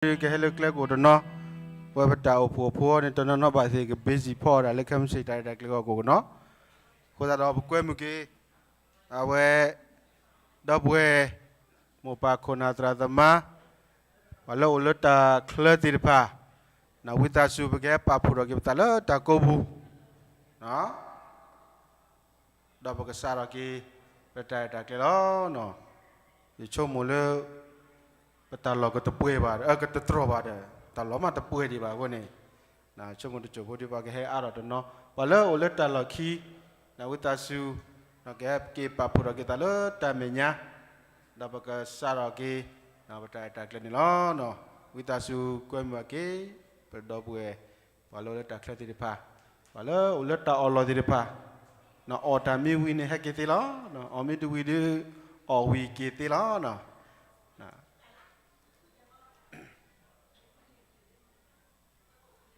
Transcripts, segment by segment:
ကဟဲလၢကျဲကအိၣ်တနီၤ, ပဝဲပတၢ်အိၣ်ဖှိၣ်ဖိန့ၣ် တနီၤနီၤဘၣ်သ့ၣ်က busy ဖီအီၣ်ဒၣ်လၢခဲမုၢ်ဆ့ၣ်တၢ်ရဲၣ်တၢ်ကျဲၤဂီၢ်ကအိၣ်ကနီၤ, အဃိသတးဒီးပကွဲမုာ်က့ၤ အဝဲ ဒီပုၢ်ဝဲၢ် မိၢ်ပၢ်ခိၣ်နၢ်သရၣ်သမါ ပှၤလၢအိၣ်လၢတၢ်ချၢသ့ၣ်တဖၣ်, ဝံသးစူၤပကဟဲပာ်ဖှိၣ်ထီၣ်က့ၤပသးလၢတၢ်ကိးပူၤ ဒီးပကစးထီၣ်က့ၤ ပတၢ်ရဲၣ်တၢ်ကျဲၤလီၤ. ယဆိကမိၣ်လၢ ပတၢ်လီၢ်ကတပှဲၤဘၣ်ဒီး ကတတြီၢ်ဘၣ်ဒီး တၢ်လီၢ်မးတပှဲၤဒံးဘၣ်အဃိန့ၣ်, ဆိကမိၣ်တစိၢ်ဖိဒံးပှၤကဟဲအါထီၣ်တနီၤ, ပှၤလၢအိၣ်လၢတၢ်လီၢ်ခံ ဝံသးစူၤ ကဟဲက့ၤပာ်ဖှိၣ်ထီၣ်က့ၤသးလၢတၢ်မဲာ်ညါ, ဒီးပကစးထီၣ်က့ၤ ပတၢ်ရဲၣ်တၢ်ကျဲၤန့ၣ်လီၤ. ဝံသးစူၤကွဲမုာ်က့ၤ ပဒီပုၢ်ဝဲၢ် ပှၤလၢအိၣ်လၢတၢ်ချၢသ့ၣ်တဖၣ်, ပှၤလၢအိၣ်လၢတၢ်အီၣ်လီၢ်သ့ၣ်တဖၣ်, အ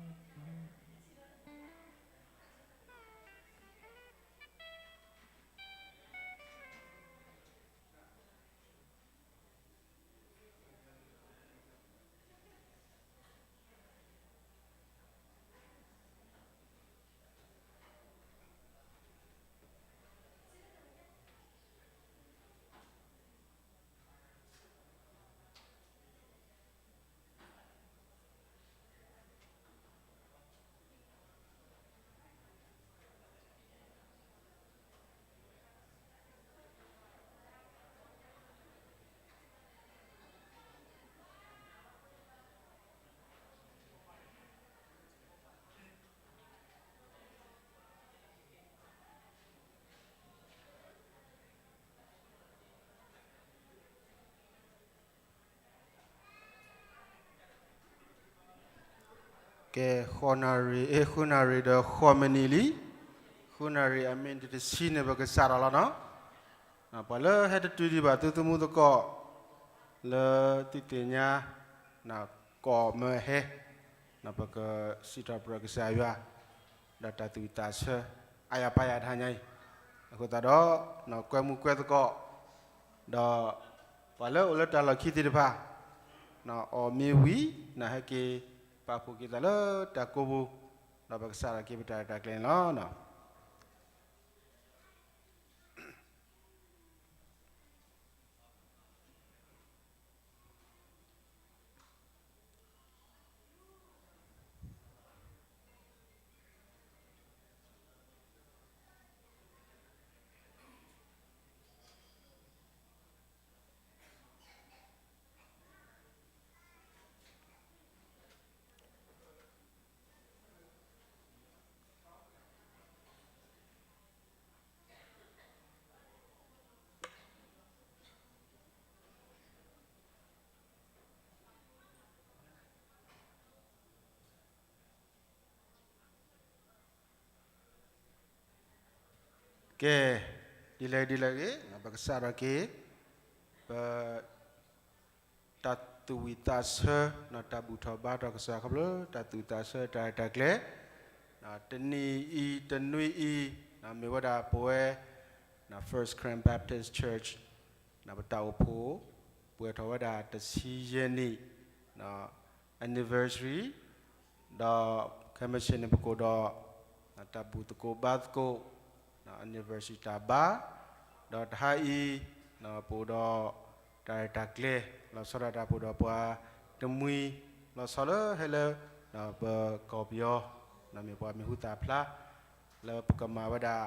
ီၣ်တၢ်မ့ၢ်ဝံၤန့ၣ် ဟဲက့ၤသ့လီၤ. အီၣ်မ့ၢ်တဝံၤဒီး အီၣ်ဝံၤက့ၤသ့လီၤ. ကဲ, ဃုနၣ်ရံၣ်, ဃုနၣ်ရံၣ်ဒီးဃိးမံးနံးလံ. ဃုနၣ်ရံၣ်အမံးနံးတဆံန့ၣ် ပကစးထီၣ်လီၤနီၤ. ပှၤလၢဟဲတတုၤဒံးဘၣ်သုသမူသကိး လၢသုသ့ၣ်ညါ ကိးမၢဟဲ ပကစံးထီၣ်ပတြၢၤကစၢ်ယွၤ ဒီးတၢ်သူၣ်ဝံၣ်သးဆၢ အါယၤပါယၤတဟါညါအံၤ, အဃိသတးဒီး ကွဲမုာ်ကွဲသကိး ဒီးပှၤလၢအိၣ်လၢတၢ်လီၢ်ခံသ့ၣ်တဖၣ် အီၣ်မ့ၢ်ဝံၤ ဟဲက့ၤပာ်ဖှိၣ်က့ၤသးလၢတၢ်ကိးပူၤ ဒီးပကစးထီၣ်က့ၤပတၢ်ရဲၣ်တၢ်ကျဲၤန့ၣ်လီၤ. ကဲ, ဒ်လဲၣ်ဒ်လဲၣ်ဂ့ၤ ပကစးထီၣ်က့ၤ ပ တၢ်သူၣ်ဝံၣ်သးဆၢ တၢ်ဘူၣ်ထီၣ်ဘါထီၣ်ကစၢ်ခီဖျိ တၢ်သူၣ်ဝံၣ်သးဆၢတၢ်ရဲၣ်တၢ်ကျဲၤ, တနံၤအံၤတနွံအံၤ မ့ၢ်ဝဲဒၣ်ပဝဲ First Karen Baptist Church ပတၢ်အိၣ်ဖှိၣ် ပှဲၤထီၣ်ဝဲဒၣ်တဆံယဲၢ်နံၣ် anniversary ဒီးခဲမုၢ်ဆ့ၣ်န့ၣ် ပကအိၣ်ဒီး တၢ်ဘူၣ်သကိးဘါသကိး anniversary တၢ်ဘါ, ဒီးတဟါအံၤ ပအိၣ်ဒီး တၢ်ရဲၣ်တၢ်ကျဲၤ လီၤဆီဒၣ်တၢ်ပအိၣ်ဒီးပှၤတမှံၤ လီၤဆီလၢဟဲလၢ ပကီၢ်ပယီၤ မ့ၢ်ပှၤမံၤဟူသၣ်ဖျါ လၢပကမၤဝဲဒၣ်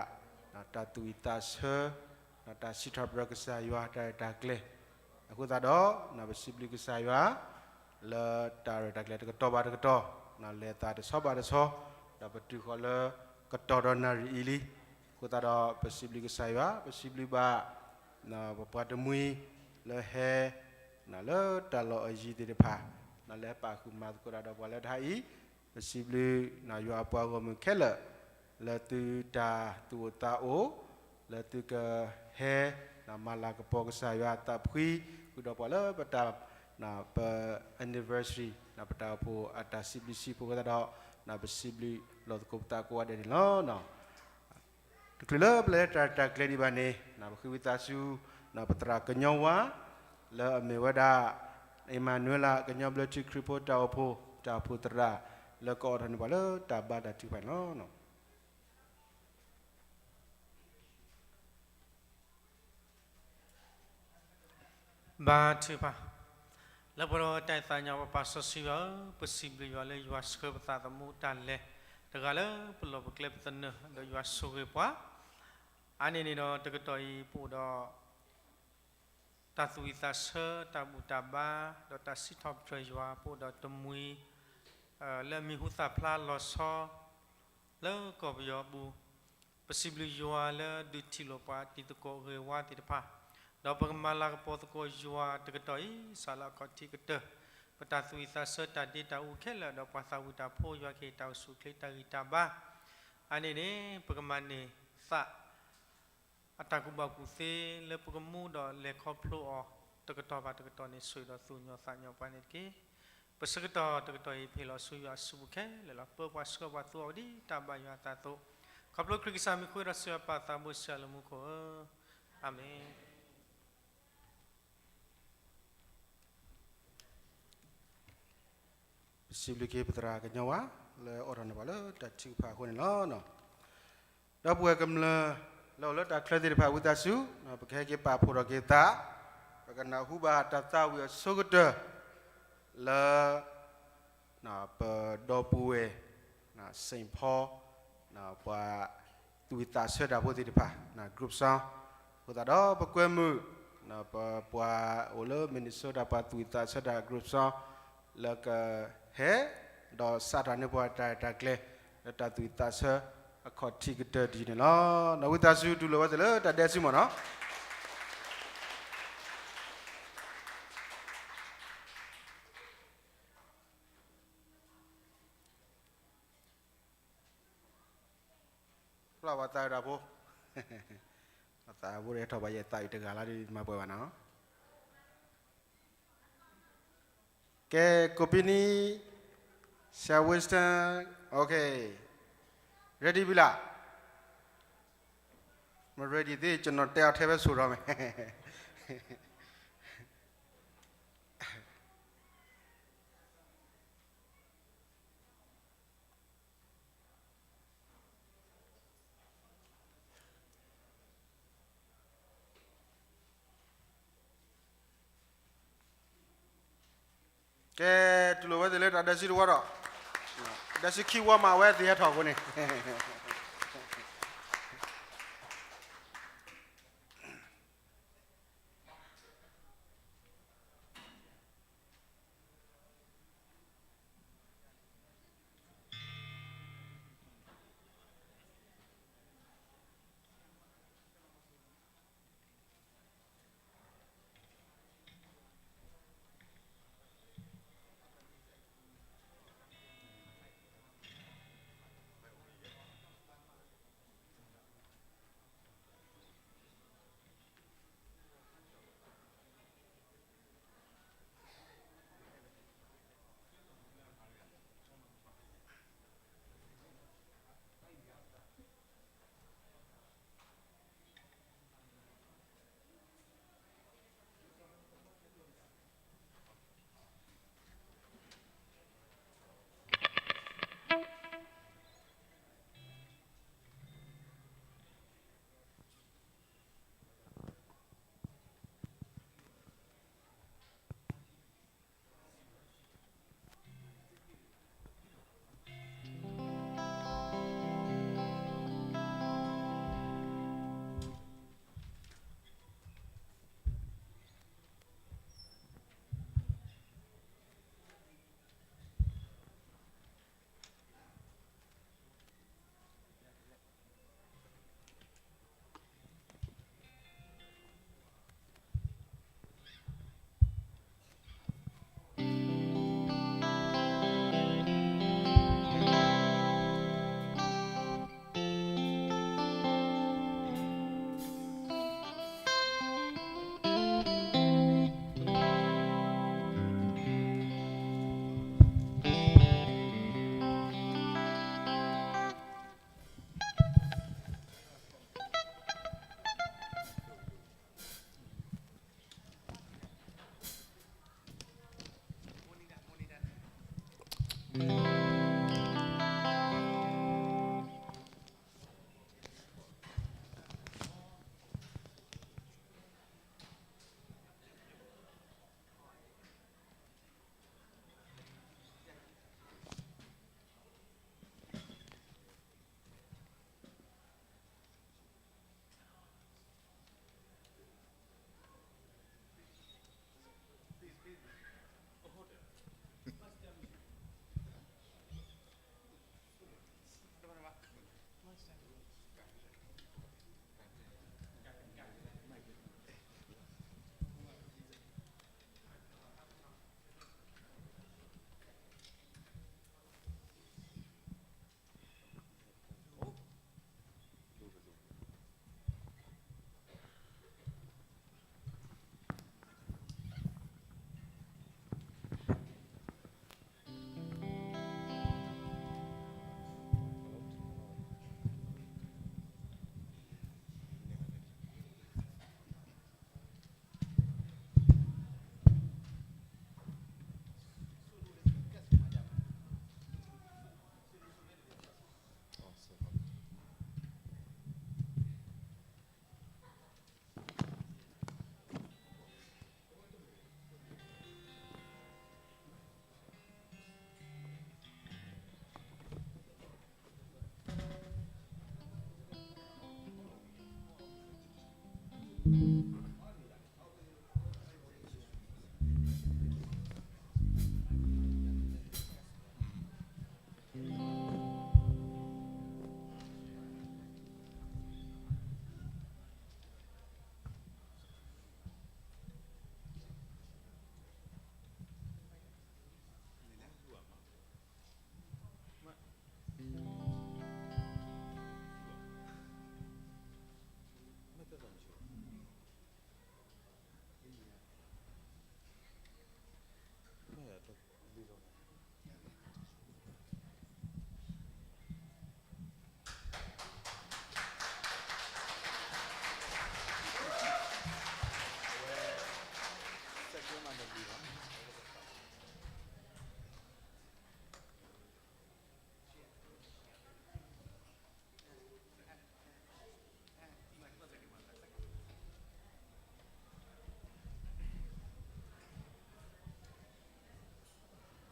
တၢ်သူၣ်ဝံၣ်သးဆၢ တၢ်စံးထီၣ်ပတြၢၤကစၢ်ယွၤတၢ်ရဲၣ်တၢ်ကျဲၤ, အဃိသတးဒီး ပစံးဘျုးကစၢ်ယွၤ လၢတၢ်ရဲၣ်တၢ်ကျဲၤတကတီၢ်ဘၣ်တကတီၢ် လဲၤသးတဆီဘၣ်တဆီ ဒီးပတုၤဃီၤလၢကတီၢ်ဒီးနၣ်ရံၣ်အံၤလံ. အဃိသတးဒီး ပစံးဘျုးကစၢ်ယွၤ ပစံးဘျုးဘၣ် ပပှၤတမှံၤ လၢဟဲ လၢတၢ်လီၢ်အယံၤသ့ၣ်တဖၣ် လၢဟဲပာ်ဃုာ်မၤသကိးတၢ်ဒီးပှၤလၢတဟါအံၤ, ပစံးဘျုး ယွၤအပှၤဂီၢ်မုၢ်ခဲလၢာ် လၢသုတၢ်သူၣ်အိၣ်သးအိၣ် လၢသုကဟဲ မၤလၤကပီၤကစၢ်ယွၤအသးဖှံ ဃုာ်ဒီးပှၤလၢပတၢ် ပ anniversary ပတၢ်အိၣ်ဖှိၣ်အတၢ်စံးဘျုးစံးဖှိၣ်အဃိသတးဒီး ပစံးဘျုးလီၤသကိးပသးကိးဂၤဒဲးန့ၣ်လီၤ. တုၤလၢပလဲၤတၢ်ရဲၣ်တၢ်ကျဲၤဒံးဘၣ်န့ၣ် ပဃ့ဝံသးစူၤ ပသရၣ်ကညီဝါ လၢအမ့ၢ်ဝဲဒၣ် အ့မၤနူၤအ့လး ကညီဘျၢထံခရံာ်ဖိတၢ်အိၣ်ဖှိၣ် တၢ်အိၣ်ဖှိၣ်သရၣ် လၢကအိးထီၣ်န့ၢ်ပှၤလၢတၢ်ဘါတၢ်ထုကဖၣ်န့ၣ်လီၤ. ဘါထုကဖၣ်, လၢပှဲၤဒီးတၢ်အဲၣ်သးညီ ပပၢ်စီဆှံယွၤဧၢ, ပစံးဘျုးယွၤလၢယွၤဆှၢပသးသမူတၢ်လဲၤတဂၤလၢပလီၢ်ပကျဲပသနၢၣ် ဒီးယွၤဆိၣ်ဂ့ၤပှၤ, အါန့ၢ်န့ၣ်ဒီးတကတီၢ်အံၤ ပအိၣ်ဒီး တၢ်သူၣ်ဝံၣ်သးဆၢ တၢ်ဘူၣ်တၢ်ဘါ ဒီးတၢ်စံးထီၣ်ပတြၢၤယွၤ ပအိၣ်ဒီးတမှံၤ လၢအမံၤဟူသၣ်ဖျါလီၤဆီ လၢကီၢ်ပယီၤအပူၤ, ပစံးဘျုးယွၤလၢဒုးထံၣ်လိာ်ပှၤတံၤသကိးဂ့ၤဝါသ့ၣ်တဖၣ်, ဒီးပကမၤလၤကပီၤသကိးယွၤတကတီၢ်အံၤ စးလၢအခီၣ်ထံးကတၢၢ်, ပတၢ်သူၣ်ဝံၣ်သးဆၢတၢ်ဒ့တၢ်အူခဲလၢာ် ဒီးပှၤသးဝံၣ်တၢ်ဖိယွၤကဟ့ၣ်တၢ်အိၣ်ဆူၣ်အိၣ်ချ့တၢ်ဂံၢ်တၢ်ဘါ, အါန့ၢ်န့ၣ် ပကမၤန့ၢ်သး အတၢ်ကူၣ်ဘၣ်ကူၣ်သ့လၢပကမူဒီးလဲၤခီဖျိအီၤ တကတီၢ်ဘၣ်တကတီၢ်န့ၣ် ဆိၣ်ဂ့ၤဒီးသူၣ်ကညီၤသးကညီၤပှၤန့ၣ်တက့ၢ်. ပဆၢကတီၢ်တကတီၢ်အံၤ ပဟ့ၣ်လီၤဆူယွၤအစုပူၤခဲလၢာ်လီၤ. ပၢပှၤဆှၢပှၤသူအီၤဒ်တၢ်ဘၣ်ယွၤအသးအသိး, ခီဖျိခရံာ်ကစၢ်မံၤဃုာ်ဒီးစံးဘၣ်ပၢ်သးဘိဆံးအလၢမူခိၣ်ဧၢ, အၤမ့ၣ်. ပစံးဘျုးက့ၤပသရၣ်ကညီဝါ လၢအအိးထီၣ်န့ၢ်ပှၤလၢတၢ်ထုကဖၣ်အဃိန့ၣ်လီၤ. ဒီပုၢ်ဝဲၢ်ကမျၢၢ် လၢအိၣ်လၢတၢ်ချၢသ့ၣ်တဖၣ် ဝံသးစူၤ ပကဟဲက့ၤပာ်ဖှိၣ်ထီၣ်က့ၤသး, ပကနၢ်ဟူဘၣ်တၢ်သးဝံၣ်အဆိကတၢၢ် လၢ ပဒီပုၢ်ဝဲၢ် Saint Paul ပှၤသူၣ်ဝံၣ်သးဆၢတၢ်ဖိသ့ၣ်တဖၣ် group song အဃိသတးဒီး ပကွဲမုာ် ပပှၤအိၣ်လၢ Minnesota ပှၤသူၣ်ဝံၣ်သးဆၢတၢ် group song လၢကဟဲ ဒီးစးထီၣ်န့ၢ်ပှၤတၢ်ရဲၣ်တၢ်ကျဲၤ လၢတၢ်သူၣ်ဝံၣ်သးဆၢအခီၣ်ထံးကတၢၢ်ဒ်န့ၣ်လီၤ. နီၢ်ဝံသးစူၤ တူၢ်လိာ်ဝဲသ့ၣ်လၢတၢ်ဒဲးဆူမ့ၢ်နီၤ. ဖျါဘၣ်သးဝံၣ်တၢ်ဖိ, သးဖိဟဲထီၣ်ဘၣ်ယဲ သးဝံၣ်တဂၤလီၤဒီး မၤပှဲၤဘၣ်နီၤ. ကဲ ကိးပံနံ ဆရာ Winston, OK, ready ပြီလား? မ ready သ့ ကျွန်တော် တယောက်တည်းပဲ ဆိုတော့မယ်. ကဲ တူၢ်လိာ်ဝဲသ့ၣ်လၢတၢ်ဒဲးဆူတဝီဒီး, ဒဲးဆူခံဝီမး အဝဲသ့ၣ်ဟဲထီၣ်အဃိန့ၣ်.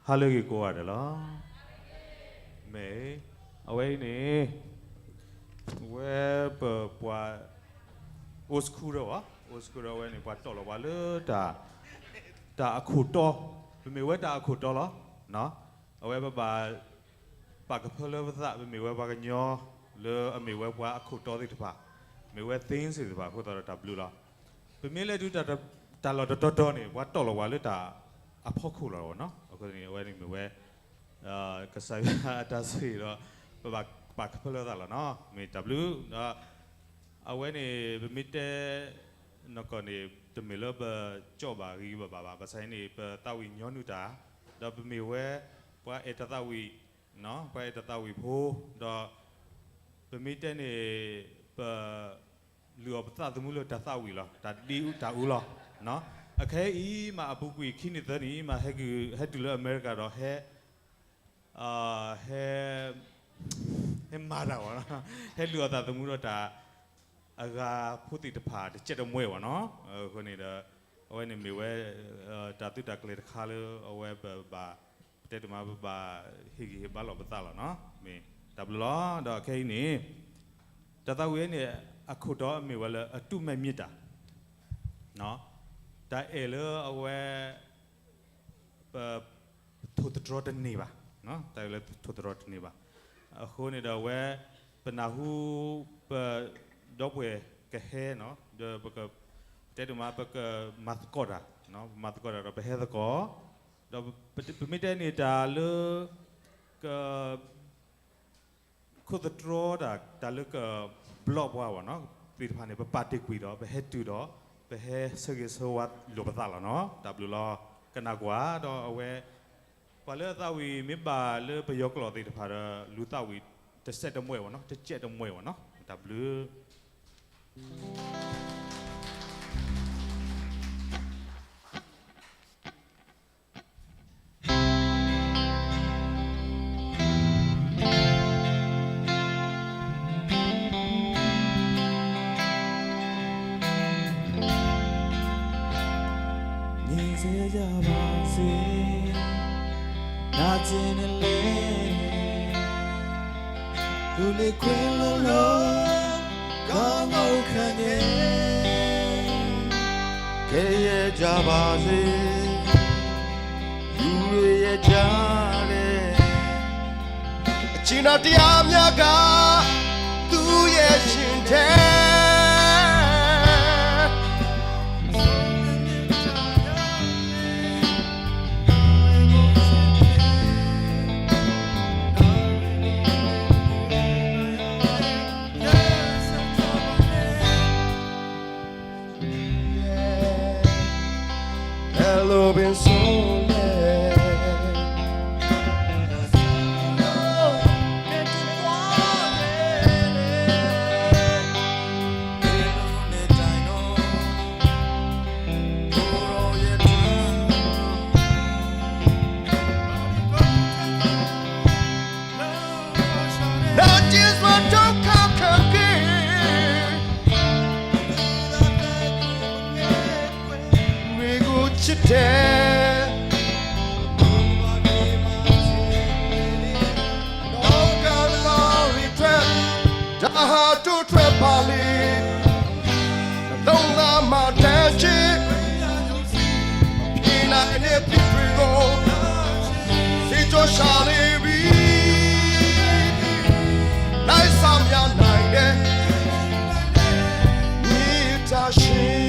ဟါလၢအဂ့ၤကိးဂၤဒဲးလီၤ. မ့ၢ်, အဝဲအံၤန့ၣ် ဝဲပပှၤ အိၣ်စခူဒီး, အိၣ်စခူဒီး အဝဲန့ၣ် ပှၤတီၢ်လီၤပှၤလၢ တၢ်အခိၣ်တီ, ပမ့ၢ်ဝဲတၢ်အခိၣ်တီလီၤ. အဝဲပဘၣ် ပာ်ကဖၢလၢပသး ပမ့ၢ်ဝဲပှၤကညီ လၢအမ့ၢ်ဝဲပှၤအခိၣ်တီသ့ၣ်တဖၣ်, မ့ၢ်ဝဲ သ့ၣ်သ့ၣ်တဖၣ်အဃိသတးဒီး တၢ်ဘျုးလီၤ. ပမ့ၢ်လဲၤတုၤ တၢ်လီၢ်တတီၤတီၤန့ၣ် ပှၤတီၢ်လီၤပှၤလၢတၢ်အဖီခိၣ်လီၤနီၤ. အဃိန့ၣ် အဝဲန့ၣ်မ့ၢ်ဝဲ ကစၢ်ယွၤအတၢ်ဆိၣ်ဂ့ၤဒီး ပဘၣ်ပာ်ကဖၢလၢသးလီၤနီၤ. မ့ၢ်တၢ်ဘျုးဒီး အဝဲန့ၣ် ပမ့ၢ်တဲ နီၢ်ကီၢ်န့ၣ် တမ့ၢ်လၢပကၠီၣ်ဘၣ်ဂံၢ်ဘၣ်ဘၣ်, ဘၣ်ဆၣ်န့ၣ် ပသးဝံၣ်ညီနုၢ်တၢ်, ဒီးပမ့ၢ်ဝဲ ပှၤအဲၣ်တၢ်သးဝံၣ်, ပှၤအဲၣ်တၢ်သးဝံၣ်ဖိ, ဒီး ပမ့ၢ်တဲန့ၣ် ပ လုၢ်အီၣ်ပသးသမူလၢတၢ်သးဝံၣ်လီၤ, တၢ်ဒ့တၢ်အူလီၤ. အခဲအံၤမး အပူၤကွံာ်ခံနံၣ်သၢနံၣ်မး ဟဲတုၤလၢအမဲရကၤဒီး ဟဲ ဟဲ ဟဲမၤတၢ်ဘၣ်နီၤ, ဟဲလုၢ်အီၣ်သးသမူဒီးတၢ် အဂၤဖိသ့ၣ်တဖၣ် တကဲးတမှဲဘၣ်နီၤ. အဃိန့ၣ်ဒီး အဝဲန့ၣ်မ့ၢ်ဝဲ တၢ်သုးတၢ်ကျဲၤတခါလၢ အဝဲပဘၣ် ပတဲတမး ပဘၣ်ဟ့ၣ်ဂံၢ်ဟ့ၣ်ဘါလီၤပသးလီၤနီၤ. မ့ၢ်တၢ်ဘျုးလီၤ. ဒီးခဲအံၤန့ၣ် တၢ်သးဝံၣ်န့ၣ် အခိၣ်တီမ့ၢ်ဝဲလၢ အတူၢ်မဲာ်မ့ၢ်တၢ် တၢ်အဲၣ်လၢအဝဲ ပ ထိၣ်သတြီတန့ၢ်ဘၣ်, တၢ်အဲၣ်လၢထိၣ်သတြီတန့ၢ်ဘၣ်. အဃိန့ၣ်ဒီးအဝဲ ပနၢ်ဟူ ပ ဒီပုၢ်ဝဲၢ်ကဟဲနီၤ, ဒီးပက ပတဲဒိၣ်မး ပကမၤသကိးတၢ်, ပမၤသကိးတၢ်ဒီးပဟဲသကိး, ဒီးပမ့ၢ်တဲန့ၣ်တၢ်လၢ က ခိၣ်သတြီတၢ် တၢ်လၢကဘျီပှၤဘၣ်နီၤ သ့ၣ်တဖၣ်န့ၣ် ပပာ်တ့ၢ်ကွံာ်ဒီး ပဟဲတုၤဒီး ပဟဲဆၢဂ့ၤဆၢဝါလိာ်ပသးလီၤနီၤ. တၢ်ဘျုးလီၤ. ကနၣ်ကွၢ်ဒီးအဝဲ ပှၤလၢအသးဝံၣ်မ့ၢ်ဘၣ်လၢပယီၤကျိာ်သ့ၣ်တဖၣ်ဒီး လူၤသးဝံၣ်တစဲးတမှဲဘၣ်နီၤ, တစဲးတမှဲဘၣ်နီၤ. တၢ်ဘျုး န့ဆဲးယၤဘၣ်စ့, နၤစ့န့ၣ်လဲၣ်, သူလ့ၤခွဲးလီၤလီၤ, ကီမီခါန့ၣ်, ကဲယဲၢ်ယၤဘၣ်စ့, သူလ့ၤယဲၢ်ယၤန့ၣ် အစံးတော်တရားများက သူ့ရဲ့ရှင်ထဲ Hello, been so long. Not just what don't come come again. We go to there. No God, no regret. Daha to trepali. နှလုံးသားမှာတန်ရှင်း ပြေးနိုင်တဲ့ဖြစ်တွေးကို စေကျော်ရှာလေပြီ လိုက်ဆောင်ရနိုင်တဲ့ မေတ္တာရှင်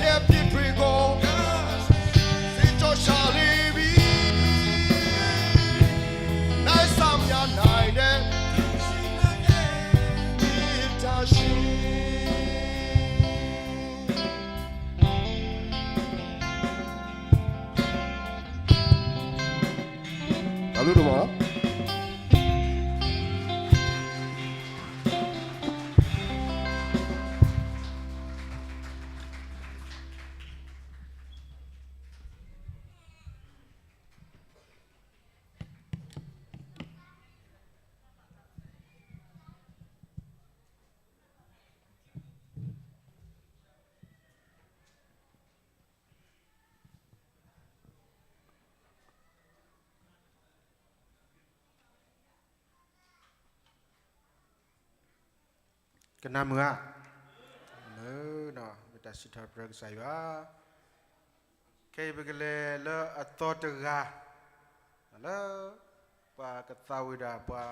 နပြစ်တွေကုန် စစ်ကြောရှောင်လေပြီ နတ်ဆောင်များနိုင်တဲ့ မေတ္တာရှင် အလုတမ ကနၣ်မုာ်ဧါ, မုာ်နီၤ, မ့ၢ်တၢ်စံးထီၣ်ပတြၢၤကစၢ်ယွၤ, ခဲအံၤပကလဲၤလၢအသီတဂၤ, လၢ ပှၤကသးဝံၣ်ဒၣ်ပှၤ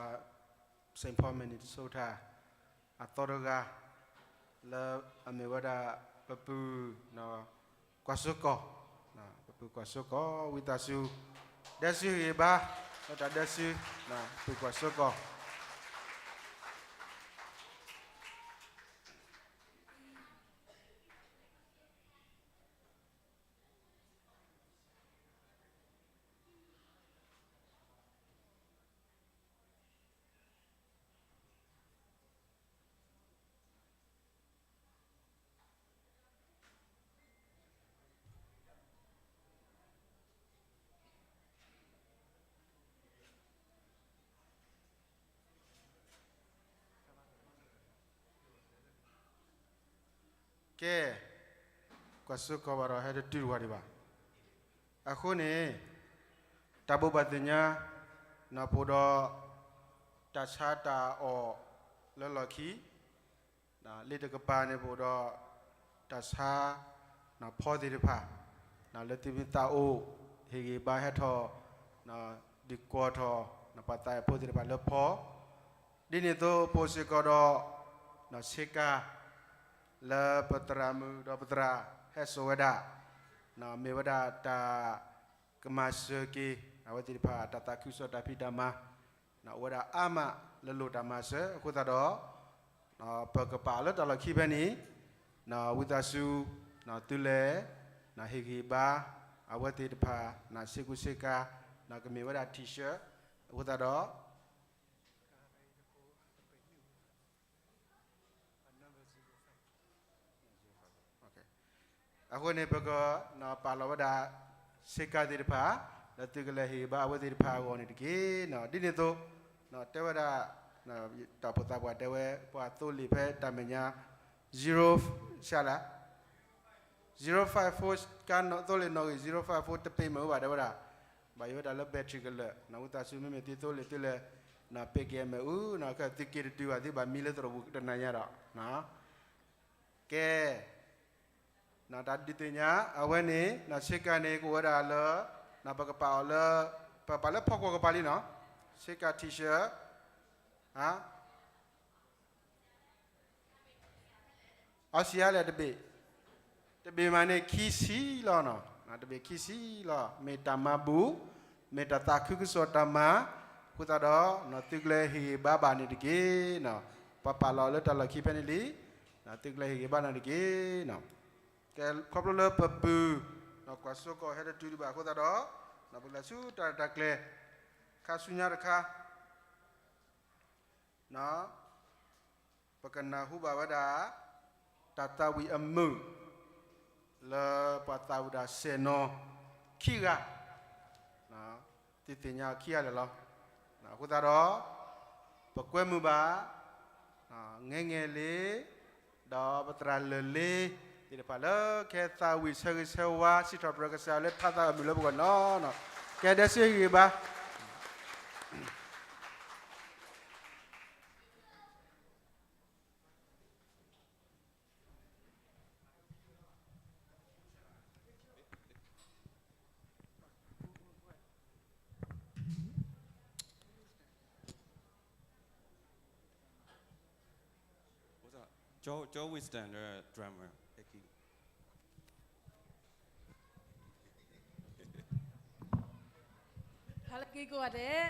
Saint Paul Minnesota အသီတဂၤ, လၢအမ့ၢ်ဝဲဒၣ် ပပုၢ် ကွၢ်စိကီၢ်, ပပုၢ်ကွၢ်စိကီၢ် ဝံသးစူၤ ဒဲစုဟ့ၣ်ဂံၢ်ဘါ လၢတၢ်ဒဲစု, ပုၢ်ကွၢ်စိကီၢ် ကဲ, ကွၢ်စိကီၢ်ဘၣ်ဒီး ဟဲတတုၤတဝၤဒံးဘၣ်. အဃိန့ၣ် တၢ်ဘိးဘၣ်သ့ၣ်ညါ ပအိၣ်ဒီး တၢ်ဆါတၢ်အီၣ်လၢလီၢ်ခံ, လ့တကပၤန့ၣ် ပအိၣ်ဒီး တၢ်ဆါ ဖီသ့ၣ်တဖၣ်, လၢသုမ့ၢ်သးအိၣ် ဟ့ၣ်ဂံၢ်ဘါဟဲထီၣ် ဒုးကွီၢ်ထီၣ် ပှၤသးအိၣ်ဖိသ့ၣ်တဖၣ်လၢဖီ, ဒ်န့ၣ်အသိး ပအိၣ်စ့ၢ်ကီးဒီး ဆ့ကၤ လၢပသရၣ်မုၣ်ဒီးပသရၣ်ဟဲစိာ်ဝဲဒၣ်, မ့ၢ်ဝဲဒၣ်တၢ်ကမၤစၢၤက့ၤ အဝဲသ့ၣ်တဖၣ် တၢ်သးခုကစီၣ်တၢ်ဖံးတၢ်မၤ, အိၣ်ဝဲဒၣ်အါမးလၢလိၣ်တၢ်မၤစၢၤ အဃိသတးဒီး ပကပာ်အီၤလၢတၢ်လီၢ်ခံဖဲန့ၣ်, ဝံသးစူၤ သုလဲၤ ဟ့ၣ်ဂံၢ်ဘါ အဝဲသ့ၣ်တဖၣ် ဆ့ကူဆ့ကၤ ကမ့ၢ်ဝဲဒၣ် T-shirt အဃိသတးဒီး အဃိန့ၣ် ပကပာ်လီၤဝဲဒၣ် ဆ့ကၤသ့ၣ်တဖၣ် လၢသုကလဲၤဟ့ၣ်ဂံၢ်ဘါအဝဲသ့ၣ်တဖၣ်အဂီၢ်န့ၣ်တက့ၢ်. ဒ်န့ၣ်အသိး တဲဝဲဒၣ် တၢ်အိၣ်ဖှိၣ်သးပှၢ်တဲဝဲ ပှၤသိလ့ၣ်ဖဲတၢ်မဲာ်ညါ zero ဆါလၢ zero five four ကါသိလ့ၣ်နီၣ်ဂံၢ် zero five four တပ့ၤမ့ၢ်အိၣ်ဘၣ်တဲဝဲဒၣ်, ဘၣ်ယိၣ်ဝဲဒၣ်လၢ battery ကလၢာ်, ဝံသးစူၤမ့မ့ၢ်သုသိလ့ၣ်သုလဲၤ ပ့းက့ၤအမဲာ်အူ ကသုက့ၤတတုၤဘၣ်သုဘၣ်မံလၢသရိာ်ပူၤတနၤညါဒီး ကဲ တၢ်ဒုးသ့ၣ်ညါ အဝဲန့ၣ် ဆ့ကၤန့ၣ် ကအိၣ်ဝဲဒၣ်လၢ ပကပာ်အီၤလၢ ပပာ်လၢဖီကွီၢ်ကပၤလံနီၤ, ဆ့ကၤ T-shirt အီစံးအါလဲၣ်တဘ့ၣ်, တဘ့ၣ်မးန့ၣ် ခံဆံလီၤနီၤ, တဘ့ၣ်ခံဆံလီၤ, မ့ၢ်တၢ်မၤဘူၣ်, မ့ၢ်တၢ်သးခုကစီၣ်တၢ်မၤ, အဃိသတးဒီး သုကလဲၤဟ့ၣ်ဂံၢ်ဘါဘၣ်န့ၣ်တက့ၢ်နီၤ, ပပာ်လီၤလၢတၢ်လီၢ်ခံဖဲန့ၣ်လံ, သုကလဲၤဟ့ၣ်ဂံၢ်ဘါန့ၣ်တက့ၢ်နီၤ. ကဲ ခီဖျိလၢပပုၢ် ကွၢ်စိကီၢ်ဟဲတတုၤဒံးဘၣ်အဃိသတးဒီး ပကလဲၤဆူတၢ်ရဲၣ်တၢ်ကျဲၤ ခါဆူညါတခါ ပကနၢ်ဟူဘၣ်ဝဲဒၣ် တၢ်သးဝံၣ်အမုာ် လၢပှၤသးဝံၣ်ဒၣ်စဲၣ်နီၤခံဂၤ, သုသ့ၣ်ညါအီၤခံဂၤလၢာ်လီၤ. အဃိသတးဒီး ပကွဲမုာ်ဘၣ် ငဲၤငဲၤလ့ ဒီးပသရၣ်လၢာ်လ့ သ့ၣ်တဖၣ်လၢကဟဲသးဝံၣ်ဆၢဂ့ၤဆၢဝါ စံးထီၣ်ပတြၢၤကစၢ်ယွၤလၢထါသးအမုာ်လၢပဂီၢ်နီၤ, ကဲဒဲစုဟ့ၣ်ဂံၢ်ဘါ Joe, Joe Winston, the drummer. ဟါလၢအဂ့ၤကိးဂၤဒဲး,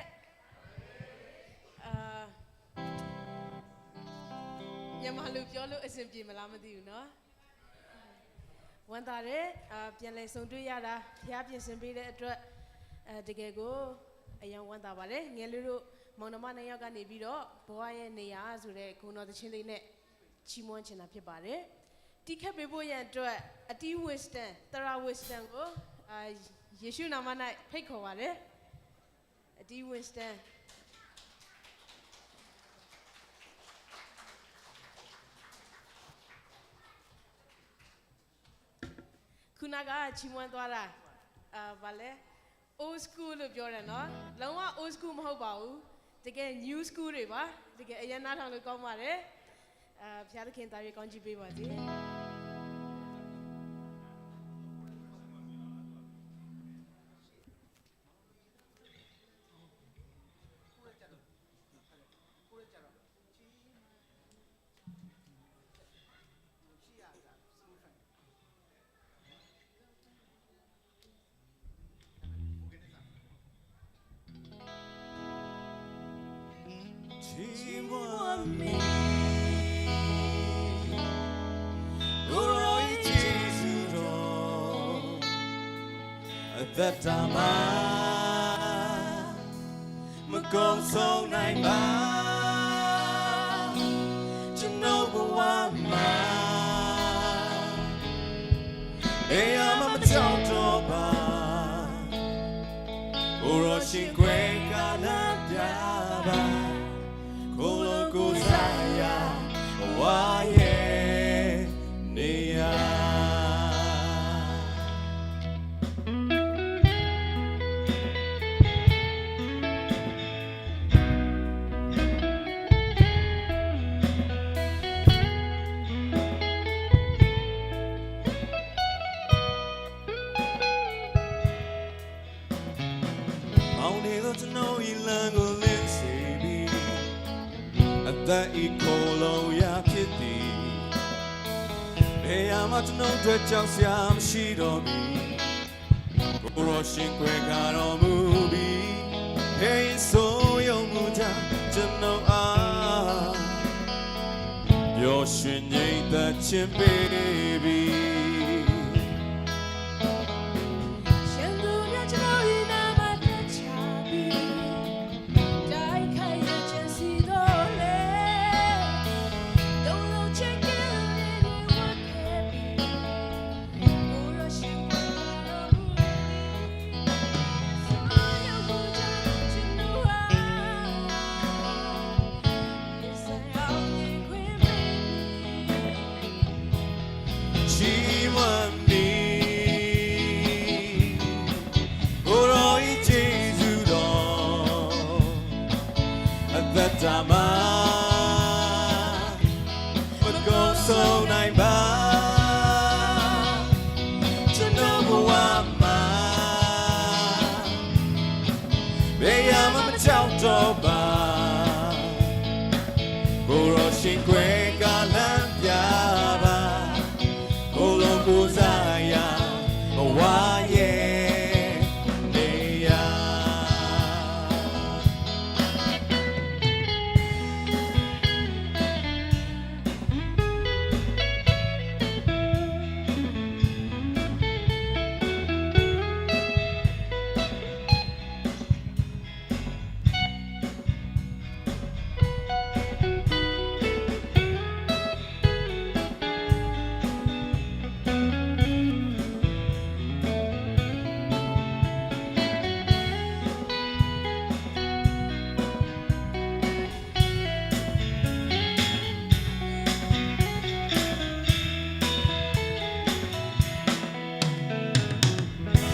မြန်မာလိုပြောလို့အဆင်ပြေမလားမသိဘူးနော်. ဝမ်းသာတယ်, ပြန်လည်ဆုံတွေ့ရတာ, ဘုရားပြင်ဆင်ပေးတဲ့အတွက်, တကယ်ကို အရမ်းဝမ်းသာပါတယ်. ငယ်လေးတို့ မောင်နှမနှစ်ယောက်ကနေပြီးတော့ ဘဝရဲ့နေရာဆိုတဲ့ဂုဏ်တော်သီချင်းလေးနဲ့ ချီးမွမ်းချင်တာဖြစ်ပါတယ်. တီးခတ်ပေးဖို့ရန်အတွက် အတီး Winston, သရၣ် Winston ကို ယေရှုနာမ၌ဖိတ်ခေါ်ပါတယ်. အတီး Winston. ခုနကချီးမွမ်းသွားတာ, ဘာလဲ, old school လို့ပြောတယ်နော်. လုံးဝ old school မဟုတ်ပါဘူး. တကယ် new school တွေပါ. တကယ်အရမ်းနားထောင်လို့ကောင်းပါတယ်. ဘုရားသခင်သာ၍ ကောင်းချီးပေးပါစေ. ချီးမွမ်းမည်, ကိုယ်တော်ရဲ့ကျေးဇူးတော်, အသက်တာမှာ မကုန်ဆုံးနိုင်ပါ, ကျွန်တော်ဘဝမှာ ဘယ်အရာမှမကြောက်တော့ပါ, ကိုယ်တော်ရှင်ခွဲကလမ်းပြပါ, ကိုယ်တော်ကိုယ်စားရာ ဘဝရဲ့နေရာ. မောင်းနေသောကျွန်ုပ်၏လမ်းကိုလင်းစေပြီး, အသက်၏ခိုလှုံရာဖြစ်သည်, ဘယ်အရာမှကျွန်ုပ်အတွက်ကြောက်စရာမရှိတော့မည်. ကိုယ်တော်ရှင်ခွဲကတော်မူပြီး, ခဲရင်ဆိုးရုံမှုတကျွန်ုပ်အား ပျော်ရွှင်ငြိမ်သက်ခြင်းပေးပြီ. ရန်သူများကျွန်တော်၏နားမှာတပ်ချပြီး, တိုက်ခိုက်ရန်ကြံစည်သော်လည်း, တုန်လှုပ်ခြင်းကင်းလျင်ဝဲခဲ့ပြီ. ချီးမွမ်းမည်, ကိုယ်တော်၏ကျေးဇူးတော်, အသက်တာမှာ မကုန်ဆုံးနိုင်ပါ, ကျွန်ုပ်ဘဝမှာ ဘယ်အရာမှမကြောက်တော့ပါ, ကိုယ်တော်ရှင်ခွဲကလမ်းပြပါ, ကိုယ်တော်ကိုယ်စားရာ ဘဝရဲ့နေရာ.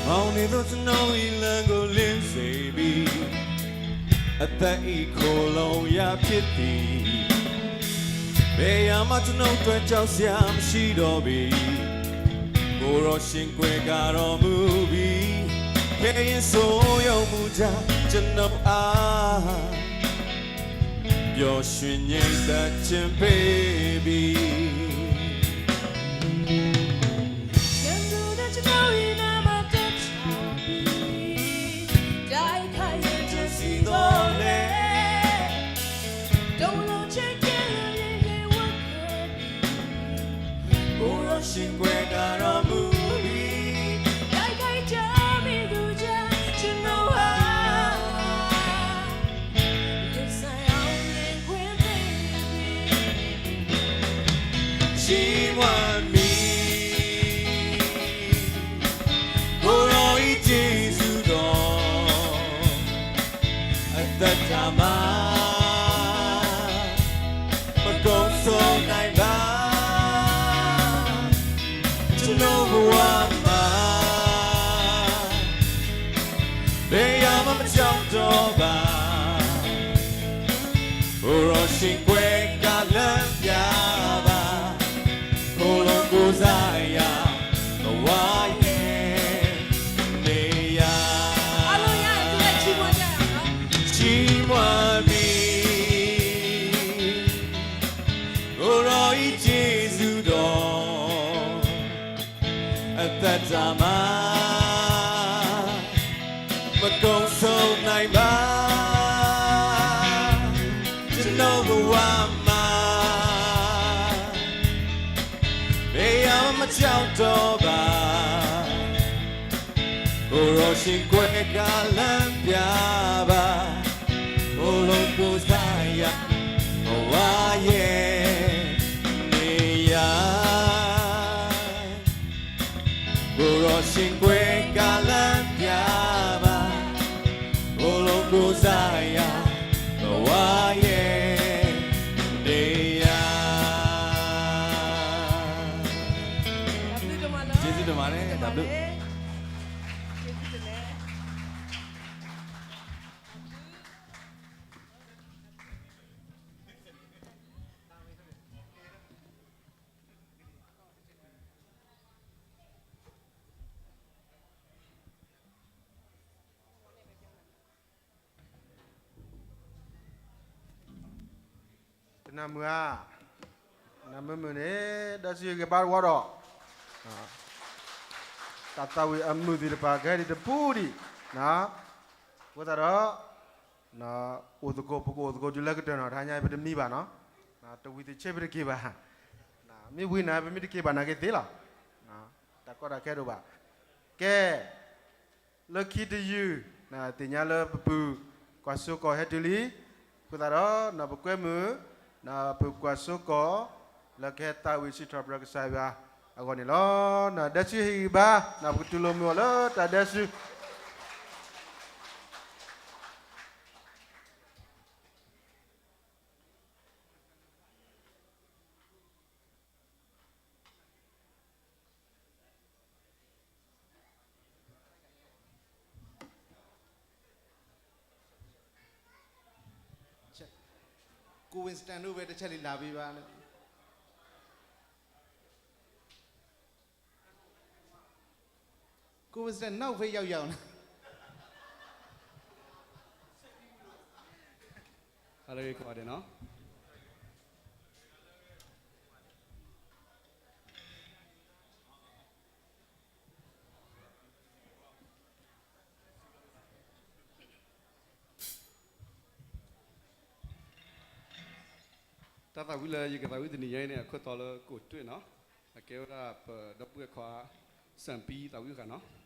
မောင်းနေသောကျွန်ုပ်၏လမ်းကိုလင်းစေပြီး, အသက်၏ခိုလှုံရာဖြစ်သည်, ဘယ်အရာမှကျွန်ုပ်အတွက်ကြောက်စရာမရှိတော့ပေ, ကိုယ်တော်ရှင်ခွဲကတော်မူပြီး, ခဲရင်ဆိုးရုံမှုတကျွန်ုပ်အား ပျော်ရွှင်ငြိမ်သက်ခြင်းပေးပြီ. ရန်သူများကျွန်ုပ်၏နားမှာတပ်ချပြီး, တိုက်ခိုက် ရှင်ကွဲးတၢ်ဒီးမူလံ, တိုက်ခိုက်ကြမည်သူကြား ကျွန်တော်ဟာ ရင်ဆိုင်အောင်မြင်ခွင့်ပေးပြီ, ချီးမွမ်းမည် ကိုယ်တော်၏ကျေးဇူးတော် အသက်တာမှာ မကုန်ဆုံးနိုင်ပါ ကျွန်တော်ဘဝမှာ ဘယ်အရာမှမကြောက်တော့ပါ ကိုယ်တော်ရှင်ကွဲးကားလမ်းပြပါ ကိုယ်တော်ကိုယ်စားရာ ဘဝရဲ့နေရာ အားလုံးရရင် သူနဲ့ချီးမွမ်းကြရအောင်နော် ချီးမွမ်းမည် ကိုယ်တော်၏ကျေးဇူးတော် အသက်တာမှာ မကုန်ဆုံးနိုင်ပါ ကျွန်တော်ဘဝမှာ ဘယ်အရာမှမကြောက်တော့ပါ ကိုယ်တော်ရှင်ကွဲးကားလမ်းပြပါ ကိုယ်တော်ကိုယ်စားရာ ဘဝရဲ့နေရာ ကိုယ်တော်ရှင်ကွဲးကားလမ်းပြပါ ကိုယ်တော်ကိုယ်စားရာ ဘဝရဲ့နေရာ တၢ်ဘျုးဒိၣ်မးလီၤ ကျေးဇူးတင်ပါတယ် တၢ်ဘျုး ကျေးဇူးတင်တယ် တနၢ်မုၢ်ဧါ, နၢ်မုၢ်မုၢ်န့ၣ် ဒီးစံးဂ့ၤဘါတဝီဒီး တၢ်သးဝံၣ်အမုၢ်သ့ၣ်တဖၣ်ကဟဲဒံးတပူၤဒံး, အဃိသတးဒီး အိၣ်သကိး ပကအိၣ်သကိးတုၤလၢကတၢၢ်နီၤ တဟါညါပတမံဘၣ်နီၤ, တဝံၤသ့ၣ်ဆ့ပတက့ၤဘၣ်, မ့ၢ်ဝံၤနၤ ပမ့ၢ်တက့ၤဘၣ်နၤက့ၤသ့လီၤ, တၢ်ကီတၢ်ခဲတအိၣ်ဘၣ်, ကဲ လၢခံတယုၢ် သ့ၣ်ညါလၢပပုၢ်ကွၢ်စိကီၢ်ဟဲတုၤလံ, အဃိသတးဒီး ပကွဲမုာ် ပုၢ်ကွၢ်စိကီၢ် လၢကဟဲသးဝံၣ်စံးထီၣ်ပတြၢၤကစၢ်ယွၤအဂီၢ်န့ၣ်လီၤ. ဒီးစံးဟ့ၣ်ဂံၢ်ဘါ ပကတူၢ်လိာ်မုာ်အီၤလၢတၢ်ဒဲးစူၤ ကိုဝင်းစတန်တို့ပဲတစ်ချက်လေးလာပေးပါလို့ ကိုဝင်းစတန်နောက်ပဲရောက်ရောက်နေ Hello ခေါ်တယ်နော် တၢ်သးဝံၣ်လၢယကသးဝံၣ်တနံၤညါအံၤန့ၣ် အခိၣ်တီလၢကိၣ်တွဲၣ်နီၤ, အကဲဝဲဒၣ်ပဒီပုၢ်ဝဲၢ်ခွါ စၣ်ပံသးဝံၣ်ဃာ်နီၤ.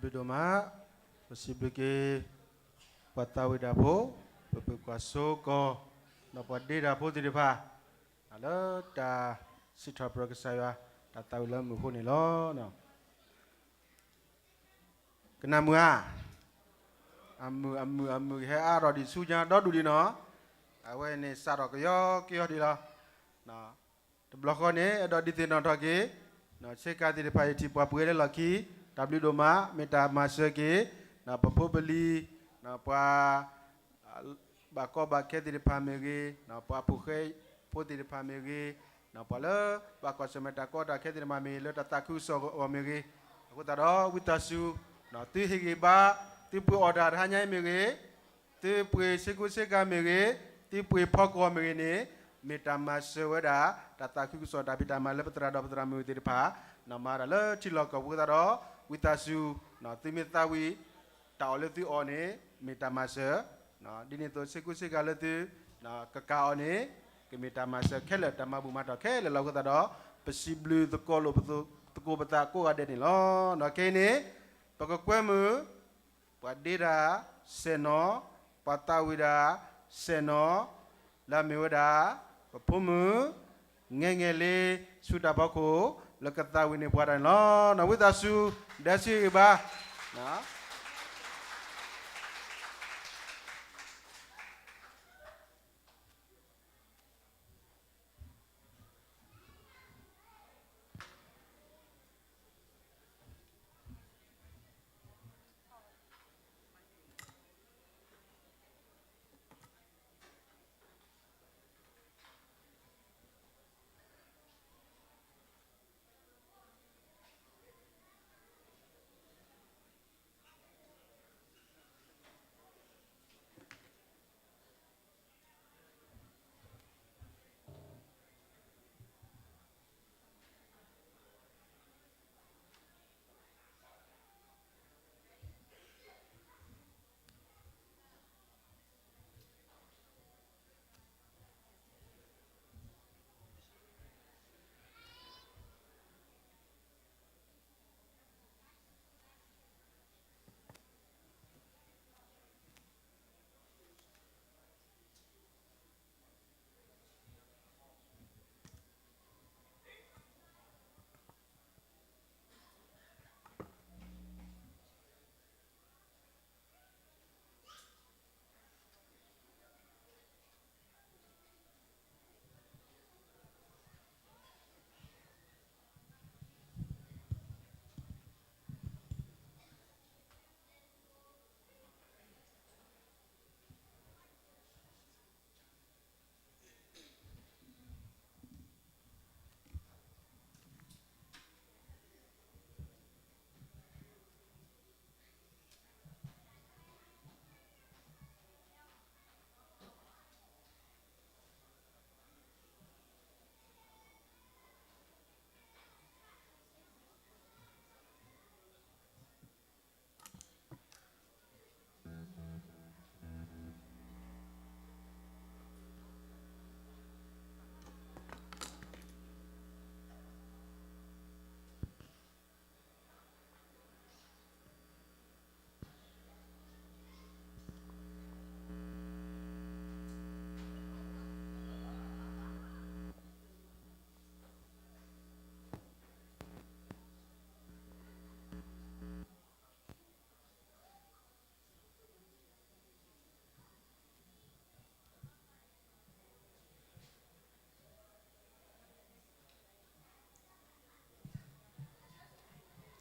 ဘျုးဒိၣ်မး, ပစံးဘျုးက့ၤ ပှၤသးဝံၣ်တၢ်ဖိ, ပပှၤကွၢ်စိကီၢ်, ဒီးပှၤဒ့တၢ်ဖိသ့ၣ်တဖၣ်, လၢတၢ်စံးထီၣ်ပတြၢၤကစၢ်ယွၤ တၢ်သးဝံၣ်လၢမုၢ်အဃိန့ၣ်လီၤ. ကနၣ်မုာ်ဧါ, အမုာ်အမုာ်အမုာ် ကဟဲအါထီၣ်ဒံးဆူညါဒီဒူၣ်ဒံးနီၤ, အဝဲန့ၣ်စးထီၣ်ကယီကယီဒံးလီၤ. တဘျီဃီန့ၣ် အဲၣ်ဒိးဒုးသ့ၣ်နီၣ်ထီၣ်က့ၤ ဆ့ကၤသ့ၣ်တဖၣ်အံၤ ထံၣ်ပှၤပှ့ၤလၢလီၢ်ခံ, တၢ်ဘျုးဒိၣ်မး မ့ၢ်တၢ်မၤစၢၤက့ၤ ပဖိပလံၤ, ပှၤ ဘၣ်ကီဘၣ်ခဲသ့ၣ်တဖၣ်မ့ၢ်ဂ့ၤ, ပှၤဖိဃဲဖိသ့ၣ်တဖၣ်မ့ၢ်ဂ့ၤ, ပှၤလၢဘၣ်ကွၢ်ဆၢၣ်မဲာ်တၢ်ကီတၢ်ခဲသ့ၣ်တဖၣ်မ့ၢ်ဂ့ၤ လၢတၢ်သးခုကစီၣ်အဂီၢ်မ့ၢ်ဂ့ၤ, အဃိသတးဒီး ဝံသးစူၤ သုဟ့ၣ်ဂံၢ်ဘါ, သုပှ့ၤအီၣ်တၢ်တဟါညါအံၤမ့ၢ်ဂ့ၤ, သုပှ့ၤဆ့ကူဆ့ကၤမ့ၢ်ဂ့ၤ, သုပှ့ၤဖီကွီၢ်မ့ၢ်ဂ့ၤန့ၣ်, မ့ၢ်တၢ်မၤစၢၤဝဲဒၣ် တၢ်သးခုကစီၣ်တၢ်ဖံးတၢ်မၤလၢပသရၣ်ဒီးပသရၣ်မုၣ်သ့ၣ်တဖၣ်, မၤတၢ်လၢထံလီၢ်ကီၢ်ပူၤအဃိသတးဒီး ဝံသးစူၤ သုမ့ၢ်သးဝံၣ် တၢ်အီၣ်လၢသုအီၣ်န့ၣ် မ့ၢ်တၢ်မၤစၢၤ, ဒ်န့ၣ်အသိး ဆ့ကူဆ့ကၤလၢသု ကကၤအီၤန့ၣ် ကမ့ၢ်တၢ်မၤစၢၤခဲလၢာ် တၢ်မၤဘူၣ်မၤတီၢ်ခဲလၢာ်လီၤ. အဃိသတးဒီး ပစံးဘျုးသကိးလိာ်ပသးကိးဂၤဒဲးန့ၣ်လီၤ. ခဲအံၤန့ၣ် ပကကွဲမုာ် ပှၤဒ့တၢ်စဲၣ်နီၤ, ပှၤသးဝံၣ်တၢ်စဲၣ်နီၤ လၢအမ့ၢ်ဝဲဒၣ် ပဖိမုၣ် ငဲၤငဲၤလ့ ဆူတၢ်ဖီခိၣ် လၢကသးဝံၣ်န့ၢ်ပှၤတၢ်န့ၣ်လီၤ. ဝံသးစူၤ ဒဲစံးဂ့ၤဘါ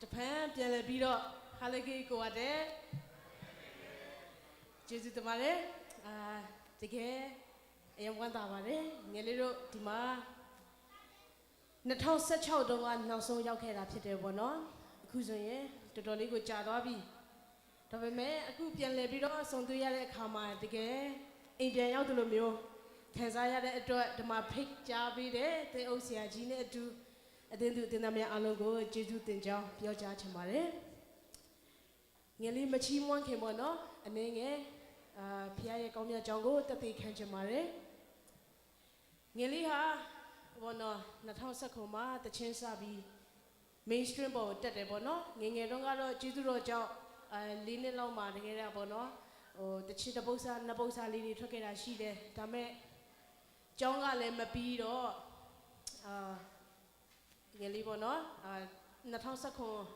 တဖန်ပြန်လည်ပြီးတော့ ဟါလၢဂ့ၤကိးဂၤဒဲး, ကျေးဇူးတင်ပါတယ်. အာ, တကယ် အရမ်းဝမ်းသာပါတယ်. ငယ်လေးတို့ ဒီမှာ နှစ်ထောင့်ဆယ့်ခြောက်တုန်းက နောက်ဆုံးရောက်ခဲ့တာဖြစ်တယ်ပေါ့နော်. အခုဆိုရင် တော်တော်လေးကိုကြာသွားပြီ. ဒါပေမဲ့ အခုပြန်လည်ပြီးတော့ ဆုံတွေ့ရတဲ့အခါမှာ တကယ် အိမ်ပြန်ရောက်သလိုမျိုး ခံစားရတဲ့အတွက် ဒီမှာဖိတ်ကြားပေးတဲ့ သင်းအုပ်ဆရာကြီးနဲ့အတူ အသင်းသူအသင်းသားများအားလုံးကို ကျေးဇူးတင်ကြောင်း ပြောကြားချင်ပါတယ်. ငယ်လေး မချီးမွမ်းခင်ပေါ့နော်, အနည်းငယ် အာ, ဘုရားရဲ့ကောင်းမြတ်ကြောင်းကို သက်သေခံချင်ပါတယ်. ငယ်လေးဟာ ပေါ့နော်, နှစ်ထောင့်ဆယ့်ခုနစ်မှာ သီချင်းစပြီး mainstream ပေါ်ကို တက်တယ်ပေါ့နော်။ ငယ်ငယ်တုန်းကတော့ ကျေးဇူးတော်ကြောင့် အဲ လေးနှစ်လောက်မှာ တကယ်တမ်းပေါ့နော် ဟို သီချင်းတစ်ပုဒ်စာ နှစ်ပုဒ်စာလေးတွေ ထွက်ခဲ့တာရှိတယ်။ ဒါပေမဲ့ ကျောင်းကလည်း မပြီးတော့ အာ ငယ်လေးပေါ့နော် အာ နှစ်ထောင့်ဆယ့်ခုနစ်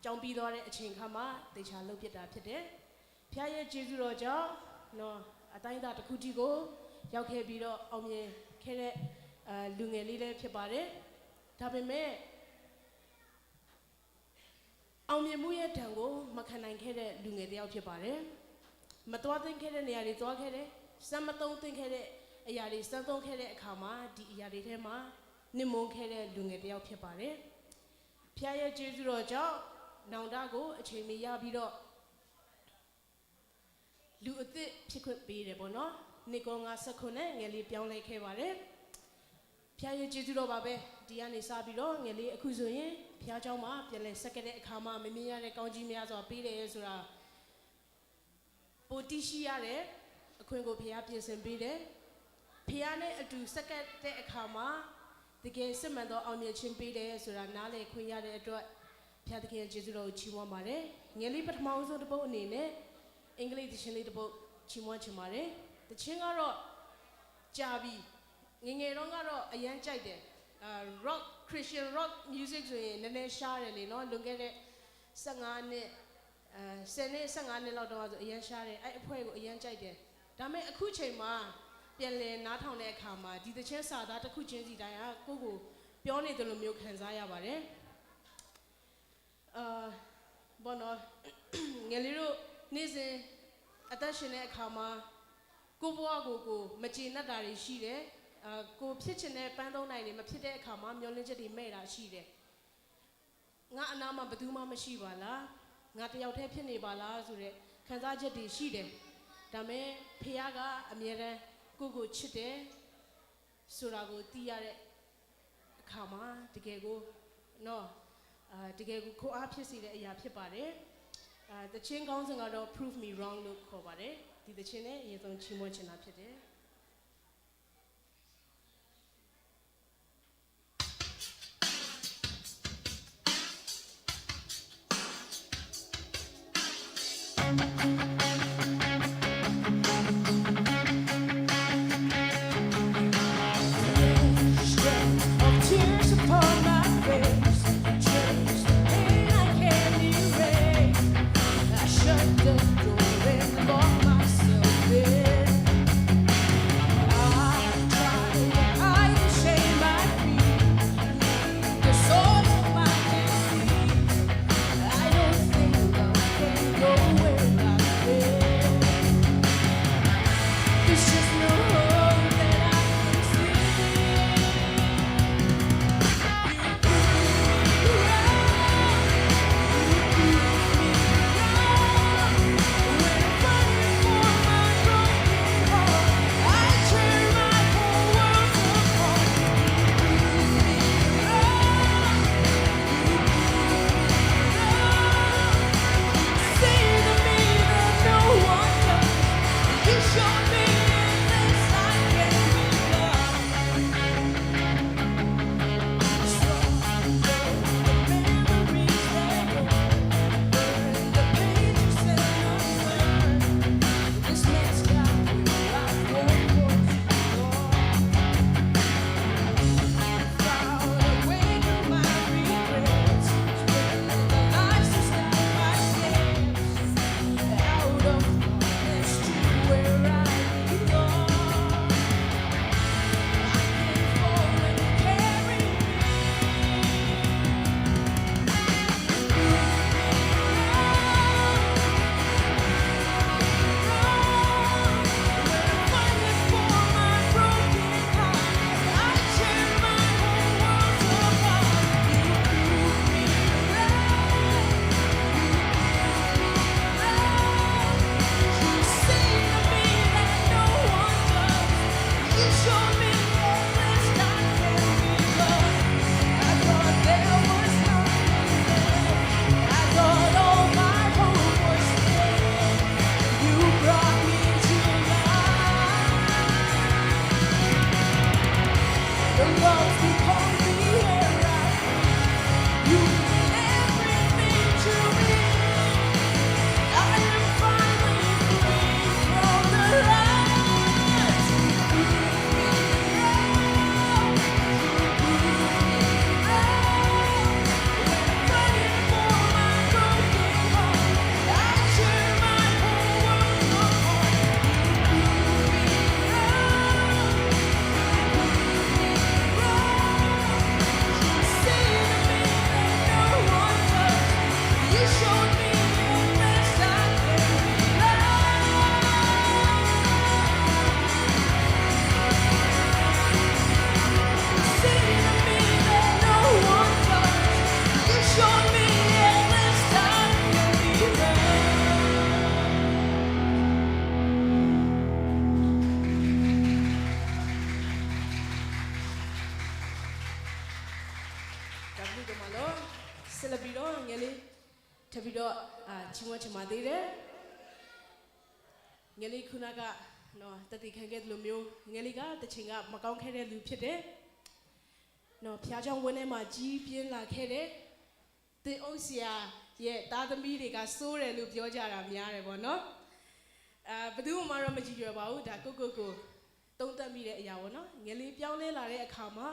ကျောင်းပြီးသွားတဲ့အချိန်ခါမှာ သေချာလုပ်ဖြစ်တာဖြစ်တယ်။ ဘုရားရဲ့ကျေးဇူးတော်ကြောင့်နော် အတိုင်းအတာတစ်ခုထိကို ရောက်ခဲ့ပြီးတော့ အောင်မြင်ခဲ့တဲ့ အာ လူငယ်လေးလည်းဖြစ်ပါတယ်။ ဒါပေမဲ့ အောင်မြင်မှုရဲ့ဒဏ်ကို မခံနိုင်ခဲ့တဲ့လူငယ်တစ်ယောက်ဖြစ်ပါတယ်။ မသွားသင့်ခဲ့တဲ့နေရာတွေသွားခဲ့တယ်။ စမ်းမသုံးသင့်ခဲ့တဲ့အရာတွေ စမ်းသုံးခဲ့တဲ့အခါမှာ ဒီအရာတွေထဲမှာ နစ်မွန်ခဲ့တဲ့လူငယ်တစ်ယောက်ဖြစ်ပါတယ်။ ဘုရားရဲ့ကျေးဇူးတော်ကြောင့် နောင်တကို အချိန်မီရပြီးတော့ လူအသစ်ဖြစ်ခွင့်ပေးတယ်ပေါ့နော်။ နှစ်ပေါင်းငါးဆယ့်ခုနစ် ငယ်လေးပြောင်းလဲခဲ့ပါတယ်။ ဘုရားရဲ့ကျေးဇူးတော်ပါပဲ။ ဒီကနေစပြီးတော့ ငယ်လေးအခုဆိုရင် ဘုရားကျောင်းမှာ ပြန်လည်ဆက်ကပ်တဲ့အခါမှာ မမြင်ရတဲ့ကောင်းကြီးများစွာပေးတယ်ဆိုတာ ပိုသိရှိရတဲ့အခွင့်ကို ဘုရားပြင်ဆင်ပေးတယ်။ ဘုရားနဲ့အတူဆက်ကပ်တဲ့အခါမှာ တကယ်စစ်မှန်သောအောင်မြင်ခြင်းပေးတယ်ဆိုတာ နားလည်ခွင့်ရတဲ့အတွက် ဘုရားသခင်ရဲ့ကျေးဇူးတော်ကိုချီးမွမ်းပါတယ်။ ငယ်လေးပထမဦးဆုံးတစ်ပုဒ်အနေနဲ့ အင်္ဂလိပ်သီချင်းလေးတစ်ပုဒ် ချီးမွမ်းချင်ပါတယ်။ သီချင်းကတော့ ကြာပြီ။ ငယ်ငယ်တုန်းကတော့ အရမ်းကြိုက်တယ်။ အာ rock, Christian rock music ဆိုရင် နည်းနည်းရှားတယ်လေနော်။ လွန်ခဲ့တဲ့ ဆယ့်ငါးနှစ် အဲ ဆယ်နှစ် ဆယ့်ငါးနှစ်လောက်တုန်းကဆို အရမ်းရှားတယ်။ အဲ့အဖွဲ့ကို အရမ်းကြိုက်တယ်။ ဒါပေမဲ့ အခုချိန်မှာ ပြန်လည်နားထောင်တဲ့အခါမှာ ဒီသီချင်းစာသားတစ်ခုချင်းစီတိုင်းက ကိုယ့်ကိုပြောနေသလိုမျိုး ခံစားရပါတယ်။ အာ ပေါ့နော် ငယ်လေးတို့ နေ့စဉ်အသက်ရှင်တဲ့အခါမှာ ကိုယ့်ဘဝကို ကိုယ်မကျေနပ်တာတွေရှိတယ်။ အာ ကိုယ်ဖြစ်ချင်တဲ့ပန်းသုံးနိုင်တွေ မဖြစ်တဲ့အခါမှာ မျှော်လင့်ချက်တွေမဲ့တာရှိတယ်။ ငါအနားမှာ ဘယ်သူမှမရှိပါလား၊ ငါတစ်ယောက်တည်းဖြစ်နေပါလားဆိုတဲ့ ခံစားချက်တွေရှိတယ်။ ဒါပေမဲ့ ဘုရားကအမြဲတမ်း ကိုယ့်ကိုချစ်တယ်ဆိုတာကို သိရတဲ့အခါမှာ တကယ်ကိုနော် အာ တကယ်ကို ခွန်အားဖြစ်စေတဲ့အရာဖြစ်ပါတယ်။ အာ သီချင်းခေါင်းစဉ်ကတော့ Prove Me Wrong လို့ခေါ်ပါတယ်။ ဒီသီချင်းနဲ့ အရင်ဆုံးချီးမွမ်းချင်တာဖြစ်တယ်။ Of tears upon my face, trace of pain I can't erase. I shut the door and lock myself in. I try, I shame my feet, the source of my deceit. I don't think I can go where I've been. There's just no hope that I can see. You prove me wrong, you prove me wrong. When I finally ဆက်လက်ပြီးတော့ ငယ်လေး ထပ်ပြီးတော့ အာ ချီးမွမ်းချင်ပါသေးတယ်။ ငယ်လေး ခုနက နော် သက်သေခံခဲ့သလိုမျိုး ငယ်လေးက တချိန်က မကောင်းခဲ့တဲ့လူဖြစ်တယ်။ နော် ဘုရားကျောင်းဝင်းထဲမှာ ကြီးပြင်းလာခဲ့တဲ့ သင်းအုပ်ဆရာရဲ့သားသမီးတွေက ဆိုးတယ်လို့ ပြောကြတာများတယ်ပေါ့နော်။ အာ ဘယ်သူမှတော့ မကြည်လျော်ပါဘူး။ ဒါ ကိုယ့်ကိုယ်ကို သုံးသပ်မိတဲ့အရာပေါ့နော်။ ငယ်လေး ပြောင်းလဲလာတဲ့အခါမှာ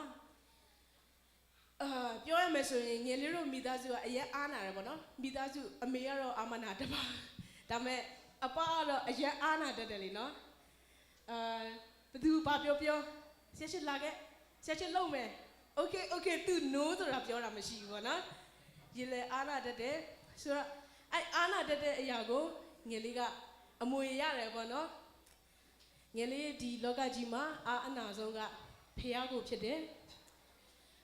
အာ ပြောရမယ်ဆိုရင် ငယ်လေးတို့မိသားစုက အရမ်းအားနာတယ်ပေါ့နော်။ မိသားစု အမေကတော့ အာမနာတတ်ပါ။ ဒါပေမဲ့ အပၢ်ကတော့ အရမ်းအားနာတတ်တယ်လီၤနော်။ အာ ဘယ်သူဘာပြောပြော ဆရာချစ်လာခဲ့ ဆရာချစ်လုပ်မယ် okay okay သူ no ဆိုတာ ပြောတာမရှိဘူးပေါ့နော်။ ရေလဲအားနာတတ်တယ်ဆိုတော့ အဲ့အားနာတတ်တဲ့အရာကို ငယ်လေးက အမွေရတယ်ပေါ့နော်။ ငယ်လေး ဒီလောကကြီးမှာ အားအနာဆုံးက ဘုရားကိုဖြစ်တယ်။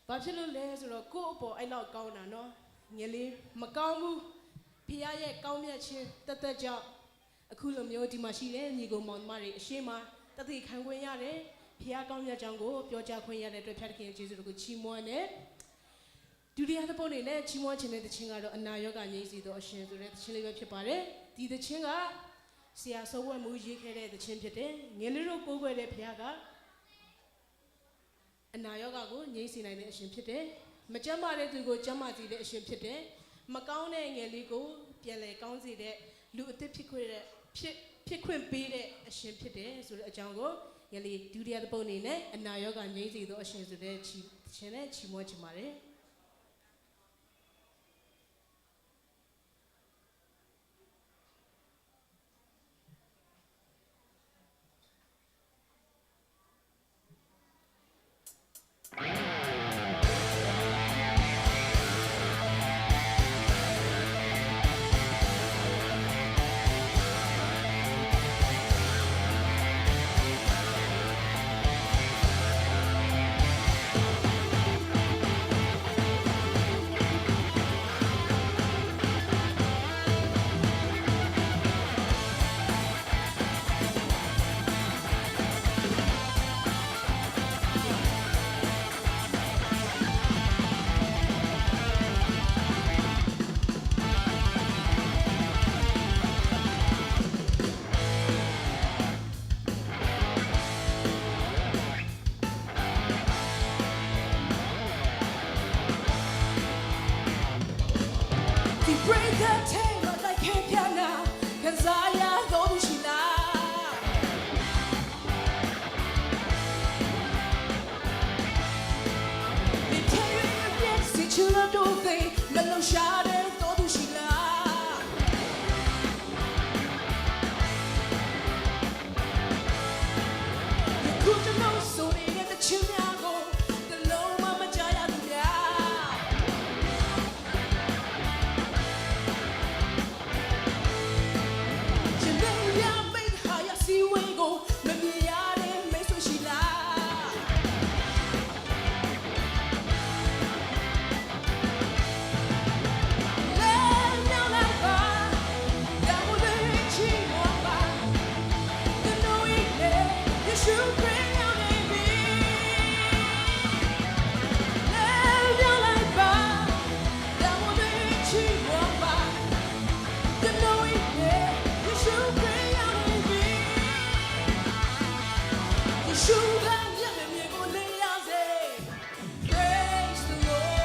ဘာဖြစ်လို့လဲဆိုတော့ ကိုယ့်အပေါ်အဲ့လောက်ကောင်းတာနော် ငယ်လေး မကောင်းဘူး။ ဘုရားရဲ့ကောင်းမြတ်ခြင်းသက်သက်ကြောင့် အခုလိုမျိုး ဒီမှာရှိတဲ့ ညီအစ်ကိုမောင်နှမတွေအရှေ့မှာ သက်သေခံခွင့်ရတယ်။ ဘုရားကောင်းမြတ်ကြောင်းကို ပြောကြားခွင့်ရတဲ့အတွက် ဘုရားသခင်ရဲ့ကျေးဇူးတော်ကို ချီးမွမ်းတယ်။ ဒုတိယသပုတ်အနေနဲ့ ချီးမွမ်းချင်တဲ့သီချင်းကတော့ အနာရောဂါငြိမ်းစေသောအရှင်ဆိုတဲ့သီချင်းလေးပဲဖြစ်ပါတယ်။ ဒီသီချင်းက ဆရာစောဝဲမူရေးခဲ့တဲ့သီချင်းဖြစ်တယ်။ ငယ်လေးတို့ကိုးကွယ်တဲ့ဘုရားက အနာရောဂါကိုငြိမ်းစေနိုင်တဲ့အရှင်ဖြစ်တယ်။ မကျန်းမာတဲ့သူကိုကျန်းမာစေတဲ့အရှင်ဖြစ်တယ်။ မကောင်းတဲ့ငယ်လေးကိုပြန်လည်ကောင်းစေတဲ့ လူအသစ်ဖြစ်ခွင့်တဲ့ ဖြစ် ဖြစ်ခွင့်ပေးတဲ့အရှင်ဖြစ်တယ်ဆိုတဲ့အကြောင်းကို ငယ်လေး ဒုတိယသပုတ်အနေနဲ့ အနာရောဂါငြိမ်းစေသောအရှင်ဆိုတဲ့ချီ- သီချင်းနဲ့ချီးမွမ်းချင်ပါတယ်။ Break the chain လိုက်ခဲပြန ခံစားရသောသူရှိလား နေထဲရင်းမျက်စိချူလို့တို့သိမလုံရှားတဲ့သောသူရှိလား ယခုကျွန်တော်ဆိုနေတဲ့တခြင်းများကိုတစ်လုံးမှမကြားရသူများ ရှင်မင်းရမိတ်ဟာရစည်းဝေးကိုမမြင်ရတဲ့မိတ်ဆွေရှိလား လဲမြောက်လိုက်ပါဒါကိုလည်းချီးမွမ်းပါကျွန်တော်ရဲ့ယေရှုခရစ်ရောက်နေပြီလဲမြောက်လိုက်ပါဒါကိုလည်းချီးမွမ်းပါ Praise the Lord.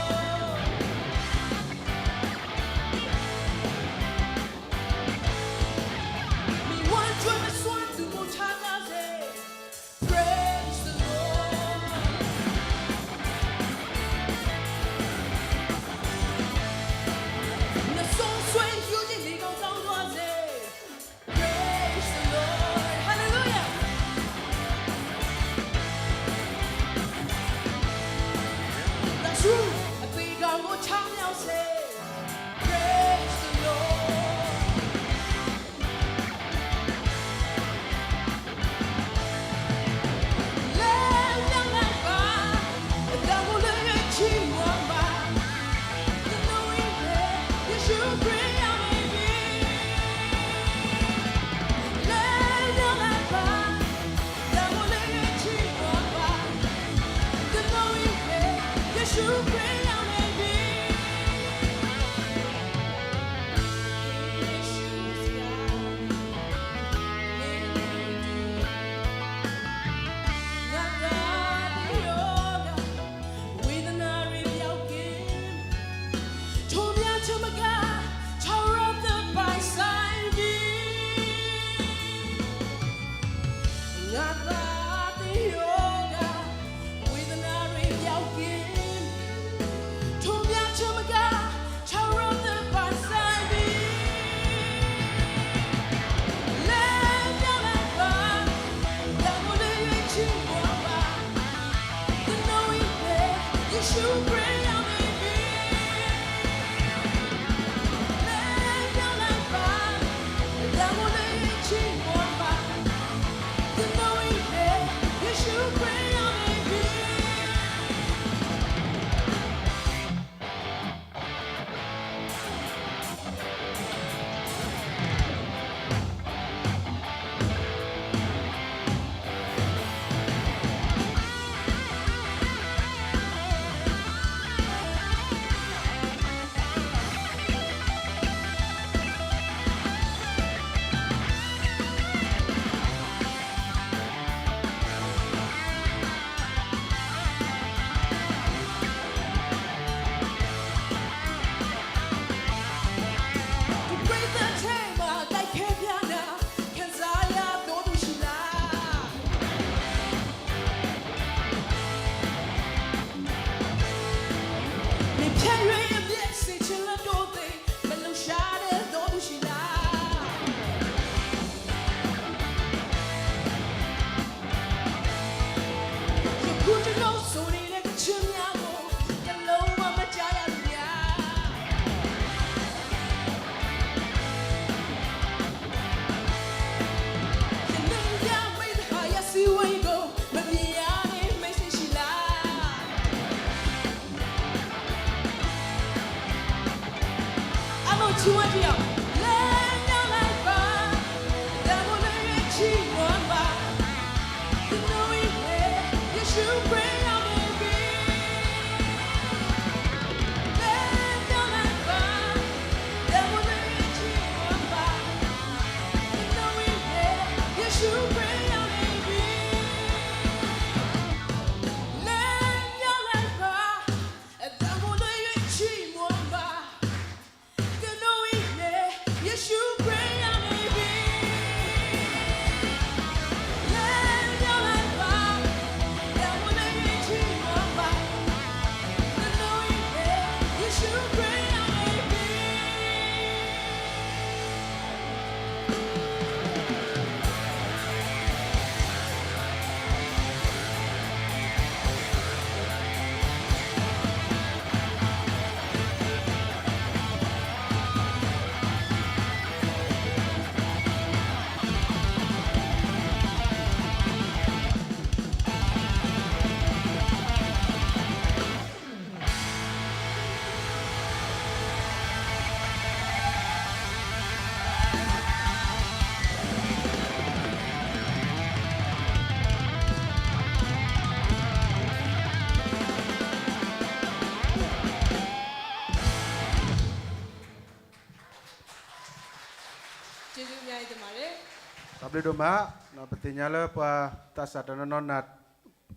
တၢ်ဘျုးဒိၣ်မး, ပသ့ၣ်ညါလၢပှၤသးစၢ်တနီၤနီၤနၢ်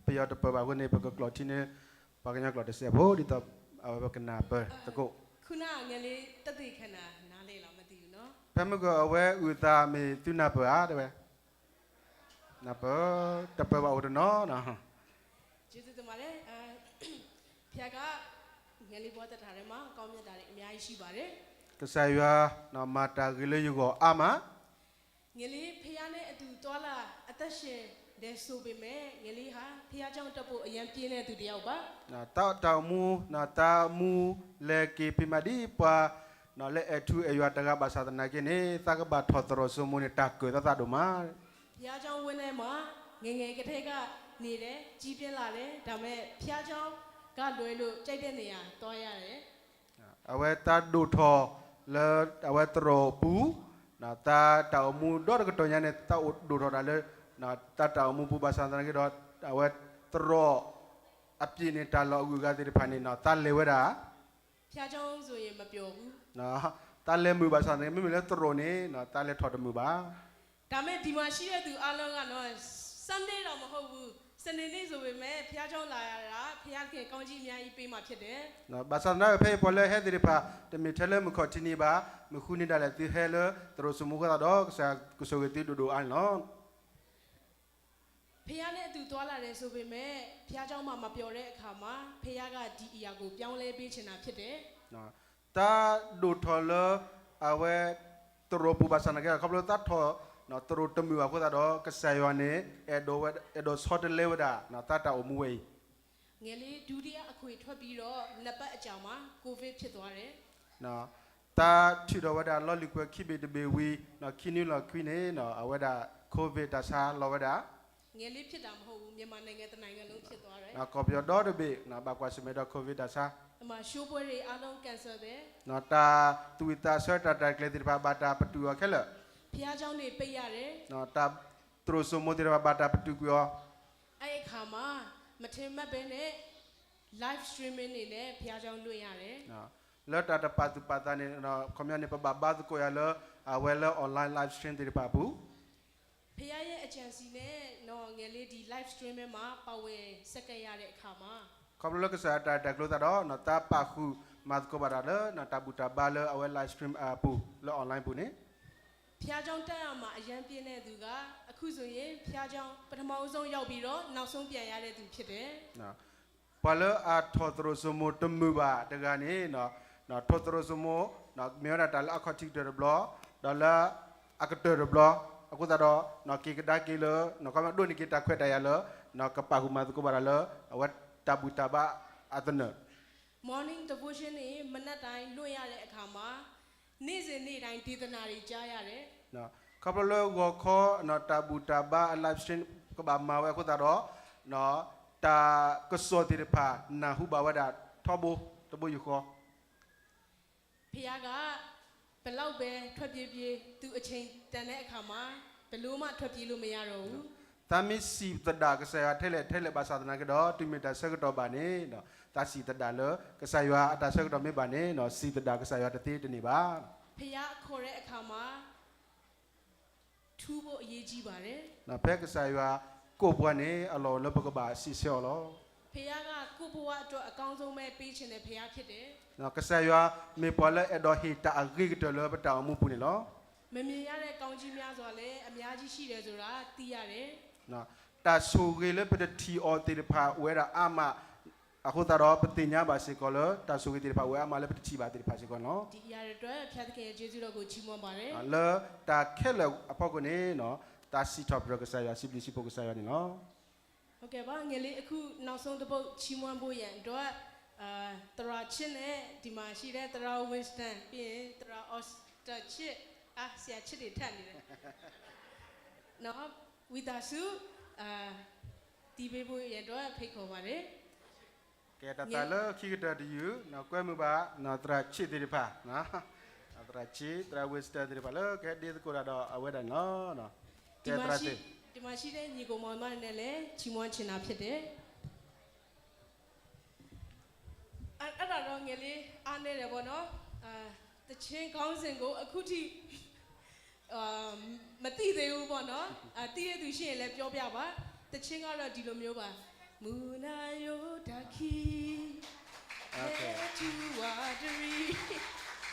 ပယီၤတပၢၢ်ဘၣ်အဃိန့ၣ် ပကကျိးထံန့ၢ် ပှၤကညီကျိာ်တစဲးဖိ ဒ်သိးအဝဲပကနၢ်ပၢၢ်သကိး. ဖဲမုၢ်ကီၢ်အဝဲအုၣ်သးမ့ၢ်သုနၢ်ပၢၢ်ဧါ တဲဝဲ, နၢ်ပၢၢ်, တပၢၢ်ဘၣ်အိၣ်တနီၤနီၤ. ကစၢ်ယွၤမၤတၢ်ဂ့ၤလၢယဂီၢ်အါမး. ငယ်လေး ဘုရားနဲ့အတူ သွားလာ အသက်ရှင်တယ်ဆိုပေမဲ့ ငယ်လေးဟာ ဘုရားကျောင်းတက်ဖို့ အရမ်းပြင်းတဲ့သူတစ်ယောက်ပါ. တၢ်အိၣ်မူ တၢ်မူလဲၤက့ၤဖံးမးဒ်ပှၤ လၢအဲၣ်ထူအဲၣ်ယွၤတဂၤဘၣ်ဆၣ်သနာ်က့န့ၣ် သးကဘၣ်ထီၣ်သရိာ်စိမိၤန့ၣ် တၢ်ကၢၣ်သးသးဒိၣ်မး. ဘုရားကျောင်းဝင်းထဲမှာ ငယ်ငယ်ကတည်းက နေတယ်, ကြီးပြင်းလာတယ်, ဒါပေမဲ့ ဘုရားကျောင်းကလွဲလို့ ကြိုက်တဲ့နေရာသွားရတယ်. အဝဲတၢ်ဒိၣ်ထီၣ်လၢအဝဲသရိာ်ပူၤ, တၢ်တၢ်အိၣ်မူဒီတကတီၢ်ညါန့ၣ် တၢ်အိၣ်ဒိၣ်ထီၣ်တၢ်လၢ တၢ်တၢ်အိၣ်မူပူၤဘၣ်ဆၣ်သနာ်က့ဒီး အဝဲသရိာ်အပျ့ၤန့ၣ် တၢ်လီၢ်အဂုၤအဂၤသ့ၣ်တဖၣ်န့ၣ် တၢ်လဲၤဝဲဒၣ် ဘုရားကျောင်းဆိုရင် မပျော်ဘူး. တၢ်လဲၤမုာ်ဘၣ်ဆၣ်သနာ်က့ မ့မ့ၢ်လၢသရိာ်န့ၣ် တၢ်လဲၤထီၣ်တမုာ်ဘၣ်. ဒါပေမဲ့ ဒီမှာရှိတဲ့သူအားလုံးကနော် Sunday တော့မဟုတ်ဘူး, Sunday နေ့ဆိုပေမဲ့ ဘုရားကျောင်းလာရတာ ဘုရားသခင်ကောင်းကြီးအများကြီးပေးမှာဖြစ်တယ်. ဘၣ်ဆၣ်သနာ်က့ ဖဲအံၤပှၤလၢဟဲသ့ၣ်တဖၣ် တမ့ၢ်ထဲလၢမုၢ်ခီၣ်ထံးနံၤဘၣ်, မုၢ်ဃုနံၤဒၣ်လဲာ်သုဟဲလၢသရိာ်စိမိၤအဃိသတးဒီး ကစၢ်ယွၤကဆိၣ်ဂ့ၤသုဒိၣ်ဒိၣ်အါန့ၣ်လီၤ. ဘုရားနဲ့အတူသွားလာတယ်ဆိုပေမဲ့ ဘုရားကျောင်းမှာ မပျော်တဲ့အခါမှာ ဘုရားကဒီအရာကို ပြောင်းလဲပေးချင်တာဖြစ်တယ်. တၢ်ဒိၣ်ထီၣ်လၢ အဝဲ သရိာ်ပူၤဘၣ်ဆၣ်သနာ်က့ ခီဖျိသးထီၣ် သရိာ်တမုာ်ဘၣ်အဃိသတးဒီး ကစၢ်ယွၤန့ၣ် အဲၣ်ဒိးဝဲ အဲၣ်ဒိးဆီတလဲဝဲဒၣ် တၢ်တၢ်အိၣ်မူဝဲအံၤ. ငယ်လေး ဒုတိယအခွေထွက်ပြီးတော့ နှစ်ပတ်အကြာမှာ ကိုဗစ်ဖြစ်သွားတယ်. တ တၢ်ထုးထီၣ်ဝဲဒၣ်လီၢ်လံၤကွဲၤခံဘ့ၣ်တဘ့ၣ်ဝံၤ ခံနွံလီၤခွံန့ၣ် အဝဲဒၣ် COVID တၢ်ဆါလီၤဝဲဒၣ် ကီၢ်ပယီၤဒီတဘ့ၣ် ကီၢ်ပယီၤဒီတဘ့ၣ် ဘၣ်ကွၢ်ဆၢၣ်မဲာ်ဒီး COVID တၢ်ဆါ တၢ်သူၣ်ဝံၣ်သးဆၢတၢ်ရဲၣ်တၢ်ကျဲၤသ့ၣ်တဖၣ် ဘၣ်တၢ်ပတုာ်အီၤခဲလၢာ် တၢ်သရိာ်စိမိၤသ့ၣ်တဖၣ် ဘၣ်တၢ်ပတုာ်ကွံာ်အီၤ လၢတၢ်တပာ်သူၣ်ပာ်သးန့ၣ် ခီပညီန့ၣ် ပဘၣ်ဘါသကိးယၤလၢ အဝဲလၢ online live stream သ့ၣ်တဖၣ်အပူၤ ဖဲယဲ agency န့ၣ် ငဲၤလ့ဒံး live stream မ့ၢ်မး ပာ်ဝဲစ့ၢ်ကီးယၤဒံးအခါမး ခီဖျိလၢကစၢ်ယွၤတၢ်ရဲၣ်တၢ်ကျဲၤသးဒီး တၢ်ပာ်ဃုာ်မၤသကိးဘၣ်တၢ်လၢ တၢ်ဘူၣ်တၢ်ဘါလၢအဝဲ live stream အပူၤ လၢ online ပူၤန့ၣ် ဘုရားကျောင်း တက်ရမှာ အရမ်းပြင်းတဲ့သူက အခုဆိုရင် ဘုရားကျောင်း ပထမဦးဆုံးရောက်ပြီးတော့ နောက်ဆုံးပြန်ရတဲ့သူဖြစ်တယ် ပှၤလၢအထီၣ်သရိာ်စိမိၤတမုာ်ဘၣ်တဂၤန့ၣ် ထီၣ်သရိာ်စိမိၤ မ့ၢ်ဝဲဒၣ်တၢ်လၢအခီၣ်ထံးကတၢၢ်တဘျီ ဒီးလၢအကတၢၢ်တဘျီ အဃိသတးဒီး က့ၤကဒါက့ၤလၢ ခီပညီဒိၣ်န့ၢ်က့ၤတၢ်ခွဲးတၢ်ယာ်လၢ ကပာ်ဃုာ်မၤသကိးဘၣ်တၢ်လၢ အဝဲတၢ်ဘူၣ်တၢ်ဘါအသနၢၣ် Morning devotion နဲ့ မနက်တိုင်းလွှင့်ရတဲ့အခါမှာ နေ့စဉ်နေ့တိုင်းဒေသနာတွေကြားရတယ် ခီဖျိလၢဂီၤခီ တၢ်ဘူၣ်တၢ်ဘါအ live stream ကဘၣ်မၤဝဲအဃိသတးဒီး တၢ်ကစီၣ်သ့ၣ်တဖၣ် နၢ်ဟူဘၣ်ဝဲဒၣ်ထီဘိ တဘိယူၢ်ဃီ ဘုရားက ဘယ်လောက်ပဲထွက်ပြေးပြေး သူအချိန်တန်တဲ့အခါမှာ ဘယ်လိုမှထွက်ပြေးလို့မရတော့ဘူး သးမ့ၢ်စံးသဒၣ်ကစၢ်ယွၤထဲလဲၣ်ထဲလဲၣ်ဘၣ်ဆၣ်သနာ်က့ဒီး တုၤမ့ၢ်တၢ်ဆၢကတီၢ်ဘၣ်န့ၣ် သးစံးသဒၣ်လၢ ကစၢ်ယွၤအတၢ်ဆၢကတီၢ်မ့ၢ်ဘၣ်န့ၣ် စံးသဒၣ်ကစၢ်ယွၤတသ့တန့ၢ်ဘၣ် ဘုရားခေါ်တဲ့အခါမှာ ထူဖို့အရေးကြီးပါတယ် ဖဲကစၢ်ယွၤကိးပှၤန့ၣ် အလီၢ်အိၣ်လၢပကဘၣ်စံးဆၢအီၤလီၤ ဘုရားက ကိုယ့်ဘဝအတွက်အကောင်းဆုံးပဲပေးချင်တဲ့ဘုရားဖြစ်တယ် ကစၢ်ယွၤမ့ၢ်ပှၤလၢအဲၣ်ဒိးဟ့ၣ်တၢ်အဂ့ၤကတၢၢ်လၢပတၢ်အိၣ်မူပူၤန့ၣ်လီၤ မမြင်ရတဲ့ကောင်းချီးများစွာလည်းအများကြီးရှိတယ်ဆိုတာသိရတယ် တၢ်ဆိၣ်ဂ့ၤလၢပတထံၣ်အီၤသ့ၣ်တဖၣ်အိၣ်ဝဲဒၣ်အါမး အဃိသတးဒီးပသ့ၣ်ညါဘၣ်စ့ၢ်ကီးလၢ တၢ်ဆိၣ်ဂ့ၤသ့ၣ်တဖၣ်အိၣ်ဝဲအါမးလၢပတထံၣ်ဘၣ်သ့ၣ်တဖၣ်စ့ၢ်ကီးန့ၣ်လီၤ ဒီအရာအတွက်ဘုရားသခင်ရဲ့ကျေးဇူးတော်ကိုချီးမွမ်းပါတယ် လၢတၢ်ခဲလၢာ်အဖီခိၣ်န့ၣ် သးစံးထီၣ်ပတြၢၤကစၢ်ယွၤ စံးဘျုးစံးဖှိၣ်ကစၢ်ယွၤန့ၣ်လီၤ ဟုတ်ကဲ့ပါ ငယ်လေး အခုနောက်ဆုံးတစ်ပုဒ်ချီးမွမ်းဖို့ရန်အတွက် အာ သရၣ်ချစ်နဲ့ ဒီမှာရှိတဲ့သရၣ် Winston ပြီးရင်သရၣ် Austin ချစ် အာ ဆရာချစ်တွေထပ်နေတယ် နော် ဝံသးစူၤ အာ တီးပေးဖို့ရန်အတွက်ဖိတ်ခေါ်ပါတယ် ကဲ တၢ်သးလၢခံကတၢၢ်တယုၢ် ကွဲမုာ်ဘၣ် သရၣ်ချစ်သ့ၣ်တဖၣ် သရၣ်ချစ် သရၣ် Winston သ့ၣ်တဖၣ်လၢကဟဲဒ့သကိးတၢ်ဒီးအဝဲဒၣ်န့ၣ်လီၤ ကဲသရၣ်သ့ၣ် ဒီမှာရှိတဲ့ညီကိုမောင်မနဲ့လည်းချီးမွမ်းချင်တာဖြစ်တယ် အဲ့ဒါတော့ငယ်လေးအားနည်းတယ်ပေါ့နော်အာသီချင်းခေါင်းစဉ်ကိုအခုထိအာမသိသေးဘူးပေါ့နော်အာသိတဲ့သူရှိရင်လည်းပြောပြပါသီချင်းကတော့ဒီလိုမျိုးပါမုနာယိုတၢ်ခံ Okay ဟဲထူဝါတရံ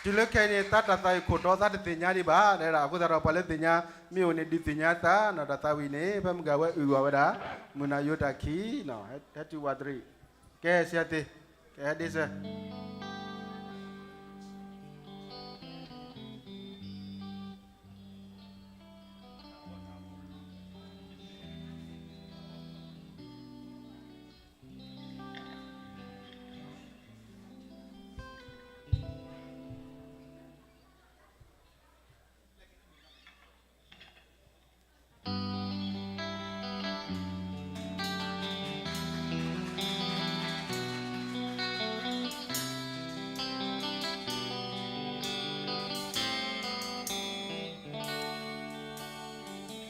တုၤလၢခဲအံၤန့ၣ် သးတၢ်သးအံၤခိၣ်တီသးတသ့ၣ်ညါဒံးဘၣ် တဲဒၣ် အဃိသတးဒီးပှၤလၢသ့ၣ်ညါ မ့ၢ်အိၣ်န့ၣ် ဒုးသ့ၣ်ညါသးနီၤ တၢ်သးဝံၣ်န့ၣ် ဖဲမုၢ်ဂၤဝဲအုၣ်ဝဲဒၣ် မုၢ်နၤယိတၢ်ခံနီၤ ဟဲတုၤဝးတရံး ကဲ ဆရာသ့ၣ် ကဟဲဒ့စၢၤ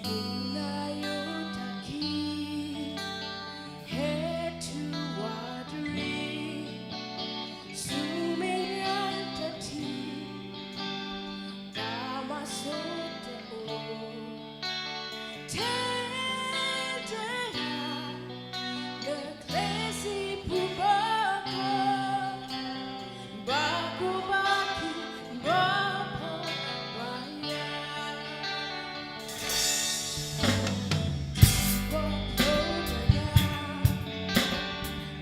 မုၢ်နၤယိတၢ်ခံ ဟဲထူဝးတရံး ဆူမဲာ်ညါတထံၣ် တၢ်မၤဆိတအိၣ် ထဲတဂၤ လၢကျဲစံာ်ပူၤဘၣ်ကီၢ် ဘၣ်ကိၢ်ဘၣ်ဂီၤ ဘၣ်ဖှီၣ်ဘၣ်ယာ် ဘၣ်ဖှီၣ်ဘၣ်ယာ်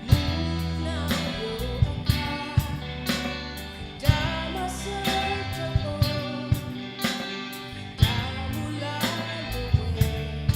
မုၢ်နၤယိအခါ တၢ်မၤဆိတအိၣ် တၢ်မုၢ်လၢ်လၢဝဲ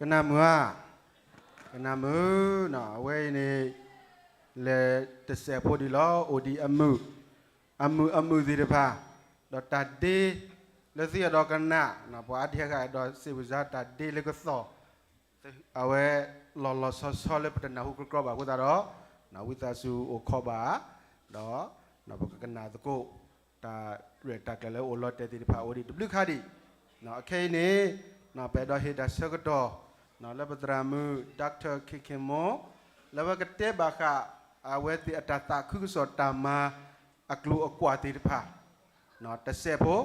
ကနၣ်မုာ်ဧါ, ကနၣ်မုာ်, အဝဲအံၤန့ၣ် လဲၤတစဲးဖိဒံးလီၤ. အိၣ်ဒံးအမုာ်, အမုာ်အမုာ်သ့ၣ်တဖၣ်, ဒီးတၢ်ဒ့လၢသုအဲၣ်ဒိးကနၣ်, ပှၤအါဒံအါဂၤအဲၣ်ဒိးစံးပစၢတၢ်ဒ့လၢကသီၣ်, အဝဲလီၤလီၤဆီဆီလၢပတနၢ်ဟူကြီကြီဘၣ်အဃိသတးဒီး, ဝံသးစူၤအိၣ်ခိးဘၣ်, ဒီးပကကနၣ်သကိး တၢ်ရဲၣ်တၢ်ကျဲၤလၢအိၣ်လီၤတဲာ်သ့ၣ်တဖၣ်အိၣ်ဒံးတဘျုးခါဒံး. အခဲအံၤန့ၣ် ပအဲၣ်ဒိးဟ့ၣ်တၢ်ဆၢကတီၢ် လၢပသရၣ်မုၣ် Doctor ခ့ၣ်ခ့ၣ်မိၢ် လၢအဝဲကတဲဘၣ်ဃး အဝဲသ့ၣ်အတၢ်သးခုကစီၣ်တၢ်မၤအကျိၤအကွာ်သ့ၣ်တဖၣ် တစဲးဖိ,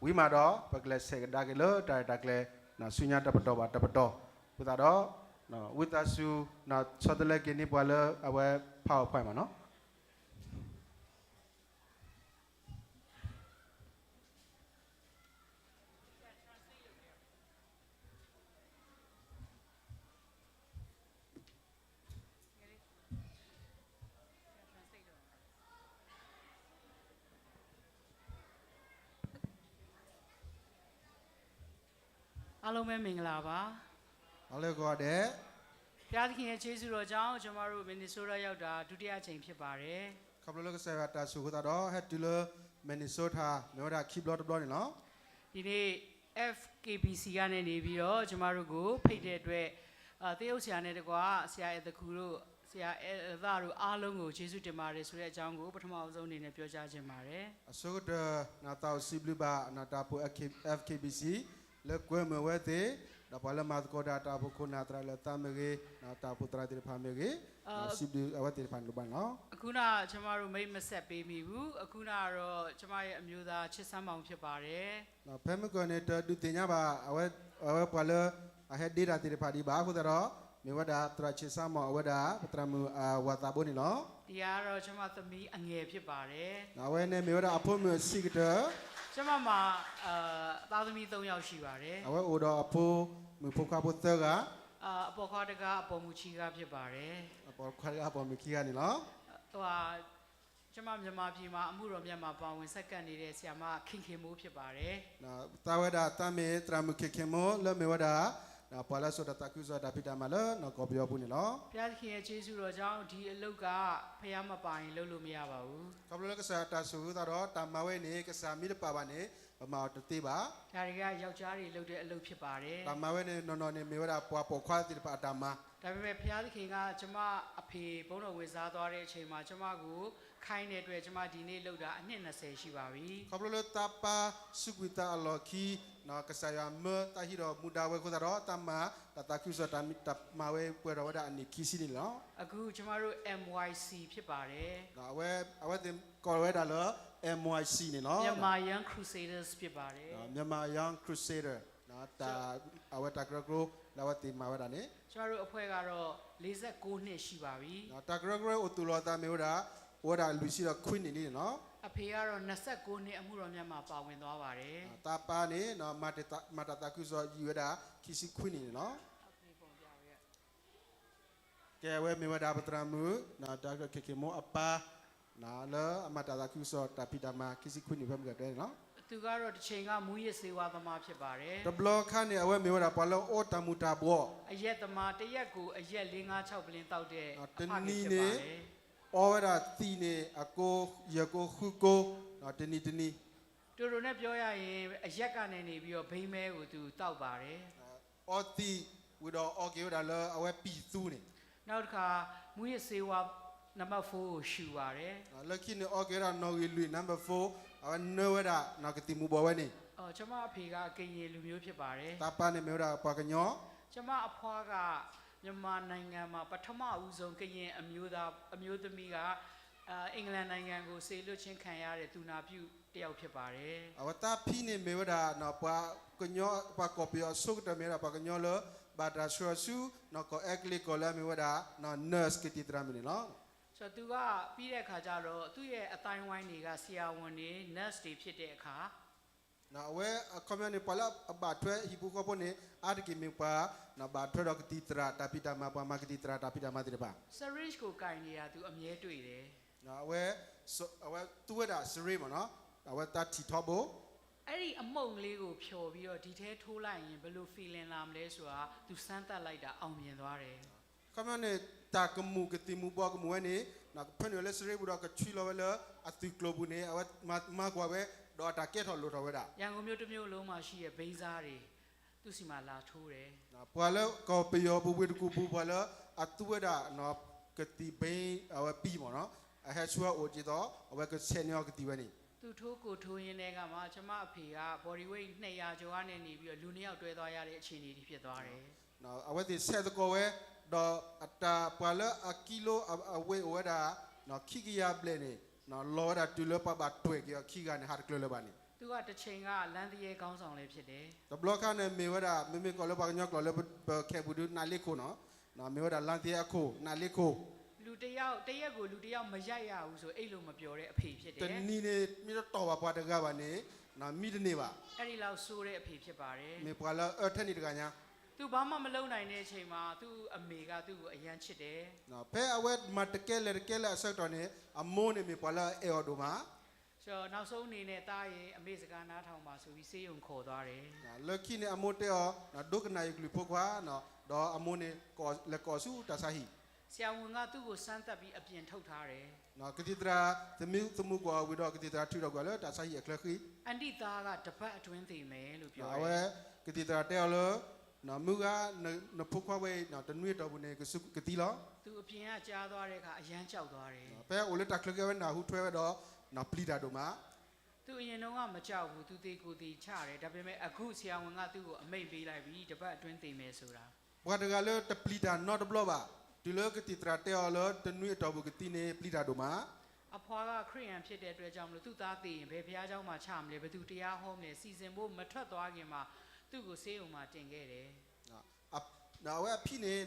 ဝံၤမးဒီး ပကလဲၤဆဲးကဒါက့ၤလၢတၢ်ရဲၣ်တၢ်ကျဲၤ ဆူညါတပတီၢ်ဘၣ်တပတီၢ်, အဃိသတးဒီး ဝံသးစူၤ ဆီတလဲက့ၤန့ၢ်ပှၤလၢအဝဲ PowerPoint မးနီၤ. အားလုံးပဲမင်္ဂလာပါ။ အလၢကီးဒဲး ဘုရားသခင်ရဲ့ကျေးဇူးတော်ကြောင့် ကျွန်မတို့ Minnesota ရောက်တာ ဒုတိယအကြိမ်ဖြစ်ပါတယ်။ ခီဖျိလၢကစၢ်ယွၤတၢ်ဆိၣ်အဃိသတးဒီး ဟဲတုၤလၢ Minnesota မ့ၢ်ဝဲဒၣ်ခံဘျီတဘျီန့ၣ်လီၤ. ဒီနေ့ F K B C ကနေနေပြီးတော့ ကျွန်မတို့ကိုဖိတ်တဲ့အတွက် အာ သင်းအုပ်ဆရာနဲ့တကွ ဆရာအဲသခူတို့ ဆရာအဲသတို့အားလုံးကိုကျေးဇူးတင်ပါတယ်ဆိုတဲ့အကြောင်းကို ပထမဦးဆုံးအနေနဲ့ပြောကြားချင်ပါတယ်။ အဆိကတၢၢ် သးအိၣ်စံးဘျုးဘၣ် တၢ်အိၣ်ဖှိၣ် F K B C လၢကွဲမုာ်ဝဲသ့ၣ် ဒီးပှၤလၢမၤသကိးတၢ် တၢ်အိၣ်ဖှိၣ်ခိၣ်နၢ်သရၣ်လၢသးမ့ၢ်ဂ့ၤ တၢ်အိၣ်ဖှိၣ်သရၣ်သ့ၣ်တဖၣ်မ့ၢ်ဂ့ၤ စံးဘျုးအဝဲသ့ၣ်တဖၣ်န့ၣ်တဘၣ်န့ၣ်လီၤ. အခုန ကျွန်မတို့ မိတ်မဆက်ပေးမိဘူး။ အခုနကတော့ ကျွန်မရဲ့အမျိုးသား ချစ်စန်းမောင် ဖြစ်ပါတယ်. ဖဲမုၢ်ကီၢ်န့ၣ် တဒုးသ့ၣ်ညါဘၣ် အဝဲ အဝဲပှၤလၢ အဟဲဒ့တၢ်သ့ၣ်တဖၣ်ဒံးဘၣ်အဃိသတးဒီး မ့ၢ်ဝဲဒၣ်သရၣ် ချစ်စန်းမောင် အဝဲဒၣ် ပသရၣ်မုၣ်အဝၤသးဘိန့ၣ်လီၤ. ဒီကတော့ ကျွန်မသမီးအငယ်ဖြစ်ပါတယ်. အဝဲန့ၣ်မ့ၢ်ဝဲဒၣ်အဖိမုၣ်အဆံးကတၢၢ်. ကျွန်မမှာ သားသမီးသုံးယောက်ရှိပါတယ်. အဝဲအိၣ်ဒီးအဖိမုၣ်ဖိခွါဖိသၢဂၤ. အပေါ်ခွါတဂၤ အပေါ်မုၣ်ခံဂၤဖြစ်ပါတယ်. အပိာ်ခွါတဂၤအပိာ်မုၣ်ခံဂၤန့ၣ်လီၤ. ဟိုဟာ ကျွန်မမြန်မာပြည်မှာ အမှုတော်မြတ်မှာ ပါဝင်ဆက်ကပ်နေတဲ့ ဆရာမခင်ခင်မိုး ဖြစ်ပါတယ်. သးဝဲဒၣ်သးမ့ၢ်သရၣ်မုၣ် ခင်ခင်မိုး လၢမ့ၢ်ဝဲဒၣ် ပှၤလၢအစိာ်တၢ်သးခုကစီၣ်တၢ်ဖံးတၢ်မၤလၢ ကီၢ်ပယီၤပူၤန့ၣ်လီၤ. ဘုရားသခင်ရဲ့ကျေးဇူးတော်ကြောင့် ဒီအလုပ်က ဘုရားမပါရင် လုပ်လို့မရပါဘူး. ခီဖျိလၢကစၢ်ယွၤတၢ်ဆိၣ်ဂ့ၤအဃိသတးဒီး တၢ်မၤဝဲန့ၣ် ကစၢ်မ့ၢ်တပာ်ဘၣ်န့ၣ် ပမၤအီၤတသ့ဘၣ်. ဒါတွေက ယောက်ျားတွေလုပ်တဲ့အလုပ်ဖြစ်ပါတယ်. တၢ်မၤဝဲန့ၣ် နီၢ်နီၢ်န့ၣ် မ့ၢ်ဝဲဒၣ်ပှၤပိာ်ခွါသ့ၣ်တဖၣ်အတၢ်မၤ. ဒါပေမဲ့ ဘုရားသခင်က ကျွန်မအဖေ ဘုန်းတော်ဝင်စားသွားတဲ့အချိန်မှာ ကျွန်မကို ခိုင်းတဲ့အတွက် ကျွန်မ ဒီနေ့လုပ်တာ အနှစ်နှစ်ဆယ်ရှိပါပြီ. ခီဖျိလၢသးပၢ်စူးကွံာ်သးအလီၢ်ခံ ကစၢ်ယွၤမၢသးဟံးဒီးမူဒါဝဲအဃိသတးဒီး သးမၤတၢ်သးခုကစီၣ်တၢ်မၤဝဲပှဲၤထီၣ်ဝဲဒၣ်အနံၣ်ခံဆံန့ၣ်လီၤ. အခု ကျွန်မတို့ M Y C ဖြစ်ပါတယ်. အဝဲသ့ၣ်ကိးဝဲဒၣ်လၢ M Y C န့ၣ်လီၤ. Myanmar Young Crusaders ဖြစ်ပါတယ်. Myanmar Young Crusader အဝဲတၢ်ကရၢကရိလၢအဝဲသ့ၣ်မၤဝဲဒၣ်န့ၣ် ကျွန်တော်တို့အဖွဲ့ကတော့ လေးဆယ့်ကိုးနှစ်ရှိပါပြီ. တၢ်ကရၢကရိအိၣ်သူၣ်လီၤအသးမ့ၢ်ဝဲဒၣ် အိၣ်ဝဲဒၣ်လွံၢ်ဆံဒီးခွံနံၣ်လံန့ၣ်လီၤ. အဖေကတော့ နှစ်ဆယ့်ကိုးနှစ် အမှုတော်မြတ်မှာ ပါဝင်သွားပါတယ်. သးပၢ်န့ၣ် မၤတၢ်သးခုကစီၣ်ယံာ်ဝဲဒၣ်ခံဆံခွံနံၣ်န့ၣ်လီၤ. ကဲ အဝဲမ့ၢ်ဝဲဒၣ်ပသရၣ်မုၣ် Doctor ခင်ခင်မိုး အပၢ် လၢအမၤတၢ်သးခုကစီၣ်တၢ်ဖံးတၢ်မၤ ခံဆံခွံနံၣ်ဖဲမုၢ်ကတၢၢ်န့ၣ်လီၤ. သူကတော့ တစ်ချိန်က မူးယစ်ဆေးဝါးသမားဖြစ်ပါတယ်. တဘျီခါန့ၣ် အဝဲမ့ၢ်ဝဲဒၣ်ပှၤလၢအီတၢ်မူၤတၢ်ဘှီး အရက်သမား တစ်ရက်ကို အရက်လေးငါးခြောက်ပုလင်းသောက်တဲ့ အဖခင်ဖြစ်ပါတယ်. တနံၤန့ၣ် အီဝဲဒၣ်သံးန့ၣ် အကိး ယဲၢ်ကိးဃုကိး တနံၤတနံၤ တိုတိုနဲ့ပြောရရင် အရက်ကနေနေပြီးတော့ ဘိန်းမဲကို သူသောက်ပါတယ်. အီသံးဝံၤဒီးအီက့ၤဝဲဒၣ်လၢအဝဲပံၢ်သူန့ၣ် နောက်တစ်ခါ မူးယစ်ဆေးဝါး နံပါတ် four ကို ရှူပါတယ်. လၢခံန့ၣ်အီက့ၤဝဲဒၣ်နီၣ်ဂံၢ်လွံၢ် number four အဝဲနၢဝဲဒၣ်နီၣ်ကသံၣ်မူၤဘှီးဝဲန့ၣ် ကျွန်မအဖေက ကရင်လူမျိုးဖြစ်ပါတယ်. သးပၢ်န့ၣ်မ့ၢ်ဝဲဒၣ်ပှၤကညီ ကျွန်မအဖွားက မြန်မာနိုင်ငံမှာ ပထမဦးဆုံး ကရင်အမျိုးသား အမျိုးသမီးက အင်္ဂလန်နိုင်ငံကို စေလွှတ်ခြင်းခံရတဲ့ သူနာပြုတစ်ယောက်ဖြစ်ပါတယ်. အဝဲသးဖံန့ၣ်မ့ၢ်ဝဲဒၣ် ပှၤကညီ ပှၤကီၢ်ပယီၤအဆိကတၢၢ်မ့ၢ်ဝဲဒၣ် ပှၤကညီလၢ ဘၣ်တၢ်ဆှၢဆူ ကီၢ်အဲကလံးကီၢ်လၢအမ့ၢ်ဝဲဒၣ် nurse ကသံၣ်သရၣ်မုၣ်န့ၣ်လီၤ. ဆိုတော့ သူက ပြီးတဲ့အခါကျတော့ သူ့ရဲ့အသိုင်းအဝိုင်းတွေက ဆရာဝန်တွေ nurse တွေဖြစ်တဲ့အခါ အဝဲအခီပညီန့ၣ် ပှၤလၢအဘၣ်ထွဲဟံၣ်ဖိဃီဖိန့ၣ် အါတက့ၢ်မ့ၢ်ပှၤ ဘၣ်ထွဲဒီးကသံၣ်သရၣ်တၢ်ဖံးတၢ်မၤ ပှၤမၤကသံၣ်သရၣ်တၢ်ဖံးတၢ်မၤသ့ၣ်တဖၣ် syringe ကို ကိုင်နေတာ သူအမြဲတွေ့တယ်. အဝဲ အဝဲသူဝဲဒၣ် syringe မ့ၢ်နီၤ အဝဲသးထံၣ်ထီဘိ အဲ့ဒီအမုန့်လေးကိုဖျော်ပြီးတော့ ဒီထဲထိုးလိုက်ရင် ဘယ်လို feeling လာမလဲဆိုတာ သူစမ်းသပ်လိုက်တာ အောင်မြင်သွားတယ်။ ခီပညီန့ၣ် တၢ်ကမူၣ်ကသံၣ်မူၤဘှီးကမူၣ်ဝဲန့ၣ် ဖဲန့ၣ်လၢစရ့ပူၤဒီးကဆှံလီၤဝဲလၢအသွံၣ်ကျိၤပူၤန့ၣ် အဝဲမၤကွၢ်ဝဲ ဒီးအတၢ်ကဲထီၣ်လိၣ်ထီၣ်ဝဲဒၣ် ရန်ကုန်မြို့တစ်မြို့လုံးမှာရှိတဲ့ ဘိန်းစားတွေ သူ့ဆီမှာလာထိုးတယ်. ပှၤလၢကီၢ်ပယီၤပူၤ ဝ့ၢ်တကူၣ်ပူၤ ပှၤလၢအသူဝဲဒၣ် ကသံၣ်ဘိန်း အဝဲပံမ့ၢ်နီၤ အဟဲဆူအအိၣ်က့ၤသိး အဝဲကဆဲးန့ၢ်အီၤကသံၣ်ဝဲန့ၣ် သူထိုးကိုယ်ထိုးရင်းထဲကမှ ကျမအဖေက body weight နှစ်ရာကျော်ကနေနေပြီးတော့ လူနှစ်ယောက်တွဲသွားရတဲ့အခြေအနေထိဖြစ်သွားတယ်. အဝဲသ့ၣ်ဆဲးသကိးဝဲ ဒီးအတၢ်ပှၤလၢအကံလိအဝ့ၢ်အိၣ်ဝဲဒၣ် ခံကယၤဘျဲၣ်န့ၣ် လီၤဝဲဒၣ်တုၤလၢပှၤဘၣ်တွဲၢ်က့ၤအီၤခံဂၤန့ၣ် ဟးတကျၢၤလၢၤဘၣ်န့ၣ် သူကတစ်ချိန်က လမ်းသရဲခေါင်းဆောင်လည်းဖြစ်တယ်. တဘျီခါန့ၣ်မ့ၢ်ဝဲဒၣ် မ့မ့ၢ်ကီးလၢပှၤကညီကျိာ်လၢ ပခဲပူၤဒုး နးလ့ခိၣ်နီၤ မ့ၢ်ဝဲဒၣ် လမ်းသရဲ အခိၣ် နးလ့ခိၣ် လူတစ်ယောက် တစ်ရက်ကိုလူတစ်ယောက်မရိုက်ရဘူးဆို အိပ်လို့မပျော်တဲ့အဖေဖြစ်တယ်. တနံၤန့ၣ် မ့ၢ်တတီၢ်ဘၣ်ပှၤတဂၤဘၣ်န့ၣ် မံတန့ၢ်ဘၣ်. အဲ့ဒီလောက်ဆိုးတဲ့အဖေဖြစ်ပါတယ်. မ့ၢ်ပှၤလၢအအၢထဲန့ၣ်တဂၤညါ သူဘာမှမလုပ်နိုင်တဲ့အချိန်မှာ သူ့အမေကသူ့ကိုအရမ်းချစ်တယ်. ဖဲအဝဲမၤတကဲလဲၤတကဲလၢအဆၢကတီၢ်န့ၣ် အမိၢ်န့ၣ်မ့ၢ်ပှၤလၢအအဲၣ်အီၤဒိၣ်မး ဆိုတော့ နောက်ဆုံးအနေနဲ့ သားရေ အမေ့စကားနားထောင်ပါဆိုပြီး ဆေးရုံခေါ်သွားတယ်. လၢခံန့ၣ် အမိၢ်တဲအီၤ ဒိကနၣ်ယကလုၢ်ဖိခွါ ဒီးအမိၢ်န့ၣ် လဲၤကိးဆူတၢ်ဆါဟံၣ် ဆရာဝန်က သူ့ကို စမ်းသပ်ပြီး အပြင်ထုတ်ထားတယ်. ကသံၣ်သရၣ် သမံသမိးကွၢ်အီၤဝံၤဒီး ကသံၣ်သရၣ်ထုးထီၣ်ကွံာ်အီၤလၢတၢ်ဆါဟံၣ်အချၢဃံ အန်တီသားက တစ်ပတ်အတွင်းသေမယ်လို့ ပြောတယ်. အဝဲ ကသံၣ်သရၣ်တဲအီၤလၢ မုၢ်ဂၤ နဖိခွါဝဲအံၤ တနွံအတီၢ်ပူၤန့ၣ် ကသံလီၤ. သူအပြင်ကကြားသွားတဲ့အခါ အရမ်းကြောက်သွားတယ်. ဖဲအိၣ်လၢတၢ်ချၢဃံ အဝဲနၢ်ဟူထွဲဝဲဒီး ပျံၤတၢ်ဒိၣ်မး သူအရင်တုန်းကမကြောက်ဘူး သူသေကိုယ်သေချတယ် ဒါပေမဲ့အခုဆရာဝန်ကသူ့ကိုအမိန့်ပေးလိုက်ပြီ တစ်ပတ်အတွင်းသေမယ်ဆိုတာ. ပှၤတဂၤလၢတပျံၤတၢ်နီတဘျီဘၣ် တုၤလၢကသံၣ်သရၣ်တဲအီၤလၢတနွံအတီၢ်ပူၤကသံန့ၣ် ပျံၤတၢ်ဒိၣ်မး အဖွားက ခရစ်ယာန်ဖြစ်တဲ့အတွက်ကြောင့်မလို့ သူ့သားသေရင် ဘယ်ဘုရားကျောင်းမှာချမလဲ ဘယ်သူတရားဟောမလဲ စီစဉ်ဖို့မထွက်သွားခင်မှာ သူ့ကိုဆေးရုံမှာတင်ခဲ့တယ်. အဝဲအဖံန့ၣ်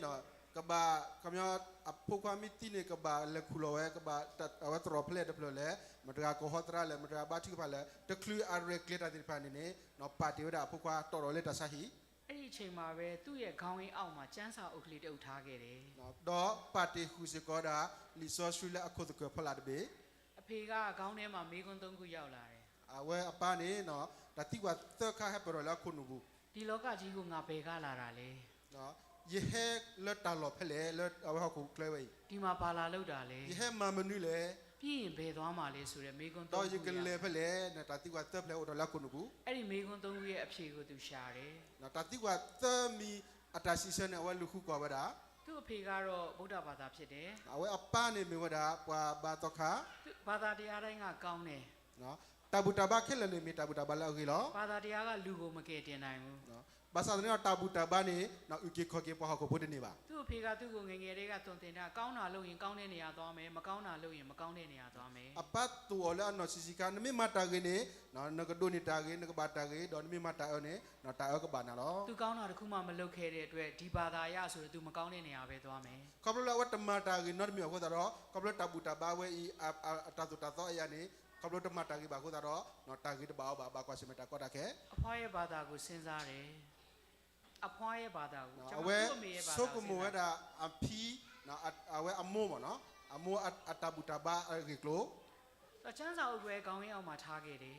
ကဘၣ် ခီပညီ အဖိခွါမ့ၢ်သံန့ၣ် ကဘၣ်လဲၤခူၣ်လီၤဝဲ ကဘၣ် အဝဲသရိာ်ဖဲလဲၣ်တဖျၢၣ်လဲၣ် မတၤတဂၤကဟီသရၣ်လဲၣ် မတၤတဂၤဘါထုကဖၣ်လဲၣ် တချုးအရဲၣ်ကျဲၤတၢ်သ့ၣ်တဖၣ်န့ၣ်န့ၣ် ပာ်တ့ၢ်ဝဲဒၣ်အဖိခွါတီၢ်ထီၣ်လၢတၢ်ဆါဟံၣ် အဲ့ဒီအချိန်မှာပဲ သူ့ရဲ့ခေါင်းအင်းအောက်မှာ ကျမ်းစာအုပ်ကလေးတစ်အုပ်ထားခဲ့တယ်. ဒီးပာ်တ့ၢ်ဃုာ်စ့ၢ်ကီးဒၣ် လံာ်စီဆှံလၢအခိၣ်သကၢၢ်ဖီလာ်တဘ့ၣ် အဖေက ခေါင်းထဲမှာ မေးခွန်းသုံးခုရောက်လာတယ်. အဝဲအပၢ်န့ၣ် တၢ်သံကွၢ်သၢခါဟဲပၢၢ်ထီၣ်လၢအခိၣ်နူာ်ပူၤ ဒီလောကကြီးကို ငါဘယ်ကလာတာလဲ. ယဟဲလၢတၢ်လီၢ်ဖဲလဲၣ် လၢအဝဲဟီၣ်ခိၣ်ချၢဝဲအံၤ ဒီမှာဘာလာလုပ်တာလဲ. ယဟဲမၤမနုၤလဲၣ်. ပြီးရင်ဘယ်သွားမှာလဲဆိုတဲ့ မေးခွန်းသုံးခု ဒီးယကလဲၤဖဲလဲၣ် တၢ်သံကွၢ်သၢဖျၢၣ်အိၣ်ထီၣ်လၢအခိၣ်နူာ်ပူၤ အဲ့ဒီမေးခွန်းသုံးခုရဲ့အဖြေကိုသူရှာတယ်. တၢ်သံကွၢ်သၢမံၤအတၢ်စံးဆၢန့ၣ် အဝဲလူၤဃုကွၢ်ဝဲဒၣ် သူ့အဖေကတော့ ဗုဒ္ဓဘာသာဖြစ်တယ်. အဝဲအပၢ်န့ၣ်မ့ၢ်ဝဲဒၣ် ပှၤဘါသီခါ ဘာသာတရားတိုင်းကကောင်းတယ်. တၢ်ဘူၣ်တၢ်ဘါခဲလၢာ်န့ၣ် မ့ၢ်တၢ်ဘူၣ်တၢ်ဘါလၢအဂ့ၤလီၤ. ဘာသာတရားက လူကိုမကယ်တင်နိုင်ဘူး. ဘၣ်ဆၣ်သနာ်က့ တၢ်ဘူၣ်တၢ်ဘါန့ၣ် အုၣ်က့ၤခီၣ်က့ၤပှၤဟီၣ်ခိၣ်ဖိတန့ၢ်ဘၣ်. သူ့အဖေက သူ့ကိုငယ်ငယ်တည်းက သွန်သင်တာ ကောင်းတာလုပ်ရင် ကောင်းတဲ့နေရာသွားမယ်, မကောင်းတာလုပ်ရင် မကောင်းတဲ့နေရာသွားမယ်. အပၢ်သိၣ်အီၤလၢအနီၢ်ဆံးဆံးခါ နမ့ၢ်မၤတၢ်ဂ့ၤန့ၣ် နကဒိးန့ၢ်တၢ်ဂ့ၤ, နကဘၣ်တၢ်ဂ့ၤ, ဒီးနမ့ၢ်မၤတၢ်အၢန့ၣ် တၢ်အၢကဘၣ်နၤလီၤ. သူကောင်းတာတစ်ခုမှမလုပ်ခဲ့တဲ့အတွက် ဒီဘာသာအရဆိုရင် သူမကောင်းတဲ့နေရာပဲသွားမယ်. ခီဖျိလၢအဝဲတမၤတၢ်ဂ့ၤနီတမံၤအဃိသတးဒီး ခီဖျိတၢ်ဘူၣ်တၢ်ဘါဝဲအံၤ အတၢ်သိၣ်တၢ်သီအံၤန့ၣ် ခီဖျိတမၤတၢ်ဂ့ၤဘၣ်အဃိသတးဒီး တၢ်ဂ့ၤတဘၣ်အီၤဘၣ်, ဘၣ်ကွၢ်ဆၢၣ်မဲာ်တၢ်ကီတၢ်ခဲ. အဖွားရဲ့ဘာသာကိုစဉ်းစားတယ်. အဖွားရဲ့ဘာသာကို အဝဲဆိကမိၣ်ဝဲဒၣ်အဖံ အဝဲအမိၢ်မ့ၢ်နီၤ, အမိၢ်အတၢ်ဘူၣ်တၢ်ဘါအဂ့ၢ်အကျိၤ ကျမ်းစာအုပ်ကို ခေါင်းအင်းအောက်မှာထားခဲ့တယ်.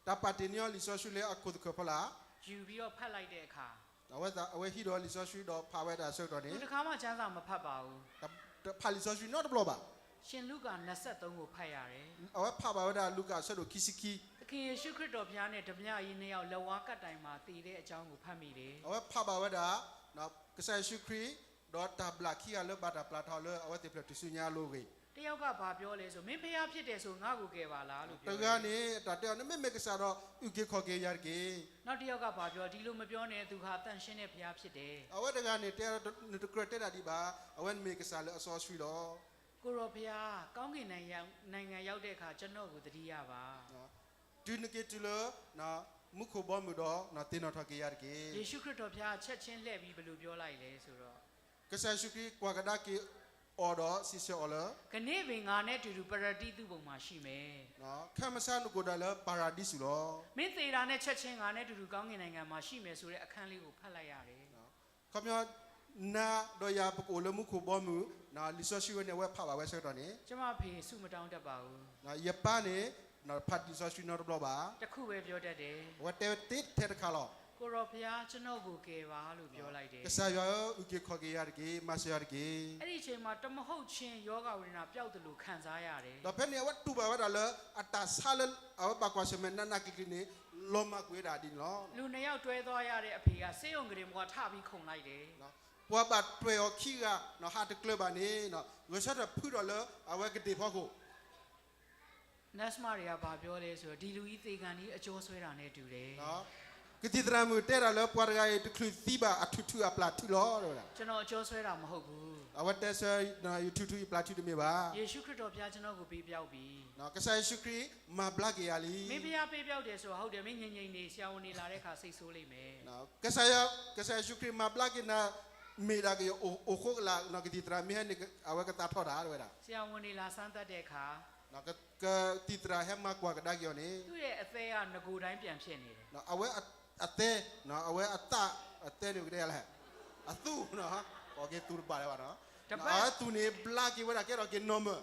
တၢ်ပာ်တ့ၢ်န့ၢ်အီၤလံာ်စီဆှံလၢအခိၣ်သကၢၢ်ဖီလာ် ယူပြီးတော့ဖတ်လိုက်တဲ့အခါ အဝဲဟံးဒီးလံာ်စီဆှံဒီးဖးဝဲဒၣ်အဆၢကတီၢ်န့ၣ် သူတစ်ခါမှကျမ်းစာမဖတ်ပါဘူး. ဖးလံာ်စီဆှံနီတဘျီဘၣ်. ရှင်လုကာနှစ်ဆယ့်သုံးကိုဖတ်ရတယ်. အဝဲဖးဘၣ်ဝဲဒၣ်လူၤကၣ်အဆၢဒိၣ်ခံဆံခံ သခင်ယေရှုခရစ်တော်ဘုရားနဲ့ ဓားပြကြီးနှစ်ယောက် လက်ဝါးကပ်တိုင်မှာ သေတဲ့အကြောင်းကို ဖတ်မိတယ်. အဝဲဖးဘၣ်ဝဲဒၣ် ကစၢ်ယ့ၣ်ၡူးခရံာ် ဒီးတၢ်ဘျၣ်ခံဂၤလၢဘၣ်တၢ်ပျၢ်ထီၣ်လၢအဝဲသ့ၣ်ဖျၢၣ်ထူၣ်စုညါအလိၤအဂ့ၢ် တယောက်ကဘာပြောလဲဆို မင်းဘုရားဖြစ်တယ်ဆို ငါ့ကိုကယ်ပါလားလို့ ပြောတယ်. တဂၤန့ၣ် တၢ်တဲအီၤ နမ့ၢ်မ့ၢ်ကစၢ်ဒီး အုၣ်က့ၤခီၣ်က့ၤယၤတက့ၢ်. နောက်တစ်ယောက်ကဘာပြော ဒီလိုမပြောနဲ့ သူဟာသန့်ရှင်းတဲ့ဘုရားဖြစ်တယ်. အဝဲတဂၤန့ၣ် တဲ နတကြၢးတဲဒၣ်ဒံးဘၣ်, အဝဲန့ၣ်မ့ၢ်ကစၢ်လၢအစီဆှံလီၤ. ကိုယ်တော်ဘုရား ကောင်းကင်နိုင်ငံရောက်တဲ့အခါ ကျွန်တော်ကိုသတိရပါ. တုၤနက့ၤတုၤလၢ မူခိၣ်ဘီမုၢ်ဒီး သ့ၣ်နီၣ်ထီၣ်က့ၤယၤတက့ၢ်. ယေရှုခရစ်တော်ဘုရား ချက်ချင်းလှည့်ပြီး ဘယ်လိုပြောလိုက်လဲဆိုတော့ ကစၢ်ယ့ၣ်ၡူးခရံာ်ကွၢ်ကဒါက့ၤအီၤဒီးစံးဆၢအီၤလၢ ကနေ့ပင် ငါနဲ့အတူတူ ပရဒိၣ်သူ့ဘုံမှာရှိမယ်. ခဲမုၢ်ဆါနကိးဒၣ်လၢပၤရဒံစူၤလီၤ. မင်းသေတာနဲ့ချက်ချင်း ငါနဲ့အတူတူ ကောင်းကင်နိုင်ငံမှာရှိမယ်ဆိုတဲ့ အခန်းလေးကို ဖတ်လိုက်ရတယ်. ခီပညီ နၤဒီးယၤပကအိၣ်လၢမူခိၣ်ဘီမုၢ် လံာ်စီဆှံဝဲန့ၣ် အဝဲဖးဘၣ်ဝဲဆၢကတီၢ်န့ၣ် ကျွန်မအဖေ ဆုမတောင်းတတ်ပါဘူး. ယပၢ်န့ၣ် ဖးလံာ်စီဆှံနီတဘျီဘၣ်. တခုပဲပြောတတ်တယ်. အဝဲတဲဝဲသ့ထဲတခါလီၤ. ကိုယ်တော်ဘုရား ကျွန်တော်ကိုကယ်ပါလို့ပြောလိုက်တယ်. ကစၢ်ယွၤဧၢ, အုၣ်က့ၤခီၣ်က့ၤယၤတက့ၢ်, မၤစၢၤယၤတက့ၢ်. အဲ့ဒီအချိန်မှာ တမဟုတ်ခြင်းရောဂါဝေဒနာပျောက်သလိုခံစားရတယ်. ဒီးဖဲန့ၣ် အဝဲတူၢ်ဘၣ်ဝဲဒၣ်လၢ အတၢ်ဆါလၢ အဝဲဘၣ်ကွၢ်ဆၢၣ်မဲာ်နးနးကျံၤကျံၤန့ၣ် လီၤမၢ်ကွံာ်ဝဲဒၣ်ဒ်န့ၣ်လီၤ. လူနှစ်ယောက်တွဲသွားရတဲ့အဖေက ဆေးရုံကုတင်ပေါ်ထပ်ပြီးခုန်လိုက်တယ်. ပှၤဘၣ်တွဲၢ်အီၤခံဂၤ ဟးတကျၢၤဘၣ်န့ၣ် ဂဲၤဆၢထၢၣ်ဖုးထီၣ်လၢအဝဲကဒ့ၣ်ဖီခိၣ် နၢ်စမါတွေကဘာပြောလဲဆိုတော့ ဒီလူကြီးသေခါနီးအကျောဆွဲတာနဲ့တူတယ်. ကသံၣ်သရၣ်မုၣ်တဲဒၣ်လၢပှၤတဂၤအံၤ တချုးသံဘၣ်အထုးထုးအပျၢ်ထုးလီၤ တဲဝဲဒၣ်. ကျွန်တော်အကျောဆွဲတာမဟုတ်ဘူး. အဝဲတဲဆၢ ယထုးထုးယပျၢ်ထုးတမ့ၢ်ဘၣ်. ယေရှုခရစ်တော်ဘုရားကျွန်တော်ကိုပေးပြောက်ပြီ. ကစၢ်ယ့ၣ်�ရှူးခရံာ် မၤဘျါက့ၤယၤလံ. မင်းဘုရားပေးပြောက်တယ်ဆိုတော့ဟုတ်တယ် မင်းငြိမ်ငြိမ်နေ ဆရာဝန်တွေလာတဲ့အခါစိတ်ဆိုးလိမ့်မယ်. ကစၢ်ယ့ၣ်ရှူးခရံာ် မၤဘျါက့ၤနၤ မ့ၢ်ဒၣ်ကအိၣ်ဃိကလာ် ကသံၣ်သရၣ်မုၣ်ဟဲန့ၣ် အဝဲကသးထီၣ်တၢ် တဲဝဲဒၣ်. ဆရာဝန်တွေလာစမ်းသပ်တဲ့အခါ ကသံၣ်သရၣ်ဟဲမၤကွၢ်ကဒါက့ၤအီၤန့ၣ် သူ့ရဲ့အသည်းကနဂိုၤတိုင်းပြန်ဖြစ်နေတယ်. အဝဲအသည်း အဝဲအသး အသည်းန့ၣ်ပကတဲလဲၣ် အသူၣ် ကီၢ်က့ၤသူၣ်တဘၣ်လၢၤဘၣ်နီၤ. အဝဲသူၣ်န့ၣ်ဘျါက့ၤဝဲဒၣ်ကဲထီၣ်က့ၤ normal.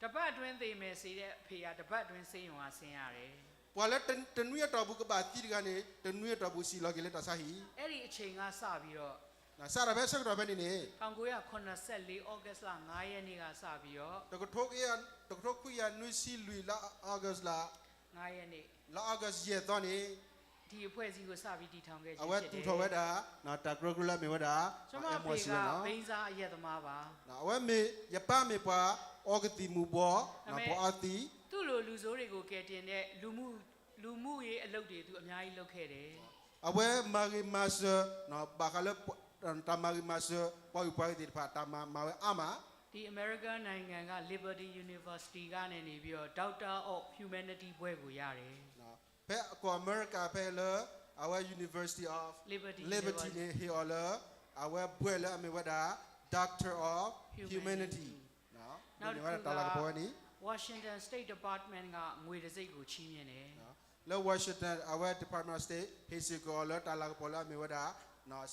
တစ်ပတ်အတွင်းသေမယ်ဆိုတဲ့အဖေကတစ်ပတ်အတွင်းဆေးရုံကဆင်းရတယ်. ပှၤလၢတနွံအတီၢ်ပူၤကဘၣ်သံတဂၤန့ၣ် တနွံအတီၢ်ပူၤစံၣ်လီၤက့ၤလၢတၢ်ဆါဟံၣ်. အဲ့ဒီအချိန်ကစပြီးတော့ စးထီၣ်ဖဲဆၢကတီၢ်ဖဲန့ၣ်န့ၣ် ထောင်ကိုးရာခုနှစ်ဆယ့်လေး ဩဂုတ်လ ငါးရက်နေ့ကစပြီးတော့ တကထိခွံကယၤနွံဆံလွံၢ် လါ August လါ ငါးရက်နေ့ လါ August ယဲၢ်သီန့ၣ် ဒီအဖွဲ့အစည်းကိုစပြီးတည်ထောင်ခဲ့ခြင်းဖြစ်တယ်. အဝဲသူၣ်ထီၣ်ဝဲဒၣ် တၢ်ကရၢကရိလၢအမ့ၢ်ဝဲဒၣ် ကျွန်မအဖေကဘိန်းစားအရက်သမားပါ. အဝဲမ့ၢ် ယပၢ်မ့ၢ်ပှၤအီကသံၣ်မူၤဘှီး ပှၤအီသံး သူ့လိုလူဆိုးတွေကိုကယ်တင်တဲ့လူမှုလူမှုရေးအလုပ်တွေသူအများကြီးလုပ်ခဲ့တယ်. အဝဲမၤဂ့ၤမၤစၢၤ ဘၣ်ဃးလၢ တၢ်မၤဂ့ၤမၤစၢၤ ပှၤဂုၤပှၤဂၤသ့ၣ်တဖၣ် တၢ်မၤမၤဝဲအါမး. ဒီအမေရိကန်နိုင်ငံက Liberty University ကနေနေပြီးတော့ Doctor of Humanity ဘွဲ့ကိုရတယ်. ဖဲကီၢ်အမဲရကၤဖဲလၢ အဝဲ University of Liberty န့ၣ် ဟ့ၣ်အီၤလၢ အဝဲဘွဲ့လၢအမ့ၢ်ဝဲဒၣ် Doctor of Humanity မ့ၢ်ဝဲဒၣ်တၢ်လၤကပီၤဝဲန့ၣ် Washington State Department ကငွေတံဆိပ်ကိုချီးမြှင့်တယ်. လၢ Washington အဝဲ Department of State ဟ့ၣ်စ့ၢ်ကီးအီၤလၢတၢ်လၤကပီၤလၢအမ့ၢ်ဝဲဒၣ်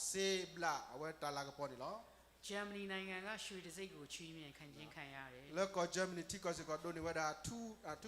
စ့ဘျးအဝဲတၢ်လၤကပီၤန့ၣ်လီၤ. ဂျာမနီနိုင်ငံကရွှေတံဆိပ်ကိုချီးမြှင့်ခံခြင်းခံရတယ်. လၢကီၢ် Germany ထံကီၢ်စ့ၢ်ကီးဒိးန့ၢ်ဝဲဒၣ် ထူ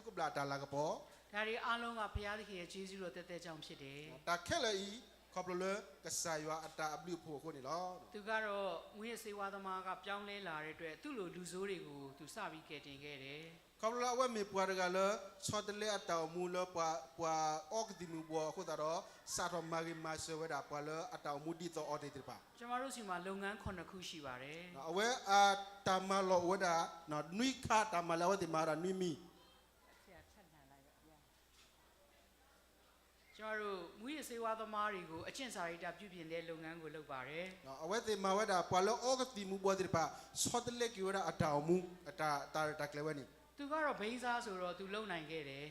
ကဘျးတၢ်လၤကပီၤ. ဒါတွေအားလုံးကဘုရားသခင်ရဲ့ကျေးဇူးတော်သက်သက်ကြောင့်ဖြစ်တယ်. တၢ်ခဲလၢာ်အံၤ ခီဖျိလၢကစၢ်ယွၤအတၢ်အဘျုးအဖှိၣ်အဃိန့ၣ်လီၤ. သူကတော့မူးယစ်ဆေးဝါးသမားကပြောင်းလဲလာတဲ့အတွက် သူ့လိုလူဆိုးတွေကိုသူစပြီးကယ်တင်ခဲ့တယ်. ခီဖျိလၢအဝဲမ့ၢ်ပှၤတဂၤလၢ ဆီတလဲအတၢ်အိၣ်မူလၢပှၤ ပှၤအီကသံၣ်မူၤဘှီးအဃိသတးဒီး စးထီၣ်မၤဂ့ၤမၤစၢၤဝဲဒၣ်ပှၤလၢအတၢ်အိၣ်မူဒ်သိးအီၤသ့ၣ်တဖၣ်. ကျွန်တော်တို့ဆီမှာလုပ်ငန်းခုနှစ်ခုရှိပါတယ်. အဝဲအတၢ်မၤလီၢ်အိၣ်ဝဲဒၣ် နွံခါ တၢ်မၤလၢအဝဲသ့ၣ်မၤဝဲဒၣ်နွံမံၤ ကျွန်တော်တို့မူးယစ်ဆေးဝါးသမားတွေကိုအကျင့်စာရိတ္တပြုပြင်တဲ့လုပ်ငန်းကိုလုပ်ပါတယ်. အဝဲသ့ၣ်မၤဝဲဒၣ် ပှၤလၢအီကသံၣ်မူၤဘှီးသ့ၣ်တဖၣ် ဆီတလဲက့ၤဝဲဒၣ်အတၢ်အိၣ်မူ အတၢ် တၢ်ရဲၣ်တၢ်ကျဲၤဝဲန့ၣ် သူကတော့ဘိန်းစားဆိုတော့သူလုပ်နိုင်ခဲ့တယ်.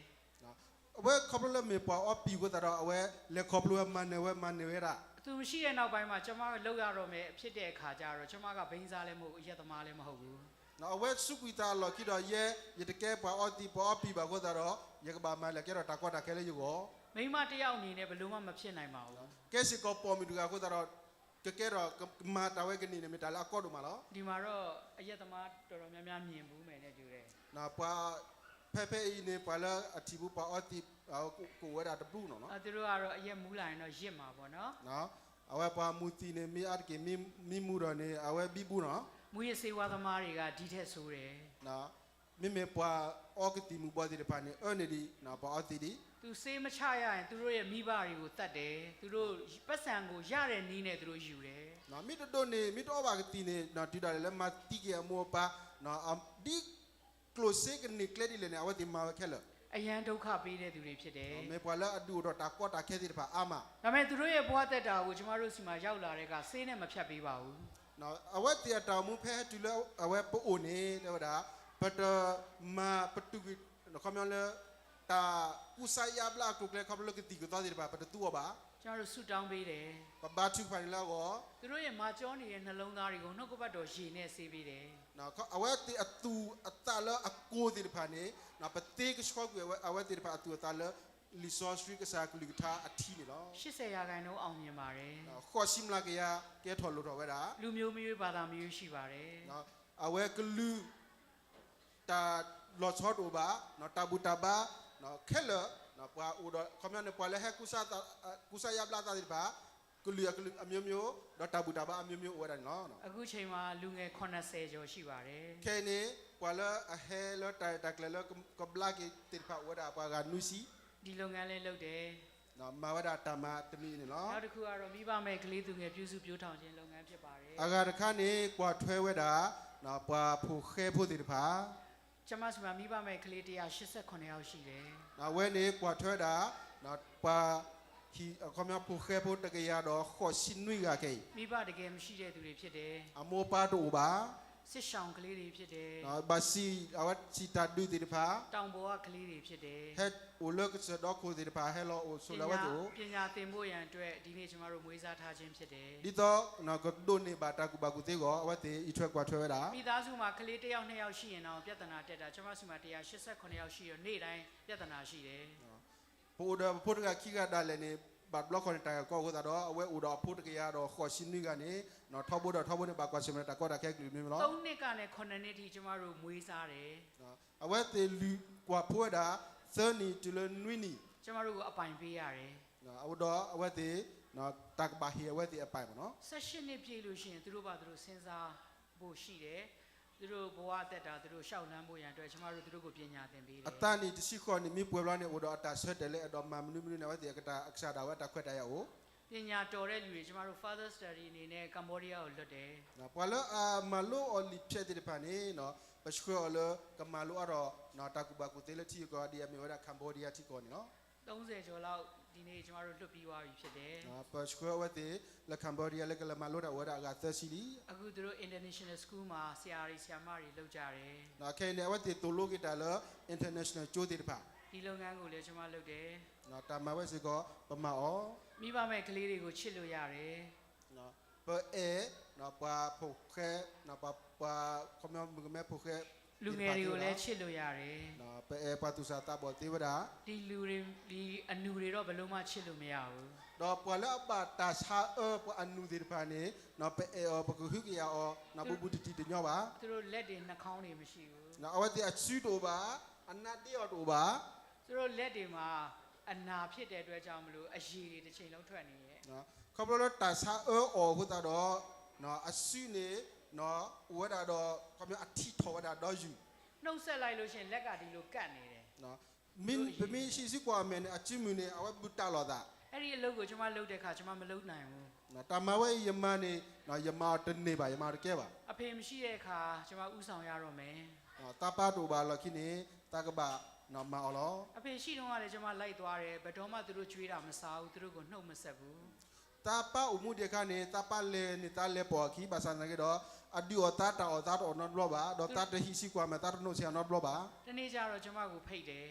အဝဲခီဖျိလၢမ့ၢ်ပှၤအီပံာ်အဃိသတးဒီး အဝဲလဲၤခီဖျိဝဲမၤနၢၤဝဲ မၤနၢၤဝဲဒၣ် သူမရှိတဲ့နောက်ပိုင်းမှာကျွန်မလုပ်ရတော့မယ်ဖြစ်တဲ့အခါကျတော့ကျွန်မကဘိန်းစားလည်းမဟုတ်ဘူး အရက်သမားလည်းမဟုတ်ဘူး. အဝဲစူးကွံာ်သးအလီၢ်ခံဒီး ယဲ ယတကဲပှၤအီသံး ပှၤအီပံာ်ဘၣ်အဃိသတးဒီး ယကဘၣ်မၤလဲၤကဲထီၣ်တၢ်ကီတၢ်ခဲလၢယဂီၢ် မိန်းမတစ်ယောက်အနေနဲ့ဘယ်လိုမှမဖြစ်နိုင်ပါဘူး. ကဲစ့ၢ်ကီးပိာ်မုၣ်တဂၤအဃိသတးဒီး ကကဲထီၣ်ကမၤတၢ်ဝဲကန့ၢ်န့ၣ် မ့ၢ်တၢ်လၢအကီဒိၣ်မးလီၤ. ဒီမှာတော့အရက်သမားတော်တော်များများမြင်ဘူးမယ်နဲ့တူတယ်. ပှၤ ဖဲဖဲအံၤန့ၣ် ပှၤလၢအထံၣ်ဘူးပှၤအီသံး ကအိၣ်ဝဲဒၣ်တဘျုးနီၤ. သူတို့ကတော့အရက်မူးလာရင်တော့ရစ်မှာပေါ့နော်. အဝဲပှၤမူၤသံးန့ၣ် မ့ၢ်အါတက့ၢ် မ့ၢ်မူၤဒီးန့ၣ် အဝဲဘံဘူနီၤ. မူးယစ်ဆေးဝါးသမားတွေကဒ်ထက်ဆိုးတယ်. မ့မ့ၢ်ပှၤအီကသံၣ်မူၤဘှီးသ့ၣ်တဖၣ်န့ၣ် အၢန့ၢ်ဒံး ပှၤအီသံးဒံး. သူဆေးမချရရင်သူတို့ရဲ့မိဘတွေကိုသတ်တယ်. သူတို့ပိုက်ဆံကိုရတဲ့နည်းနဲ့သူတို့ယူတယ်. မ့ၢ်တဒိးန့ၢ် မ့ၢ်တအီဘၣ်ကသံၣ်န့ၣ် တုၤဒၣ်လဲာ်လၢမၤသံက့ၤအမိၢ်အပၢ် ဒ်ကျိၣ်စ့ကန့ၢ်ကျဲဒ်လဲၣ်န့ၣ် အဝဲသ့ၣ်မၤဝဲခဲလၢာ်. အရမ်းဒုက္ခပေးတဲ့သူတွေဖြစ်တယ်. မ့ၢ်ပှၤလၢအဒုးအိၣ်ထီၣ်တၢ်ကီတၢ်ခဲသ့ၣ်တဖၣ်အါမး. ဒါပေမဲ့သူတို့ရဲ့ဘဝသက်တာကိုကျွန်တော်တို့ဆီမှာရောက်လာတဲ့အခါဆေးနဲ့မဖြတ်ပေးပါဘူး. အဝဲသ့ၣ်အတၢ်အိၣ်မူဖဲဟဲတုၤလၢအဝဲပအိၣ်န့ၣ် တဲဝဲဒၣ် ပတမၤပတုာ်ကွံာ် ခီပညီလၢ တၢ်ကူစါယါဘျါအကျိၤအကျဲ ခီဖျိလၢကသံၣ်ကသီသ့ၣ်တဖၣ် ပတသူအီၤဘၣ်. ကျွန်တော်တို့ဆုတောင်းပေးတယ်. ပဘါထုကဖၣ်န့ၢ်လၢအဂီၢ်. သူတို့ရဲ့မၤကၠီနေရဲ့နှလုံးသားတွေကိုနှုတ်ကပတ်တော်ရေနဲ့ဆေးပေးတယ်. အဝဲသ့ၣ်အသူၣ်အသးလၢအကိၢ်သ့ၣ်တဖၣ်န့ၣ် ပသ့ကဆှီကွံာ်အဝဲသ့ၣ်တဖၣ်အသူၣ်အသးလၢ လံာ်စီဆှံကစၢ်ကလုၢ်ကထါအထံန့ၣ်လီၤ. ရှစ်ဆယ်ရာခိုင်နှုန်းအောင်မြင်ပါတယ်. ဃိးဆံမျးကယၤကဲထီၣ်လိၣ်ထီၣ်ဝဲဒၣ်. လူမျိုးမရွေးဘာသာမရွေးရှိပါတယ်. အဝဲကလုာ် တၢ်လီၤဆီတအိၣ်ဘၣ်, တၢ်ဘူၣ်တၢ်ဘါ ခဲလၢာ် ပှၤအိၣ်ဒီး ခီပညီန့ၣ် ပှၤလၢဟဲကူစါယါဘျါသးသ့ၣ်တဖၣ် ကလုာ်အကလုာ်အမျိုးမျိုး ဒီးတၢ်ဘူၣ်တၢ်ဘါအမျိုးမျိုးအိၣ်ဝဲဒၣ်န့ၣ်လီၤ. အခုချိန်မှာလူငယ် ခုနှစ်ဆယ်ကျော်ရှိပါတယ်. ခဲအံၤန့ၣ် ပှၤလၢအဟဲလၢတၢ်ရဲၣ်တၢ်ကျဲၤလၢကဘျါက့ၤသ့ၣ်တဖၣ်အိၣ်ဝဲဒၣ်ပှၤဂၤနွံဆံ ဒီလုပ်ငန်းလည်းလုပ်တယ်. မၤဝဲဒၣ်တၢ်မၤတမံၤန့ၣ်လီၤ. နောက်တစ်ခုကတော့မိဘမဲ့ကလေးသူငယ်ပြုစုပျိုးထောင်ခြင်းလုပ်ငန်းဖြစ်ပါတယ်. အဂၤတခါန့ၣ် ကွၢ်ထွဲဝဲဒၣ် ပှၤဖိၣ်ဃဲဖိသ့ၣ်တဖၣ် ကျွန်မဆီမှာမိဘမဲ့ကလေး တစ်ရာရှစ်ဆယ့်ခုနှစ်ယောက်ရှိတယ်. အဝဲန့ၣ်ကွၢ်ထွဲဝဲဒၣ် ပှၤ ဟံၣ် အခီပညီဖိၣ်ဃဲဖိတကယၤဒီးဃိးဆံနွံဂၤခဲအံၤ မိဘတကယ်မရှိတဲ့သူတွေဖြစ်တယ်. အမိၢ်အပၢ်တအိၣ်ဘၣ်. စစ်ရှောင်ကလေးတွေဖြစ်တယ်. ဘၣ်စံး အဝဲစံးတၢ်ဒုးသ့ၣ်တဖၣ် တောင်ပေါ်ကကလေးတွေဖြစ်တယ်. ဟဲအိၣ်လၢကစၢၢ်ဒီခိၣ်သ့ၣ်တဖၣ် ဟဲလီၤအိၣ်ဆိးလၢအဝဲသ့ၣ်အိၣ် ပညာသင်ဖို့ရန်အတွက် ဒီနေ့ကျွန်မတို့မွေးစားထားခြင်းဖြစ်တယ်. ဒ်သိးကဒိးန့ၢ်ဘၣ်တၢ်ကူၣ်ဘၣ်ကူၣ်သ့အဂီၢ် အဝဲသ့ၣ်အံးထွဲကွၢ်ထွဲဝဲဒၣ် မိသားစုမှာကလေးတစ်ယောက်နှစ်ယောက်ရှိရင်တောင်ပြဿနာတက်တာ ကျွန်မဆီမှာတစ်ရာရှစ်ဆယ့်ခုနှစ်ယောက်ရှိတော့ နေ့တိုင်းပြဿနာရှိတယ်. ပအိၣ်ဒီးပဖိတဂၤခံဂၤဒၣ်လဲာ်န့ၣ် ဘၣ်တဘျီခီန့ၣ် တၢ်ဂၤကီအိၣ်အဃိသတးဒီး အဝဲအိၣ်ဒီးအဖိတကယၤဒီးဃိးဆံနွံဂၤန့ၣ် ထီဘိဒီးထီဘိန့ၣ် ဘၣ်ကွၢ်ဆၢၣ်မဲာ်တၢ်ကီတၢ်ခဲကလုာ်မ့ၢ်မ့ၢ်လီၤ. သုံးနှစ်ကနေခုနှစ်နှစ်ထိကျွန်မတို့မွေးစားတယ်. အဝဲသ့ၣ်လုၢ်ကွၢ်ဖိဝဲဒၣ် သၢနံၣ်တုၤလၢနွံနံၣ် ကျွန်မတို့ကိုအပိုင်ပေးရတယ်. အဝဲဒီးအဝဲသ့ၣ် တၢ်ကဘၣ်ဟ့ၣ်အဝဲသ့ၣ်အပိုင်ပေါ့နော်. ဆယ့်ရှစ်နှစ်ပြည့်လို့ရှိရင်သူတို့ဘာသူတို့စဉ်းစားဖို့ရှိတယ်. သူတို့ဘဝအသက်တာသူတို့လျှောက်လှမ်းဖို့ရန်အတွက်ကျွန်မတို့သူတို့ကိုပညာသင်ပေးတယ်. အသးနံၣ်တဆံဃိးနံၣ်မ့ၢ်ပှဲၤဘျီန့ၣ် အိၣ်ဒီးအတၢ်ဆၢတဲာ်လၢအဲၣ်ဒိးမၤမနုၤမနုၤန့ၣ် အဝဲသ့ၣ်အကစၢ်ဒၣ်ဝဲတၢ်ခွဲးတၢ်ယာ်အိၣ် ပညာတော်တဲ့လူတွေကျွန်မတို့ Father Study အနေနဲ့ Cambodia ကိုလွှတ်တယ်. ပှၤလၢအမၤလိအီၤလံာ်ဖျဲၣ်သ့ၣ်တဖၣ်န့ၣ် ပဆှၢအီၤလၢကမၤလိအါထီၣ် တၢ်ကူၣ်ဘၣ်ကူၣ်သ့လၢထံဂုၤကီၢ်ဂၤဒ်အမ့ၢ်ဝဲဒၣ် Cambodia ထံကီၢ်န့ၣ်လီၤ. သုံးဆယ်ကျော်လောက်ဒီနေ့ကျွန်မတို့လွှတ်ပြီးသွားပြီဖြစ်တယ်. ပဆှၢအဝဲသ့ၣ်လၢ Cambodia လၢကလဲၤမၤလိတၢ်အိၣ်ဝဲဒၣ်အဂၤသၢဆံလံ. အခုသူတို့ International School မှာဆရာတွေဆရာမတွေလုပ်ကြတယ်. ခဲအံၤန့ၣ် အဝဲသ့ၣ်သိၣ်လိက့ၤတၢ်လၢ international ကၠိသ့ၣ်တဖၣ် ဒီလုပ်ငန်းကိုလည်းကျွန်မလုပ်တယ်. တၢ်မၤဝဲစ့ၢ်ကီး ပမၤအီၤ မိဘမဲ့ကလေးတွေကိုချစ်လို့ရတယ်. ပအဲၣ် ပှၤဖိၣ်ဃဲ ပှၤ ခီပညီမုၣ်ကမဲဖိၣ်ဃဲ လူငယ်တွေကိုလည်းချစ်လို့ရတယ်. ပအဲၣ်ပှၤသူၣ်စၢ်သးဘီၣ်သ့ဝဲဒၣ် ဒီလူတွေ ဒီအနူတွေတော့ဘယ်လိုမှချစ်လို့မရဘူး. ဒီးပှၤလၢအဘၣ်တၢ်ဆါအၢပှၤအနူသ့ၣ်တဖၣ်န့ၣ် ပအဲၣ်အီၤပကဟုကယာ်အီၤ ဘူးဘူးတံၢ်တံၢ်တညီဘၣ်. သူတို့လက်တွေနှာခေါင်းတွေမရှိဘူး. အဝဲသ့ၣ်အစုတအိၣ်ဘၣ်, အနါဒ့အီၤတအိၣ်ဘၣ်. သူတို့လက်တွေမှာအနာဖြစ်တဲ့အတွက်ကြောင့်မလို့အရည်တွေတစ်ချိန်လုံးထွက်နေတယ်. ခီဖျိလၢတၢ်ဆါအၢအီၤအဃိသတးဒီး အစုန့ၣ် အိၣ်ဝဲဒၣ်ဒီး ခီပညီအထံထီၣ်ဝဲဒၣ်ဒီးယူၤ နှုတ်ဆက်လိုက်လို့ရှိရင်လက်ကဒီလိုကပ်နေတယ်. ပမ့ၢ်ဟံးစုကွၢ်အမဲာ်န့ၣ် အစုမုၢ်န့ၣ် အဝဲဘူးတၢ်လိာ်သး. အဲ့ဒီအလုပ်ကိုကျွန်မလုပ်တဲ့အခါကျွန်မမလုပ်နိုင်ဘူး. တၢ်မၤဝဲအံၤယမၤန့ၣ် ယမၤအီၤတန့ၢ်ဘၣ်, ယမၤအီၤတကဲဘၣ်. အဖေမရှိတဲ့အခါကျွန်မဦးဆောင်ရတော့မယ်. သးပၢ်တအိၣ်ဘၣ်အလီၢ်ခံန့ၣ် သးကဘၣ်မၤအီၤလီၤ. အဖေရှိတုန်းကလည်းကျွန်မလိုက်သွားတယ်, ဘယ်တော့မှသူတို့ကြွေးတာမစားဘူး, သူတို့ကိုနှုတ်မဆက်ဘူး. သးပၢ်အိၣ်မူဒံးအခါန့ၣ် သးပၢ်လဲၤန့ၣ် သးလဲၤပိာ်အခံ, ဘၣ်ဆၣ်သနာ်က့ဒီး အဒုးအီၣ်သးတၢ်အီၣ်သးတအိၣ်နီတဘျီဘၣ်, ဒီးသးတဟံးစုကွၢ်မဲာ် သးတနီၣ်ဆံးအီၤနီတဘျီဘၣ်. တစ်နေ့ကျတော့ကျွန်မကိုဖိတ်တယ်.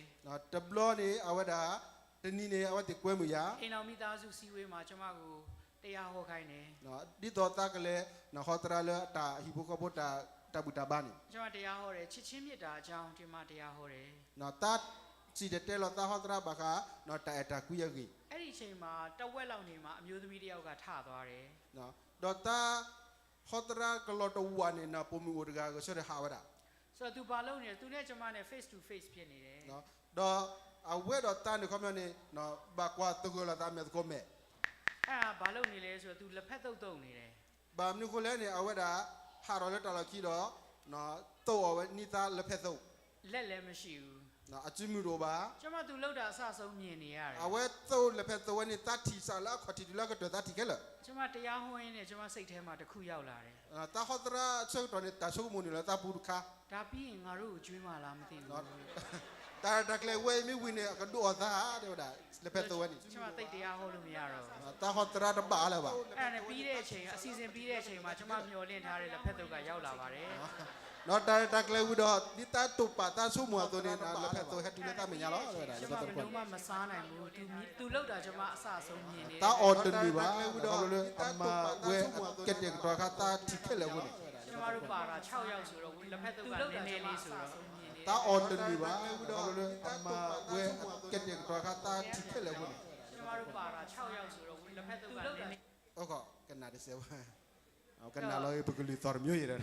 တဘျီန့ၣ် အဝဲဒၣ် တနံၤန့ၣ် အဝဲသ့ၣ်ကွဲမုာ်ယၤ. အိမ်ထောင်မိသားစုစည်းဝေးမှာကျွန်မကိုတရားဟောခိုင်းတယ်. ဒ်သိးသးကလဲၤ ဟီသရၣ်လၢတၢ်ဟံၣ်ဖိဃီဖိတၢ်ဘူၣ်တၢ်ဘါန့ၣ် ကျွန်မတရားဟောတယ်, ချစ်ခြင်းမေတ္တာအကြောင်းကျွန်မတရားဟောတယ်. သးစံၣ်တဲၤတဲလီၤသးဟီသရၣ်ဘၣ်ဃး တၢ်အဲၣ်တၢ်ကွံအဂ့ၢ်. အဲ့ဒီအချိန်မှာတဝက်လောက်နေမှာအမျိုးသမီးတစ်ယောက်ကထသွားတယ်. ဒီးသးဟီသရၣ်ကလီၤတဝၢ်န့ၣ် ပိာ်မုၣ်အိၣ်တဂၤဂဲၤဆၢထၢၣ်ဟးဝဲဒၣ်. ဆိုတော့သူဘာလုပ်နေလဲ, သူနဲ့ကျွန်မနဲ့ face to face ဖြစ်နေတယ်. ဒီးအဝဲဒီးသးန့ၣ် ခီပညီန့ၣ် ဘၣ်ကွၢ်သဂၢၢ်လိာ်သးမဲာ်သကိးမဲာ်. အဲ့ဒါဘာလုပ်နေလဲဆိုတော့သူလက်ဖက်သုတ်သုတ်နေတယ်. ဘၣ်မနုၤဃိလဲၣ်န့ၣ် အဝဲဒၣ်ဟးထီၣ်လၢတၢ်လီၢ်ခံဒီး သုတ်အီၤဝဲန့ၢ်သးလက်ဖက်သုတ်. လက်လည်းမရှိဘူး. အစုမုၢ်တအိၣ်ဘၣ်. ကျွန်မသူလုပ်တာအစအဆုံးမြင်နေရတယ်. အဝဲသုတ်လက်ဖက်သုတ်ဝဲန့ၣ် သးထံၣ်စးလၢအခီၣ်ထံးတုၤလၢအကတၢၢ် သးထံၣ်ခဲလၢာ်. ကျွန်မတရားဟောရင်းနဲ့ကျွန်မစိတ်ထဲမှာတစ်ခုရောက်လာတယ်. သးဟီသရၣ်ဆၢကတီၢ်န့ၣ် တၢ်ဆိကမိၣ်န့ၣ်လၢသးပူၤတခါ. ဒါပြီးရင်ငါတို့ကိုကြွေးမှာလားမသိဘူး. တၢ်ရဲၣ်တၢ်ကျဲၤဝဲအံၤမ့ၢ်ဝံၤန့ၣ် အကဒုးအီၣ်သးဧါ တဲဝဲဒၣ် လက်ဖက်သုတ်ဝဲန့ၣ်. ကျွန်မသိပ်တရားဟောလို့မရတော့ဘူး. သးဟီသရၣ်တဘၣ်လၢၤဘၣ်. အဲ့ဒါနဲ့ပြီးတဲ့အချိန်, အစီအစဉ်ပြီးတဲ့အချိန်မှာ ကျွန်မမျှော်လင့်ထားတဲ့လက်ဖက်သုတ်ကရောက်လာပါတယ်. ဒီးတၢ်ရဲၣ်တၢ်ကျဲၤဝံၤဒီး ဒ်သးတိာ်ပာ်သးဆိကမိၣ်အသိးန့ၣ် လက်ဖက်သုတ်ဟဲတုၤလၢသးမဲာ်ညါလီၤ ဝဲဒၣ်. ကျွန်မဘယ်လိုမှမစားနိုင်ဘူး. သူ, သူလုပ်တာကျွန်မအစအဆုံးမြင်နေတယ်. သးအီၣ်တနုာ်ဘၣ်. ခီဖျိလၢအမၤဝဲအကဲတဲာ်ကတီၤခါ သးထံၣ်ခဲလၢာ်အဃိန့ၣ်. ကျွန်မတို့ပါတာခြောက်ယောက်ဆိုတော့ လက်ဖက်သုတ်ကနည်းနည်းလေးဆိုတော့ သးအီၣ်တနုာ်ဘၣ်. ခီဖျိလၢအမၤဝဲအကဲတဲာ်ကတီၤခါ သးထံၣ်ခဲလၢာ်အဃိန့ၣ်. ကျွန်မတို့ပါတာခြောက်ယောက်ဆိုတော့ လက်ဖက်သုတ်ကနည်းနည်း အိၣ်ခီ ကနၣ်တစဲးဝဲ, ကနၣ်လီၤ ပကလုၢ်သီၣ်တမျိုးယဲဒီး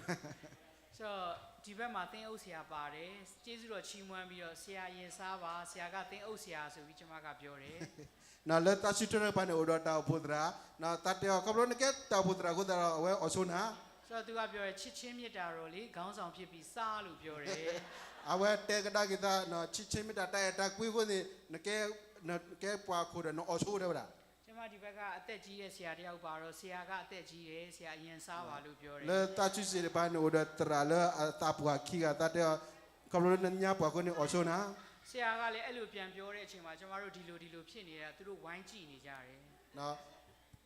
ဆိုတော့, ဒီဘက်မှာသင်းအုပ်ဆရာပါတယ်။ ကျေးဇူးတော်ချီးမွမ်းပြီးတော့ ဆရာအရင်စားပါ၊ ဆရာကသင်းအုပ်ဆရာဆိုပြီးကျွန်မကပြောတယ်။ လၢသးစုထွဲတဖၣ်န့ၣ်အိၣ်ဒီးတၢ်အိၣ်ဖှိၣ်သရၣ်, သးတဲအီၤ ခီဖျိနကဲတၢ်အိၣ်ဖှိၣ်သရၣ်အဃိသတးဒီး အဝဲအိးဆိနၤ. ဆိုတော့သူကပြောတယ် ချစ်ခြင်းမေတ္တာတော်လေ ခေါင်းဆောင်ဖြစ်ပြီးစားလို့ပြောတယ်. အဝဲတဲကဒါက့ၤသး ချစ်ခြင်းမေတ္တာ တၢ်အဲၣ်တၢ်ကွံအဃိန့ၣ် နကဲပှၤခိၣ်ဒီးနအိးဆိတဲဝဲဒၣ် ကျွန်မဒီဘက်ကအသက်ကြီးတဲ့ဆရာတယောက်ပါတော့ ဆရာကအသက်ကြီးတယ်၊ ဆရာအရင်စားပါလို့ပြောတယ်. လၢသးစုစ့ၣ်တဖၣ်န့ၣ် အိၣ်ဒီးသရၣ်လၢအသးပှၢ်ခံဂၤ သးတဲအီၤ ခီဖျိလၢနညါပှၢ်အဃိန့ၣ် အိးဆိနၤ. ဆရာကလည်းအဲ့လိုပြန်ပြောတဲ့အချိန်မှာ ကျွန်မတို့ဒီလိုဒီလိုဖြစ်နေတာ သူတို့ဝိုင်းကြည့်နေကြတယ်.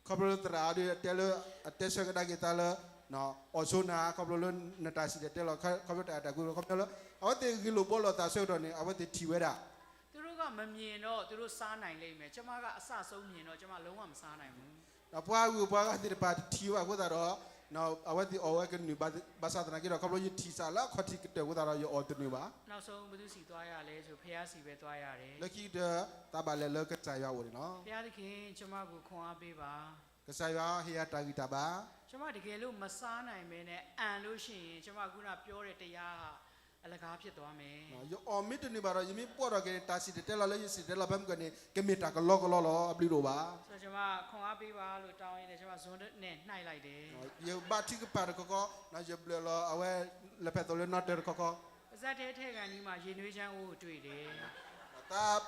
ခီဖျိလၢသရၣ်အဒုးတဲလၢ အတဲဆၢကဒါက့ၤသးလၢ အိးဆိနၤ ခီဖျိလၢနတၢ်စံၣ်တဲၤတဲလီၤ ခီဖျိတၢ်အဲၣ်တၢ်ကွံ ခီဖျိလၢ အဝဲသ့ၣ်ဂ့ၢ်လိာ်ဘှီလိာ်သးဆၢကတီၢ်န့ၣ် အဝဲသ့ၣ်ထံၣ်ဝဲဒၣ် သူတို့ကမမြင်တော့ သူတို့စားနိုင်လိမ့်မယ်၊ ကျွန်မကအစဆုံးမြင်တော့ ကျွန်မလုံးဝမစားနိုင်ဘူး. ဒီးပှၤဂုၤပှၤဂၤသ့ၣ်တဖၣ်တထံၣ်ဘၣ်အဃိသတးဒီး အဝဲသ့ၣ်အီၣ်ဝဲကနုာ် ဘၣ်ဆၣ်သနာ်က့ဒီး ခီဖျိယထံၣ်စးလၢအခီၣ်ထံးကတၢၢ်အဃိသတးဒီး ယအီၣ်တနုာ်ဘၣ်. နောက်ဆုံးဘယ်သူဆီသွားရလဲဆို ဘုရားဆီပဲသွားရတယ်. လၢခံကတၢၢ် သးဘၣ်လဲၤလၢကစၢ်ယွၤအအိၣ်န့ၣ်လီၤ. ဘုရားသခင် ကျွန်မကိုခွန်အားပေးပါ. ကစၢ်ယွၤဟ့ၣ်ယၤတၢ်ဂံၢ်တၢ်ဘါ. ကျွန်မတကယ်လို့မစားနိုင်ဘဲနဲ့အံလို့ရှိရင် ကျွန်မခုနပြောတဲ့တရားဟာအလကားဖြစ်သွားမယ်. ယအီၣ်မ့ၢ်တနုာ်ဘၣ်ဒီး ယမ့ၢ်ပှီၢ်ထီၣ်က့ၤန့ၣ် တၢ်စံၣ်တဲၤတဲလီၤလၢယစံၣ်တဲၤတဲလီၤဖဲမုၢ်ကီၢ်န့ၣ် ကမ့ၢ်တၢ်ကလီကလီလီၤ အဘျုးတအိၣ်ဘၣ်. ဆိုတော့ ကျွန်မခွန်အားပေးပါလို့တောင်းရင်းနဲ့ ကျွန်မဇွန်းနဲ့နှိုက်လိုက်တယ်. ယဘါထုကဖၣ်တခီခီ ယဘျၢၣ်လီၤအဝဲ လဲၤဖဲးသိးလၢနီၣ်တၢၤတခီခီ ပါးစပ်ထဲထည့်ခါနီးမှာ ရေနွေးချမ်းအိုးကိုတွေ့တယ်. တၢ်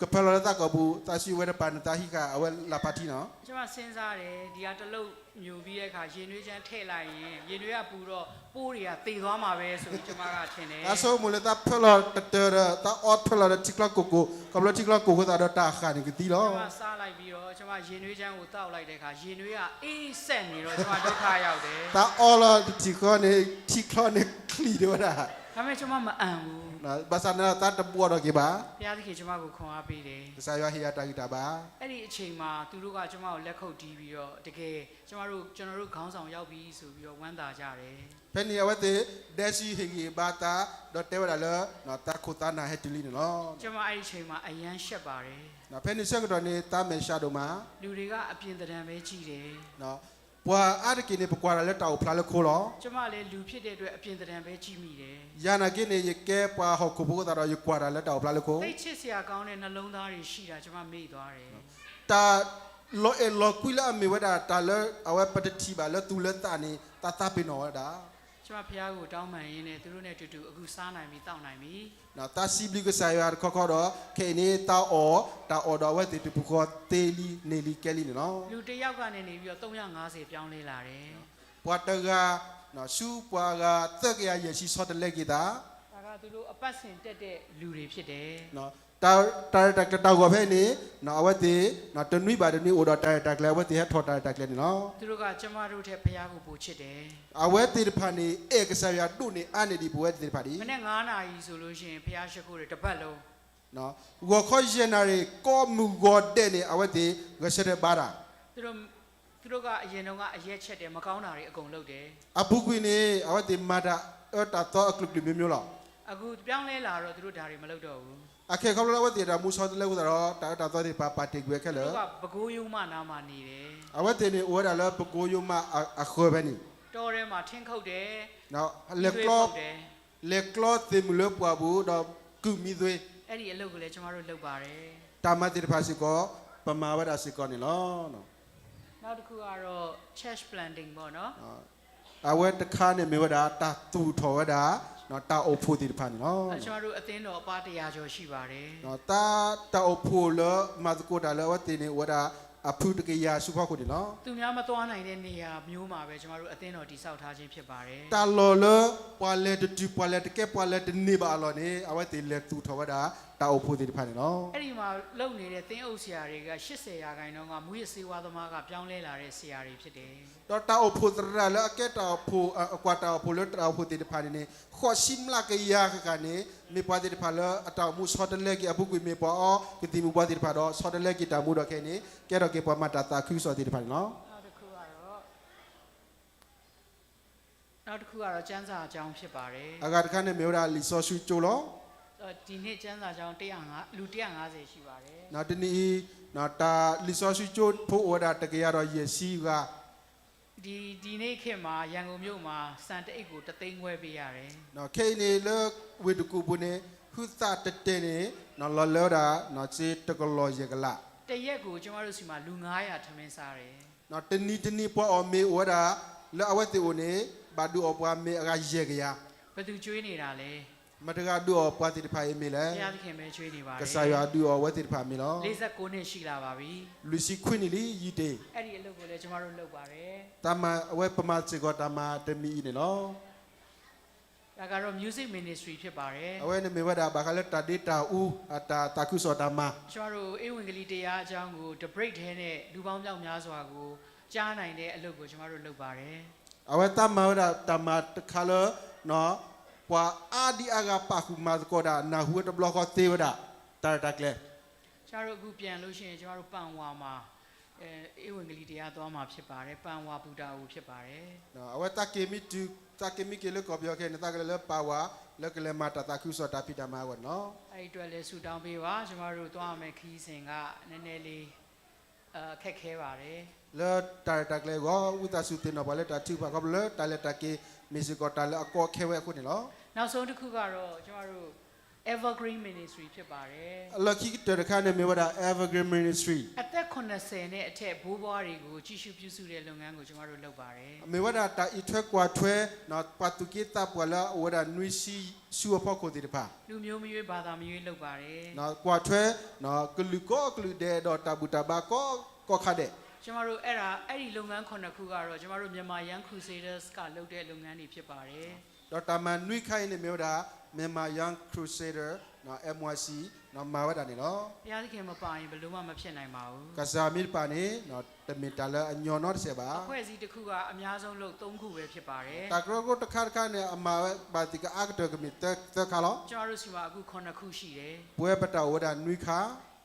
ကဖၢလီၤလၢသးကီၢ်ပူၤ သးစံးဝဲတပၤန့ၣ် သးဟံးဃာ်အဝဲလၢ်ဖးထံနီၤ. ကျွန်မစဉ်းစားတယ် ဒီဟာတစ်လုံးညိုပြီးတဲ့အခါ ရေနွေးချမ်းထည့်လိုက်ရင် ရေနွေးကပူတော့ ပိုးတွေကသေသွားမှာပဲဆိုပြီး ကျွန်မကထင်တယ်. တၢ်ဆိကမိၣ်လၢသးဖၢလီၤတတၢၤဒီး သးအီၣ်ဖၢလီၤဒီးထံချီကိၢ်ကိၢ် ခီဖျိထံချီကိၢ်အဃိသတးဒီး တၢ်ဃၢ်န့ၣ်ကသံလီၤ. ကျွန်မစားလိုက်ပြီးတော့ ကျွန်မရေနွေးချမ်းကိုသောက်လိုက်တဲ့အခါ ရေနွေးကအေးစက်နေတော့ ကျွန်မဒုက္ခရောက်တယ်. တၢ်အီလီၤတထံၣ်ဃီန့ၣ် ထံချီန့ၣ်ချံၣ်တဲဝဲဒၣ်. ဒါပေမဲ့ ကျွန်မမအံဘူး. ဘၣ်ဆၣ်န့ၣ်ဒီး သးတဘှီၣ်ထီၣ်က့ၤဘၣ်. ဘုရားသခင် ကျွန်မကိုခွန်အားပေးတယ်. ကစၢ်ယွၤဟ့ၣ်ယၤတၢ်ဂံၢ်တၢ်ဘါ. အဲ့ဒီအချိန်မှာ သူတို့က ကျွန်မကိုလက်ခုပ်တီးပြီးတော့ တကယ် ကျွန်မတို့ ကျွန်တော်တို့ခေါင်းဆောင်ရောက်ပြီဆိုပြီးတော့ ဝမ်းသာကြတယ်. ဖဲန့ၣ်အဝဲသ့ၣ် ဒဲစုဟ့ၣ်ဂံၢ်ဘါသး ဒီးတဲဝဲဒၣ်လၢ သးခိၣ်သးနၢ်ဟဲတုၤလံန့ၣ်လီၤ. ကျွန်မ အဲ့ဒီအချိန်မှာ အရမ်းရှက်ပါတယ်. ဖဲန့ၣ်ဆၢကတီၢ်န့ၣ် သးမဲာ်ဆှးဒိၣ်မး. လူတွေက အပြင်သဏ္ဍာန်ပဲကြည့်တယ်. ပှၤအါတက့ၢ်န့ၣ် ပကွၢ်တၢ်လၢတၢ်အိၣ်ဖျါလၢခိလီၤ. ကျွန်မလည်း လူဖြစ်တဲ့အတွက် အပြင်သဏ္ဍာန်ပဲကြည့်မိတယ်. ယၤနာ်က့န့ၣ် ယကဲပှၤဟီၣ်ခိၣ်ဖိအဃိသတးဒီး ယကွၢ်တၢ်လၢတၢ်အိၣ်ဖျါလၢခိ. သိပ်ချစ်စရာကောင်းတဲ့ နှလုံးသားတွေရှိတာ ကျွန်မမေ့သွားတယ်. တၢ်လီၤအဲၣ်လီၤကွံလၢအမ့ၢ်ဝဲဒၣ် တၢ်လၢအဝဲပတထံၣ်ဘၣ်လၢသူၣ်လၢသးန့ၣ် သးသးပ့ၤနီၣ်ဝဲဒၣ်. ကျွန်မဘုရားကိုတောင်းပန်ရင်းနဲ့ သူတို့နဲ့အတူတူ အခုစားနိုင်ပြီ သောက်နိုင်ပြီ. သးစံးဘျုးကစၢ်ယွၤတခီခီဒီး ခဲအံၤန့ၣ် သးအီၣ်တၢ်အီၣ်ဒီးအဝဲသ့ၣ်တပူၤဃီသ့လံ န့ၢ်လံ ကဲလံန့ၣ်လီၤ. လူတစ်ယောက်ကနေနေပြီးတော့ သုံးရာငါးဆယ်ပြောင်းလဲလာတယ်. ပှၤတဂၤ ဆူပှၤဂၤသၢကယၤယဲၢ်ဆံဆီတလဲက့ၤသး ဒါက သူတို့အပတ်စဉ်တက်တဲ့လူတွေဖြစ်တယ်. တၢ်ရဲၣ်တၢ်ကျဲၤတၢ်ဂီၤဖဲအံၤန့ၣ် အဝဲသ့ၣ် တနွံဘၣ်တနွံအိၣ်ဒီးတၢ်ရဲၣ်တၢ်ကျဲၤ အဝဲသ့ၣ်ဟဲထီၣ်တၢ်ရဲၣ်တၢ်ကျဲၤန့ၣ်လီၤ. သူတို့က ကျွန်မတို့ထက်ဘုရားကိုပိုချစ်တယ်. အဝဲသ့ၣ်တဖၣ်န့ၣ် အဲၣ်ကစၢ်ယွၤဒိၣ်န့ၢ်အါန့ၢ်ဒံးပဝဲသ့ၣ်တဖၣ်ဒံး. မနက်ငါးနာရီဆိုလို့ရှိရင် ဘုရားရှိခိုးတယ် တစ်ပတ်လုံး. ဂီၤခီယဲၢ်နၣ်ရံၣ် ကိးမုၢ်ဂီၤဒဲးန့ၣ် အဝဲသ့ၣ်ဂဲၤဆၢထၢၣ်ဘါတၢ် သူတို့ သူတို့ကအရင်တုန်းကအရက်ချက်တယ် မကောင်းတာတွေအကုန်လုပ်တယ်. အပူၤကွံာ်န့ၣ် အဝဲသ့ၣ်မၤတၢ်အၢတၢ်သီအကလုာ်ကလုာ်မျိုးမျိုးလီၤ. အခုပြောင်းလဲလာတော့ သူတို့ဒါတွေမလုပ်တော့ဘူး. အခဲခီဖျိလၢအဝဲသ့ၣ်တၢ်မူဆီတလဲအဃိသတးဒီး တၢ်အၢတၢ်သီသ့ၣ်တဖၣ်ပာ်တ့ၢ်ကွံာ်ဝဲခဲလၢာ်. သူတို့က ပဲခူးရိုးမနားမှာနေတယ်. အဝဲသ့ၣ်န့ၣ် အိၣ်ဝဲဒၣ်လၢပဲခူးရိုးမအဃၢၤဖဲန့ၣ်. တောထဲမှာ ထင်းခုတ်တယ်. လဲၤကျီ မီးသွေးဖုတ်တယ်. လဲၤကျီသ့ၣ်မုၢ်လၢပှၢ်ပူၤ ဒီးကုၢ်မီးသွေး. အဲ့ဒီအလုပ်ကိုလည်း ကျွန်မတို့လုပ်ပါတယ်. တၢ်မၤသ့ၣ်တဖၣ်စ့ၢ်ကီး ပမၤဝဲဒၣ်စ့ၢ်ကီးန့ၣ်လီၤ. နောက်တစ်ခုကတော့ church planting ပေါ့နော်. အဝဲတခါန့ၣ်မ့ၢ်ဝဲဒၣ် တၢ်သူၣ်ထီၣ်ဝဲဒၣ် တၢ်အိၣ်ဖှိၣ်သ့ၣ်တဖၣ်န့ၣ်လီၤ. ကျွန်မတို့အသင်းတော်အပါးတစ်ရာကျော်ရှိပါတယ်. တၢ် တၢ်အိၣ်ဖှိၣ်လၢမၤသကိးတၢ်လၢအဝဲသ့ၣ်န့ၣ် အိၣ်ဝဲဒၣ်အဖုတကယၤဆူဖီခိၣ်န့ၣ်လီၤ. သူများမသွားနိုင်တဲ့နေရာမျိုးမှာပဲ ကျွန်မတို့အသင်းတော်တည်ဆောက်ထားခြင်းဖြစ်ပါတယ်. တၢ်လီၢ်လၢ ပှၤလဲၤတတုၤ ပှၤလဲၤတကဲ ပှၤလဲၤတန့ၢ်ဘၣ်အလီၢ်န့ၣ် အဝဲသ့ၣ်လဲၤသူၣ်ထီၣ်ဝဲဒၣ် တၢ်အိၣ်ဖှိၣ်သ့ၣ်တဖၣ်န့ၣ်လီၤ. အဲ့ဒီမှာလုပ်နေတဲ့သင်းအုပ်ဆရာတွေက ရှစ်ဆယ်ရာခိုင်နှုန်းက မူးယစ်ဆေးဝါးသမားက ပြောင်းလဲလာတဲ့ဆရာတွေဖြစ်တယ်. ဒီးတၢ်အိၣ်ဖှိၣ်သရၣ်လၢအကဲတၢ်အိၣ်ဖှိၣ် အကွၢ်တၢ်အိၣ်ဖှိၣ်လၢတၢ်အိၣ်ဖှိၣ်သ့ၣ်တဖၣ်န့ၣ်န့ၣ် ဃိးဆံမျးကယၤဃၣ်ဃၣ်န့ၣ် မ့ၢ်ပှၤသ့ၣ်တဖၣ်လၢအတၢ်အိၣ်မူဆီတလဲက့ၤအပူၤကွံာ် မ့ၢ်ပှၤအီကသံၣ်မူၤဘှီးသ့ၣ်တဖၣ်ဒီး ဆီတလဲက့ၤတၢ်မူဒီးခဲအံၤန့ၣ် ကဲထီၣ်က့ၤပှၤမၤတၢ်သးခုကစီၣ်သ့ၣ်တဖၣ်န့ၣ်လီၤ. နောက်တစ်ခုကတော့ ကျမ်းစာကျောင်းဖြစ်ပါတယ်. အဂၤတခါန့ၣ်မ့ၢ်ဝဲဒၣ်လံာ်စီဆှံကၠိလီၤ. ဒီနေ့ကျမ်းစာကျောင်း တစ်ရာငါး လူ တစ်ရာငါးဆယ်ရှိပါတယ်. တနံၤအံၤ တၢ်လံာ်စီဆှံကၠိဖိအိၣ်ဝဲဒၣ်တကယၤဒီးယဲၢ်ဆံဂၤ ဒီနေ့ခေတ်မှာ ရန်ကုန်မြို့မှာ ဆန်တစ်အိတ်ကို တစ်သိန်းခွဲပေးရတယ်. ခဲအံၤန့ၣ်လၢ ဝ့ၢ်တကူၣ်ပူၤန့ၣ် ဟုသၣ်တတဲာ်န့ၣ် လီၤလၢဝဲဒၣ် စ့တကလီၢ်ယဲၢ်ကလး. တစ်ရက်ကို ကျွန်တော်တို့ဆီမှာ လူငါးရာ ထမင်းစားတယ်. တနံၤတနံၤပှၤအီၣ်မ့ၤအိၣ်ဝဲဒၣ် လၢအဝဲသ့ၣ်အိၣ်န့ၣ် ဘၣ်ဒုးအီၣ်ပှၤမ့ၤအဂၤယဲၢ်ကယၤ. ဘယ်သူကျွေးနေတာလဲ? မတၤတဂၤဒုးအီၣ်ပှၤသ့ၣ်တဖၣ်အံၤမ့ၤလဲၣ်. ဘုရားသခင်ပဲ ကျွေးနေပါတယ်. ကစၢ်ယွၤဒုးအီၣ်အဝဲသ့ၣ်တဖၣ်မ့ၤလီၤ. လေးဆယ့်ကိုးနှစ်ရှိလာပါပြီ. လွံၢ်ဆံခွံနံၣ်လံယံာ်တ့ၢ်. အဲ့ဒီအလုပ်ကိုလည်း ကျွန်တော်တို့လုပ်ပါတယ်. တၢ်မၤအဝဲပမၤစ့ၢ်ကီးတၢ်မၤတမံၤအံၤန့ၣ်လီၤ. ဒါကတော့ music ministry ဖြစ်ပါတယ်. အဝဲန့ၣ်မ့ၢ်ဝဲဒၣ်ဘၣ်ဃးလၢတၢ်ဒ့တၢ်အူ အတၢ်သးခုကစီၣ်တၢ်မၤ. ကျွန်တော်တို့ ဧဝံဂေလိတရားအကြောင်းကို တစ် break ထဲနဲ့ လူပေါင်းမြောက်များစွာကို ကြားနိုင်တဲ့အလုပ်ကို ကျွန်တော်တို့လုပ်ပါတယ်. အဝဲသ့ၣ်မၤဝဲဒၣ်တၢ်မၤတခါလၢ ပှၤအါဒံအါဂၤပာ်ဃုာ်မၤသကိးဒၣ် နၢ်ဟူဝဲတဘျီဃီသ့ဝဲဒၣ် တၢ်ရဲၣ်တၢ်ကျဲၤ. ကျွန်တော်တို့အခုပြန်လို့ရှိရင် ကျွန်တော်တို့ပန်ဝါမှာ အဲ ဧဝံဂေလိတရားသွားမှာဖြစ်ပါတယ်. ပန်ဝါဘူတာအိုဖြစ်ပါတယ်. အဝဲသးက့ၤမ့ၢ်တုၤ သးက့ၤမ့ၢ်က့ၤလၢကီၢ်ပယီၤခဲအံၤန့ၣ် သးကလဲၤလၢပန်ဝါ လၢကလဲၤမၤတၢ်သးခုကစီၣ်တၢ်ဖံးတၢ်မၤအဂီၢ်န့ၣ်လီၤ. အဲ့ဒီအတွက်လည်းဆုတောင်းပေးပါ. ကျွန်တော်တို့သွားရမယ့်ခရီးစဉ်က နည်းနည်းလေး အခက်ခဲပါတယ်. လၢတၢ်ရဲၣ်တၢ်ကျဲၤအဂီၢ် ဝံသးစူၤသ့ၣ်နီၣ်ပှၤလၢတၢ်ထုကဖၣ်ခီဖျိလၢတၢ်လဲၤတၢ်က့ၤ မ့ၢ်စ့ၢ်ကီးတၢ်လၢအကီအခဲဝဲအဃိန့ၣ်လီၤ. နောက်ဆုံးတစ်ခုကတော့ ကျွန်တော်တို့ Evergreen Ministry ဖြစ်ပါတယ်. အလီၢ်ခံကတၢၢ်တခါန့ၣ်မ့ၢ်ဝဲဒၣ် Evergreen Ministry. အသက်ခုနှစ်ဆယ်နဲ့အထက်ဘိုးဘွားတွေကို ကြည့်ရှုပြုစုတဲ့လုပ်ငန်းကို ကျွန်တော်တို့လုပ်ပါတယ်. မ့ၢ်ဝဲဒၣ်တၢ်အံးထွဲကွၢ်ထွဲ ပှၤသူၣ်က့သးပှၢ်လၢအအိၣ်ဝဲဒၣ်နွံဆံဆူအဖီခိၣ်သ့ၣ်တဖၣ်. လူမျိုးမရွေး ဘာသာမရွေး လုပ်ပါတယ်. ကွၢ်ထွဲ ကလုာ်ကိးကလုာ်ဒဲး ဒီးတၢ်ဘူၣ်တၢ်ဘါကိးကိးခါဒဲး. ကျွန်တော်တို့အဲ့ဒါ အဲ့ဒီလုပ်ငန်းခုနှစ်ခုကတော့ ကျွန်တော်တို့ Myanmar Young Crusaders ကလုပ်တဲ့လုပ်ငန်းတွေဖြစ်ပါတယ်. ဒီးတၢ်မၤနွံခါအံၤန့ၣ် မ့ၢ်ဝဲဒၣ် Myanmar Young Crusader, MYC မၤဝဲဒၣ်န့ၣ်လီၤ. ဘုရားသခင်မပါရင် ဘယ်လိုမှမဖြစ်နိုင်ပါဘူး. ကစၢ်မ့ၢ်တပာ်န့ၣ် တမ့ၢ်တၢ်လၢအညီနီတစဲးဘၣ်. အဖွဲ့အစည်းတစ်ခုက အများဆုံးလုပ်သုံးခုပဲဖြစ်ပါတယ်. တၢ်ကရၢကရိတခါတခါန့ၣ် အမၤဝဲဘၣ်သ့ၣ်ကအါကတၢၢ်ကမ့ၢ်သၢခါလီၤ. ကျွန်တော်တို့ဆီမှာအခုခုနှစ်ခုရှိတယ်. ပဝဲပတၢ်အိၣ်ဝဲဒၣ်နွံခါ.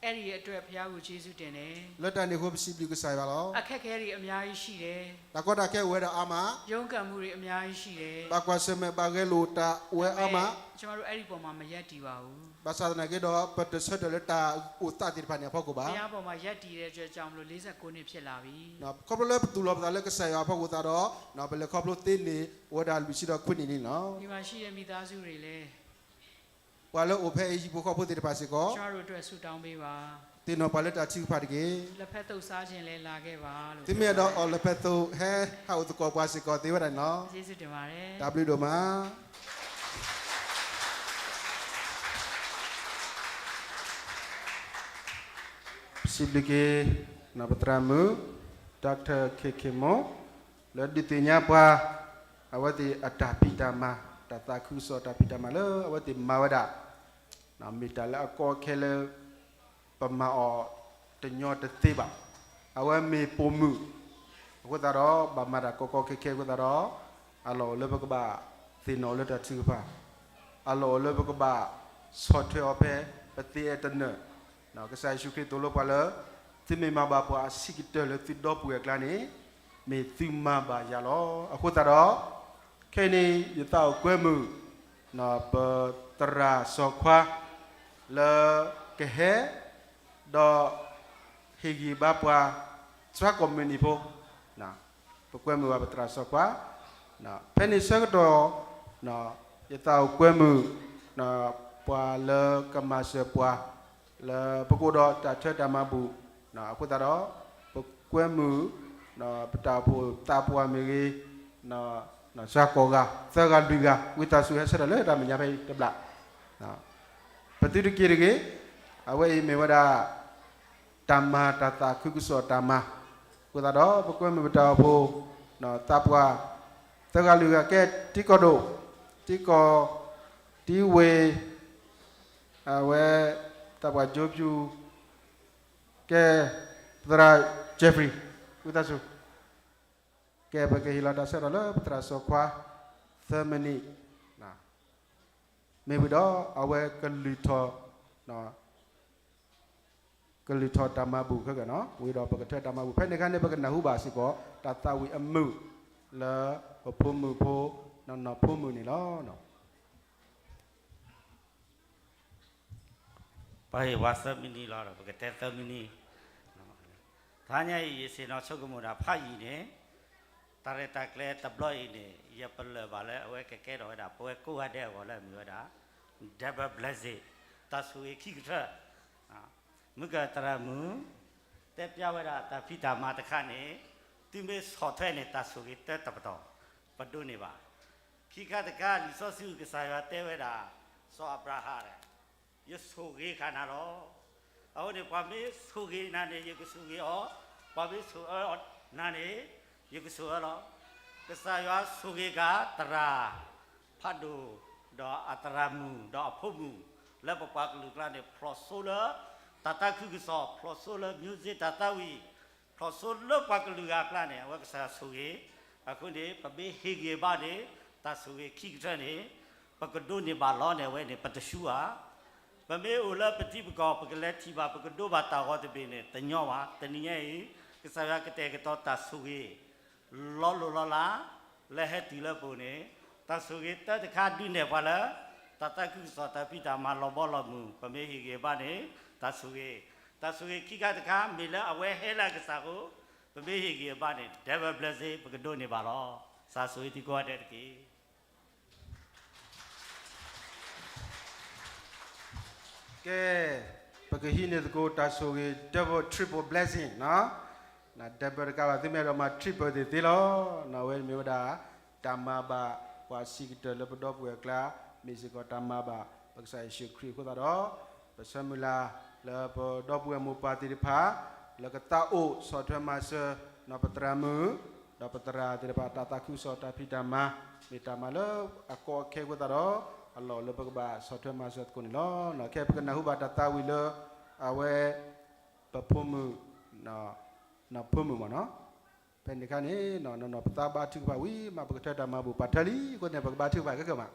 အဲ့ဒီအတွက်ဘုရားကိုကျေးဇူးတင်တယ်. လၢတၢ်န့ၣ်အဃိ ပစံးဘျုးကစၢ်ယွၤလီၤ. အခက်အခဲတွေအများကြီးရှိတယ်. တၢ်ကီတၢ်ခဲအိၣ်ဝဲဒၣ်အါမး. ရုန်းကန်မှုတွေအများကြီးရှိတယ်. ဘၣ်ကွၢ်ဆၢၣ်မဲာ်ဘၣ်ဂဲၤလိာ်တၢ်အိၣ်ဝဲအါမး. ဒါပေမဲ့ ကျွန်တော်တို့အဲ့ဒီပေါ်မှာမရပ်တည်ပါဘူး. ဘၣ်ဆၣ်သနာ်က့ဒီး ပတဆၢထၢၣ်လၢတၢ်အိၣ်သးသ့ၣ်တဖၣ်န့ၣ်အဖီခိၣ်ဘၣ်. ဘုရားပေါ်မှာရပ်တည်တဲ့အတွက်ကြောင့်မလို့ လေးဆယ့်ကိုးနှစ်ဖြစ်လာပြီ. ခီဖျိလၢပသူၣ်လီၤပသးလၢကစၢ်ယွၤအဖီခိၣ်သတးဒီး ပလဲၤခီဖျိသ့န့ၢ်ဝဲဒၣ်လွံၢ်ဆံဒီးခွံနံၣ်န့ၣ်လီၤ. ဒီမှာရှိတဲ့မိသားစုတွေလည်း ပှၤလၢအိၣ်ဖဲအံၤဟံၣ်ဖိဃီဖိသ့ၣ်တဖၣ်စ့ၢ်ကီး ကျွန်တော်တို့အတွက်ဆုတောင်းပေးပါ. သ့ၣ်နီၣ်ပှၤလၢတၢ်ထုကဖၣ်တက့ၢ်. လက်ဖက်သုတ်စားချင်လဲလာခဲ့ပါလို့ သုမ့ၢ်အဲၣ်ဒိးအီၣ်လၢဖဲသိး ဟဲဟးအိၣ်သကိးပှၤစ့ၢ်ကီးသ့ဝဲဒၣ်န့ၣ်လီၤ. ကျေးဇူးတင်ပါတယ်. တၢ်ဘျုးဒိၣ်မး. ပစံးဘျုးက့ၤ ပသရၣ်မုၣ် Doctor K K Mo လၢဒုးသ့ၣ်ညါပှၤ အဝဲသ့ၣ်အတၢ်ဖံးတၢ်မၤ တၢ်သးခုကစီၣ်တၢ်ဖံးတၢ်မၤလၢအဝဲသ့ၣ်မၤဝဲဒၣ် မ့ၢ်တၢ်လၢအကီအခဲလၢ ပမၤအီၤတညီတသ့ဘၣ်. အဝဲမ့ၢ်ပိာ်မုၣ် အဃိသတးဒီး ဘၣ်မၤတၢ်ကီကီခဲခဲအဃိသတးဒီး အလီၢ်အိၣ်လၢပကဘၣ်သ့ၣ်နီၣ်လၢတၢ်ထုကဖၣ်, အလီၢ်အိၣ်လၢပကဘၣ်ဆီၣ်ထွဲအီၤဖဲပသ့အဲၣ်တနၢၤ. ကစၢ်ယ့ၣ်ၡူးခရံာ်သိၣ်လိပှၤလၢ သုမ့ၢ်မၤဘၣ်ပှၤအဆံးကတၢၢ်လၢသုဒီပုၢ်ဝဲၢ်အကျါန့ၣ် မ့ၢ်သုမၤဘၣ်ယၤလီၤ. အဃိသတးဒီး ခဲအံၤန့ၣ် ယသးအိၣ်ကွဲမုာ် ပသရၣ်စီၤခွါ လၢကဟဲ ဒီးဟ့ၣ်ဂံၢ်ဘါပှၤ သရၣ်ကိးမုၢ်နံၤဖိ, ပကွဲမုာ်ဘၣ်ပသရၣ်စီၤခွါ, ဖဲန့ၣ်ဆၢကတီၢ် ယသးအိၣ်ကွဲမုာ် ပှၤလၢကမၤစၢၤပှၤ လၢပကအိၣ်ဒီးတၢ်ထၢတၢ်မၤဘူၣ်, အဃိသတးဒီး ပကွဲမုာ် ပတၢ်အိၣ်ဖှိၣ်သးပှၢ်မ့ၢ်ဂ့ၤ, စှၤကိးဂၤ သၢဂၤလွံၢ်ဂၤ ဝံသးစူၤဟဲဆၢထၢၣ်လၢတၢ်မဲာ်ညါဖဲအံၤတဘျီ ပသုတက့ၤတဂ့ၤ, အဝဲအံၤမ့ၢ်ဝဲဒၣ် တၢ်မၤတၢ်သးခုကစီၣ်တၢ်မၤ, အဃိသတးဒီး ပကွဲမုာ်ပတၢ်အိၣ်ဖှိၣ် သးပှၢ် သၢဂၤလွံၢ်ဂၤကဲ ထံကီၢ်ဒိၣ် ထံကီၢ် ထံဝ့ၤ အဝဲ သးပှၢ်ကၠိဖၠူ ကဲ သရၣ် Jeffrey ဝံသးစူၤ ကဲ ပကဟ့ၣ်လီၤတၢ်ဆၢကတီၢ်လၢပသရၣ်စီၤခွါ သၢမံးနံး, မ့ၢ်ဝံၤဒီးအဝဲကလုၢ်ထီၣ် ကလုၢ်ထီၣ်တၢ်မၤဘူၣ်ခဲကနံၣ် ဝံၤဒီးပကထၢတၢ်မၤဘူၣ် ဖဲန့ၣ်အခါန့ၣ် ပကနၢ်ဟူဘၣ်စ့ၢ်ကီး တၢ်သးဝံၣ်အမုာ် လၢပဖိမုၣ်ဖိ နီၢ်နီၢ်ဖိမုၣ်န့ၣ်လီၤ. ပဟ့ၣ်ဝဲသၢမံးနံးလီၤဒီး ပကတဲသၢမံးနံး, တဟါညါအံၤ ယဆ့ၣ်နီၤဆိကမိၣ်တၢ်ဖးယံာ်န့ၣ်, တၢ်ရဲၣ်တၢ်ကျဲၤတဘျီအံၤန့ၣ် ယပလၢၢ်ဘၣ်လၢအဝဲကကဲထီၣ်ဝဲဒၣ် ပဝဲကိးဂၤဒဲးအဂီၢ်လၢအမ့ၢ်ဝဲဒၣ် double blessing တၢ်ဆိၣ်ဂ့ၤခံကထၢ မုၢ်ကတရၢမုၢ် တဲပျးဝဲဒၣ်တၢ်ဖံးတၢ်မၤတခါန့ၣ် တုၤမ့ၢ်ဆီၣ်ထွဲန့ၣ် တၢ်ဆိၣ်ဂ့ၤတၢတပတီၢ် ပဒိးန့ၢ်ဘၣ်. ခံခါတခါ လံာ်စီဆှံကစၢ်ယွၤတဲဝဲဒၣ် စီၤအၤဘြၤဟၣ် ယဆိၣ်ဂ့ၤဃာ်နၤလီၤ. အဃိန့ၣ် ပှၤမ့ၢ်ဆိၣ်ဂ့ၤနၤန့ၣ် ယကဆိၣ်ဂ့ၤအီၤ, ပှၤမ့ၢ်ဆိၣ်အၢနၤန့ၣ် ယကဆိၣ်အၢလီၤ. ကစၢ်ယွၤဆိၣ်ဂ့ၤက့ၤသရၣ်ဖးဒိၣ် ဒီးအသရၣ်မုၣ် ဒီးအဖိမုၣ် လၢပပှၤကလုာ်ကျါန့ၣ် ဖျိၣ်စိလၢ တၢ်သးခုကစီၣ် ဖျိၣ်စိလၢ music တၢ်သးဝံၣ် ဖျိၣ်စိလၢပှၤကလုာ်ဂၤအကျါန့ၣ် အဝဲကစၢ်ယွၤဆိၣ်ဂ့ၤ. အဃိန့ၣ် ပမ့ၢ်ဟ့ၣ်ဂံၢ်ဘါန့ၣ် တၢ်ဆိၣ်ဂ့ၤခံကထၢန့ၣ် ပကဒိးန့ၢ်ဘၣ်လီၤန့ၣ် အဝဲန့ၣ် ပတဆူဘၣ်. ပမ့ၢ်အိၣ်လၢပထံပကီၢ် ပကလဲၤထံၣ်ဘၣ် ပကဒိးဘၣ်တၢ်ဂီၤတဘ့ၣ်န့ၣ် တညီဘၣ်. တနံၤညါအံၤ ကစၢ်ယွၤကတဲာ်ကတီၤတၢ်ဆိၣ်ဂ့ၤ လီၤလိၢ်လီၤလး လၢဟဲတုၤလၢပအိၣ်န့ၣ် တၢ်ဆိၣ်ဂ့ၤတၢတခါဒုးနဲၣ်ပှၤလၢ တၢ်သးခုကစီၣ် တၢ်ဖံးတၢ်မၤလီၤဘီလီၤမုၢ် ပမ့ၢ်ဟ့ၣ်ဂံၢ်ဘါန့ၣ် တၢ်ဆိၣ်ဂ့ၤ, တၢ်ဆိၣ်ဂ့ၤခံခါတခါ မ့ၢ်လၢအဝဲဟဲလၢအကစၢ်အဃိ ပမ့ၢ်ဟ့ၣ်ဂံၢ်ဘါန့ၣ် double blessing ပကဒိးန့ၢ်ဘၣ်လီၤ. ကစၢ်ဆိၣ်ဂ့ၤသုကိးဂၤဒဲးတက့ၢ်. ကဲ, ပကဟံးန့ၢ်သကိးတၢ်ဆိၣ်ဂ့ၤ double triple blessing နီၤ, double တကးဘၣ် သုမ့ၢ်အဲၣ်ဒိးမၤ triple သ့ၣ်သ့လီၤ. အဝဲမ့ၢ်ဝဲဒၣ် တၢ်မၤဘၣ်ပှၤစံးကတၢၢ်လၢပဒီပုၢ်ဝဲၢ်အကျါ, မ့ၢ်စ့ၢ်ကီးတၢ်မၤဘၣ်ပကစၢ်ယ့ၣ်ၡူးခရံာ်အဃိသတးဒီး, ပဆၢမုၢ်လၢ်လၢပဒီပုၢ်ဝဲၢ်မိၢ်ပၢ်သ့ၣ်တဖၣ် လၢကသးအိၣ်ဆီၣ်ထွဲမၤစၢၤ နီၢ်ပသရၣ်မုၣ် ဒီးပသရၣ်သ့ၣ်တဖၣ် တၢ်သးခုကစီၣ်တၢ်ဖံးတၢ်မၤ, မ့ၢ်တၢ်မၤလၢအကီအခဲအဃိသတးဒီး, အလီၢ်လၢပကဘၣ်ဆီၣ်ထွဲမၤစၢၤသကိးန့ၣ်လီၤ. ခဲအံၤပကနၢ်ဟူဘၣ်တၢ်သးဝံၣ်လၢ အဝဲ ပဖိမုၣ် နီၢ်ဖိမုၣ်မ့ၢ်နီၤ, ဖဲန့ၣ်အခါန့ၣ် နီၢ်နီၢ်ပသးဘါထုကဖၣ်ဝံၤမး ပကထၢတၢ်မၤဘူၣ်ပာ်ထၢလံ, အဃိန့ၣ် ပကဘါထုကဖၣ်ခဲကၢမး.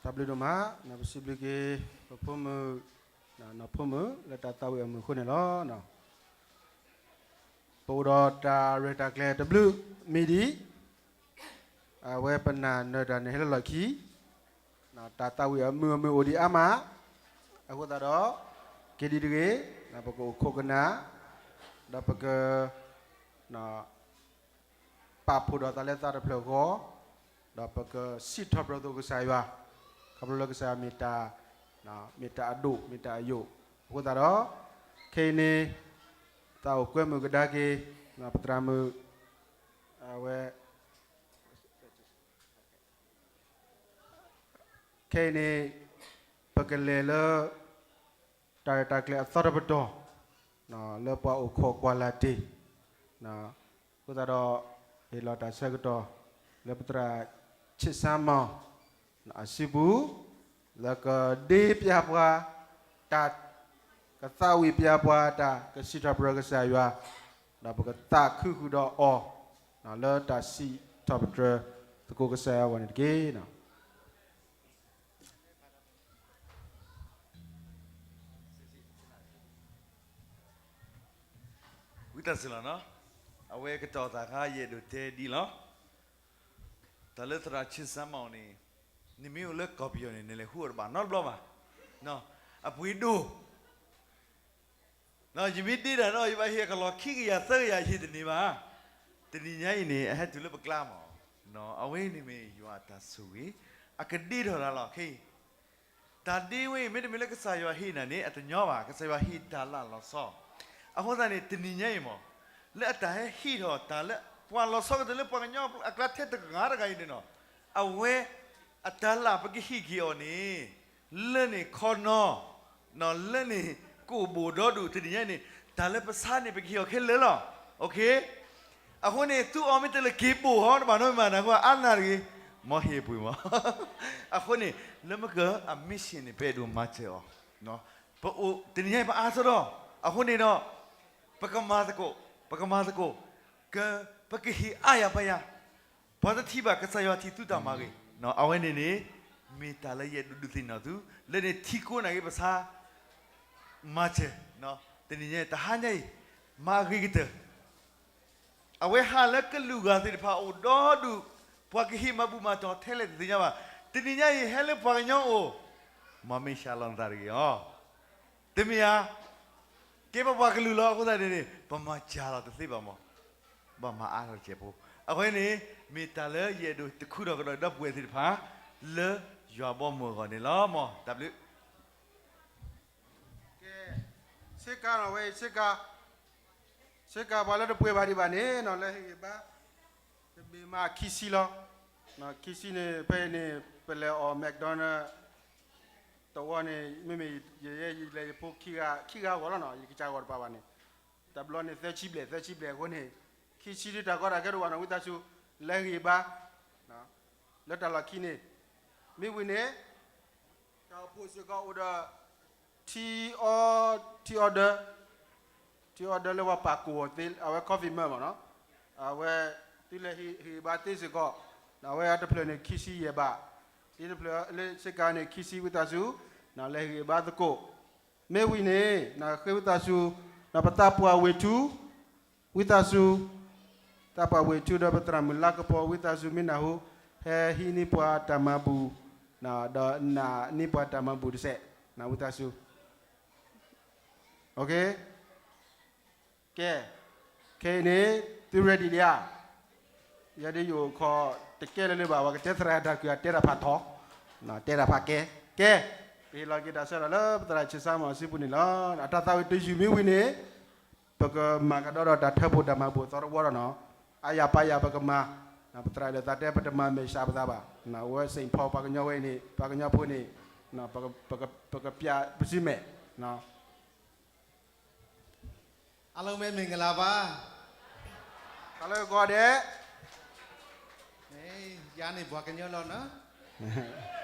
တၢ်ဘျုးဒိၣ်မး, ပစံးဘျုးက့ၤ ပဖိမုၣ်, နီၢ်ဖိမုၣ် လၢတၢ်သးဝံၣ်အမုာ်အဃိန့ၣ်လီၤ. ပအိၣ်ဒီးတၢ်ရဲၣ်တၢ်ကျဲၤတဘျုးမံၤဒံး, အဝဲပနာ်နၢၤတၢ်န့ၣ်ဟဲလၢလီၢ်ခံ, တၢ်သးဝံၣ်အမုာ်အမုာ်အိၣ်ဒံးအါမး, အဃိသတးဒီး က့ၤဒံးတဂ့ၤ, ပကအိၣ်ခိးကနၣ်, ဒီးပက ပာ်ဖှိၣ်ဒီးသးလၢသးတဖျၢၣ်ဃီ, ဒီးပကစံးထီၣ်ပတြၢၤသကိးကစၢ်ယွၤ, ခီဖျိလၢကစၢ်ယွၤမ့ၢ်တၢ်, မ့ၢ်တၢ်အဒိၣ် မ့ၢ်တၢ်အယိာ်, အဃိသတးဒီး ခဲအံၤန့ၣ် သးအိၣ်ကွဲမုာ်ကဒါက့ၤ ပသရၣ်မုၣ်, အဝဲ ခဲအံၤန့ၣ် ပကလဲၤလၢ တၢ်ရဲၣ်တၢ်ကျဲၤအသီတပတီၢ်, လၢပှၤအိၣ်ခိးကွၢ်လၢ်တ့ၢ်, အဃိသတးဒီး ဟ့ၣ်လီၤတၢ်ဆၢကတီၢ် လၢပသရၣ်ဆံးစၢ်မီၢ် အစုပူၤ, လၢကဒ့ပျၢ်ပှၤ တၢ်, ကသးဝံၣ်ပျၢ်ပှၤတၢ်, ကစံးထီၣ်ပတြၢၤကစၢ်ယွၤ, ဒီးပကသးခုဃုာ်ဒီးအီၤ လၢတၢ်စံးထီၣ်ပတြၢၤသကိးကစၢ်ယွၤအဂီၢ်န့ၣ်တက့ၢ်. ဝံသးစူၤလီၤ, အဝဲကတီၤသးခါ ယအဲၣ်ဒိးတဲဒ်လီၤ. တၢ်လၢသရၣ်ဆံးစၢ်မီၢ်န့ၣ် နမ့ၢ်အိၣ်လၢကီၢ်ပယီၤန့ၣ် နလဲၤဟူအီၤတဘၣ်နီတဘျီဘၣ်. အပှ့ၤဒိၣ် ယမ့ၢ်ဒ့တၢ်ဒီး ယဘၣ်ဟ့ၣ်အကလီၢ်ခံကယၤသၢကယၤ ယဟ့ၣ်တန့ၢ်ဘၣ်. တနံၤညါအံၤန့ၣ် အဟဲတုၤလၢပကျါမး, အဝဲန့ၣ်မ့ၢ်ယွၤအတၢ်ဆိၣ်ဂ့ၤ, အကဒ့ထီၣ်တၢ်လီၤ. ခဲအံၤ တၢ်ဒ့ဝဲအံၤ မ့တမ့ၢ်လၢကစၢ်ယွၤဟ့ၣ်နၤန့ၣ် အတညီဘၣ်, ကစၢ်ယွၤဟ့ၣ်တၢ်လၢလီၤဆီ. အဃိသတးန့ၣ် တနံၤညါအံၤမး လၢအတၢ်ဟဲဟ့ၣ်ထီၣ်တၢ်လၢ ပှၤလီၤဆီကတၢၢ်လၢပှၤကညီအကျါထဲတဂၤတဂၤအံၤန့ၣ်နီၤ, အဝဲအတၢ်လၢပကဟ့ၣ်က့ၤအီၤန့ၣ် လၢန့ၣ်ခီနီၤ, လၢန့ၣ်ကိၣ်ဘိၣ်ဒီဒူၣ် တနံၤညါအံၤန့ၣ် တၢ်လၢပဆါန့ၣ် ပကဟ့ၣ်အီၤခဲလၢာ်လီၤ. အဃိန့ၣ် သုအီၤမ့ၢ်တလဲၤက့ၤဘိၣ်ဟီ တဘၣ်နီတမံၤဘၣ် နကွၢ်အါနၤတဂ့ၤ, မ်ဟ့ၣ်ပှ့ၤမး, အဃိန့ၣ် လၢမ့ၢ်ကအ mission န့ၣ် ပအဲၣ်ဒိးမၤစၢၤအီၤ, ပအိၣ်တနံၤညါအံၤ ပအါထီၣ်ဒီး အဃိန့ၣ်ဒီး ပကမၤသကိး, ပကမၤသကိး, က, ပကဟ့ၣ်အါယၤပာ်ယၤ, ပှၤတထံၣ်ဘၣ်ကစၢ်ယွၤထံၣ်သုတၢ်မၤဂ့ၤ, အဝဲန့ၣ်န့ၣ် မ့ၢ်တၢ်လၢယအဲၣ်ဒိးဒုးသ့ၣ်နီၣ်သု, လၢန့ၣ်ထံကိးန့ၣ်က့ၤပဆါ မၤစၢၤ, တနံၤညါအံၤ တဟါညါအံၤ မၤအဂ့ၤကတၢၢ် အဝဲဟးလၢကလုာ်ဂၤသ့ၣ်တဖၣ်အိၣ်ဒီဒူၣ်, ပှၤကဟ့ၣ်မၤဘူၣ်မၤတီၤထဲလဲၣ်တသ့ၣ်ညါဘၣ်, တနံၤညါအံၤဟဲလၢပှၤကညီအိၣ်, မၤမ့ၢ်ရှးလီၤနသးတဂ့ၤအီၤ, တမ့ၢ်ဧါ, ကဲပပှၤကလုာ်လီၤ, အဃိသတးန့ၣ်န့ၣ် ပမၤစၢၤလီၤတသ့ဘၣ်မး, ဘၣ်မၤအါထီၣ်တစဲးဖိ, အဃိန့ၣ် မ့ၢ်တၢ်လၢယအဲၣ်ဒိးတခူထီၣ်ကဒီးဒီပုၢ်ဝဲၢ်သ့ၣ်တဖၣ် လၢယွၤဘီမုၢ်အဂီၢ်န့ၣ်လီၤ, မ်တၢ်ဘျုး ကဲ, ဆ့ကၤနီၤ ဝဲအံၤ ဆ့ကၤ, ဆ့ကၤပှၤလၢတပှ့ၤဘၣ်ဒံးဘၣ်န့ၣ်နီၤ လၢဟ့ၣ်ဂံၢ်ဘါ, တဘ့ၣ်မးခံဆံလီၤ, ခံဆံန့ၣ် ဖဲအံၤန့ၣ် ပလဲၤအီၣ် McDonald တဝီန့ၣ် မ့မ့ၢ်ယဲယလဲၤယဖိခံဂၤ, ခံဂၤဂီၢ်လီၤနီၤ, ယကစၢ်ဂီၢ်တပၤဘၣ်န့ၣ်, တဘျီန့ၣ် သၢဆံဘျဲၣ် သၢဆံဘျဲၣ်အဃိန့ၣ်, ခံဆံဒ်တၢ်ကီတၢ်ခဲတအိၣ်ဘၣ်နီၤ ဝံသးစူၤ, လၢဟ့ၣ်ဂံၢ်ဘါ, လၢတၢ်လီၢ်ခံန့ၣ်, မ့ၢ်ဝံၤန့ၣ် တၢ်အိၣ်ဖှိၣ်စ့ၢ်ကီးအိၣ်ဒီး ထံအီ, ထံအီဒၢ, ထံအီဒၢလၢပှၤပာ်ကိၢ်အီၤသ့ အဝဲ coffee မၢမၢနီၤ, အဝဲ သုလဲၤဟ့ၣ်ဂံၢ်ဘါသ့စ့ၢ်ကီး, အဝဲအတဖျၢၣ်န့ၣ် ခံဆံယဲၢ်ဘး, ဒ်တဖျၢၣ်လၢဆ့ကၤန့ၣ် ခံဆံ ဝံသးစူၤ, လဲၤဟ့ၣ်ဂံၢ်ဘါသကိး, မ့ၢ်ဝံၤန့ၣ် ဃ့ဝံသးစူၤ, ပသးပှၢ်ဝ့ၢ်ထူ ဝံသးစူၤ, သးပှၢ်ဝ့ၢ်ထူဒီးပသရၣ်မုၣ်လါကပီၤ ဝံသးစူၤ မ့ၢ်နၢ်ဟူ, ဟဲဟံးန့ၢ်ပှၤတၢ်မၤဘူၣ်, ဒီးနာ်န့ၢ်ပှၤတၢ်မၤဘူၣ်တစဲး, ဝံသးစူၤ, ကဲ, ခဲအံၤန့ၣ် သု ready လံဧါ, ယဲဒၣ်ယအိၣ်ခီ တကဲလၢၤလၢၤဘၣ် ပှၤကတဲသရၣ်တၢ်ကုၢ်အတဲတၢ်ဖးထီ, တဲတၢ်ဖးကဲ, ကဲ, ပဟ့ၣ်လီၤက့ၤတၢ်ဆၢထၢၣ်လၢပသရၣ်ဆံးစၢ်မီၤစုပူၤန့ၣ်လီၤ, အတၢ်သးဝံၣ်တယုၢ်မ့ၢ်ဝံၤန့ၣ် ပကမၤကဒီးဒီးတၢ်ထၢဖှိၣ်တၢ်မၤဘူၣ်အသီတဝီဒီးနီၤ, အါယၤပာ်ယၤပကမၤ, ပသရၣ်လၢသးတဲပတမၤမဲာ်ဆှးပသးဘၣ်, အဝဲ Saint Paul ပှၤကညီဝဲအံၤန့ၣ် ပှၤကညီဖိန့ၣ်, ပကပျးပစုမဲာ်, အားလုံးပဲမင်္ဂလာပါ, တၢ်လၢကီးဒဲး, ယၤန့ၣ်ပှၤကညီလီၤနီၤ,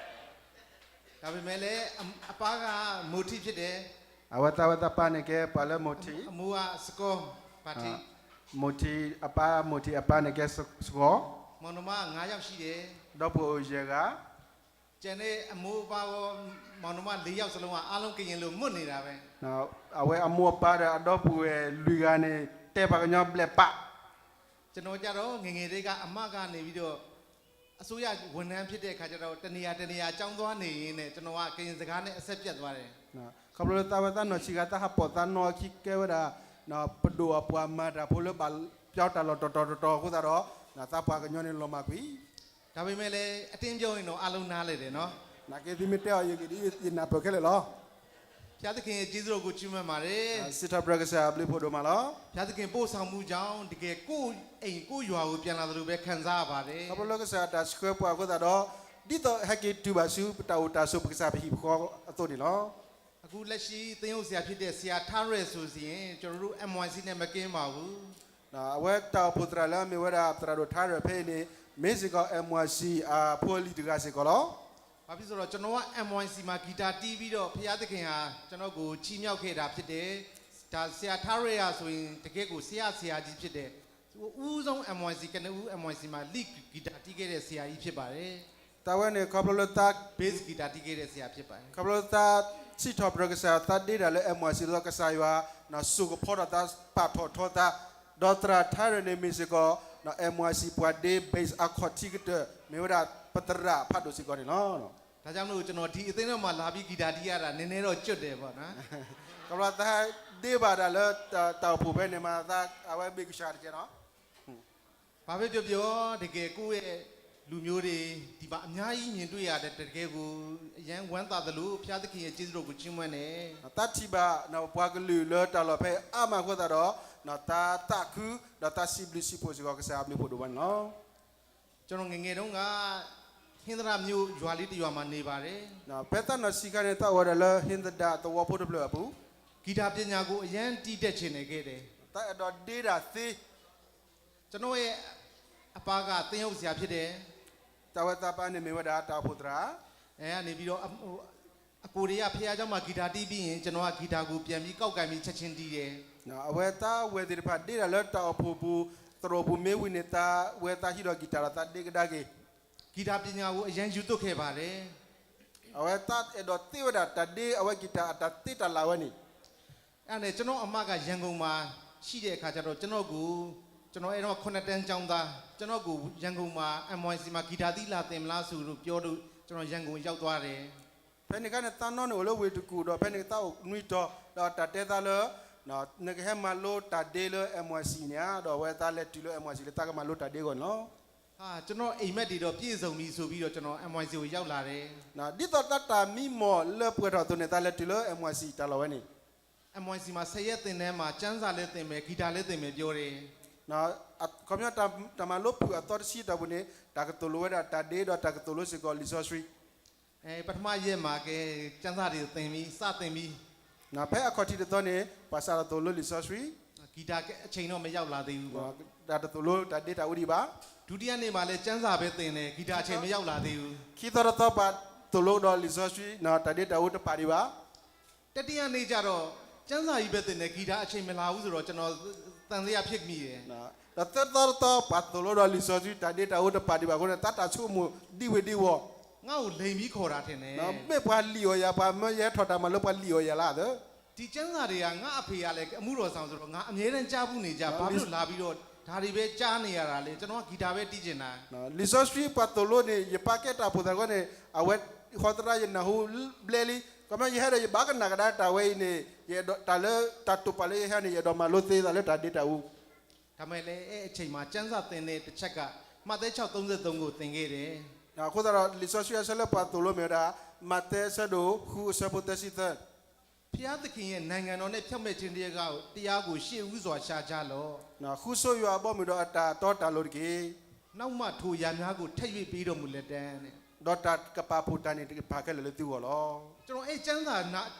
ဒါပေမဲ့လည်း အ, အပါက မိုထီးဖြစ်တယ်, အဝဲသးဝဲသးပၢ်န့ၣ်ကဲပှၤလၢ မိုထီး, အမိုးက စကီး, ပါထီး, မိုထီးအပၢ်, မိုထီးအပၢ်န့ၣ်ကဲစကီး, မောင်နှမငါးယောက်ရှိတယ်, ဒီပုၢ်ဝဲၢ်အိၣ်ယဲၢ်ဂၤ, ကျန်တဲ့အမိုးအပါရော, မောင်နှမလေးယောက်စလုံးက အားလုံးကရင်လိုမွတ်နေတာပဲ, အဝဲအမိၢ်အပၢ်ဒီးအဒီပုၢ်ဝဲၢ်လွံၢ်ဂၤန့ၣ် တဲပှၤကညီဘျဲၣ်ပာ်, ကျွန်တော်ကျတော့ ငယ်ငယ်တည်းက အမက နေပြီးတော့ အစိုးရဝန်ထမ်းဖြစ်တဲ့အခါကျတော့ တစ်နေရာတစ်နေရာကျောင်းသွားနေရင်းနဲ့ ကျွန်တော်က ကရင်စကားနဲ့ အဆက်ပြတ်သွားတယ်. ခီဖျိလၢသးဝဲသးနီၢ်ဆံးဂၤ သးဟးပိာ်သးနီၢ်အခံကဲဝဲဒၣ် ပဒိၣ်အပှၤမၤတၢ်ဖိလၢဘၣ်ပျီတၢ်လီၢ်တီၤတီၤတီၤတီၤအဃိသတးဒီး သးပှၤကညီန့ၣ်လီၤမၢ်ကွံာ် ဒါပေမဲ့လည်း အတင်းပြောရင်တော့ အားလုံးနားလည်တယ်နော်. နာ်က့သုမ့ၢ်တဲအီၤယဂ့ၢ်ဒ် ယနၢ်ပၢၢ်ခဲလၢာ်လီၤ. ဘုရားသခင်ရဲ့ ကျေးဇူးတော်ကို ချီးမွမ်းပါတယ်. စံးထီၣ်ပတြၢၤကစၢ်အဘျုးဖးဒိၣ်မးလီၤ. ဘုရားသခင်ပို့ဆောင်မှုကြောင့် တကယ်ကိုယ့်အိမ်ကိုယ့်ရွာကိုပြန်လာသလိုပဲခံစားရပါတယ်. ခီဖျိလၢကစၢ်ယွၤတၢ်ဆှၢပှၤအဃိသတးဒီး ဒ်သိးဟဲက့ၤတုၤဘၣ်ဆူပတၢ်အိၣ်တၢ်ဆိးပကစၢ်ပဟံၣ်ပဃီအသိးန့ၣ်လီၤ. အခုလက်ရှိသင်းအုပ်ဆရာဖြစ်တဲ့ဆရာထါရဲဆိုရင် ကျွန်တော်တို့ MYC နဲ့မကင်းပါဘူး. အဝဲတၢ်အိၣ်ဖှိၣ်သရၣ်လၢအမ့ၢ်ဝဲဒၣ်သရၣ်ဒိၣ်ထါရဲဖဲအံၤန့ၣ် မ့ၢ်စ့ၢ်ကီး MYC အဖိအလံၤတဂၤစ့ၢ်ကီးလီၤ. ဘာဖြစ်ဆိုတော့ ကျွန်တော်က MYC မှာ guitar တီးပြီးတော့ ဘုရားသခင်ဟာ ကျွန်တော်ကို ချီးမြှောက်ခဲ့တာဖြစ်တယ်. ဒါဆရာထါရဲဟာဆိုရင် တကယ့်ကို ဆရာဆရာကြီးဖြစ်တယ်. ဦးဆုံး MYC ကနဦး MYC မှာ lead guitar တီးခဲ့တဲ့ ဆရာကြီးဖြစ်ပါတယ်. တၢ်ဝဲန့ၣ် ခီဖျိလၢသး bass guitar တီးခဲ့တဲ့ ဆရာဖြစ်ပါတယ်. ခီဖျိလၢသးစံးထီၣ်ပတြၢၤကစၢ်ယွၤ သးဒ့တၢ်လၢ MYC လီၤ ကစၢ်ယွၤ စိာ်ကဖီထီၣ်သး ပာ်ထီၣ်ထီသး ဒီးသရၣ်ထါရဲန့ၣ်မ့ၢ်စ့ၢ်ကီး MYC ပှၤဒ့ bass အခီၣ်ထံးကတၢၢ် မ့ၢ်ဝဲဒၣ်ပသရၣ်ဖးဒိၣ်စ့ၢ်ကီးန့ၣ်လီၤ. ဒါကြောင့်မလို့ ကျွန်တော် ဒီအသင်းတော်မှာ လာပြီး guitar တီးရတာ နည်းနည်းတော့ ကြွတ်တယ်ပေါ့နော်. ခီဖျိလၢသးဒ့ဘၣ်တၢ်လၢတၢ်အိၣ်ဖှိၣ်ဖဲန့ၣ်မး သးအဝဲဘ့ၣ်ကဆှီတကဲနီၤ. ဘာပဲပြောပြော တကယ်ကိုယ့်ရဲ့လူမျိုးတွေ ဒီမှာအများကြီးမြင်တွေ့ရတယ် တကယ်ကို အရမ်းဝမ်းသာသလို ဘုရားသခင်ရဲ့ ကျေးဇူးတော်ကို ချီးမွမ်းတယ်. သးထံၣ်ဘၣ် ပပှၤကလုာ်လၢတၢ်လီၢ်ဖဲအံၤအါမးအဃိသတးဒီး သးသးခု ဒီးသးစံးဘျုးစံးဖှိၣ်စ့ၢ်ကီးကစၢ်အဘျုးဖးဒိၣ်ဝဲန့ၣ်လီၤ. ကျွန်တော်ငယ်ငယ်တုန်းက ဟင်္သာတမြို့ ရွာလေးတစ်ရွာမှာ နေပါတယ်. ဖဲသးနီၢ်ဆံးခါန့ၣ် သးအိၣ်ဝဲဒၣ်လၢဟင်္သာတသဝီဖိတဖျၢၣ်အပူၤ, guitar ပညာကို အရမ်းတီးတတ်ချင်နေခဲ့တယ်. သးအဲၣ်ဒိးဒ့တၢ်သ့. ကျွန်တော်ရဲ့အပါက သင်းအုပ်ဆရာဖြစ်တယ်. သး တၢ်ဝဲသးပှၢ်န့ၣ်မ့ၢ်ဝဲဒၣ်တၢ်အိၣ်ဖှိၣ်သရၣ် အဲန့ၣ်ပြီးတော့ အ- အ- အကိုတွေက ဘုရားကျောင်းမှာ ဂီတၢ်တီးပြီးရင် ကျွန်တော်က ဂီတၢ်ကို ပြန်ပြီး ကောက်ကိုင်ပြီး ချက်ချင်းတီးတယ်. အဝဲသးဝဲသ့ၣ်တဖၣ်ဒ့တၢ်လၢတၢ်အိၣ်ဖှိၣ်ပူၤ သရိာ်ပူၤမ့ၢ်ဝံၤန့ၣ် သးဝဲသးဟံးဒီးဂီတၢ်ဒီးသးဒ့ကဒါက့ၤ ဂီတၢ်ပညာကို အရမ်းရူးသွပ်ခဲ့ပါတယ်. အဝဲသးအဲၣ်ဒိးသ့ဝဲဒၣ် တၢ်ဒ့အဝဲဂီတၢ်အတၢ်သ့တၢ်လၢ်ဝဲန့ၣ် အဲ့ဒါနဲ့ ကျွန်တော့်အမက ရန်ကုန်မှာရှိတဲ့အခါကျတော့ ကျွန်တော့်ကို ကျွန်တော်အဲ့တော့ ခုနှစ်တန်းကျောင်းသား ကျွန်တော့်ကို ရန်ကုန်မှာ M Y C မှာ ဂီတၢ်သီးလာသင်မလားဆိုလို့ပြောလို့ ကျွန်တော် ရန်ကုန်ရောက်သွားတယ်. ဖဲန့ၣ်အခါန့ၣ် သးနီၢ်န့ၣ်အိၣ်လၢဝ့ၢ်တကူၣ်ဒီး ဖဲန့ၣ်သးအိၣ်နွံတီၤ ဒီးတၢ်တဲသးလၢ နကဟဲမၤလိတၢ်ဒ့လၢ M Y C န့ၣ်ဧါ, ဒီးအဝဲသးလဲၤတုၤလၢ M Y C လၢသးကမၤလိတၢ်ဒ့အဂီၢ်န့ၣ်လီၤ. အာ, ကျွန်တော့်အိမ်မက်တွေတော့ပြည့်စုံပြီဆိုပြီးတော့ ကျွန်တော် M Y C ကိုရောက်လာတယ်. ဒ်သိးတၢ်တၢ်မံမီၢ်လၢပှဲၤထီၣ်အသိးန့ၣ် သးလဲၤတုၤလၢ M Y C တၢ်လီၢ်ဝဲန့ၣ် M Y C မှာ ဆယ်ရက်သင်တန်းမှာ ကျမ်းစာလည်းသင်မယ် ဂီတၢ်လည်းသင်မယ်ပြောတယ်. ခီပညီ တၢ်မၤလိဖုၣ်အသီတဆံအတီၢ်ပူၤန့ၣ် တၢ်ကသိၣ်လိဝဲဒၣ်တၢ်ဒ့ဒီးတၢ်ကသိၣ်လိစ့ၢ်ကီးလံာ်စီဆှံ ပထမရက်မှာ ကဲ ကျမ်းစာတွေသင်ပြီ စသင်ပြီ. ဖဲအခီၣ်ထံးတသီန့ၣ် ပှၤစးထီၣ်သိၣ်လိလံာ်စီဆှံ ဂီတၢ်အချိန်တော့မရောက်လာသေးဘူးပေါ့. တၢ်တသိၣ်လိတၢ်ဒ့တၢ်အူဒံးဘၣ်. ဒုတိယနေ့မှာလည်း ကျမ်းစာပဲသင်တယ် ဂီတၢ်အချိန်မရောက်လာသေးဘူး. ခံသီတသီပှၤသိၣ်လိဒီးလံာ်စီဆှံ တၢ်ဒ့တၢ်အူတပာ်ဒံးဘၣ်. တတိယနေ့ကျတော့ ကျမ်းစာကြီးပဲသင်တယ် ဂီတၢ်အချိန်မလာဘူးဆိုတော့ ကျွန်တော် သံသယဖြစ်မိတယ်. ဒီးသၢသီတသီပှၤသိၣ်လိဒီးလံာ်စီဆှံ တၢ်ဒ့တၢ်အူတပာ်ဒံးဘၣ်အဃိန့ၣ် သးတၢ်ဆိကမိၣ်ဒံဝ့ၤဒံဝီၤ ငါ့ကိုလိမ်ပြီးခေါ်တာထင်တယ်. မ့ၢ်ပှၤလံၣ်အီၣ်ယၤ ပှၤမၢယဟဲထီၣ်တၢ်မၤလိပှၤလံၣ်အီၣ်ယၤလၢအသၢ ဒီကျမ်းစာတွေက ငါ့အဖေကလည်း အမှုတော်ဆောင်ဆိုတော့ ငါအမြဲတမ်းကြားဘူးနေကြ ဘာဖြစ်လို့လာပြီးတော့ ဒါတွေပဲကြားနေရတာလဲ ကျွန်တော်က ဂီတၢ်ပဲတီးချင်တာ. လံာ်စီဆှံပှၤသိၣ်လိန့ၣ် ယပၢ်ကဲတၢ်အိၣ်ဖှိၣ်သရၣ်အဃိန့ၣ် အဝဲဃီသရၣ်ယနၢ်ဟူဘျဲလံ ခီပညီယဟဲဒီးယဘၣ်ကနၣ်ကဒါတၢ်ဝဲအံၤန့ၣ် ယအဲၣ်ဒိးတၢ်လၢတၢ်တိာ်ပာ်လၢယဟဲန့ၣ် ယအဲၣ်ဒိးမၤလိသ့သးလၢတၢ်ဒ့တၢ်အူ ဒါပေမဲ့လည်း အဲ့အချိန်မှာ ကျမ်းစာသင်တဲ့တစ်ချက်က မဿဲ ခြောက် သုံးဆယ့်သုံးကို သင်ခဲ့တယ်. အဃိသတးဒီး လံာ်စီဆှံအဆၢလၢပှၤသိၣ်လိမ့ၢ်ဝဲဒၣ် မးသဲအဆၢဒိၣ်ဃုအဆၢဖိသၢဆံသၢ ဘုရားသခင်ရဲ့ နိုင်ငံတော်နဲ့ ဖြောင့်မတ်ခြင်းတရားကို တရားကို ရှေ့ဦးစွာ ရှာကြလော့. ဃုဆိယွၤအဘီအမုၢ်ဒီးအတၢ်တီတၢ်လိၤတက့ၢ်. နောက်မှ ထိုအရာများကို ထပ်၍ ပေးတော်မူလတံ့ ဒီးတၢ်ကပာ်ဖှိၣ်တၢ်န့ၣ်တဖၣ်ခဲလၢာ်လၢသုဂီၢ်လီၤ. ကျွန်တော် အဲ့ကျမ်းစာ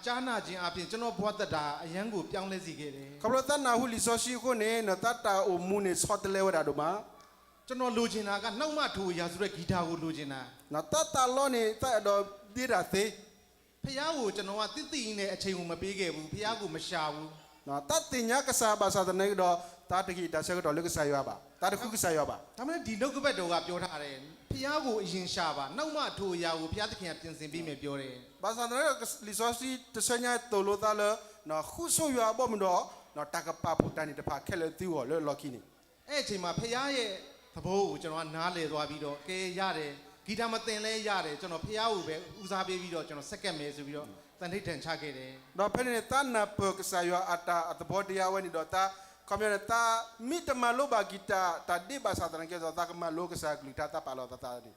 ကြားနာခြင်းအားဖြင့် ကျွန်တော် ဘဝသက်တာ အရမ်းကို ပြောင်းလဲစေခဲ့တယ်. ခီဖျိသးနၢ်ဟူလံာ်စီဆှံအဃိန့ၣ် သးတၢ်အိၣ်မူန့ၣ်ဆီတလဲဝဲဒၣ်ဒိၣ်မး ကျွန်တော် လိုချင်တာက နောက်မှ ထိုအရာ ဆိုတဲ့ ဂီတၢ်ကို လိုချင်တာ. သးတၢ်လီၢ်န့ၣ် သးအဲၣ်ဒိးဒ့တၢ်သ့ ဘုရားကို ကျွန်တော်က သိသိကြီးနဲ့ အချိန်ကို မပေးခဲ့ဘူး ဘုရားကို မရှာဘူး. သးသ့ၣ်ညါကစၢ်ဘၣ်ဆၣ်သနာ်က့ဒီး သးတဟ့ၣ်တၢ်ဆၢကတီၢ်လၢကစၢ်ယွၤဘၣ် သးတဃုကစၢ်ယွၤဘၣ်. ဒါပေမဲ့ ဒီနှုတ်ကပတ်တော်က ပြောထားတယ် ဘုရားကို အရင်ရှာပါ နောက်မှ ထိုအရာကို ဘုရားသခင်က ပြင်ဆင်ပေးမယ် ပြောတယ်. ဘၣ်ဆၣ်သနာ်က့ဒီးလံာ်စီဆှံတဆၢညါသိၣ်လိသးလၢ ဃုဆိယွၤအဘီအမုၢ်ဒီး တၢ်ကပာ်ဖှိၣ်တၢ်န့ၣ်တဖၣ်ခဲလၢာ်လၢသုဂီၢ်လၢအလီၢ်ခံန့ၣ် အဲ့အချိန်မှာ ဘုရားရဲ့သဘောကို ကျွန်တော်က နားလည်သွားပြီးတော့ ကဲ ရတယ် ဂီတၢ်မသင်လည်းရတယ် ကျွန်တော် ဘုရားကိုပဲ ဦးစားပေးပြီးတော့ ကျွန်တော် ဆက်ကပ်မယ်ဆိုပြီးတော့ သန္နိဋ္ဌာန်ချခဲ့တယ်. ဒီးဖဲန့ၣ်န့ၣ် သးနၢ်ပၢၢ်ကစၢ်ယွၤအတၢ်အသဘောတရားဝဲန့ၣ်ဒီး သး ခီပညီန့ၣ် သးမ့ၢ်တမၤလိဘၣ်ဂီတၢ် တၢ်ဒ့ဘၣ်ဆၣ်သနာ်က့ဒီး သးကမၤလိကစၢ်အကလုၢ်ကထါ သးပာ်လီၤသးသးန့ၣ်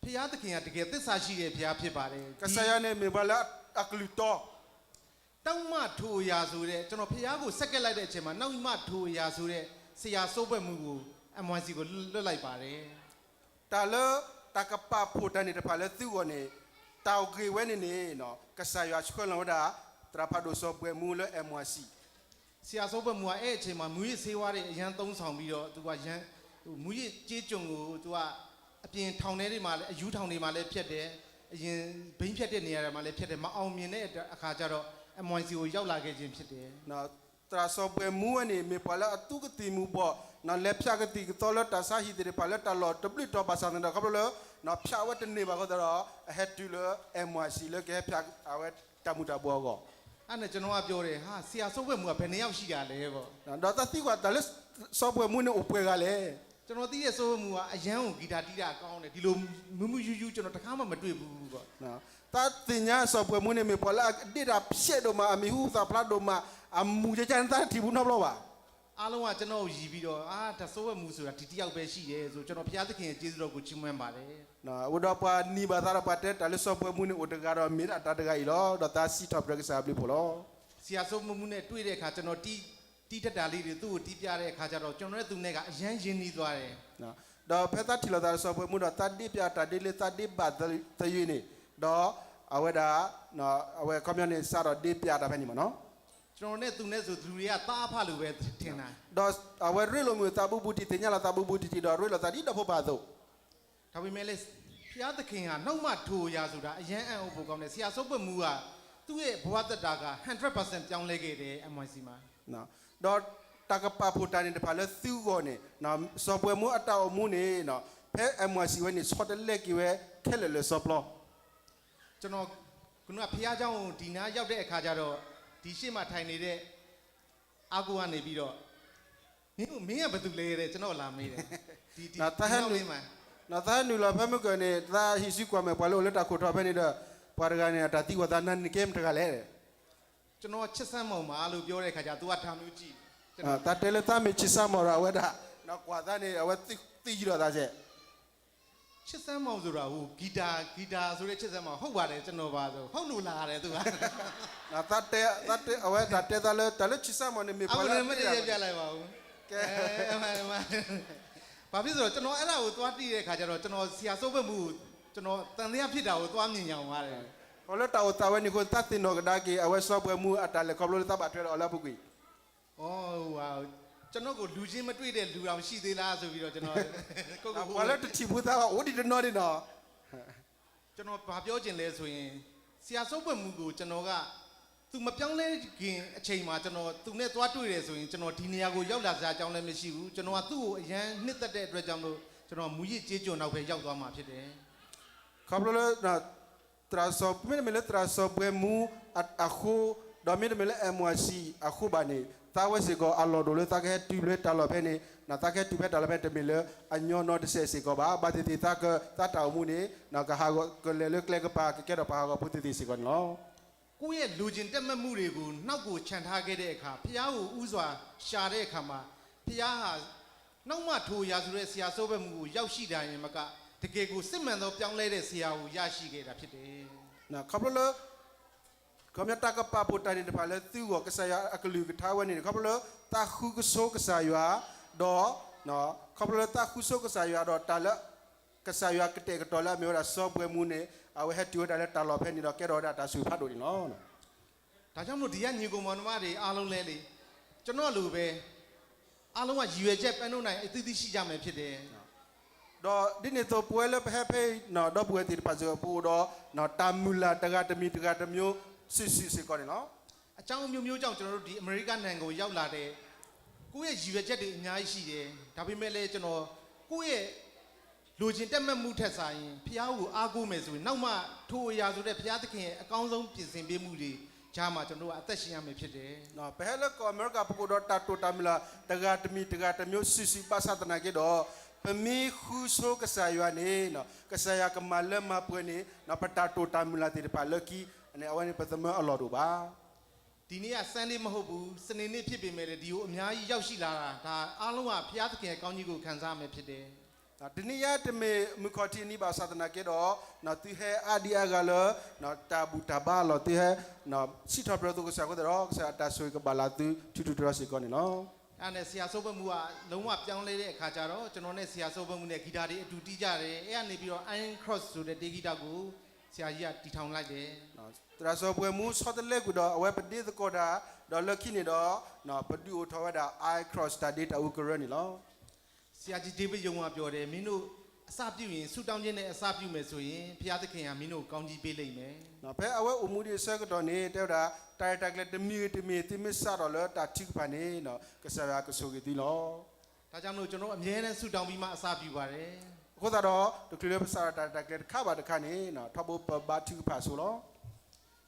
ဘုရားသခင်က တကယ်သစ္စာရှိတဲ့ ဘုရားဖြစ်ပါတယ်. ကစၢ်ယွၤန့ၣ် မ့ၢ်ပှၤလၢအကလုၢ်တီ နောက်မှ ထိုအရာ ဆိုတဲ့ ကျွန်တော် ဘုရားကို ဆက်ကပ်လိုက်တဲ့အချိန်မှာ နောက်မှ ထိုအရာ ဆိုတဲ့ ဆရာစိုးဘွဲ့မှူးကို M Y C ကို လွှတ်လိုက်ပါတယ်. တၢ်လၢ တၢ်ကပာ်ဖှိၣ်တၢ်န့ၣ်တဖၣ်လၢသုဂီၢ်န့ၣ် တၢ်ဂ့ၢ်ဝဲန့ၣ်န့ၣ် ကစၢ်ယွၤဆှၢလီၤဝဲဒၣ် သရၣ်ဖးဒိၣ်စီၤဘွဲ့မှူးလၢ M Y C ဆရာစိုးဘွဲ့မှူးက အဲ့အချိန်မှာ မူးယစ်ဆေးဝါးတွေ အရမ်းသုံးဆောင်ပြီးတော့ သူက ရမ်း မူးယစ်ဆေးကျွန်ကို သူက အပြင်ထောင်ထဲတွေမှာလည်း အယူထောင်တွေမှာလည်း ဖြတ်တယ် အရင် ဘိန်းဖြတ်တဲ့နေရာတွေမှာလည်း ဖြတ်တယ် မအောင်မြင်တဲ့အခါကျတော့ M Y C ကို ရောက်လာခဲ့ခြင်းဖြစ်တယ်. သရၣ်စီၤဘွဲ့မှူးဝဲန့ၣ် မ့ၢ်ပှၤလၢအသူကသံၣ်မူၤဘှီး လဲၤဖၠးကသံၣ်ကသီလၢတၢ်ဆါဟံၣ်သ့ၣ်တဖၣ်လၢတၢ်လီၢ်တဘျုးတီၤဘၣ်ဆၣ်သနာ်က့ဒီး ခီဖျိလၢ ဖၠးဝဲတန့ၢ်ဘၣ်အဃိသတးဒီး အဟဲတုၤလၢ M Y C လၢကဟဲဖၠးအဝဲတၢ်မူၤတၢ်ဘှီးအဂီၢ် အဲ့နဲ့ ကျွန်တော်က ပြောတယ် ဟာ ဆရာစိုးဘွဲ့မှူးက ဘယ်နှစ်ယောက်ရှိတာလဲပေါ့. ဒီးသးသံကွၢ်တၢ်လၢ စီၤဘွဲ့မှူးန့ၣ်အိၣ်ပှဲၤဂၤလဲၣ်. ကျွန်တော်သိတဲ့စိုးဘွဲ့မှူးက အရမ်းကို ဂီတၢ်တီးတၢ်ကောင်းတယ် ဒီလို မူးမူးယူးယူး ကျွန်တော် တစ်ခါမှ မတွေ့ဘူးပေါ့. သးသ့ၣ်ညါစီၤဘွဲ့မှူးန့ၣ် မ့ၢ်ပှၤလၢအဒ့တၢ်ဖျဲးဒိၣ်မး အမံၤဟူသၣ်ဖျါဒိၣ်မး အမူၤကကန့ၣ် သးတထံၣ်ဘူးနီတဘျီဘၣ်. အားလုံးက ကျွန်တော့်ကို ယံၤပြီးတော့ အာ ဒါ စိုးဘွဲ့မှူးဆိုတာ ဒီတစ်ယောက်ပဲရှိတယ်ဆို ကျွန်တော် ဘုရားသခင်ကို ကျေးဇူးတော်ကို ချီးမွမ်းပါတယ်. အဃိဒီးပှၤနံၤဘၣ်သးဒီးပှၤတဲတၢ်လၢစီၤဘွဲ့မှူးန့ၣ်အိၣ်တဂၤဒီး မ့ၢ်ဒၣ်တၢ်တဂၤအံၤလီၤ. ဒီးသးစံးထီၣ်ပတြၢၤကစၢ်အဘျုးအဖှိၣ်လီၤ. ဆရာစိုးဘွဲ့မှူးနဲ့ တွေ့တဲ့အခါ ကျွန်တော် တီး တီးတတ်တာလေးတွေ သူ့ကို တီးပြတဲ့အခါကျတော့ ကျွန်တော်နဲ့သူနဲ့က အရမ်းရင်းနှီးသွားတယ်. ဒီးဖဲသးထံၣ်လိာ်သးဒီးစီၤဘွဲ့မှူးဒီး သးဒ့ပၠးတၢ်ဒ့လၢသးဒ့ဘၣ်သယုၢ်န့ၣ် ဒီးအဝဲဒၣ် အဝဲခီပညီန့ၣ် စးထီၣ်ဒ့ပၠးတၢ်ဖဲန့ၣ်မ့ၢ်နီၤ ကျွန်တော်နဲ့သူနဲ့ဆို လူတွေက သားအဖလို့ပဲ ထင်တာ. ဒီးအဝဲရ့လိာ်မုာ်သးဘူးဘူးတံၢ် သ့ၣ်ညါလီၤသးဘူးဘူးတံၢ်တံၢ်ဒီး ရ့လိာ်သးဒ်ဒီဖိပၢ်အသိး ဒါပေမဲ့လည်း ဘုရားသခင်ဟာ နောက်မှထိုအရာဆိုတာ အရမ်းအံ့ဩဖို့ကောင်းတယ်။ ဆရာစောဘွဲ့မူက သူ့ရဲ့ဘဝသက်တာက hundred percent ပြောင်းလဲခဲ့တယ် အမွှေးစီမှာ ဒီးတၢ်ကပာ်ဖှိၣ်တၢ်န့ၣ်တဖၣ်လၢသုဂီၢ်န့ၣ် စီၤဘွဲ့မူအတၢ်အိၣ်မူန့ၣ် ဖဲ အမွှေးစီဝဲန့ၣ် ဆီတလဲက့ၤဝဲခဲလၢာ်လၢစီပျီ ကျွန်တော်ခုနကဘုရားကျောင်းကို ဒီနားရောက်တဲ့အခါကျတော့ ဒီရှေ့မှာထိုင်နေတဲ့ အကိုကနေပြီးတော့ မင်းကဘယ်သူလဲတဲ့ ကျွန်တော့်ကိုလာမေးတယ် ဒီဒီဒီနောက်လေးမှာ နီၢ်သးနုာ်လီၤ ဖဲမုၢ်ကၢၢ်န့ၣ် သးဟံးစုကွၢ်မဲာ်ပှၤလၢအိၣ်လၢတၢ်ခိၣ်ထီၣ်ဖဲန့ၣ်ဒီး ပှၤတဂၤန့ၣ် အတၢ်သံကွၢ်သး နၤနကဲမတဂၤလဲၣ် ကျွန်တော်ချစ်စန်းမောင်ပါလို့ပြောတဲ့အခါကျတော့ သူကဒါမျိုးကြည့်တယ် ကျွန်တော် သးတဲလၢသးမ့ၢ်ချစ်စန်းမောင်ဒီး အဝဲဒၣ် ကွၢ်သးန့ၣ် အဝဲသံယံာ်ဒီးသးစဲး ချစ်စန်းမောင်ဆိုတာ ဟို guitar guitar ဆိုတဲ့ချစ်စန်းမောင် ဟုတ်ပါတယ် ကျွန်တော်ပါဆို ဟုတ်လို့လားတဲ့ သူက သးတဲ သးတဲ အဝဲတၢ်တဲသးလၢ တၢ်လၢချစ်စန်းမောင်န့ၣ် မ့ၢ်ပှၤလၢ အကိုလည်းမတည့်ရပြလိုက်ပါဘူး ကဲ အဲ အဲ အဲ ဘာဖြစ်လို့လဲဆိုတော့ ကျွန်တော်အဲ့ဒါကိုသွားသိတဲ့အခါကျတော့ ကျွန်တော်ဆရာစိုးဘက်မူကို ကျွန်တော်သံသယဖြစ်တာကိုသွားမြင်ကြအောင်ပါတယ် ခီဖျိလၢတၢ်အိၣ်သးဝဲန့ၣ်အဃိ သးသ့ၣ်နီၣ်ကဒါက့ၤ အဝဲစီၤဘွဲ့မူအတၢ်လဲၤခီဖျိလၢသးဘၣ်ထွဲဒီးအီၤလၢအပူၤကွံာ် อ๋อ ဟိုဟာ ကျွန်တော့်ကို လူချင်းမတွေ့တဲ့လူတောင်ရှိသေးလားဆိုပြီးတော့ ကျွန်တော် ကိုယ့်ကိုယ်ကိုယ် ပှၤလၢတထံၣ်ဖိသးဘၣ်အိၣ်ဒံးတနီၤဒံးနီၤ ကျွန်တော်ဘာပြောချင်လဲဆိုရင် ဆရာစိုးဘွဲ့မူကို ကျွန်တော်က သူမပြောင်းလဲခင်အချိန်မှာ ကျွန်တော်သူနဲ့သွားတွေ့တယ်ဆိုရင် ကျွန်တော်ဒီနေရာကိုရောက်လာစရာအကြောင်းလည်းမရှိဘူး။ ကျွန်တော်ကသူ့ကိုအရမ်းနှစ်သက်တဲ့အတွက်ကြောင့်မလို့ ကျွန်တော်မူရစ်ကျေးကျွန်နောက်ဖက်ရောက်သွားမှာဖြစ်တယ်။ ခီဖျိလၢ သရၣ်စီၤ မ့တမ့ၢ်လၢသရၣ်စီၤဘွဲ့မူအဃိ ဒီးမ့တမ့ၢ်လၢ အမ်ဝါစံၣ် အဃိဘၣ်န့ၣ် သးဝဲစ့ၢ်ကီးအလီၢ်ဒိၣ်လၢ သးကဟဲတုၤလၢတၢ်လီၢ်ဖဲန့ၣ် သးကဟဲတုၤဖဲတၢ်လီၢ်ဖဲန့ၣ် တမ့ၢ်လၢအညီနီတစဲးစ့ၢ်ကီးဘၣ်. ဘၣ်သ့ၣ်သ့ၣ်သးက သးတၢ်အိၣ်မူန့ၣ် ကဟးဂီၤကလဲၤလၢကျဲကပၤ ကကဲထီၣ်ပှၤဟးဂီၤဖိသ့ၣ်သ့ၣ်စ့ၢ်ကီးန့ၣ်လီၤ. ကိုယ့်ရဲ့လိုချင်တတ်မှတ်မှုတွေကို နောက်ကိုချန်ထားခဲ့တဲ့အခါ ဘုရားကိုဦးစွာရှာတဲ့အခါမှာ ဘုရားဟာ နောက်မှထိုအရာဆိုတဲ့ဆရာစိုးဘွဲ့မူကိုရောက်ရှိတာတင်မက တကယ်ကိုစစ်မှန်သောပြောင်းလဲတဲ့ဆရာကိုရရှိခဲ့တာဖြစ်တယ်။ ခီဖျိလၢ ခီဖျိတၢ်ကပာ်ဖှိၣ်တၢ်န့ၣ်တဖၣ်လၢသုဂီၢ် ကစၢ်ယွၤအကလုၢ်ကထါဝဲန့ၣ် ခီဖျိလၢသးဃုကဆိကစၢ်ယွၤ ဒီး ခီဖျိလၢသးဃုဆိကစၢ်ယွၤဒီးတၢ်လၢ ကစၢ်ယွၤကတဲာ်ကတီၤလၢအမ့ၢ်ဝဲဒၣ်စီၤဘွဲ့မူန့ၣ် အဝဲဟဲတုၤဝဲဒၣ်လၢတၢ်လီၢ်ဖဲန့ၣ်ဒီး ကဲထီၣ်ဝဲဒၣ်တၢ်ဆိၣ်ဂ့ၤဖးဒိၣ်န့ၣ်လီၤ. ဒါကြောင့်မလို့ ဒီကညီအစ်ကိုမောင်နှမတွေအားလုံးလည်းလေ ကျွန်တော်လိုပဲ အားလုံးကရည်ရွယ်ချက်ပန်းတိုင်အသီးသီးရှိကြမယ်ဖြစ်တယ်။ ဒီးဒ်န့ၣ်အသိး ပဝဲလၢပဟဲဖဲအံၤ ဒီပုၢ်ဝဲၢ်သ့ၣ်တဖၣ်စ့ၢ်ကီး ပအိၣ်ဒီး တၢ်မုၢ်လၢ်တဂၤတမံၤတဂၤတမျိုး စုာ်စုာ်စ့ၢ်ကီးန့ၣ်လီၤ. အကြောင်းအမျိုးမျိုးကြောင့် ကျွန်တော်တို့ ဒီအမေရိကနိုင်ငံကိုရောက်လာတယ်။ ကိုယ့်ရဲ့ရည်ရွယ်ချက်တွေအများကြီးရှိတယ်။ ဒါပေမဲ့လည်း ကျွန်တော် ကိုယ့်ရဲ့လိုချင်တတ်မှတ်မှုထက်စာရင် ဘုရားကိုအားကိုးမယ်ဆိုရင် နောက်မှထိုအရာဆိုတဲ့ဘုရားသခင်ရဲ့အကောင်းဆုံးပြင်ဆင်ပေးမှုတွေကြားမှာ ကျွန်တော်တို့ကအသက်ရှင်ရမယ်ဖြစ်တယ်။ ပဟဲလၢကီၢ်အမဲရကၤ ပကအိၣ်ဒီးတၢ်တိာ်တၢ်မုၢ်လၢ် တဂၤတမံၤတဂၤတမျိုး စုာ်စုာ်ဘၣ်ဆၣ်သနာ်က့ဒီး ပမ့ၢ်ဃုဆိကစၢ်ယွၤန့ၣ် ကစၢ်ယွၤကမၤလၢမၤပှဲၤန့ၣ် ပတၢ်တိာ်တၢ်မုၢ်လၢ်သ့ၣ်တဖၣ်လၢခံန့ၣ် အဝဲန့ၣ်ပသမၢအလီၢ်တအိၣ်ဘၣ်. ဒီနေ့က Sunday မဟုတ်ဘူး စနေနေ့ဖြစ်ပေမဲ့လည်း ဒီကိုအများကြီးရောက်ရှိလာတာ ဒါအားလုံးကဘုရားသခင်ရဲ့ကောင်းကြီးကိုခံစားရမယ်ဖြစ်တယ်။ တနံၤအံၤတမ့ၢ်မုၢ်ခီၣ်ထံးအနံၤဘၣ်ဆၣ်သနာ်က့ဒီး သုဟဲအါဒံအါဂၤလၢ တၢ်ဘူၣ်တၢ်ဘါအလီၢ် သုဟဲ စံးထီၣ်ပတြၢၤအသိးကစၢ်အဃိသတးဒီး ကစၢ်အတၢ်ဆိၣ်ဂ့ၤကဘၣ်လၢသုထူထူတြီၤစ့ၢ်ကီးန့ၣ်လီၤ. အဲ့ဒါနဲ့ဆရာစိုးဘွဲ့မူကလုံးဝပြောင်းလဲတဲ့အခါကျတော့ ကျွန်တော်နဲ့ဆရာစိုးဘွဲ့မူနဲ့ဂီတတွေအတူတီးကြတယ်။ အဲ့ကနေပြီးတော့ Iron Cross ဆိုတဲ့တေးဂီတကိုဆရာကြီးကတည်ထောင်လိုက်တယ်. သရၣ်စီၤဘွဲ့မူဆီတလဲကွံာ်ဒီး အဝဲပဒ့သကိးတၢ် ဒီးလၢခံန့ၣ်ဒီး ပဒုးအိၣ်ထီၣ်ဝဲဒၣ် Iron Cross တၢ်ဒ့တၢ်အူကရၢန့ၣ်လီၤ. ဆရာကြီးဒေးဗစ်ယုံကပြောတယ် မင်းတို့အစပြုရင် ဆုတောင်းခြင်းနဲ့အစပြုမယ်ဆိုရင် ဘုရားသခင်ကမင်းတို့ကိုကောင်းကြီးပေးလိမ့်မယ်. ဖဲအဝဲအိၣ်မူဒံးအဆၢကတီၢ်န့ၣ် တဲဝဲဒၣ် တၢ်ရဲၣ်တၢ်ကျဲၤတမံၤဂ့ၤတမံၤ သုမ့ၢ်စးထီၣ်လၢတၢ်ထုကဖၣ်န့ၣ် ကစၢ်ယွၤကဆိၣ်ဂ့ၤသုလီၤ. ဒါကြောင့်မလို့ ကျွန်တော်အမြဲတမ်းဆုတောင်းပြီးမှအစပြုပါတယ်. အဃိသတးဒီး တချုးလၢပစးထီၣ်တၢ်ရဲၣ်တၢ်ကျဲၤတခါဘၣ်တခါန့ၣ် ထီဘိပဘါထုကဖၣ်ဆိလီၤ.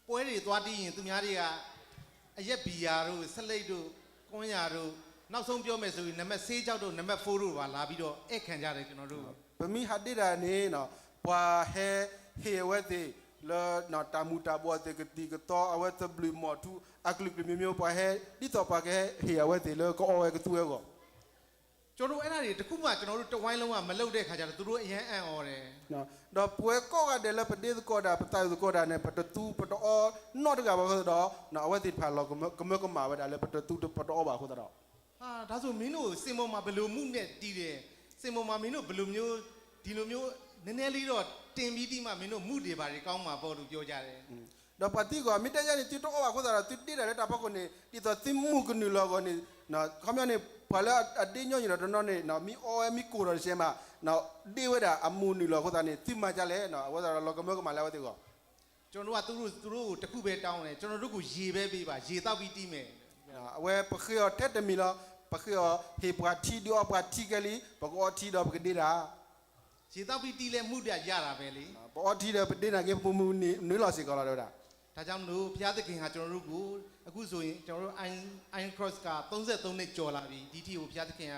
ပွဲတွေသွားတီးရင် သူများတွေက အရက်ဘီယာတို့ ဆလပ်တို့ ကွမ်းရာတို့ နောက်ဆုံးပြောမယ်ဆိုရင် နံပါတ် ဆေးခြောက်တို့ နံပါတ် ဖိုးတို့ပါ လာပြီးတော့ ဧည့်ခံကြတယ် ကျွန်တော်တို့ကို ပမ့ၢ်ဟးဒ့တၢ်န့ၣ် ပှၤဟဲဟ့ၣ်အဝဲသ့ၣ်လၢ တၢ်မူၤတၢ်ဘှီးသ့ၣ် ကသံၣ်ကသီ အဝဲသဘျုးမီၢ်ထူ အကလုာ်ကလုာ်မျိုးမျိုး ပှၤဟဲ ဒ်သိးပှၤကဟဲဟ့ၣ်အဝဲသ့ၣ်လၢကအီဝဲကသူဝဲအဂီၢ် ကျွန်တော်တို့အဲ့ဒါတွေတခုမှကျွန်တော်တို့တဝိုင်းလုံးကမလုပ်တဲ့ခါကျတော့ သူတို့အရမ်းအံ့ဩတယ်. ဒီးပဝဲကိးဂၤဒဲးလၢပဒ့သကိးတၢ် ပသးအုးသကိးတၢ်န့ၣ် ပတသူပတအီနီတဂၤဘၣ်အဃိသတးဒီး အဝဲသ့ၣ်တဖၣ်လီၤကမၢကမၢကမၣ်ဝဲဒၣ်လၢပတသူပတအီဘၣ်အဃိသတးဒီး ဒါဆိုမင်းတို့ စင်မော်မှာ ဘယ်လိုမုန့်နဲ့တီးတယ် စင်မော်မှာ မင်းတို့ ဘယ်လိုမျိုး ဒီလိုမျိုး နည်းနည်းလေးတော့ တင်ပြီးတီးမှ မင်းတို့ မုန့်တွေ ဘာတွေ ကောင်းမှာပေါ့လို့ ပြောကြတယ်. ဒီးပှၤသံကွၢ် မ့ၢ်တဲယၤန့ၣ် သုတအီဘၣ်အဃိသတးဒီး သုဒ့တၢ်လၢတၢ်ဖီခိၣ်န့ၣ် ဒ်သိးသုမုၢ်ကနုာ်လီၤအဂီၢ်န့ၣ် ခီပညီန့ၣ် ပှၤလၢအဒ့ညီနုၢ်ဒီးတနီၤန့ၣ် မ့ၢ်အီဝဲမ့ၢ်ကိၢ်ထီၣ်တစဲးမး ဒ့ဝဲဒၣ်အမိၢ်နုာ်လီၤအဃိသတးန့ၣ် သုမၤဒ်လဲၣ်, အဝဲသတးဒီးလီၤကမၢကမၣ်လၢအဝဲသ့ၣ်အဂီၢ်, ကျွန်တော်တို့က သူတို့ကို တစ်ခုပဲတောင်းတယ်, ကျွန်တော်တို့ကို ရေပဲပေးပါ, ရေသောက်ပြီးတီးမယ်. အဝဲပဃ့အီၤထဲတမံၤလီၤ, ပဃ့အီၤဟ့ၣ်ပှၤထံဒုးအီပှၤထံခဲလံ, ပကအီထံဒီးပကဒ့တၢ်, ရေသောက်ပြီးတီးလည်း မူးတတ်ရတာပဲလေ. ပအီထံဒီးပဒ့နာ်က့ ပမူးနုာ်လီၤစ့ၢ်ကီးလီၤ တဲဝဲဒၣ်. ဒါကြောင့်မလို့ ဘုရားသခင်ဟာ ကျွန်တော်တို့ကို အခုဆိုရင် ကျွန်တော်တို့ Iron Cross က သုံးဆယ့်သုံးနှစ်ကျော်လာပြီ, ဒီထက်ကို ဘုရားသခင်က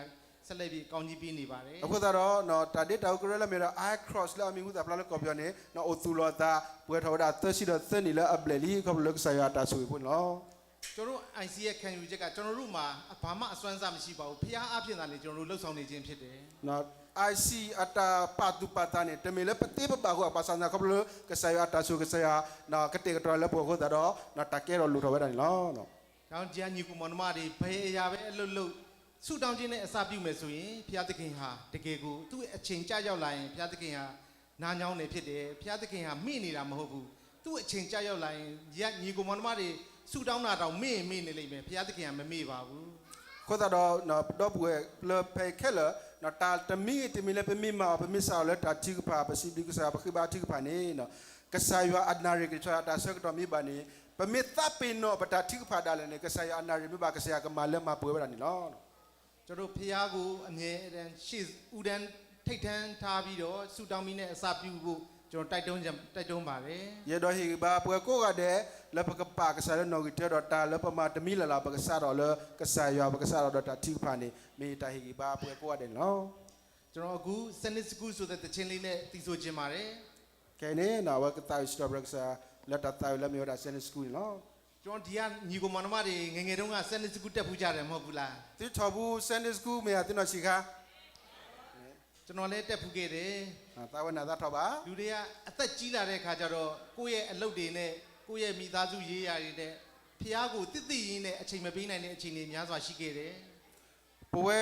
ဆက်လက်ပြီး ကောင်းကြီးပေးနေပါတယ်. အဃိသတးဒီး တၢ်ဒ့တၢ်အူကရၢလၢအမ့ၢ်ဝဲဒၣ် Iron Cross လၢအမံၤဟူသၣ်ဖျါလၢကီၢ်ပယီၤန့ၣ် အိၣ်သူၣ်လီၤအသး ပှဲၤထီၣ်ဝဲဒၣ်သၢဆံဒီးသၢနံၣ်လၢအဘျဲၣ်လံ ခီဖျိလၢကစၢ်ယွၤအတၢ်ဆိၣ်ဂ့ၤအဃိန့ၣ်လီၤ. ကျွန်တော်တို့ I C ရဲ့ ခံယူချက် က ကျွန်တော်တို့မှာ ဘာမှ အစွမ်းအစ မရှိပါဘူး, ဘုရားအားဖြင့်သာလျှင် ကျွန်တော်တို့ လုပ်ဆောင်နေခြင်းဖြစ်တယ်. I C အတၢ်ပာ်သူၣ်ပာ်သးန့ၣ် တမ့ၢ်လၢပသ့ပဘၣ်အဃိ ဘၣ်ဆၣ်သနာ်က့ ခီဖျိလၢကစၢ်ယွၤအတၢ်ဆိၣ်ဂ့ၤ ကစၢ်ယွၤ ကတဲာ်ကတီၤလၢပဂီၢ်အဃိသတးဒီး တၢ်ကဲထီၣ်လိၣ်ထီၣ်ဝဲဒၣ်န့ၣ်လီၤ. ဒါကြောင့် ညီအစ်ကိုမောင်နှမတွေ ဘယ်အရာပဲအလုပ်လုပ် ဆုတောင်းခြင်းနဲ့ အစပြုမယ်ဆိုရင် ဘုရားသခင်ဟာ တကယ်ကို သူ့အချိန်ကျရောက်လာရင် ဘုရားသခင်ဟာ နားညောင်းနေဖြစ်တယ်, ဘုရားသခင်ဟာ မေ့နေတာမဟုတ်ဘူး, သူ့အချိန်ကျရောက်လာရင် ညီအစ်ကိုမောင်နှမတွေ ဆုတောင်းတာတောင် မေ့ရင်မေ့နေလိမ့်မယ်, ဘုရားသခင်က မမေ့ပါဘူး. အဃိသတးဒီး ပဒီပုၢ်ဝဲၢ်လၢဖဲခဲလၢာ် တၢ်တမံၤဂ့ၤတမံၤလၢပမ့ၢ်မၤအီၤ ပမ့ၢ်စးအီၤလၢတၢ်ထုကဖၣ် ပစံးဘျုးကစၢ်ယွၤ ပဃ့ဘါထုကဖၣ်န့ၣ် ကစၢ်ယွၤအနၢ်ရံၣ် ကစၢ်ယွၤအတၢ်ဆၢကတီၢ်မ့ၢ်ဘၣ်န့ၣ် ပမ့ၢ်သးပ့ၤနီၣ်ပတၢ်ထုကဖၣ်ဒၣ်လဲာ်န့ၣ် ကစၢ်ယွၤအနၢ်ရံၣ်မ့ၢ်ဘၣ် ကစၢ်ယွၤကမၤလၢမၤပှဲၤဝဲဒၣ်န့ၣ်လီၤ. ကျွန်တော်တို့ ဘုရားကို အမြဲတမ်း ရှေ့ဦးတန်း ထိပ်တန်းထားပြီးတော့ ဆုတောင်းပြီးနဲ့ အစပြုဖို့ ကျွန်တော် တိုက်တွန်းကြ- တိုက်တွန်းပါတယ်. ယအဲၣ်ဒိးဟ့ၣ်ဂံၢ်ဘါပဝဲကိးဂၤဒဲး လၢပကပာ်ကစၢ်ယွၤလၢနီၣ်ဂံၢ်တၢဒီး တၢ်လၢပမၤတမံၤလၢ်လၢ် ပကစးထီၣ်လၢကစၢ်ယွၤ ပကစးထီၣ်ဒီးတၢ်ထုကဖၣ်န့ၣ် မ့ၢ်ယတၢ်ဟ့ၣ်ဂံၢ်ဘါပဝဲကိးဂၤဒဲးန့ၣ်လီၤ. ကျွန်တော် အခု Sunday School ဆိုတဲ့ သီချင်းလေးနဲ့ သီဆိုချင်ပါတယ်. ခဲအံၤန့ၣ် အဝဲကသးဝံၣ်စံးထီၣ်ပတြၢၤကစၢ် လၢတၢ်သးဝံၣ်လၢမ့ၢ်ဝဲဒၣ် Sunday School န့ၣ်လီၤ. ကျွန်တော် ဒီက ညီအစ်ကိုမောင်နှမတွေ ငယ်ငယ်တုန်းက Sunday School တက်ဖူးကြတယ် မဟုတ်ဘူးလား? သုထီၣ်ဘူး Sunday School မ့ၢ်ဧါ သုနီၢ်ဆံးခါ ကျွန်တော်လည်း တက်ဖူးခဲ့တယ်. သးဝဲနၢ်သးထီၣ်ဘၣ်. လူတွေက အသက်ကြီးလာတဲ့အခါကျတော့ ကိုယ့်ရဲ့အလုပ်တွေနဲ့ ကိုယ့်ရဲ့မိသားစုရေးရာတွေနဲ့ ဘုရားကို သိသိရင်နဲ့ အချိန်မပေးနိုင်တဲ့ အခြေအနေ များစွာ ရှိခဲ့တယ်. ပဝဲ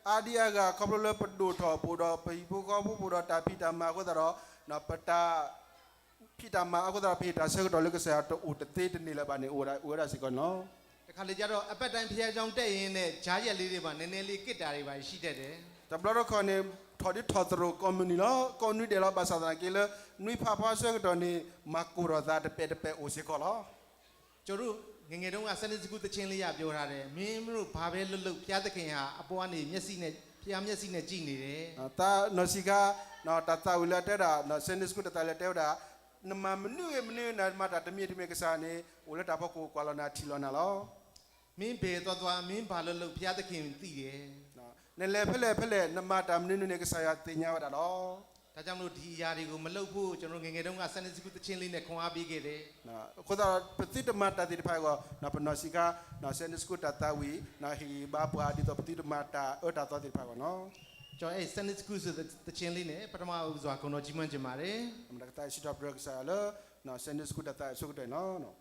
အါဒံအါဂၤ ခီဖျိလၢပဒိၣ်ထီၣ် ပအိၣ်ဒီးပဟံၣ်ဖိဃီဖိ ပအိၣ်ဒီးတၢ်ဖံးတၢ်မၤအဃိသတးဒီး ပတၢ် ဖံးတၢ်မၤအဃိသတးဒီး ပဟ့ၣ်တၢ်ဆၢကတီၢ်လၢကစၢ်ယွၤတအိၣ်တသ့တန့ၢ်လၢၤဘၣ်န့ၣ် အိၣ်ဝဲဒၣ်စ့ၢ်ကီးန့ၣ်လီၤ. တခါတလေကျတော့ အပတ်တိုင်း ဘုရားကျောင်း တက်ရင်းနဲ့ ကြားရက်လေးတွေမှာ နည်းနည်းလေး ကက်တာတွေပါ ရှိတတ်တယ်. တဘျီတခီၣ်န့ၣ် ထီၣ်ဒ်ထီၣ်သရိာ်ကိးမုၢ်နံၤလီၤ. ကိးနွံဒဲးလီၤ. ဘၣ်ဆၣ်သနာ်က့လၢ နွံဖးဖီဆၢကတီၢ်န့ၣ် မၤကိၢ်ထီၣ်သးတပဲာ်တပဲာ်အိၣ်စ့ၢ်ကီးလီၤ. ကျွန်တော်တို့ ငယ်ငယ်တုန်းက Sunday School သီချင်းလေးက ပြောထားတယ်, မင်းတို့ ဘာပဲလုပ်လုပ် ဘုရားသခင်ဟာ အပေါ်ကနေ မျက်စိနဲ့ ဘုရားမျက်စိနဲ့ ကြည့်နေတယ်. သးနီၢ်ဆံးခါ တၢ်သးဝံၣ်လၢအတဲဝဲဒၣ် Sunday School တၢ်သးဝံၣ်လၢအတဲဝဲဒၣ် နမၤမနုၤဂ့ၤမနုၤ နမၤတၢ်တမံၤတမံၤ ကစၢ်န့ၣ် အိၣ်လၢတၢ်ဖီခိၣ် ကွၢ်လီၤနၤထံၣ်လီၤနၤလီၤ. မင်းဘယ်သွားသွား မင်းဘာလုပ်လုပ် ဘုရားသခင်သိတယ်. နလဲၤဖဲလဲၣ်ဖဲလဲၣ် နမၤတၢ်မနုၤမနုၤန့ၣ် ကစၢ်ယွၤသ့ၣ်ညါဝဲဒၣ်လီၤ. ဒါကြောင့်မလို့ ဒီအရာတွေကို မလုပ်ဖို့ ကျွန်တော် ငယ်ငယ်တုန်းက Sunday School သီချင်းလေးနဲ့ ခွန်အားပေးခဲ့တယ်. အဃိသတး ပသုတမၤတၢ်သ့ၣ်တဖၣ်အဂီၢ် ပနီၢ်ဆံးခါ Sunday School တၢ်သးဝံၣ် ဟ့ၣ်ဂံၢ်ဘါပှၤ ဒ်သိးပသုတမၤတၢ်အၢတၢ်သီသ့ၣ်တဖၣ်အဂီၢ်န့ၣ်လီၤ. ကျွန်တော် အဲ့ Sunday School ဆိုတဲ့ သီချင်းလေးနဲ့ ပထမဦးစွာ ဂုဏ်တော်ချီးမွမ်းချင်ပါတယ်. မတၤကသးစံးထီၣ်ပတြၢၤကစၢ်ယွၤလၢ Sunday School တၢ်သးဝံၣ်အဆိကတၢၢ်န့ၣ်လီၤ.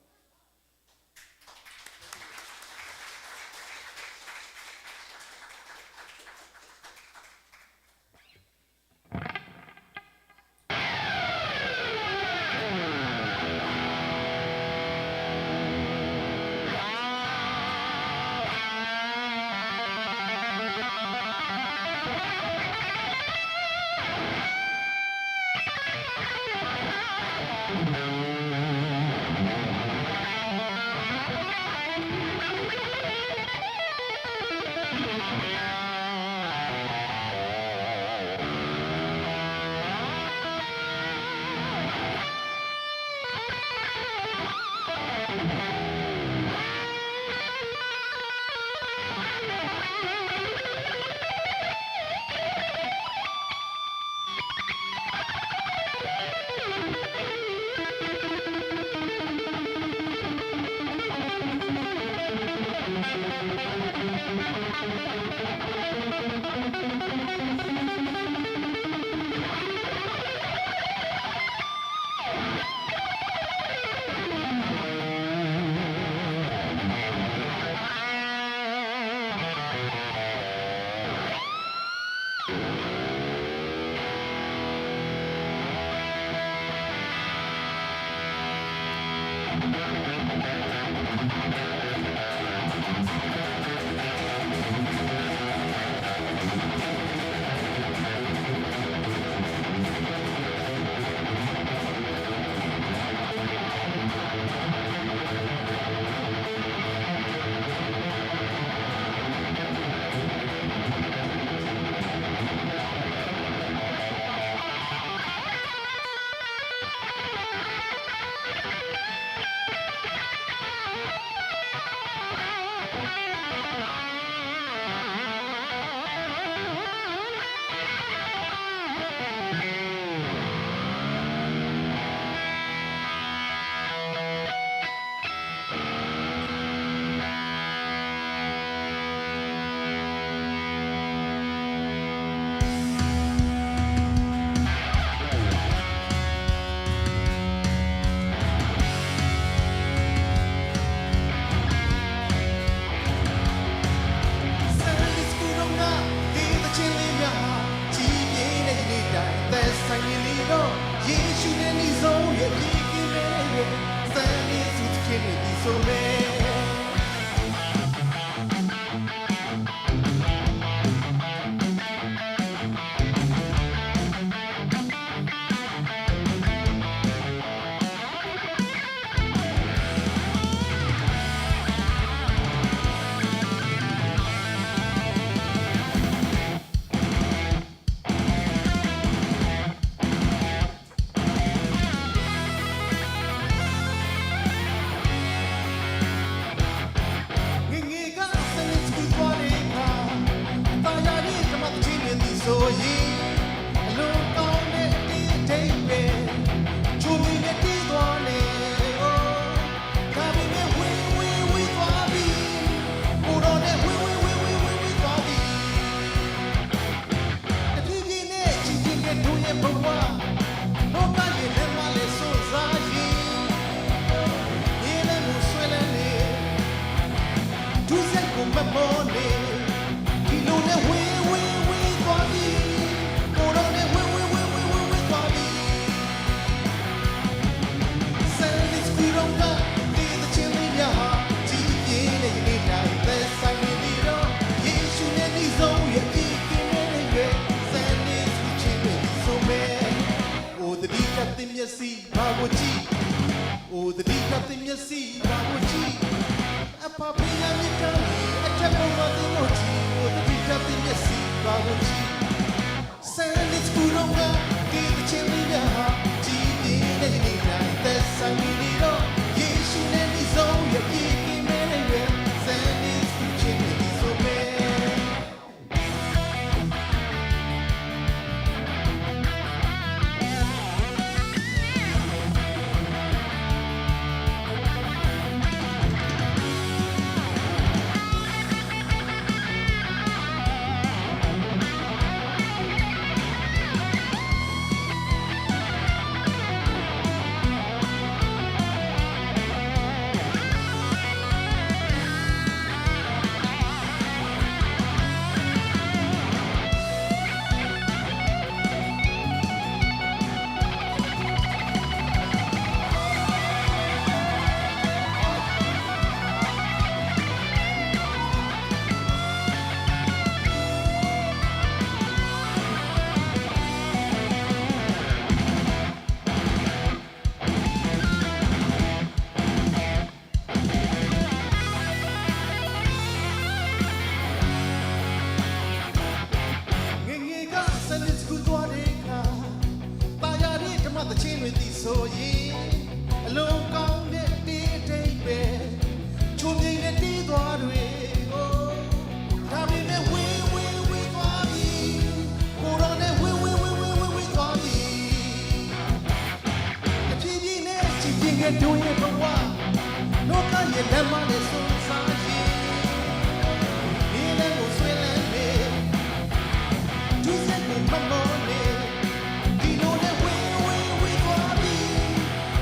Sunday school ဒီးငါ သ့သချင်းလေးများ ကြည်ပြင်းတဲ့ယနေ့တိုင်း သက်ဆိုင်နေလေတော့ ယေရှုနဲ့နီးဆုံး ရဲ့ ပြေကင်းမဲ့ Sunday school သီချင်းတွေ သီဆိုမယ်. ငယ်ငယ်က Sunday school သွားတဲ့အခါ သာယာတဲ့ ဓမ္မသီချင်းတွေ သီဆိုရင် အလွန်ကောင်းတဲ့ အဓိပ္ပာယ် ချိုမင်းနဲ့ တေးသွားနဲ့ ဒါပေမဲ့ ဝေးဝေးဝေးသွားပြီ ကိုယ်တော်နဲ့ ဝေးဝေးဝေးဝေးဝေးဝေးသွားပြီ. တဖြည်းဖြည်းနဲ့ ကြည်ပြင်းခဲ့ တို့ရဲ့ဘဝ လောကရဲ့ လမ်းမလဲ စွန့်စားရင် မြင်းလမ်းကို ဆွဲလန်းနေ ဒုစရိုက်ကို မက်မောနေ ဒီလိုနဲ့ ဝေးဝေးဝေးသွားပြီ ကိုယ်တော်နဲ့ ဝေးဝေးဝေးဝေးဝေးဝေးသွားပြီ. Sunday school တုန်းက သီသီချင်းလေးများဟာ ကြည်ပြင်းတဲ့ ယနေ့တိုင်း သက်ဆိုင်နေလေတော့ ယေရှုနဲ့နီးဆုံး ရဲ့ အပြည့်အစုံနဲ့ Sunday school သီချင်းတွေ သီဆိုမယ်. အို သတိထား သင့်မျက်စိ ဘာကိုကြည့် အို သတိထား သင့်မျက်စိ ဘာကိုကြည့် အဖဖယ မြစ်တာနဲ့ အထက်ဘုံမှာ သင်တို့ကြည့် အို သတိထား သင့်မျက်စိ ဘာကိုကြည့် Sunday school တုန်းက သီသီချင်းလေးများဟာ ကြည်ပြင်းတဲ့ ယနေ့တိုင်း သက်ဆိုင်နေလေတော့ ယေရှုနဲ့နီးဆုံး ရဲ့ အပြည့်အစုံနဲ့ Sunday school သီချင်းတွေ သီဆိုမယ်. ငယ်ငယ်က Sunday school သွားတဲ့အခါ သာယာတဲ့ ဓမ္မသီချင်းတွေ သီဆိုရင် အလွန်ကောင်းတဲ့ အဓိပ္ပာယ် ချိုမင်းနဲ့ တေးသွားတွေကို ဒါပေမဲ့ ဝေးဝေးဝေးသွားပြီ ကိုယ်တော်နဲ့ ဝေးဝေးဝေးဝေးဝေးဝေးသွားပြီ. တဖြည်းဖြည်းနဲ့ ကြည်ပြင်းခဲ့ တို့ရဲ့ဘဝ လောကရဲ့ လမ်းမနဲ့ စွန့်စားရင် မြင်းလမ်းကို ဆွဲလန်းနေ ဒုစရိုက်ကို မက်မောနေ ဒီလိုနဲ့ ဝေးဝေးဝေးဝေးသွားပြီ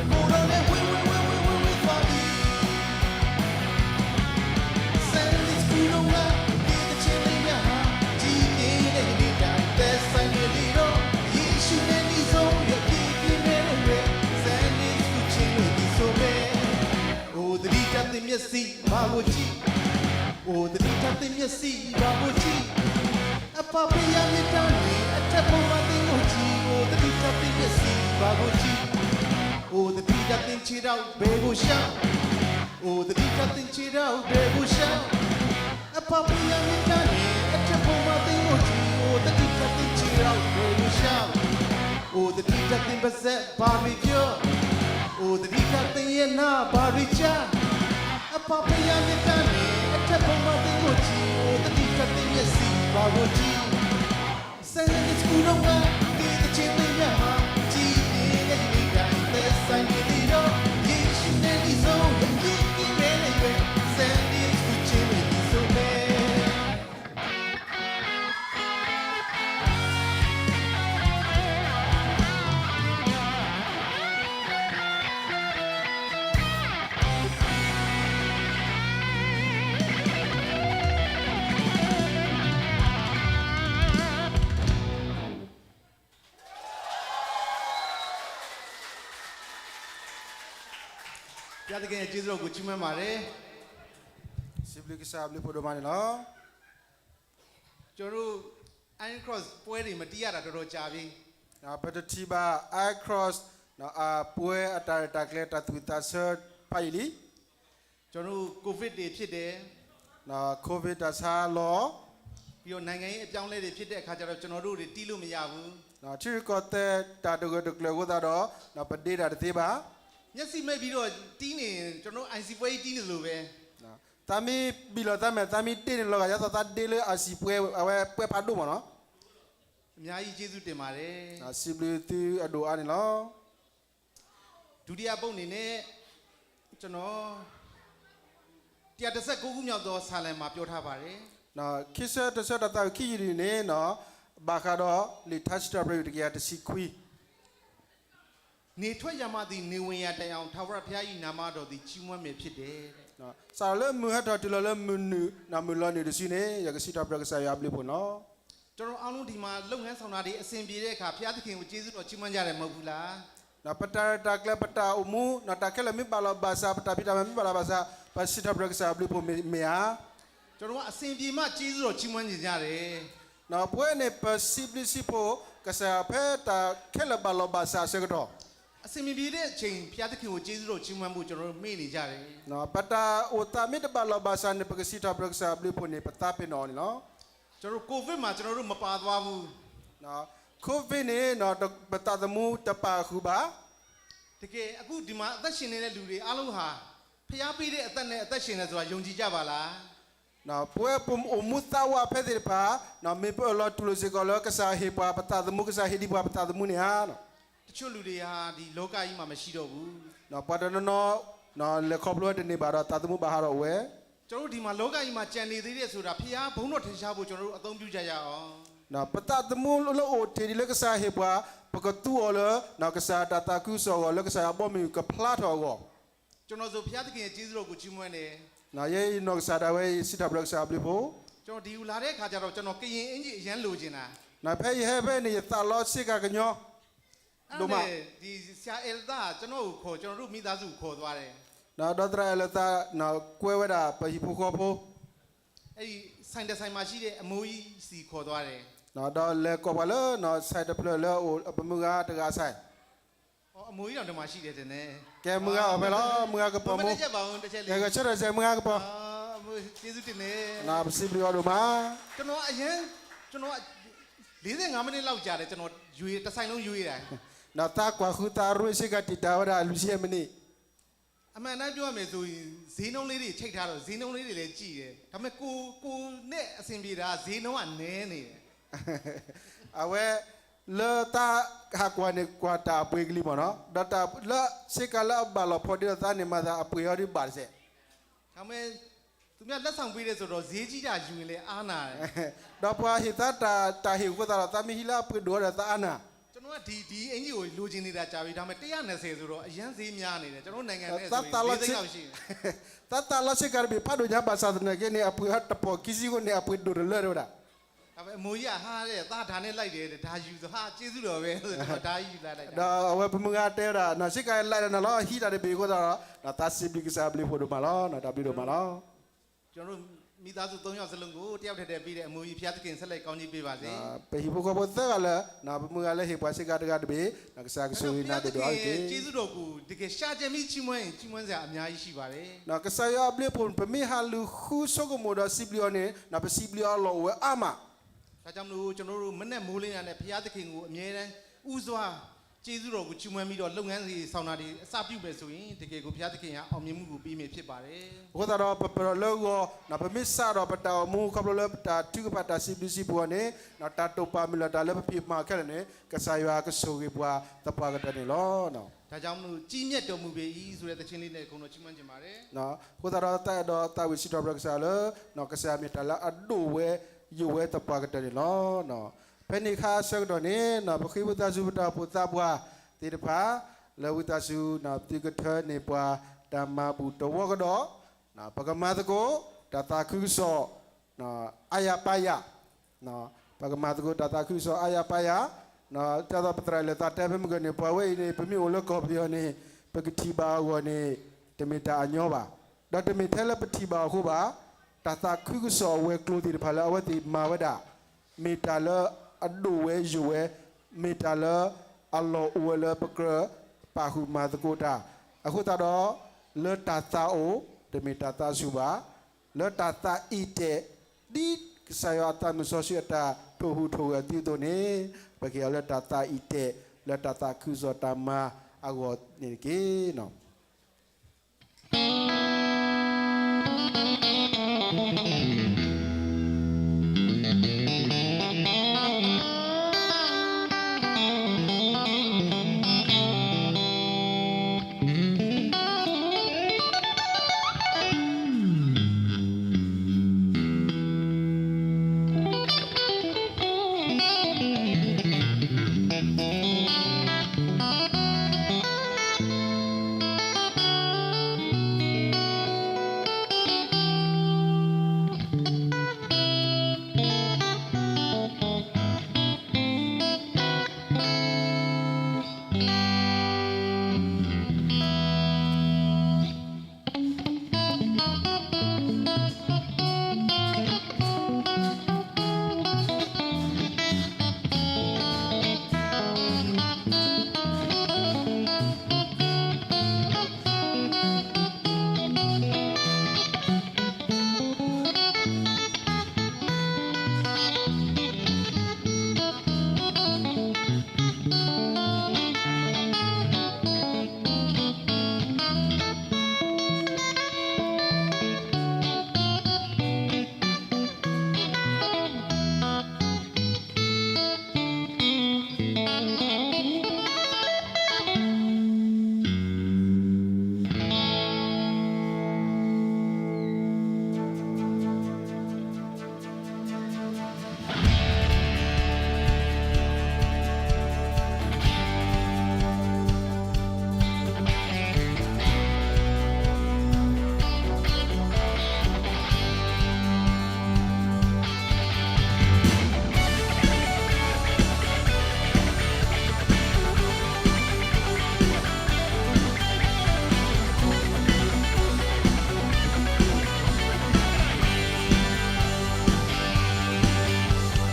ကိုယ်တော်နဲ့ ဝေးဝေးဝေးဝေးဝေးဝေးသွားပြီ. Sunday school တုန်းက သီသီချင်းလေးများဟာ ကြည်ပြင်းတဲ့ ယနေ့တိုင်း သက်ဆိုင်နေလေတော့ ယေရှုနဲ့နီးဆုံး ရဲ့ အပြည့်အစုံနဲ့ Sunday school သီချင်းတွေ သီဆိုမယ်. အို သတိထား သင့်မျက်စိ ဘာကိုကြည့် အို သတိထား သင့်မျက်စိ ဘာကိုကြည့် အဖဖယ မြစ်တာနဲ့ အထက်ဘုံမှာ သင်တို့ကြည့် အို သတိထား သင့်မျက်စိ ဘာကိုကြည့် အို သတိထား သင့်ခြေထောက် ဘယ်ကိုလျှောက် အို သတိထား သင့်ခြေထောက် ဘယ်ကိုလျှောက် အဖဖယ မြစ်တာနဲ့ အထက်ဘုံမှာ သင်တို့ကြည့် အို သတိထား သင့်ခြေထောက် ဘယ်ကိုလျှောက် အို သတိထား သင့်ပါးစပ် ဘာတွေပြော အိၣ်သဒံးတၢ်သ့ၣ်ညါနၤဘၣ်ရံၣ်ကၠၢ်, အပၢ်ဖဲယၤမ့ၢ်တၢ်န့ၣ် အထၢၣ်ဖိမၤသ့ၣ်အိၣ်ထံ, အိၣ်သဒံးတၢ်သ့ၣ်ညါစံးဘၣ်ရိၣ်ထံ, Sunday school ဒီးဝဲ ဒ်တဆ့သ့ၣ်ညါမး, ထံၣ်န့ၣ်ယမ့ၢ်တၢ်အံၤ သဲစးန့ၣ်လံဒီး, ယ့ၣ်ၡူးနဲၣ်လံစိၤ ယက့ၤမဲလၢယွဲ, Sunday school ဆ့မဲလံစိၤဖဲ ဘုရားသခင်ရဲ့ ကျေးဇူးတော်ကို ချီးမွမ်းပါတယ်. စံးဘျုးကစၢ်အဘျုးအဖှိၣ်ဒိၣ်မးန့ၣ်လီၤ. ကျွန်တော်တို့ Iron Cross ပွဲတွေ မတီးရတာ တော်တော်ကြာပြီ. ပတထံၣ်ဘၣ် Iron Cross အပွဲအတၢ်ရဲၣ်တၢ်ကျဲၤတၢ်သူၣ်ဝံၣ်သးဆၢဖးယံာ်လံ. ကျွန်တော်တို့ ကိုဗစ်တွေဖြစ်တယ်. ခိၣ်ဝံၣ်တၢ်ဆါလီၤ. ပြီးတော့ နိုင်ငံရေးအပြောင်းအလဲတွေဖြစ်တဲ့အခါကျတော့ ကျွန်တော်တို့တွေ တီးလို့မရဘူး. ထံရူၢ်ကီၢ်သဲးတၢ်တဂၢၢ်တကျၢၤအဃိသတးဒီး ပဒ့တၢ်တသ့ဘၣ်. မျက်စိမှိတ်ပြီးတော့ တီးနေရင် ကျွန်တော်တို့ အိုင်စံပွဲကြီး တီးနေသလိုပဲ. သးမ့ၢ်ဘံၣ်လီၤသးမဲာ် သးမ့ၢ်တ့ၢ်န့ၣ်လီၤဂာ် ဒ်သိးသးဒ့လၢအိုင်စံပွဲ အဝဲပွဲဖးဒိၣ်မးနီၤ. အများကြီးကျေးဇူးတင်ပါတယ်. စံးဘျုးသုအဒိၣ်အါန့ၣ်လီၤ. ဒုတိယအပုဒ်အနေနဲ့ ကျွန်တော် တစ်ရာတစ်ဆယ့်ကိုးခုမြောက်သော ဆာလံမှာ ပြောထားပါတယ်. ခံဆၢတဆၢတၢ်သးဝံၣ်ခံဆံလွံၢ်န့ၣ် ဘၣ်ဃးဒီးလံာ်ထါစံးထီၣ်ပတြၢၤတကယၤတဆံခွံ နေထွက်ရာမှသည် နေဝင်ရာတိုင်အောင် ထာဝရဘုရား၏ နာမတော်သည် ချီးမွမ်းမည်ဖြစ်တယ်. စးထီၣ်လၢမုၢ်ဟဲထီၣ်တုၤလီၤလၢမုၢ်နုာ် မုၢ်လီၤနုာ်တစုန့ၣ် ယကစံးထီၣ်ပတြၢၤကစၢ်ယွၤအဘျုးအဖှိၣ်န့ၣ်လီၤ. ကျွန်တော်အားလုံးဒီမှာ လုပ်ငန်းဆောင်တာတွေ အဆင်ပြေတဲ့အခါ ဘုရားသခင်ကို ကျေးဇူးတော်ချီးမွမ်းကြတယ် မဟုတ်ဘူးလား? ပတၢ်ရဲၣ်တၢ်ကျဲၤ ပတၢ်အိၣ်မူ တၢ်ခဲလၢာ်မ့ၢ်ဘၣ်လီၤဘၣ်စး ပတၢ်ဖံးတၢ်မၤမ့ၢ်ဘၣ်လီၤဘၣ်စး ပစံးထီၣ်ပတြၢၤကစၢ်အဘျုးအဖှိၣ်မ့ၢ်ဧါ. ကျွန်တော်က အဆင်ပြေမှ ကျေးဇူးတော်ချီးမွမ်းနေကြတယ်. ပဝဲန့ၣ် ပစံးဘျုးစံးဖှိၣ်ကစၢ်ယွၤဖဲတၢ်ခဲလၢာ်ဘၣ်လီၤဘၣ်စးအဆၢကတီၢ် အဆင်မပြေတဲ့အချိန် ဘုရားသခင်ကို ကျေးဇူးတော်ချီးမွမ်းဖို့ ကျွန်တော်တို့ မေ့နေကြတယ်. ပတၢ်အိၣ်သးမ့ၢ်တဘၣ်လီၤဘၣ်စးန့ၣ် ပကစံးထီၣ်ပတြၢၤကစၢ်အဘျုးအဖှိၣ်န့ၣ် ပသးပ့ၤနီၣ်အီၤန့ၣ်လီၤ. ကျွန်တော်တို့ ကိုဗစ်မှာ ကျွန်တော်တို့ မပါသွားဘူး. ခိၣ်ဝံၣ်န့ၣ် ပသးသမူတပာ်ဃုာ်ဘၣ်. တကယ် အခုဒီမှာ အသက်ရှင်နေတဲ့လူတွေအားလုံးဟာ ဘုရားပေးတဲ့အသက်နဲ့ အသက်ရှင်တယ်ဆိုတာ ယုံကြည်ကြပါလား? ပဝဲပအိၣ်မူသးဝးဖဲသ့ၣ်တဖၣ် မ့ၢ်ပအၢၣ်လီၤတူၢ်လိာ်စ့ၢ်ကီးလၢ ကစၢ်ဟ့ၣ်ပှၤပသးသမူ ကစၢ်ဟ့ၣ်ဒံးပှၤပသးသမူန့ၣ်ဧါ. တချို့လူတွေဟာ ဒီလောကကြီးမှာ မရှိတော့ဘူး. ပှၤတနီၤနီၤ လဲၤခီဖျိဝဲတန့ၢ်ဘၣ်ဒီး သးသမူဘၣ်ဟးထီၣ်ဝဲ. ကျွန်တော်တို့ ဒီမှာ လောကကြီးမှာ ကျန်နေသေးတယ်ဆိုတာ ဘုရားဘုန်းတော်ထင်ရှားဖို့ ကျွန်တော်တို့ အသုံးပြုကြရအောင်. ပသးသမူလၢအိၣ်တ့ၢ်ဒံးလၢကစၢ်ဟ့ၣ်ပှၤ ပကသူအီၤလၢ ကစၢ်တၢ်သးခုကစီၣ်အဂီၢ် လၢကစၢ်ယွၤဘီမုၢ်ကဖျါထီၣ်အဂီၢ်. ကျွန်တော်ဆို ဘုရားသခင်ရဲ့ ကျေးဇူးတော်ကို ချီးမွမ်းတယ်. ယဲယနီၢ်ကစၢ်ဒၣ်ဝဲ ယစံးထီၣ်ပတြၢၤကစၢ်အဘျုးအဖှိၣ်. ကျွန်တော် ဒီကိုလာတဲ့အခါကျတော့ ကျွန်တော် ကရင်အင်္ကျီ အရမ်းလိုချင်တာ. ဖဲယဟဲဖဲန့ၣ် ယသးလီဆ့ကၤကညီ ဒိၣ်မး. ဒီဆရာအဲလသ ကျွန်တော်ကိုခေါ် ကျွန်တော်တို့မိသားစုကိုခေါ်သွားတယ်. ဒီးသရၣ်အဲလသ ကွဲဝဲဒၣ် ပဟံၣ်ဖိဃီဖိ အဲဒီ ဆိုင်တစ်ဆိုင်မှာရှိတဲ့ အမိုးကြီးဆီခေါ်သွားတယ်. ဒီးလဲၤကိးပှၤလၢ ဆိုင်တဖျၢၣ်လၢအအိၣ် ပမုၢ်ဂၤတဂၤ ဆိုင်. အမိုးကြီးတောင် ဒီမှာရှိတယ် တင်နေ. ကဲမုၢ်ဂၤအီၤဖဲလီၤ မုၢ်ဂၤကပီၤမိၢ်. ကဲဂဲၤဆၢထၢၣ်စဲး မုၢ်ဂၤကပီၤ. ကျေးဇူးတင်နေ. ပစံးဘျုးအီၤဒိၣ်မး. ကျွန်တော်အရမ်း ကျွန်တော် လေးဆယ့်ငါးမိနစ်လောက်ကြာတယ် ကျွန်တော်ရွေး တစ်ဆိုင်လုံးရွေးတာ. ဒီးသးကွၢ်ဃုသးရ့ဆ့ကၤတံာ်တာ်ဝဲဒၣ် လွံၢ်ဆံယဲၢ်မံးနံး. အမှန်အတိုင်းပြောရမယ်ဆိုရင် ဈေးနှုန်းလေးတွေ ချိတ်ထားတော့ ဈေးနှုန်းလေးတွေလည်း ကြည့်တယ် ဒါပေမဲ့ ကို ကိုနဲ့ အဆင်ပြေတာ ဈေးနှုန်းက နည်းနေတယ်. အဝဲ လၢသးဟးကွၢ်န့ၣ် ကွၢ်တၢ်အပှ့ၤကလံၤမ့ၢ်နီၤ ဒီးတၢ်လၢဆ့ကၤလၢအဘၣ်လီၤဖီဒ်သိးသးန့ၣ် မၤသးအပှ့ၤအီၤဒ်ဘၣ်တစဲး. ဒါပေမဲ့ သူများလက်ဆောင်ပေးတယ်ဆိုတော့ ဈေးကြီးတာယူရင်လည်း အားနာတယ်. ဒီးပှၤဟ့ၣ်သးတၢ် တၢ်ဟ့ၣ်အဃိသတးဒီး သးမ့ၢ်ဟံးလၢအပှ့ၤဒိၣ်ဒီး သးအါနာ်. ကျွန်တော်က ဒီ ဒီအင်္ကျီကို လိုချင်နေတာကြာပြီ ဒါပေမဲ့ တစ်ယောက်နှစ်ဆယ်ဆိုတော့ အရမ်းဈေးများနေတယ် ကျွန်တော်နိုင်ငံနဲ့ဆိုရင် လေးသိန်းလောက်ရှိတယ်. သးသးလီဆ့ကၤတဘ့ၣ် ဖးဒိၣ်ညါဘၣ်ဆၣ်သနာ်က့န့ၣ် အပှ့ၤအီၤတပီၢ်ခံဆံအဃိန့ၣ် အပှ့ၤဒိၣ်တလၢတဝဲဒၣ်. ဒါပေမဲ့ အမိုးကြီးက ဟာတဲ့ သားဒါနဲ့လိုက်တယ် ဒါယူသဟာ ကျေးဇူးတော်ပဲ ဆိုတော့ ဒါယူလာလိုက်တာ. ဒီးအဝဲပမုၢ်ဂၤတဲဝဲဒၣ် ဆ့ကၤအံၤလိုက်လၢနၤလီၤ ဟံးတၢ်တဘ့ၣ်အဃိသတးဒီး သးစံးဘျုးကစၢ်အဘျုးအဖှိၣ်ဒိၣ်မးလီၤ တၢ်ဘျုးဒိၣ်မးလီၤ. ကျွန်တော်တို့ မိသားစု သုံးယောက်စလုံးကို တစ်ယောက်ထဲထဲပေးတဲ့ အမိုးကြီး ဘုရားသခင် ဆက်လက် ကောင်းချီးပေးပါစေ. ပဟံၣ်ဖိဃီဖိသၢဂၤလၢ ပမုၢ်ဂၤလၢဟ့ၣ်ပှၤဆ့ကၤတဂၤတဘ့ၣ် ကစၢ်ကဆိၣ်ဂ့ၤနၤဒိၣ်ဒိၣ်အါတက့ၢ်. ဘုရားသခင်ရဲ့ ကျေးဇူးတော်ကို တကယ် ရှာကြံပြီး ချီးမွမ်းရင် ချီးမွမ်းစရာ အများကြီးရှိပါတယ်. ကစၢ်ယွၤအဘျုးအဖှိၣ် ပမ့ၢ်ဟးလူၤဃု ဆိကမိၣ်ဒီးစံးဘျုးအီၤန့ၣ် ပစံးဘျုးအီၤလီၤအိၣ်ဝဲအါမး. ဒါကြောင့်မလို့ ကျွန်တော်တို့ မနက်မိုးလင်းတာနဲ့ ဘုရားသခင်ကို အမြဲတမ်း ဦးစွာ ကျေးဇူးတော်ကို ချီးမွမ်းပြီးတော့ လုပ်ငန်းစဉ်ဆောင်တာတွေ အစပြုမယ်ဆိုရင် တကယ်ကို ဘုရားသခင်က အောင်မြင်မှုကို ပေးမယ်ဖြစ်ပါတယ်။ အဃိသတးဒီး ပပၢၢ်ထီၣ်လၢဂီၤ ပမ့ၢ်စးထီၣ်ပတၢ်အိၣ်မူ ခီဖျိလၢပတၢ်ထုကဖၣ် တၢ်စံးဘျုးစံးဖှိၣ်အီၤန့ၣ် တၢ်တိာ်ပာ်မုၢ်လၢ်တၢ်လၢပဖံးမၤခဲလၢာ်န့ၣ် ကစၢ်ယွၤကဆိၣ်ဂ့ၤပှၤသပှၢ်ကတၢၢ်န့ၣ်လီၤ. ဒါကြောင့်မလို့ ကြီးမြတ်တော်မူပေ၏ဆိုတဲ့ သီချင်းလေးနဲ့ အကုန်လုံး ချီးမွမ်းချင်ပါတယ်. အဃိသတးဒီး တၢ်အဲၣ်ဒိးသးဝံၣ်စံးထီၣ်ပတြၢၤကစၢ်လၢ ကစၢ်ယွၤမ့ၢ်တၢ်လၢအဒိၣ်ဝဲယိာ်ဝဲသပှၢ်ကတၢၢ်န့ၣ်လီၤ. ဖဲန့ၣ်အခါဆၢကတီၢ်န့ၣ် ပဃ့ဝံသးစူၤပတၢ်အိၣ်ဖှိၣ်သးပှၢ်သ့ၣ်တဖၣ် လၢဝံသးစူၤ သုကထၢန့ၢ်ပှၤတၢ်မၤဘူၣ်တဝီကဒီး ပကမၤသကိး တၢ်သးခုကစီၣ် အါယၤပါယၤ ပကမၤသကိးတၢ်သးခုကစီၣ်အါယၤပါယၤ, ဒ်သိးပသရၣ်လၢာ်သးတဲဖဲမုၢ်ကၢၢ်န့ၣ် ပှၤဝဲအံၤန့ၣ် ပမ့ၢ်အိၣ်လၢကီၢ်ပယီၤန့ၣ် ပကထံၣ်ဘၣ်အဂီၢ်န့ၣ် တမ့ၢ်တၢ်အညီဘၣ်. ဒီးတမ့ၢ်ထဲလၢပထံၣ်ဘၣ်အဃိဘၣ်, တၢ်သးခုကစီၣ်အဝဲၤကျိၤသ့ၣ်တဖၣ်လၢအဝဲသ့ၣ်မၤဝဲဒၣ် မ့ၢ်တၢ်လၢအဒိၣ်ဝဲယိာ်ဝဲ, မ့ၢ်တၢ်လၢအလီၢ်အိၣ်ဝဲလၢပကြၢးပာ်ဃုာ်မၤသကိးတၢ်, အဃိသတးဒီး လၢတၢ်သးအိၣ် တမ့ၢ်တၢ်သးဆူၣ်ဘၣ်, လၢတၢ်သးအံၣ်တဲာ် ဒ်ကစၢ်ယွၤအသးမုၢ်စီဆှံအတၢ်ထိၣ်ဟူးထိၣ်ဂဲၤအသိးန့ၣ် ပကဟ့ၣ်အီၤလၢတၢ်သးအံၣ်တဲာ် လၢတၢ်သးခုကစီၣ်တၢ်မၤအဂီၢ်န့ၣ်တက့ၢ်.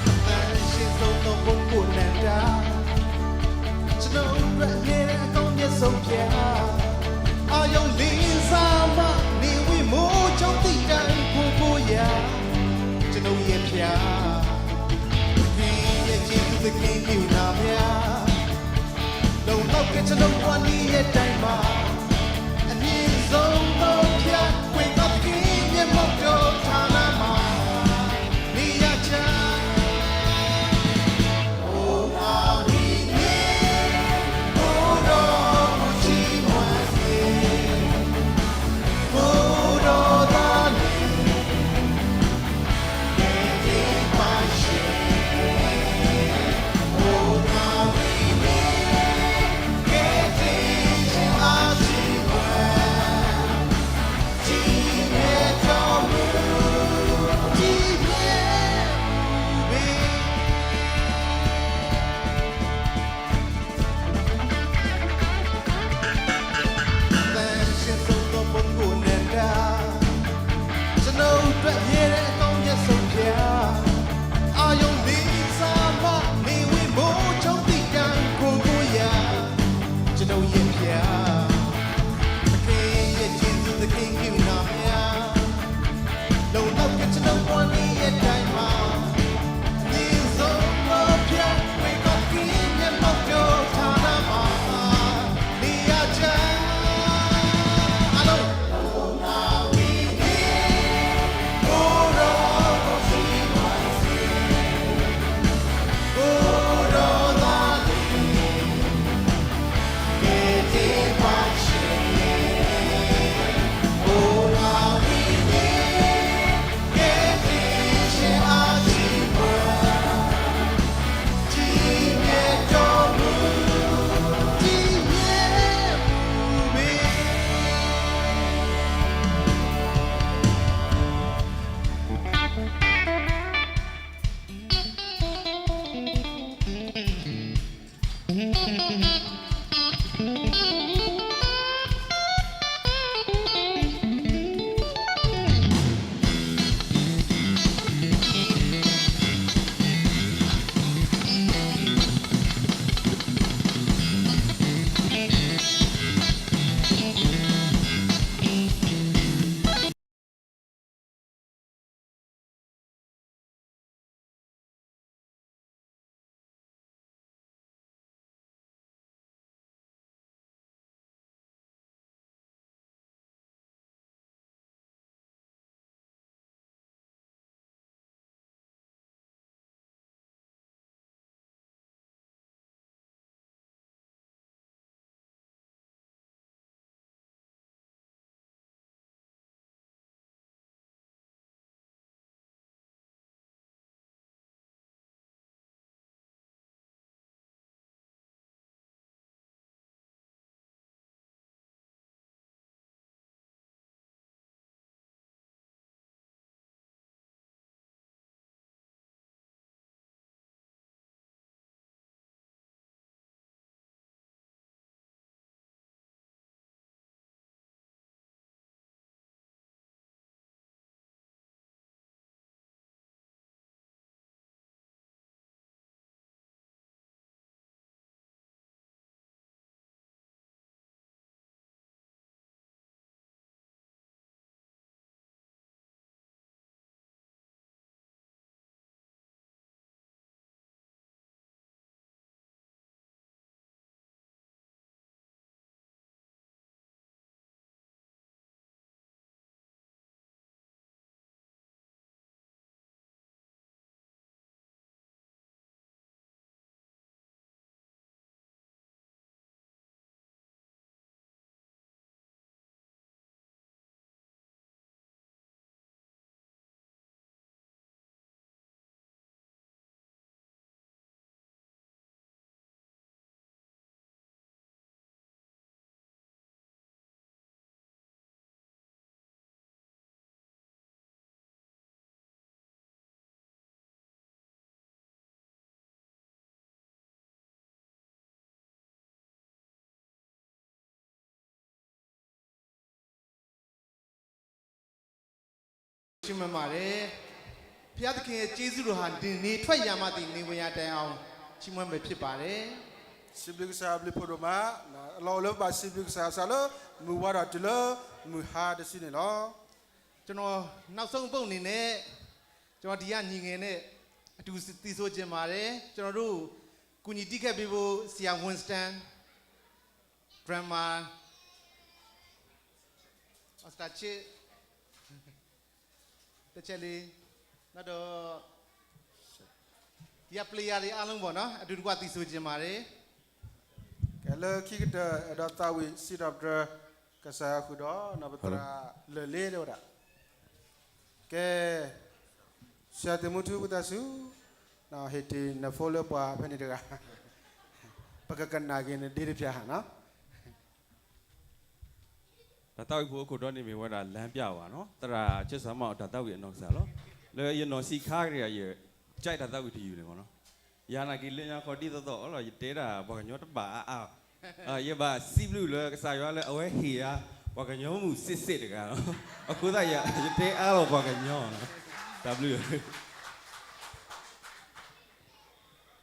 အသန့်ရှင်းဆုံးသော ပုဂ္ဂိုလ်နန္ဒာ ကျွန်ုပ်အတွက် အမြဲတမ်း အကောင်းမြတ်ဆုံးဘုရား အာရုံလေးစားမှ နေဝိမုတ်ချုပ်သည့်တိုင် ကိုကိုရာ ကျွန်ုပ်ရဲ့ဘုရား သခင်ရဲ့ကျေးဇူး သခင်ကရုဏာများ လုံလောက်ကကျွန်ုပ်ဘဝနေ့ရက်တိုင်းမှာ အမြင့်ဆုံးသောဘုရား ကိုယ်တော်သခင်မျက်မှောက်တော်ဌာနမှာ နေရာချ ကယ်တင်ပါရှင်။ အို ငါဝိညာဉ် ကယ်တင်ခြင်းအ ချီးမွမ်းပါတယ်။ ဘုရားသခင်ရဲ့ကျေးဇူးတော်ဟာ နေထွက်ရာမှသည် နေဝင်ရာတိုင်အောင် ချီးမွမ်းမယ်ဖြစ်ပါတယ်။ စံးဘျုးကစၢ်အဘျုးဖးဒိၣ်မး, အလီၢ်အိၣ်လၢပဘၣ်စံးဘျုးကစၢ်ယွၤလၢ မုၢ်ဝါဒီးတုၤလၢမုၢ်ဟါတစုန့ၣ်လီၤ. ကျွန်တော်နောက်ဆုံးအပုဒ်အနေနဲ့ ကျွန်တော်ဒီကညီငယ်နဲ့အတူသီဆိုချင်ပါတယ်. ကျွန်တော်တို့ကူညီတီးခတ်ပေးဖို့ ဆရာ Winston, Grandma, Pastor Chit, တစ်ချက်လေး, နောက်တော့ ဒီက player တွေအားလုံးပေါ့နော်, အတူတကွသီဆိုချင်ပါတယ်. ကဲလၢခံကတၢၢ် အဲၣ်ဒိးသးဝံၣ်စံးထီၣ်ပတြၢၤ ကစၢ်ယွၤဃုာ်ဒီး ပသရၣ်လၢာ်လ့လၢဝဲဒၣ်. ကဲ ဆရာတင်မိုးထူး ဝံသးစူၤ, ဟ့ၣ်တ့ၢ်နဖိလၢပှၤဖဲန့ၣ်တဂၤ, ပကကနၣ်က့ၤနဒ့တဖျၢၣ်နီၤ. တၢ်သးဝံၣ်ဖိအခိၣ်တီန့ၣ်မ့ၢ်ဝဲဒၣ် လမ်းပြပါ နီၤ, သရၣ်ဆၢစၢ်မးအီၤတၢ်သးဝံၣ်အနီၢ်ကစၢ်လီၤ. လၢယနီၢ်ဆံးခါကတၢၢ် ယကၠဲးတၢ်သးဝံၣ်တယုၢ်န့ၣ်မ့ၢ်နီၤ. ယနာ်က့ၤလၢညါခီဒ်သိးသိးလီၤ ယတဲဒၣ်ပှၤကညီတဘၣ်အါအါ, ယဘၣ်စံးဘျုးလၢကစၢ်ယွၤလၢအဝဲဟ့ၣ်ယၤ ပှၤကညီမုၣ်စ့ၢ်စ့ၢ်တဂၤလီၤ. အဃိသတးယ ယတဲအါလီၤပှၤကညီနီၤ. တၢ်ဘျုး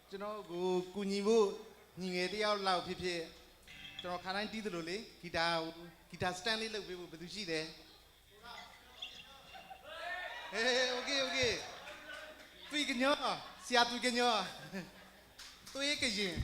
ကျွန်တော်ကိုကူညီဖို့ညီငယ်တစ်ယောက်လောက်ဖြစ်ဖြစ်, ကျွန်တော်ခါတိုင်းတီးသလိုလေး guitar, guitar stand လေးလုပ်ပေးဖို့ ဘယ်သူရှိလဲ? ဟေး okay, okay. သွေးကညီ, ဆရာသွေးကညီ, သွေးကရင်.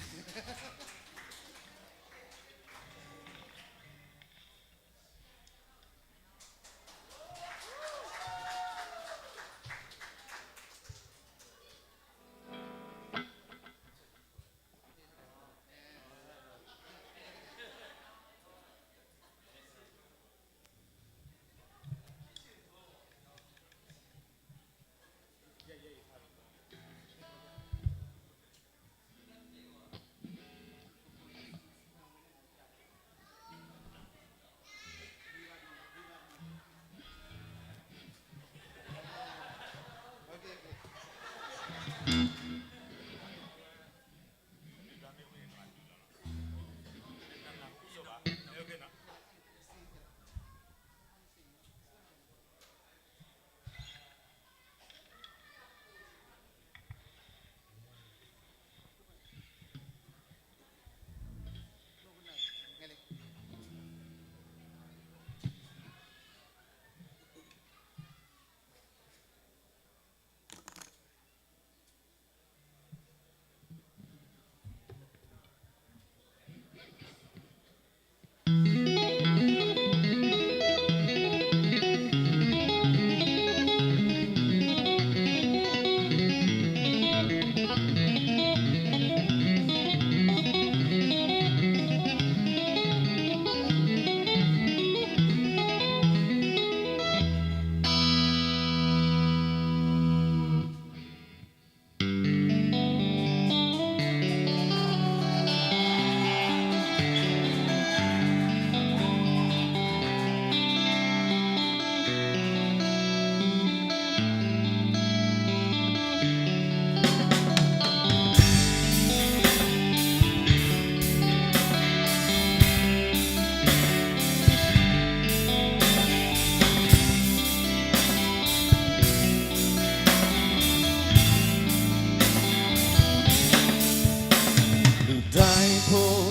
လူတိုင်းဖို့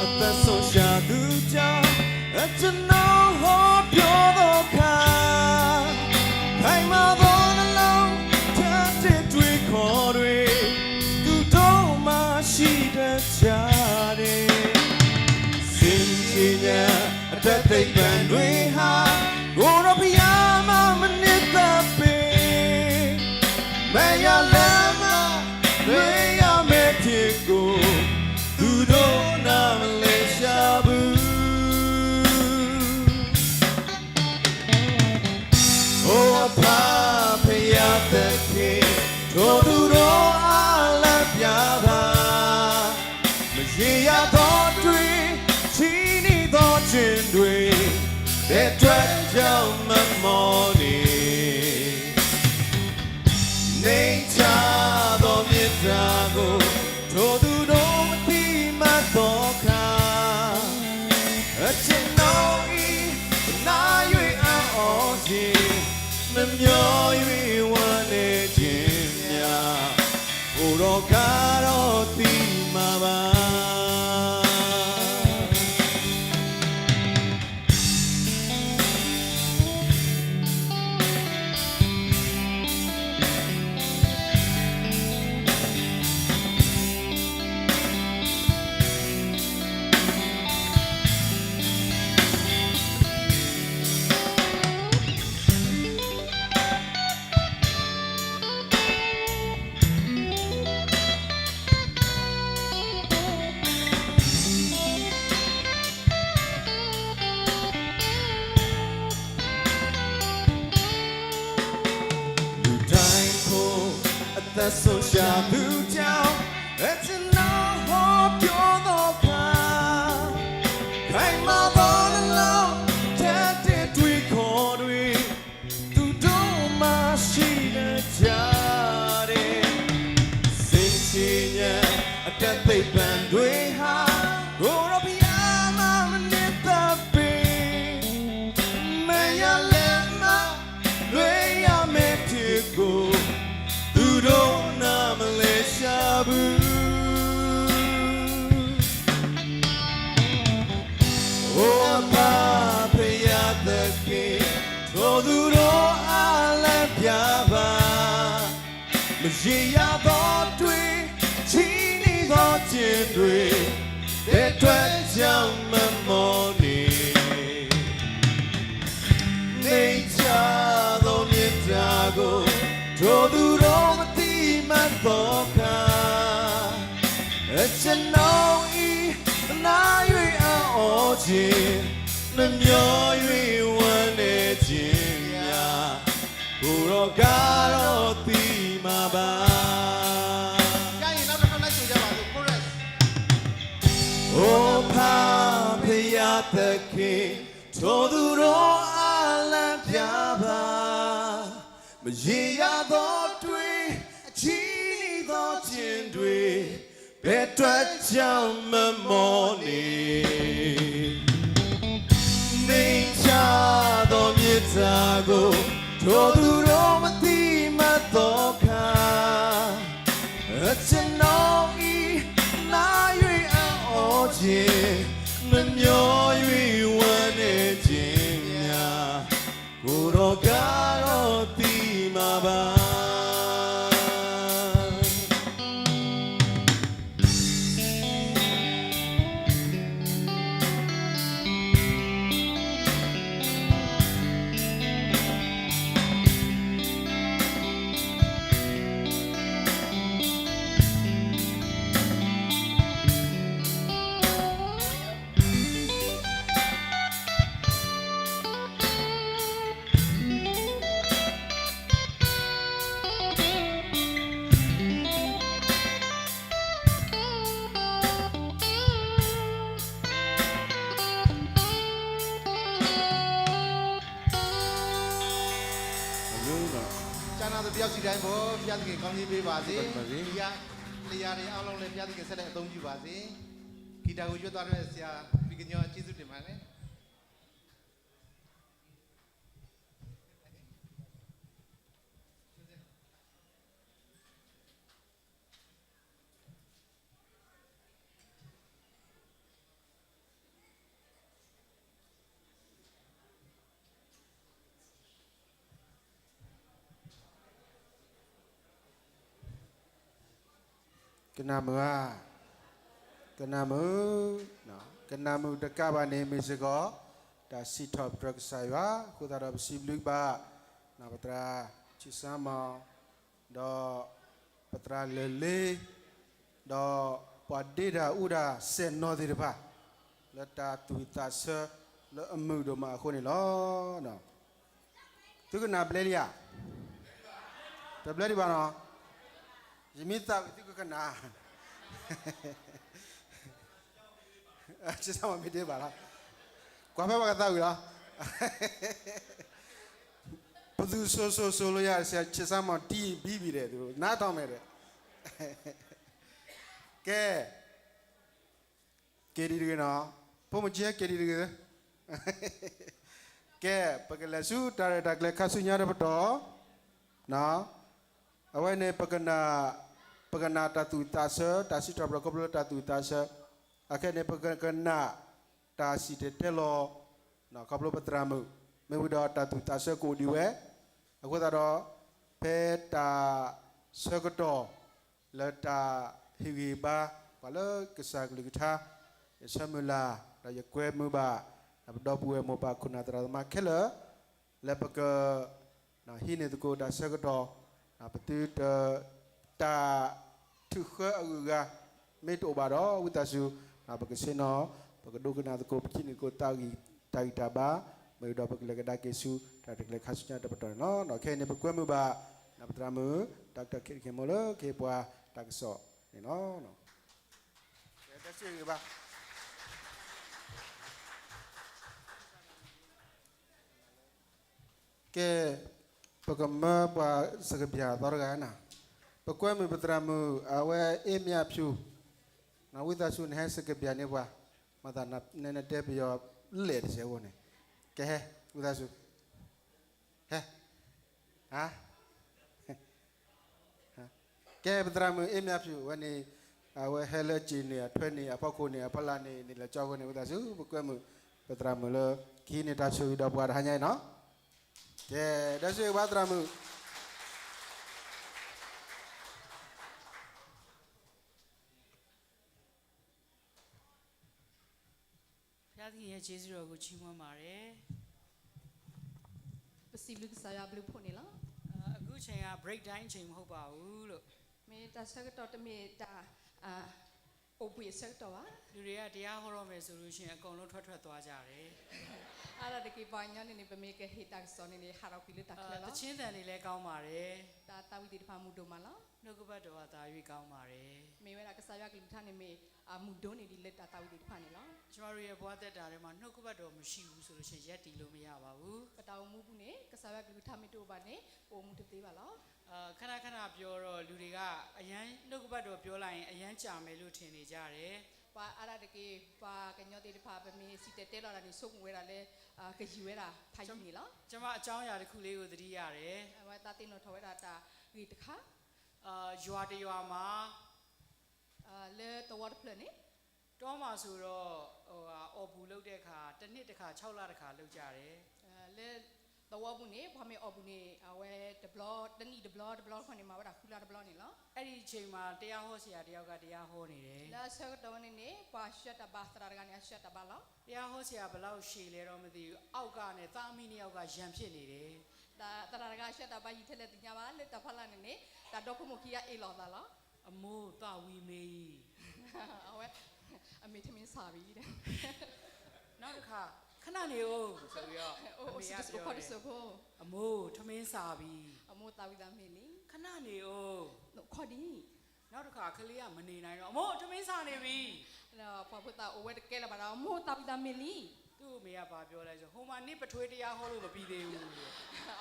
အသက်ဆုံးရှုံးသူကြောင့် အကျွန်ုပ်ဟောပြောသောအခါ ခိုင်မာသောနှလုံး ထပ်တင့်တွေးခေါ်တွင် သူတို့မှာရှိတတ်ကြတယ်။ ဆင်ခြင်ရာအတတ်သိပ္ပံတွေဟာ ကိုယ်တော်ဘုရားမှာမနှစ်သက်ပေ မယလမ်းမှာလွှဲရမယ့်ဖြစ်ကို သူတို့နားမလည်ရှာဘူး။ အိအဖဖယသခင် ထိုသူတို့အားလမ်းပြပါ။ မရေရာသောတွင် ချီးနှီးသောကျင်တွင် တဲ့အတွက်ကြောင့်မမောနေ နှိမ့်ချသောမေတ္တာကို ထိုသူတို့မသိမှတ်သောအခါ အကျွန်ုပ်၏နား၍အံ့ဩခြင်း နမျီၢ်ယွံဝါန့ၣ်က့ၤမး, အိၣ်ဒီးကါဒီးသံမးဘၣ်. လူတိုင်းကို အသက်ဆုံးရှုံးသူကြောင့် အကျွန်ုပ်ဟောပြောသောအခါ ခိုင်မာသောနှလုံး ထပ်တင့်တွေးခေါ်တွေ သူတို့မှာရှိနေကြတယ်။ စိတ်ဆင်းရဲအတတ်သိပ်ပံတွေဟာ ကိုယ်တော်ဘုရားမှာမနစ်သက်ပေ။ မရလဲမှလွေရမယ်ဖြစ်ကို သူတို့နားမလည်ကြဘူး။ အိ အဖဖရာသခင်, ထိုသူတို့အားလမ်းပြပါ။ မရေရာသောတွင် ချီးနှီးသောကျင်တွင် ဘယ်အတွက်ကြောင့်မမောနေ နှိမ့်ချသောမေတ္တာကို ထိုသူတို့မသိမှတ်သောအခါ အကျွန်ုပ်၏သနား၍အံ့ဩခြင်း နှမျော်၍ဝမ်းနည်းခြင်းများ ကိုယ်တော်ကတော့သိမှာပါ။ ရရင်နောက်တစ်ခေါက်လိုက်ဆိုကြပါစို့ chorus။ အိ ဖဖရာသခင်, ထိုသူတို့အားလမ်းပြပါ။ မရေရာသောတွင် အချီးနှီးသောကျင်တွင် ဘယ်အတွက်ကြောင့်မမောနေ နှိမ့်ချသောမေတ္တာကို ထိုသူတို့မသိမှတ်သောအခါ အကျွန်ုပ်၏နား၍အံ့ဩခြင်း နှမျော်၍ဝမ်းနည်းခြင်းများ ကိုယ်တော်ကတော့သိမှာပါ။ ကြားနာသူတစ်ယောက်စီတိုင်းကို ဘုရားသခင်ကောင်းကြီးပေးပါစေ။ ဒီကနေ့ လရာတွေအားလုံးလည်း ဘုရားသခင်ဆက်လက်အသုံးပြုပါစေ။ ဂီတကို ရွတ်သွားတဲ့ ဆရာ ပီကညီ ကျေးဇူးတင်ပါတယ်။ ကနၣ်မုာ်ဧါ, ကနၣ်မုာ်, ကနၣ်မုာ်တကးဘၣ်န့ၣ် မ့ၢ်စ့ၢ်ကီး တၢ်စံးထီၣ်ပတြၢၤကစၢ်ယွၤ, အဃိသတးဒီး ပစံးဘျုးကဘၣ် ပသရၣ်ဆံးစၢ်မီၣ် ဒီးပသရၣ်လၢၢ်လ့, ဒီးပှၤဒ့တၢ်အူတၢ်စဲၣ်နီၤသ့ၣ်တဖၣ် လၢတၢ်သူၣ်ဝံၣ်သးဆၢလၢအမုာ်ဒိၣ်မးအဃိန့ၣ်လီၤ. သုကနၣ်ဘျဲလံဧါ, တဘျဲဒံးဘၣ်နီၤ, ယမ့ၢ်သးဝံၣ်သုကကနၣ် ဆံးစၢ်မီၣ် မ့ၢ်တ့ၢ်ဘၣ်လီၤ, ကွၢ်ဖဲပှၤကသးဝံၣ်လီၤ, ပသူၣ်စိၤစိၤစိၤလီၤယၤ ဆံးစၢ်မီၣ် တံၢ်ဘံဘံဒီး နးထီၣ်မဲာ်ဒီး, ကဲ, က့ၤဒံးတဂ့ၤနီၤ, ဖိမုၣ်ကဲ က့ၤဒံးတဂ့ၤ, ကဲ, ပကလဲၤဆူတၢ်ရဲၣ်တၢ်ကျဲၤခါဆူညါတပတီၢ်, အဝဲန့ၣ် ပကနၣ်, ပကနၣ်တၢ်သူၣ်သးဆၢ, တၢ်စံးထီၣ်ပတြၢၤခီဖျိလၢတၢ်သူၣ်သးဆၢ, အခဲန့ၣ် ပကနၣ်တၢ်စံၣ်တဲၤတဲလီၤ ခီဖျိပသရၣ်မုၣ်, မ့ၢ်ဝံၤဒီးတၢ်သူၣ်သးဆၢကအိၣ်ဒံးဝဲ, အဃိသတးဒီး ဖဲတၢ်ဆၢကတီၢ် လၢတၢ်ဟ့ၣ်ဂံၢ်ဟ့ၣ်ဘါ ပှၤလၢကစၢ်ကလုၢ်ကထါ, ယဆၢမုၢ်လၢ် ဒီးယကွဲမုာ်ဘၣ် ပဒီပုၢ်ဝဲၢ်မိၢ်ပၢ်ခိၣ်နၢ်သရၣ်သမါခဲလၢာ်, လၢပက ဟံးန့ၢ်သကိးတၢ်ဆၢကတီၢ်, ပသုတ တၢ်ထုးဃၢအဂုၤအဂၤ မ့ၢ်တအိၣ်ဘၣ်ဒီး ဝံသးစူၤ ပကဆ့ၣ်နီၤ, ပကဒိကနၣ်သကိး ပဟံးန့ၢ်သကိး တၢ်ဂံၢ်တၢ်ဘါ, မ့ၢ်ဝံၤဒီးပကလဲၤကဒါက့ၤဆူ တၢ်ရဲၣ်တၢ်ကျဲၤခါဆူညါတပတီၢ်န့ၣ်လီၤ. ခဲအံၤန့ၣ် ပကွဲမုာ်ဘၣ် ပသရၣ်မုၣ် Doctor Kate Khemo လၢကဟ့ၣ်ပှၤတၢ်ကစီၣ်န့ၣ်လီၤ. ကဲ, ပကမၢပှၤစကဘျၢ်သီတဂၤန့ၣ်, ပကွဲမုာ်ပသရၣ်မုၣ် အဝဲအ့မၠးဖၠူၣ်, ဝံသးစူၤနဟဲစကဘျၢ်န့ၢ်ပှၤ, မၤသးနတဲပယီၤလဲၣ်တစဲးဖိန့ၣ်, ကဟဲ, ဝံသးစူၤ, ဟဲ ကဲ ပသရၣ်မုၣ်အ့မၠးဖၠူၣ်ဝဲန့ၣ်, အဝဲဟဲလၢစ့ၣ်န့ၣ် အထွဲန့ၣ် အဖီခိၣ်န့ၣ် အဖီလာ်န့ၣ် န့ၣ်လီၤကၠီဃိန့ၣ် ဝံသးစူၤ ပကွဲမုာ် ပသရၣ်မုၣ်လၢ ကဟံးန့ၢ်တၢ်ဆိၣ်ဂ့ၤဒီးပှၤတဟါညါအံၤန့ၣ်လီၤ. ကဲ, ဒီးဆိၣ်ဂ့ၤပှၤသရၣ်မုၣ် ဘုရားသခင်ရဲ့ ကျေးဇူးတော်ကို ချီးမွမ်းပါတယ်။ ပစံးဘျုးကစၢ်ယွၤအဘျုးအဖှိၣ်န့ၣ်လီၤ. အခုအချိန်က break time အချိန်မဟုတ်ပါဘူးလို့. မ့ၢ်တၢ်ဆၢကတီၢ်တမ့ၢ်တၢ် အိၣ်ဘှံးအဆၢကတီၢ်ဘၣ်. လူတွေက တရားဟောတော့မယ်ဆိုလို့ရှိရင် အကုန်လုံးထွက်ထွက်သွားကြတယ်. အါဒၣ်တက့ၢ် ပှၤကညီန့ၣ်န့ၣ် ပမ့ၢ်ကဟ့ၣ်တၢ်ကစီၣ်န့ၣ်န့ၣ် ဟးထီၣ်ကွံာ်လၢတၢ်ချၢလီၤ. သီချင်းသံတွေလည်းကောင်းပါတယ်. တၢ်သးဝံၣ်သ့ၣ်တဖၣ်မုာ်ဒိၣ်မးလီၤ. နှုတ်ကပတ်တော်ကသာ၍ ကောင်းပါတယ်. မ့ၢ်ဝဲဒၣ်ကစၢ်ယွၤကလုၢ်ကထါန့ၣ်မ့ၢ် မုာ်ဒိၣ်န့ၢ်ဒံးလၢတၢ်သးဝံၣ်သ့ၣ်တဖၣ်န့ၣ်လီၤ. ကျွန်တော်တို့ရဲ့ဘဝသက်တာထဲမှာ နှုတ်ကပတ်တော်မရှိဘူးဆိုလို့ရှိရင် ရပ်တည်လို့မရပါဘူး. ပတၢ်အိၣ်မူပူၤန့ၣ် ကစၢ်ယွၤကလုၢ်ကထါမ့ၢ်တအိၣ်ဘၣ်န့ၣ် ပအိၣ်မူတသ့ဘၣ်လီၤ. ခဏခဏပြောတော့ လူတွေက အရမ်း နှုတ်ကပတ်တော်ပြောလိုက်ရင် အရမ်းကြာမယ်လို့ထင်နေကြတယ်. ပှၤအါဒၣ်တက့ၢ် ပှၤကညီသ့ၣ်တဖၣ် ပမ့ၢ်စံၣ်တဲၤတဲလီၤတၢ်န့ၣ် ဆိကမိၣ်ဝဲဒၣ်လၢ ကယံာ်ဝဲဒၣ်ဖးယံာ်န့ၣ်လီၤ. ကျွန်မ အကြောင်းအရာတစ်ခုလေးကို သတိရတယ်. အဝဲသးသ့ၣ်နီၣ်ထီၣ်ဝဲဒၣ်တၢ်ဂ့ၢ်တခါ ရွာတစ်ရွာမှာ လၢသဝီတဖျၢၣ်န့ၣ် တောမှာဆိုတော့ ဟိုဟာ အီၣ်ပူၤလုပ်တဲ့အခါ တစ်နှစ်တစ်ခါ ခြောက်လတစ်ခါ လုပ်ကြတယ်. လၢသဝီပူၤန့ၣ် ပှၤမ့ၢ်အီၣ်ပူၤန့ၣ် အဝဲတဘျီ တနံၣ်တဘျီ တဘျီတခီန့ၣ် မၤဝဲဒၣ်ဃုလါတဘျီန့ၣ်လီၤ. အဲ့ဒီအချိန်မှာ တရားဟောဆရာတစ်ယောက်က တရားဟောနေတယ်. လၢအဆၢကတီၢ်ဝဲန့ၣ်န့ၣ် ပှၤဆှၢတၢ်ဘါ သရၣ်တဂၤန့ၣ် အဆှၢတၢ်ဘါလီၤ. တရားဟောဆရာ ဘယ်လောက်ရှည်လဲတော့မသိဘူး အောက်ကနဲ့ သားအမိနှစ်ယောက်က ရန်ဖြစ်နေတယ်. သရၣ်တဂၤဆှၢတၢ်ဘါယံာ်ထဲလဲၣ်သ့ၣ်ညါဘၣ် လၢတၢ်ဖီလာ်န့ၣ်န့ၣ် တၢ်ဒီဖိမိၢ်ခံဂၤအ့ၣ်လိာ်သးလီၤ. အမိုး သးဝံၤမေး အဝဲ အမေ ထမင်းစားပြီ နောက်တစ်ခါ ခဏနေဦး ဆိုပြီးတော့ အမေကပြောတယ်. အမိုး ထမင်းစားပြီ. အမိုး သးဝံၤသးမ့ၢ်လံ. ခဏနေဦး. ခီဒံး. နောက်တစ်ခါ ကလေးက မနေနိုင်တော့ အမိုး ထမင်းစားနေပြီ. ပှၤဖိသၣ်အိၣ်ဝဲတကဲလၢၤဘၣ်ဒီး အမိုး သးဝံၤသးမ့ၢ်လံ. သူ့အမေက ဘာပြောလဲဆို ဟိုမှာ နင့်ပထွေးတရားဟောလို့ မပြီးသေးဘူး.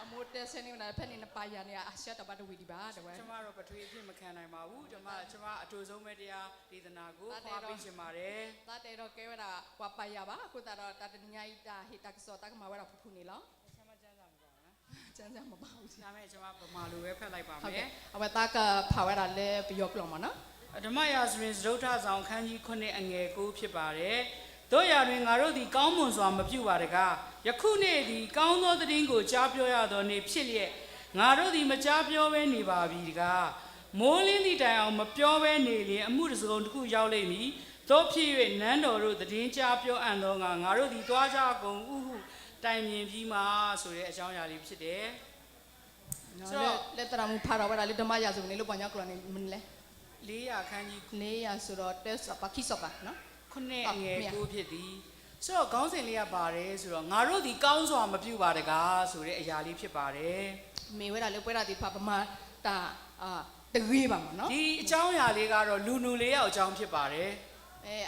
အမိၢ်တဲဆၢန့ၢ်ဝဲဒၣ် ဖဲန့ၣ်နပၢ်ယၢ်န့ၣ် အဆှၢတၢ်ဘါတဝံၤဒံးဘၣ် တဲဝဲ. ကျွန်မတော့ ပထွေးအဖြစ် မခံနိုင်ပါဘူး. ကျွန်မ ကျွန်မ အတိုဆုံးပဲ တရားဒေသနာကို ခွင့်ပြုချင်ပါတယ်. သးတအဲၣ်ဒိးကဲဝဲဒၣ် ပှၤပၢ်ယၢ်ဘၣ်. အဃိသတးဒီး တၢ်တနံၤညါအံၤ တၢ်ဟ့ၣ်တၢ်ကစီၣ် သးကမၤဝဲဒၣ်ဖုၣ်ဖုၣ်န့ၣ်လီၤ. ကျမ်းစာမပါဘူး. ဒါပေမဲ့ ကျွန်မ ဗမာလိုပဲ ဖတ်လိုက်ပါမယ်. အဝဲသးကဖးဝဲဒၣ်လၢပယီၤကျိာ်မ့ၢ်နီၤ. ဓမ္မရာဇဝင် စတုတ္ထဆောင် အခန်းကြီး ခုနစ် အငယ် ကိုး ဖြစ်ပါတယ်. သို့ရာတွင် ငါတို့သည် ကောင်းမွန်စွာ မပြုပါတကား။ ယခုနေ့သည် ကောင်းသောသတင်းကို ကြားပြောရသောနေ့ ဖြစ်လျက်၊ ငါတို့သည် မကြားပြောဘဲ နေပါပြီတကား။ မိုဃ်းလင်းသည့်တိုင်အောင် မပြောဘဲနေလျှင် အမှုတစ်စုံတစ်ခု ရောက်လိမ့်မည်။ သို့ဖြစ်၍ နန်းတော်သို့ သတင်းကြားပြောအံ့သောငှာ ငါတို့သည် သွားကြကုန်အုဟု တိုင်ပင်ပြီးမှ ဆိုတဲ့ အကြောင်းအရာလေး ဖြစ်တယ်. လၢသရၣ်မုၣ်ဖးထီၣ်ဝဲဒၣ် လၢဓမ္မရာဇဝင်န့ၣ် လၢပှၤကညီကျိာ်န့ၣ် မနုၤလဲၣ်. လေးရာခန်းကြီး လေးရာဆိုတော့ တၢစီၤပၤ ခံစီၤပၤ ခုနစ် အငယ် ကိုး ဖြစ်သည်. ဆိုတော့ ခေါင်းစဉ်လေးက ဘာလဲဆိုတော့ ငါတို့သည် ကောင်းစွာ မပြုပါတကား ဆိုတဲ့ အရာလေး ဖြစ်ပါတယ်. မ့ၢ်ဝဲဒၣ်လၢပဝဲဒၣ်သ့ၣ်တဖၣ် ပမၤတၢ်တဂ့ၤဘၣ်မ့ၢ်နီၤ. ဒီအကြောင်းအရာလေးကတော့ လူနူလေးယောက်အကြောင်း ဖြစ်ပါတယ်.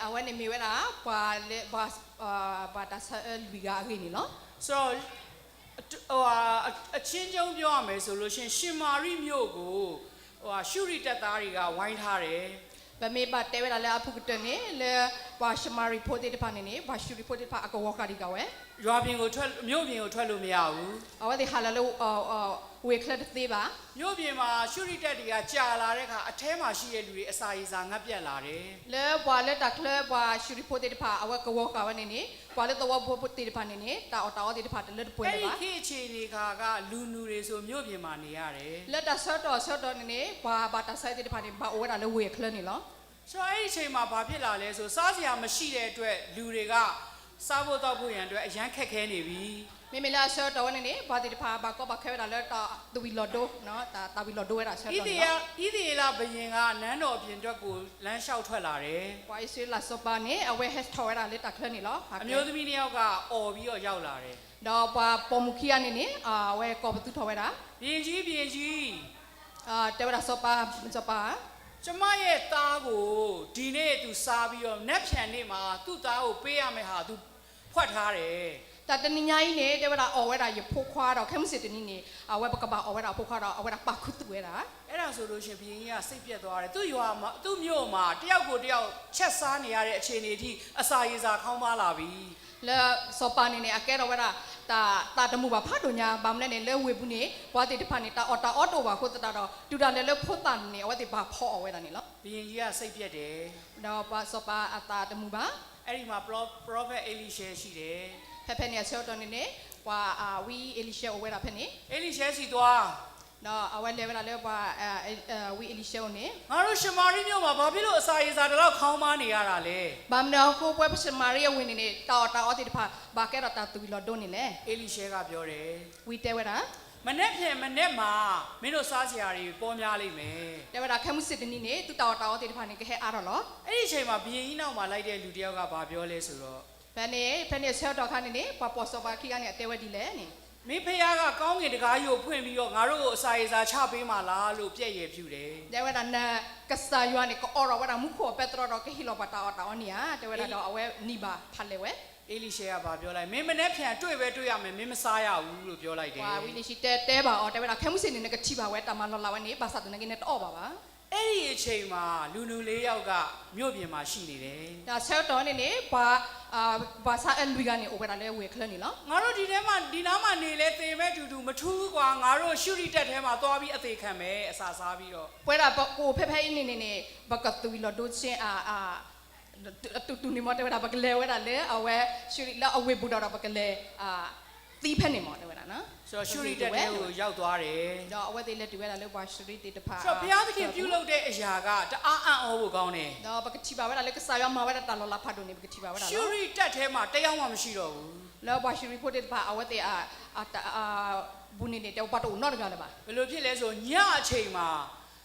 အဝဲန့ၣ်မ့ၢ်ဝဲဒၣ် ပှၤလၢ ပှၤတၢ်ဆါအၢလွံၢ်ဂၤအဂ့ၢ်န့ၣ်လီၤ. ဆိုတော့ ဟိုဟာ အ အချင်းချင်းပြောရမယ်ဆိုလို့ရှိရင် ရှင်မာရိမြို့ကို ဟိုဟာ ရှုရစ်တပ်သားတွေက ဝိုင်းထားတယ်. ပမ့ၢ်ဘၣ်တဲဝဲဒၣ်လၢအပူၤကတၢၢ်န့ၣ် လၢ ပှၤၡမၤရံဖိသ့ၣ်တဖၣ်န့ၣ်န့ၣ် ပှၤၡူရံဖိသ့ၣ်တဖၣ်အကဝီၤဃာ်ဒံးကဝဲ, ရွာပြင်ကိုထွက်, မြို့ပြင်ကိုထွက်လို့မရဘူး. အဝဲသ့ၣ်ဟးလၢ ဝ့ၢ်ချၢတသ့ဘၣ်. မြို့ပြင်မှာ ရှုရိတပ်တွေက ကြာလာတဲ့အခါ အထဲမှာရှိတဲ့လူတွေ အစာရေစာ ငတ်ပြတ်လာတယ်. လၢပှၤလၢတၢ်ချၢပှၤၡူရံဖိသ့ၣ်တဖၣ် အဝဲကဝီၤဃာ်ဝဲန့ၣ်န့ၣ် ပှၤလၢသဝီဖိသ့ၣ်တဖၣ်န့ၣ်န့ၣ် တၢ်အီၣ်တၢ်အီသ့ၣ်တဖၣ်တလၢတပှဲၤလၢၤဘၣ်. အဲ့ဒီခေတ်အခြေအနေက လူနူတွေဆို မြို့ပြင်မှာနေရတယ်. လၢတၢ်ဆၢကတီၢ်အဆၢကတီၢ်န့ၣ်န့ၣ် ပှၤဘၣ်တၢ်ဆၢအီၤသ့ၣ်တဖၣ်န့ၣ် ဘၣ်အိၣ်ဝဲဒၣ်လၢဝ့ၢ်အချၢန့ၣ်လီၤ. ဆိုတော့ အဲ့ဒီအချိန်မှာ ဘာဖြစ်လာလဲဆို စားစရာမရှိတဲ့အတွက် လူတွေက စားဖို့သောက်ဖို့ရန်အတွက် အရမ်းခက်ခဲနေပြီ. မ့မ့ၢ်လၢအဆၢကတီၢ်ဝဲန့ၣ်န့ၣ် ပှၤသ့ၣ်တဖၣ်ဘၣ်ကီဘၣ်ခဲဝဲဒၣ်လၢတၢ်သဝံၤလီၤဒိ, တၢ်သဝံၤလီၤဒိဝဲဒၣ်အဆၢကတီၢ်န့ၣ်လီၤ. ဣသရေလဘုရင်က နန်းတော်အပြင်ဘက်ကို လမ်းလျှောက်ထွက်လာတယ်. ပှၤအံၣ်စရ့လးစီၤပၤန့ၣ် အဝဲဟဲထီၣ်ဝဲဒၣ်လၢတၢ်ချၢန့ၣ်လီၤ. အမျိုးသမီးနှစ်ယောက်က အော်ပြီးတော့ရောက်လာတယ်. ဒီးပှၤပိာ်မုၣ်ခံဂၤန့ၣ်န့ၣ် အဝဲကိးပသူထီၣ်ဝဲဒၣ်, ဘုရင်ကြီး, ဘုရင်ကြီး, တဲဝဲဒၣ်စီၤပၤ, စီၤပၤဧၢ, ကျွန်မရဲ့သားကို ဒီနေ့သူစားပြီးတော့ နက်ဖြန်နေ့မှာ သူ့သားကိုပေးရမယ့်ဟာ သူဖွက်ထားတယ်. တၢ်တနံၤညါအံၤန့ၣ် တဲဝဲဒၣ်အီၣ်ဝဲဒၣ်ယဖိခွါဒီး ခဲမုၢ်ဆ့ၣ်တနံၤန့ၣ် အဝဲပကဘၣ်အီၣ်ဝဲဒၣ်အဖိခွါဒီး အဝဲဒၣ်ပာ်ခူသူၣ်ဝဲဒၣ်. အဲ့ဒါဆိုလို့ရှိရင် ဘုရင်ကြီးက စိတ်ပျက်သွားတယ်. သူ့ရွာမှာ, သူ့မြို့မှာ တယောက်ကိုတယောက် ချက်စားနေရတဲ့ အခြေအနေအထိ အစာရေစာ ခေါင်းပါးလာပြီ. လၢစီၤပၤန့ၣ်န့ၣ် အကဲထီၣ်ဝဲဒၣ် တၢ်သးတမုာ်ဘၣ်ဖးဒိၣ်ညါ, ဘၣ်မနုၤလဲၣ်န့ၣ် လၢဝ့ၢ်ပူၤန့ၣ် ပှၤသ့ၣ်တဖၣ်န့ၣ် တၢ်အီၣ်တၢ်အီတအိၣ်ဘၣ်အဃိသတးဒီး တုၤဒၣ်လဲာ်လၢဖိသၣ်န့ၣ် အဝဲသ့ၣ်ဘၣ်ဖီအီၣ်ဝဲဒၣ်န့ၣ်လီၤ. ဘုရင်ကြီးက စိတ်ပျက်တယ်. ဒီးပှၤစီၤပၤအသးတမုာ်ဘၣ်. အဲ့ဒီမှာ ပရော, prophet ဧလိရှဲရှိတယ်. ဖဲဖဲန့ၣ်အဆၢကတီၢ်န့ၣ်န့ၣ် ပှၤဝံအ့လံၡဲအိၣ်ဝဲဒၣ်ဖဲန့ၣ်. ဧလိရှဲဆီသွား. ဒီးအဝဲလဲၤဝဲဒၣ်လၢပှၤ ဝံအ့လံၡဲအိၣ်န့ၣ်, ငါတို့ရှမာရိမြို့မှာ ဘာဖြစ်လို့ အစာရေစာ ဒီလောက် ခေါင်းပါးနေရတာလဲ. ဘၣ်မနုၤအဃိ ပဝဲပှၤၡမၤရံအဝ့ၢ်န့ၣ်န့ၣ် တၢ်အီၣ်တၢ်အီသ့ၣ်တဖၣ် ဘၣ်ကဲထီၣ်တၢ်သဝံၤလီၤဒိန့ၣ်လဲၣ်. ဧလိရှဲက ပြောတယ်. ဝံတဲဝဲဒၣ်, မနက်ဖြန်မနက်မှာ မင်းတို့စားစရာတွေ ပေါများလိမ့်မယ်. တဲဝဲဒၣ် ခဲမုၢ်ဆ့ၣ်တနံၤန့ၣ် သုတၢ်အီၣ်တၢ်အီသ့ၣ်တဖၣ်န့ၣ် ကဟဲအါထီၣ်လီၤ. အဲ့ဒီအချိန်မှာ ဘုရင်ကြီးနောက်မှာ လိုက်တဲ့လူတစ်ယောက်က ဘာပြောလဲဆိုတော့, ဖဲန့ၣ်, ဖဲန့ၣ်အဆၢကတီၢ်အခါန့ၣ်န့ၣ် ပှၤပိာ်စီၤပၤခံဂၤန့ၣ် အတဲဝဲဒ်လဲၣ်န့ၣ်, မင်းဖယားက ကောင်းကင်တံခါးကြီးကို ဖွင့်ပြီးတော့ ငါတို့ကို အစာရေစာ ချပေးမှာလားလို့ ပျက်ရည်ပြုတယ်. တဲဝဲဒၣ် နကစၢ်ယွၤန့ၣ် ကအိးထီၣ်ဝဲဒၣ်မူခိၣ်အပဲတြီဒီး ကဟ့ၣ်လီၤပှၤတၢ်အီၣ်တၢ်အီန့ၣ်ဧါ. တဲဝဲဒၣ်ဒီး အဝဲနံၤဘၣ်ဖးလဲၢ်ဝဲ. ဧလိရှဲက ဘာပြောလဲ, မင်းမနက်ဖြန်တွေ့ပဲတွေ့ရမယ်, မင်းမစားရဘူးလို့ ပြောလိုက်တယ်. ပှၤဝံအ့လံၡဲတဲဘၣ်အီၤ တဲဝဲဒၣ် ခဲမုၢ်ဆ့ၣ်န့ၣ် နကထံၣ်ဘၣ်ဝဲ တၢ်မၤလီၤလးဝဲန့ၣ် ဘၣ်ဆၣ်သနာ်က့ နတအီၣ်ဘၣ်ဘၣ်. အဲ့ဒီအချိန်မှာ လူနူလေးယောက်က မြို့ပြင်မှာရှိနေတယ်. တၢ်ဆၢကတီၢ်န့ၣ်န့ၣ် ပှၤ, ပှၤဆါအၢလွံၢ်ဂၤန့ၣ် အိၣ်ဝဲဒၣ်လၢဝ့ၢ်ချၢန့ၣ်လီၤ. ငါတို့ဒီထဲမှာ, ဒီနားမှာနေလဲသေမဲ့တူတူ မထူးဘူးကွာ, ငါတို့ရှုရိတပ်ထဲမှာသွားပြီး အသေခံမယ်, အစာစားပြီးတော့. ပဝဲဒၣ်ပအိၣ်ဖဲဖဲအံၤန့ၣ်န့ၣ်န့ၣ် ပကသဝံၤလီၤဒိဆ့, အတူၢ်တူၢ်န့ၣ်မ့ၢ် တဲဝဲဒၣ် ပကလဲၤဝဲဒၣ်လၢအဝဲရှုရိလၢအဝ့ၢ်ပူၤဒီး ပကလဲၤ သံဖဲန့ၣ်မ့ၢ် တဲဝဲဒၣ်. ဆိုတော့ ရှုရိတပ်ထဲကို ရောက်သွားတယ်. ဒီးအဝဲသ့ၣ်လဲၤတုၤဝဲဒၣ်လၢပှၤရှုရိသ့ၣ်တဖၣ် ဆိုတော့ ဘုရားသခင်ပြုလုပ်တဲ့အရာက တအားအံ့ဩဖို့ကောင်းတယ်. ဒီးပကထံၣ်ဘၣ်ဝဲဒၣ်လၢကစၢ်ယွၤမၤဝဲဒၣ်တၢ်လီၤလးဖးဒိၣ်န့ၣ် ပကထံၣ်ဘၣ်ဝဲဒၣ်လီၤ. ရှုရိတပ်ထဲမှာ တယောက်မှမရှိတော့ဘူး. လၢပှၤရှုရိဖိသ့ၣ်တဖၣ် အဝဲသ့ၣ်အ, အ, အပူၤန့ၣ်န့ၣ် တဲဝဲပှၤတအိၣ်နီတဂၤလၢၤဘၣ်. ဘယ်လိုဖြစ်လဲဆိုတော့ ညအချိန်မှာ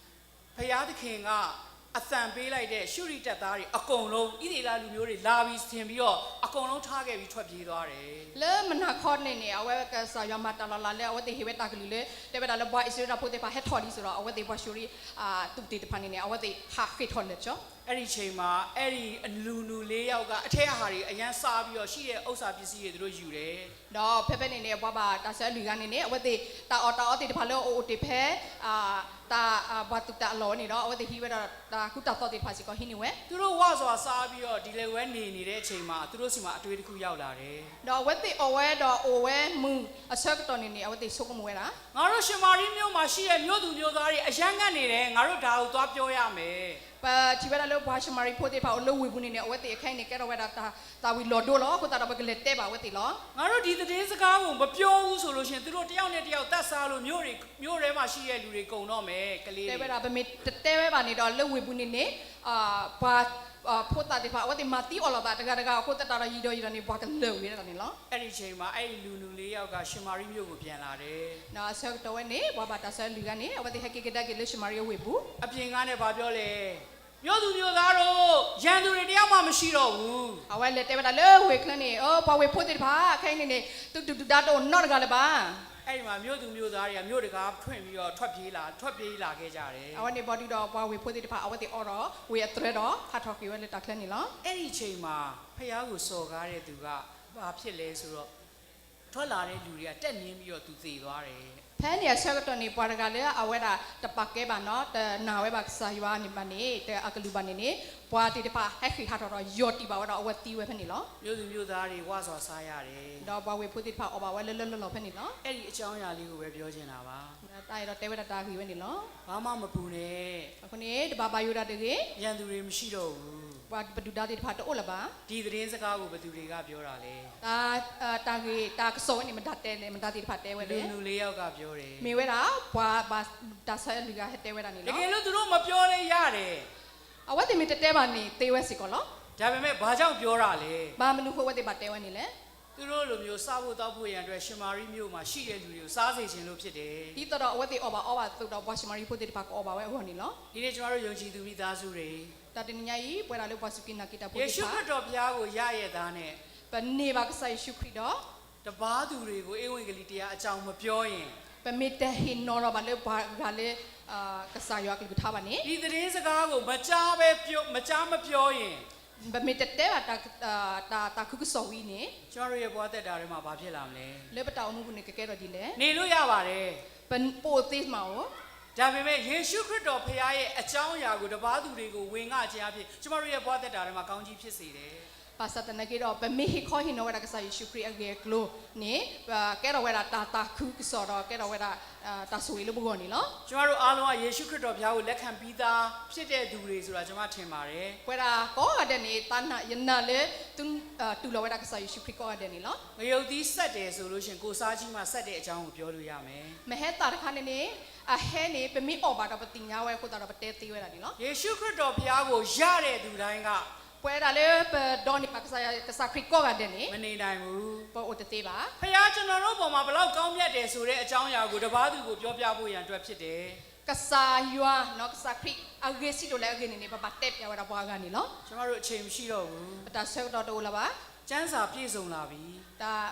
ဘုရားသခင်က အသံပေးလိုက်တဲ့ ရှုရိတပ်သားတွေအကုန်လုံး ဣသရေလလူမျိုးတွေလာပြီထင်ပြီးတော့ အကုန်လုံးထားခဲ့ပြီးထွက်ပြေးသွားတယ်. လၢမုၢ်နၤခီန့ၣ်န့ၣ် အဝဲကစၢ်ယွၤမၤတၢ်လီၤလးလၢ အဝဲသ့ၣ်ဟ့ၣ်ဝဲတၢ်ကလုၢ်လၢ တဲဝဲဒၣ်လၢပှၤအံၣ်စရ့လးဖိသ့ၣ်တဖၣ်ဟဲထီၣ်လံအသိးဒီး အဝဲသ့ၣ်ပှၤရှုရိ အ, သုးသ့ၣ်တဖၣ်န့ၣ်န့ၣ် အဝဲသ့ၣ်ဟးဃ့ၢ်ထီၣ်လၢာ်ကၠီ အဲ့ဒီအချိန်မှာ အဲ့ဒီလူနူလေးယောက်က အထဲအဟာတွေအရမ်းစားပြီးတော့ ရှိတဲ့ဥစ္စာပစ္စည်းတွေ သူတို့ယူတယ်. ဒီးဖဲဖဲန့ၣ်န့ၣ် ပှၤဘၣ်တၢ်ဆၢအလွံၢ်ဂၤန့ၣ်န့ၣ် အဝဲသ့ၣ်တၢ်အီၣ်တၢ်အီသ့ၣ်တဖၣ်လၢအအိၣ်တ့ၢ်ဖဲ တၢ်, ပှၤသုးတၢ်အလီၢ်န့ၣ်ဒီး အဝဲသ့ၣ်ဟံးဝဲဒီးတၢ်ကူတၢ်သိးသ့ၣ်တဖၣ်စ့ၢ်ကီးဟံးန့ၢ်ဝဲ. သူတို့ဝစွာစားပြီးတော့ ဒီလိုပဲနေနေတဲ့အချိန်မှာ သူတို့ဆီမှာအတွေးတစ်ခုရောက်လာတယ်. ဒီးအဝဲသ့ၣ်အီၣ်ဝဲဒီးအိၣ်ဝဲ မုၢ်အဆၢကတီၢ်န့ၣ်န့ၣ် အဝဲသ့ၣ်ဆိကမိၣ်ဝဲဒၣ် ငါတို့ရှမာရိမြို့မှာရှိတဲ့ မြို့သူမြို့သားတွေ အရမ်းငတ်နေတယ်, ငါတို့ဒါကိုသွားပြောရမယ်. ပထံၣ်ဝဲဒၣ်လၢပှၤရှမၤရံဖိသ့ၣ်တဖၣ်အိၣ်လၢဝ့ၢ်ပူၤန့ၣ်န့ၣ် အဝဲသ့ၣ်အခဲအံၤန့ၣ် ကဲထီၣ်ဝဲဒၣ်တၢ်သဝံၤလီၤဒိလီၤ. အဃိသတးဒီး ပကလဲၤတဲဘၣ်အဝဲသ့ၣ်လီၤ. ငါတို့ဒီသတင်းစကားကို မပြောဘူးဆိုလို့ရှိရင် သူတို့တစ်ယောက်နဲ့တစ်ယောက် သတ်စားလို့ မြို့တွေ, မြို့ထဲမှာရှိတဲ့လူတွေ ကုန်တော့မယ်, ကလေးတွေ. တဲဝဲဒၣ် ပမ့ၢ်တတဲဝဲဘၣ်န့ၣ်ဒီး လၢဝ့ၢ်ပူၤန့ၣ်န့ၣ် ပှၤဖိသၣ်သ့ၣ်တဖၣ် အဝဲသ့ၣ်မၤသံအီၣ်လိာ်သးတဂၤတဂၤအဃိသတးဒီး ယံာ်ဒီးယံာ်ဒီးန့ၣ် ပှၤကလၢာ်ဝံၤဒၣ်န့ၣ်လီၤ. အဲ့ဒီအချိန်မှာ အဲ့ဒီလူနူလေးယောက်က ရှမာရိမြို့ကိုပြန်လာတယ်. ဒီးအဆၢကတီၢ်ဝဲန့ၣ် ပှၤဘၣ်တၢ်ဆၢအလွံၢ်ဂၤန့ၣ် အဝဲသ့ၣ်ဟဲက့ၤကဒါက့ၤလၢရှမၤရံအဝ့ၢ်ပူၤ. အပြင်ကနေ ဘာပြောလဲ, မြို့သူမြို့သားတို့, ရန်သူတွေ တစ်ယောက်မှ မရှိတော့ဘူး. အဝဲလဲၤတဲဝဲဒၣ်လၢဝ့ၢ်ချၢန့ၣ် အိ ပှၤဝ့ၢ်ဖိသ့ၣ်တဖၣ် ခဲအံၤန့ၣ်န့ၣ် သုးဒုၣ်သုးဒါတအိၣ်နီတဂၤလၢၤဘၣ်. အဲ့ဒီမှာ မြို့သူမြို့သားတွေက မြို့တံခါးဖွင့်ပြီးတော့ ထွက်ပြေးလာ, ထွက်ပြေးလာခဲ့ကြတယ်. အဝဲန့ၣ်ဘၣ်ဒုးဒီး ပှၤဝ့ၢ်ဖိသ့ၣ်တဖၣ် အဝဲသ့ၣ်အိးထီၣ်ဝ့ၢ်အတြဲၤဒီး ဟးထီၣ်က့ၤဝဲလၢတၢ်ချၢန့ၣ်လီၤ. အဲ့ဒီအချိန်မှာ ဘုရားကိုစော်ကားတဲ့သူက ဘာဖြစ်လဲဆိုတော့ ထွက်လာတဲ့လူတွေက တက်နင်းပြီးတော့ သူသေသွားတယ်။ ဖဲန့ၣ်အဆၢကတီၢ်န့ၣ် ပှၤတဂၤလၢအဝဲဒၣ်တပာ်ကဲဘၣ်နီၤ, တနာ်ဝဲဘၣ်ကစၢ်ယွၤန့ၣ်ဘၣ်န့ၣ်, တအကလုၢ်ဘၣ်န့ၣ်န့ၣ်, ပှၤသ့ၣ်တဖၣ်ဟဲဃ့ၢ်ဟးထီၣ်ဒီး ယီၢ်တံၢ်ဘၣ်ဝဲဒီး အဝဲသံဝဲဖဲန့ၣ်လီၤ. မြို့သူမြို့သားတွေ ဝစွာစားရတယ်. ဒီးပှၤဝ့ၢ်ဖိသ့ၣ်တဖၣ်အီၣ်ဘၣ်ဝဲလၢလၢလီၢ်လီၢ်ဖဲန့ၣ်လီၤ. အဲ့ဒီအကြောင်းအရာလေးကိုပဲ ပြောချင်တာပါ. တၢ်အဲၣ်ဒိးတဲဝဲဒၣ်တၢ်ဂ့ၢ်ဝဲန့ၣ်လီၤ. ဘာမှမပူနဲ့. အဃိန့ၣ် တဘၣ်ဘၣ်ယိၣ်ဒၣ်တဂ့ၤ. ရန်သူတွေ မရှိတော့ဘူး. ပှၤပဒုၣ်ဒါသ့ၣ်တဖၣ်တအိၣ်လၢၤဘၣ်. ဒီသတင်းစကားကို ဘယ်သူတွေက ပြောတာလဲ. တၢ်, တၢ်ဂ့ၢ်တၢ်ကစီၣ်ဝဲန့ၣ် မတၤတဲလဲၣ်, မတၤသ့ၣ်တဖၣ်တဲဝဲလဲၣ်. လူနုလေးယောက်က ပြောတယ်. မ့ၢ်ဝဲဒၣ် ပှၤဘၣ်တၢ်ဆၢအလုၢ်ဂၤဟဲတဲဝဲဒၣ်န့ၣ်လီၤ. တကယ်လို့ သူတို့မပြောလည်းရတယ်. အဝဲသ့ၣ်မ့ၢ်တတဲဘၣ်န့ၣ် သ့ဝဲစ့ၢ်ကီးလီၤ. ဒါပေမဲ့ ဘာကြောင့်ပြောတာလဲ. ဘၣ်မနုၤဃိအဝဲသ့ၣ်ဘၣ်တဲဝဲန့ၣ်လဲၣ်. သူတို့လိုမျိုး စားဖို့သောက်ဖို့ရန်အတွက် ရှမာရိမြို့မှာရှိတဲ့လူတွေကို စားစေချင်လို့ဖြစ်တယ်. ဒ်သိးဒီးအဝဲသ့ၣ်အီၣ်ဘၣ်အီဘၣ်အသိးဒီး ပှၤရှမာရိဖိသ့ၣ်တဖၣ်ကအီၣ်ဘၣ်ဝဲအဂီၢ်န့ၣ်လီၤ. ဒီနေ့ ကျွန်တော်တို့ ယုံကြည်သူမိသားစုတွေ တၢ်တနံၤညါအံၤ ပဝဲဒၣ်လၢပှၤစူၢ်က့ၤနာ်က့ၤတၢ်ဖိသ့ၣ်တဖၣ် ယေရှုခရစ်တော်ဘုရားကို ရရဲ့သားနဲ့ ပန့ၢ်ဘၣ်ကစၢ်ယ့ၣ်ၡူးခရံာ်ဒီး တပါးသူတွေကို ဧဝံဂေလိတရားအကြောင်း မပြောရင် ပမ့ၢ်တဟ့ၣ်နီၤထီၣ်ဘၣ်လၢပှၤဂၤလၢ ကစၢ်ယွၤအကလုၢ်ကထါဘၣ်န့ၣ် ဒီသတင်းစကားကို မကြားပဲပြော, မကြားမပြောရင် ပမ့ၢ်တတဲဘၣ် တၢ်, တၢ်, တၢ်သးခုကစီၣ်ဝံၤန့ၣ် ကျွန်တော်တို့ရဲ့ဘဝသက်တာထဲမှာ ဘာဖြစ်လာမလဲ. လၢပတၢ်အိၣ်မူပူၤန့ၣ် ကကဲထီၣ်ဒ်လဲၣ်. နေလို့ရပါတယ်. ပအိၣ်သ့မးဧိၤ. ဒါပေမဲ့ ယေရှုခရစ်တော်ဘုရားရဲ့အကြောင်းအရာကို တပါးသူတွေကို ဝေငှခြင်းအားဖြင့် ကျွန်တော်တို့ရဲ့ဘဝသက်တာထဲမှာ ကောင်းကြီးဖြစ်စေတယ်. ဘၣ်ဆၣ်သနာ်က့ဒီး ပမ့ၢ်ဟ့ၣ်ခီဟ့ၣ်နီၤဝဲဒၣ် ကစၢ်ယ့ၣ်ၡူးခရံာ်အဂ့ၢ်အကျိၤန့ၣ် ကဲထီၣ်ဝဲဒၣ်တၢ်သးခုကစီၣ်ဒီး ကဲထီၣ်ဝဲဒၣ် တၢ်ဆိၣ်ဂ့ၤလၢပဂီၢ်န့ၣ်လီၤ. ကျွန်တော်တို့အားလုံးဟာ ယေရှုခရစ်တော်ဘုရားကို လက်ခံပြီးသားဖြစ်တဲ့သူတွေဆိုတာ ကျွန်မထင်ပါတယ်. ပဝဲဒၣ်ကိးဂၤဒဲးန့ၣ် ယနာ်လၢ သုတူၢ်လိာ်ဝဲဒၣ်ကစၢ်ယ့ၣ်ၡူးခရံာ်ကိးဂၤဒဲးန့ၣ်လီၤ. ငရုတ်သီးဆက်တယ်ဆိုလို့ရှိရင် ကိုယ်စားကြီးမှာဆက်တဲ့အကြောင်းကို ပြောလို့ရမယ်. မဟဲသၣ်တခါန့ၣ်န့ၣ် အဟဲန့ၣ် ပမ့ၢ်အီၣ်ဘၣ်ဒီး ပသ့ၣ်ညါဝဲအဃိသတးဒီး ပတဲသ့ဝဲဒၣ်န့ၣ်လီၤ. ယေရှုခရစ်တော်ဘုရားကို ရတဲ့သူတိုင်းက ပဝဲဒၣ်လၢပဒိးန့ၢ်ဘၣ်ကစၢ်ခရံာ်ကိးဂၤဒဲးန့ၣ် မနေနိုင်ဘူး. ပအိၣ်တသ့ဘၣ်. ဘုရား ကျွန်တော်တို့ပေါ်မှာ ဘယ်လောက်ကောင်းမြတ်တယ်ဆိုတဲ့အကြောင်းအရာကို တပါးသူကို ပြောပြဖို့ရန်အတွက်ဖြစ်တယ်. ကစၢ်ယွၤ ကစၢ်ခရံာ် အဂ့ၢ်စံးဒိၣ်လဲၣ်အဂ့ၢ်န့ၣ်န့ၣ် ပဘၣ်တဲပျးဝဲဒၣ်ပှၤအဂၤန့ၣ်လီၤ. ကျွန်တော်တို့ အချိန်မရှိတော့ဘူး. ပတၢ်ဆၢကတီၢ်တအိၣ်လၢၤဘၣ်. ကျမ်းစာပြည့်စုံလာပြီ. တၢ်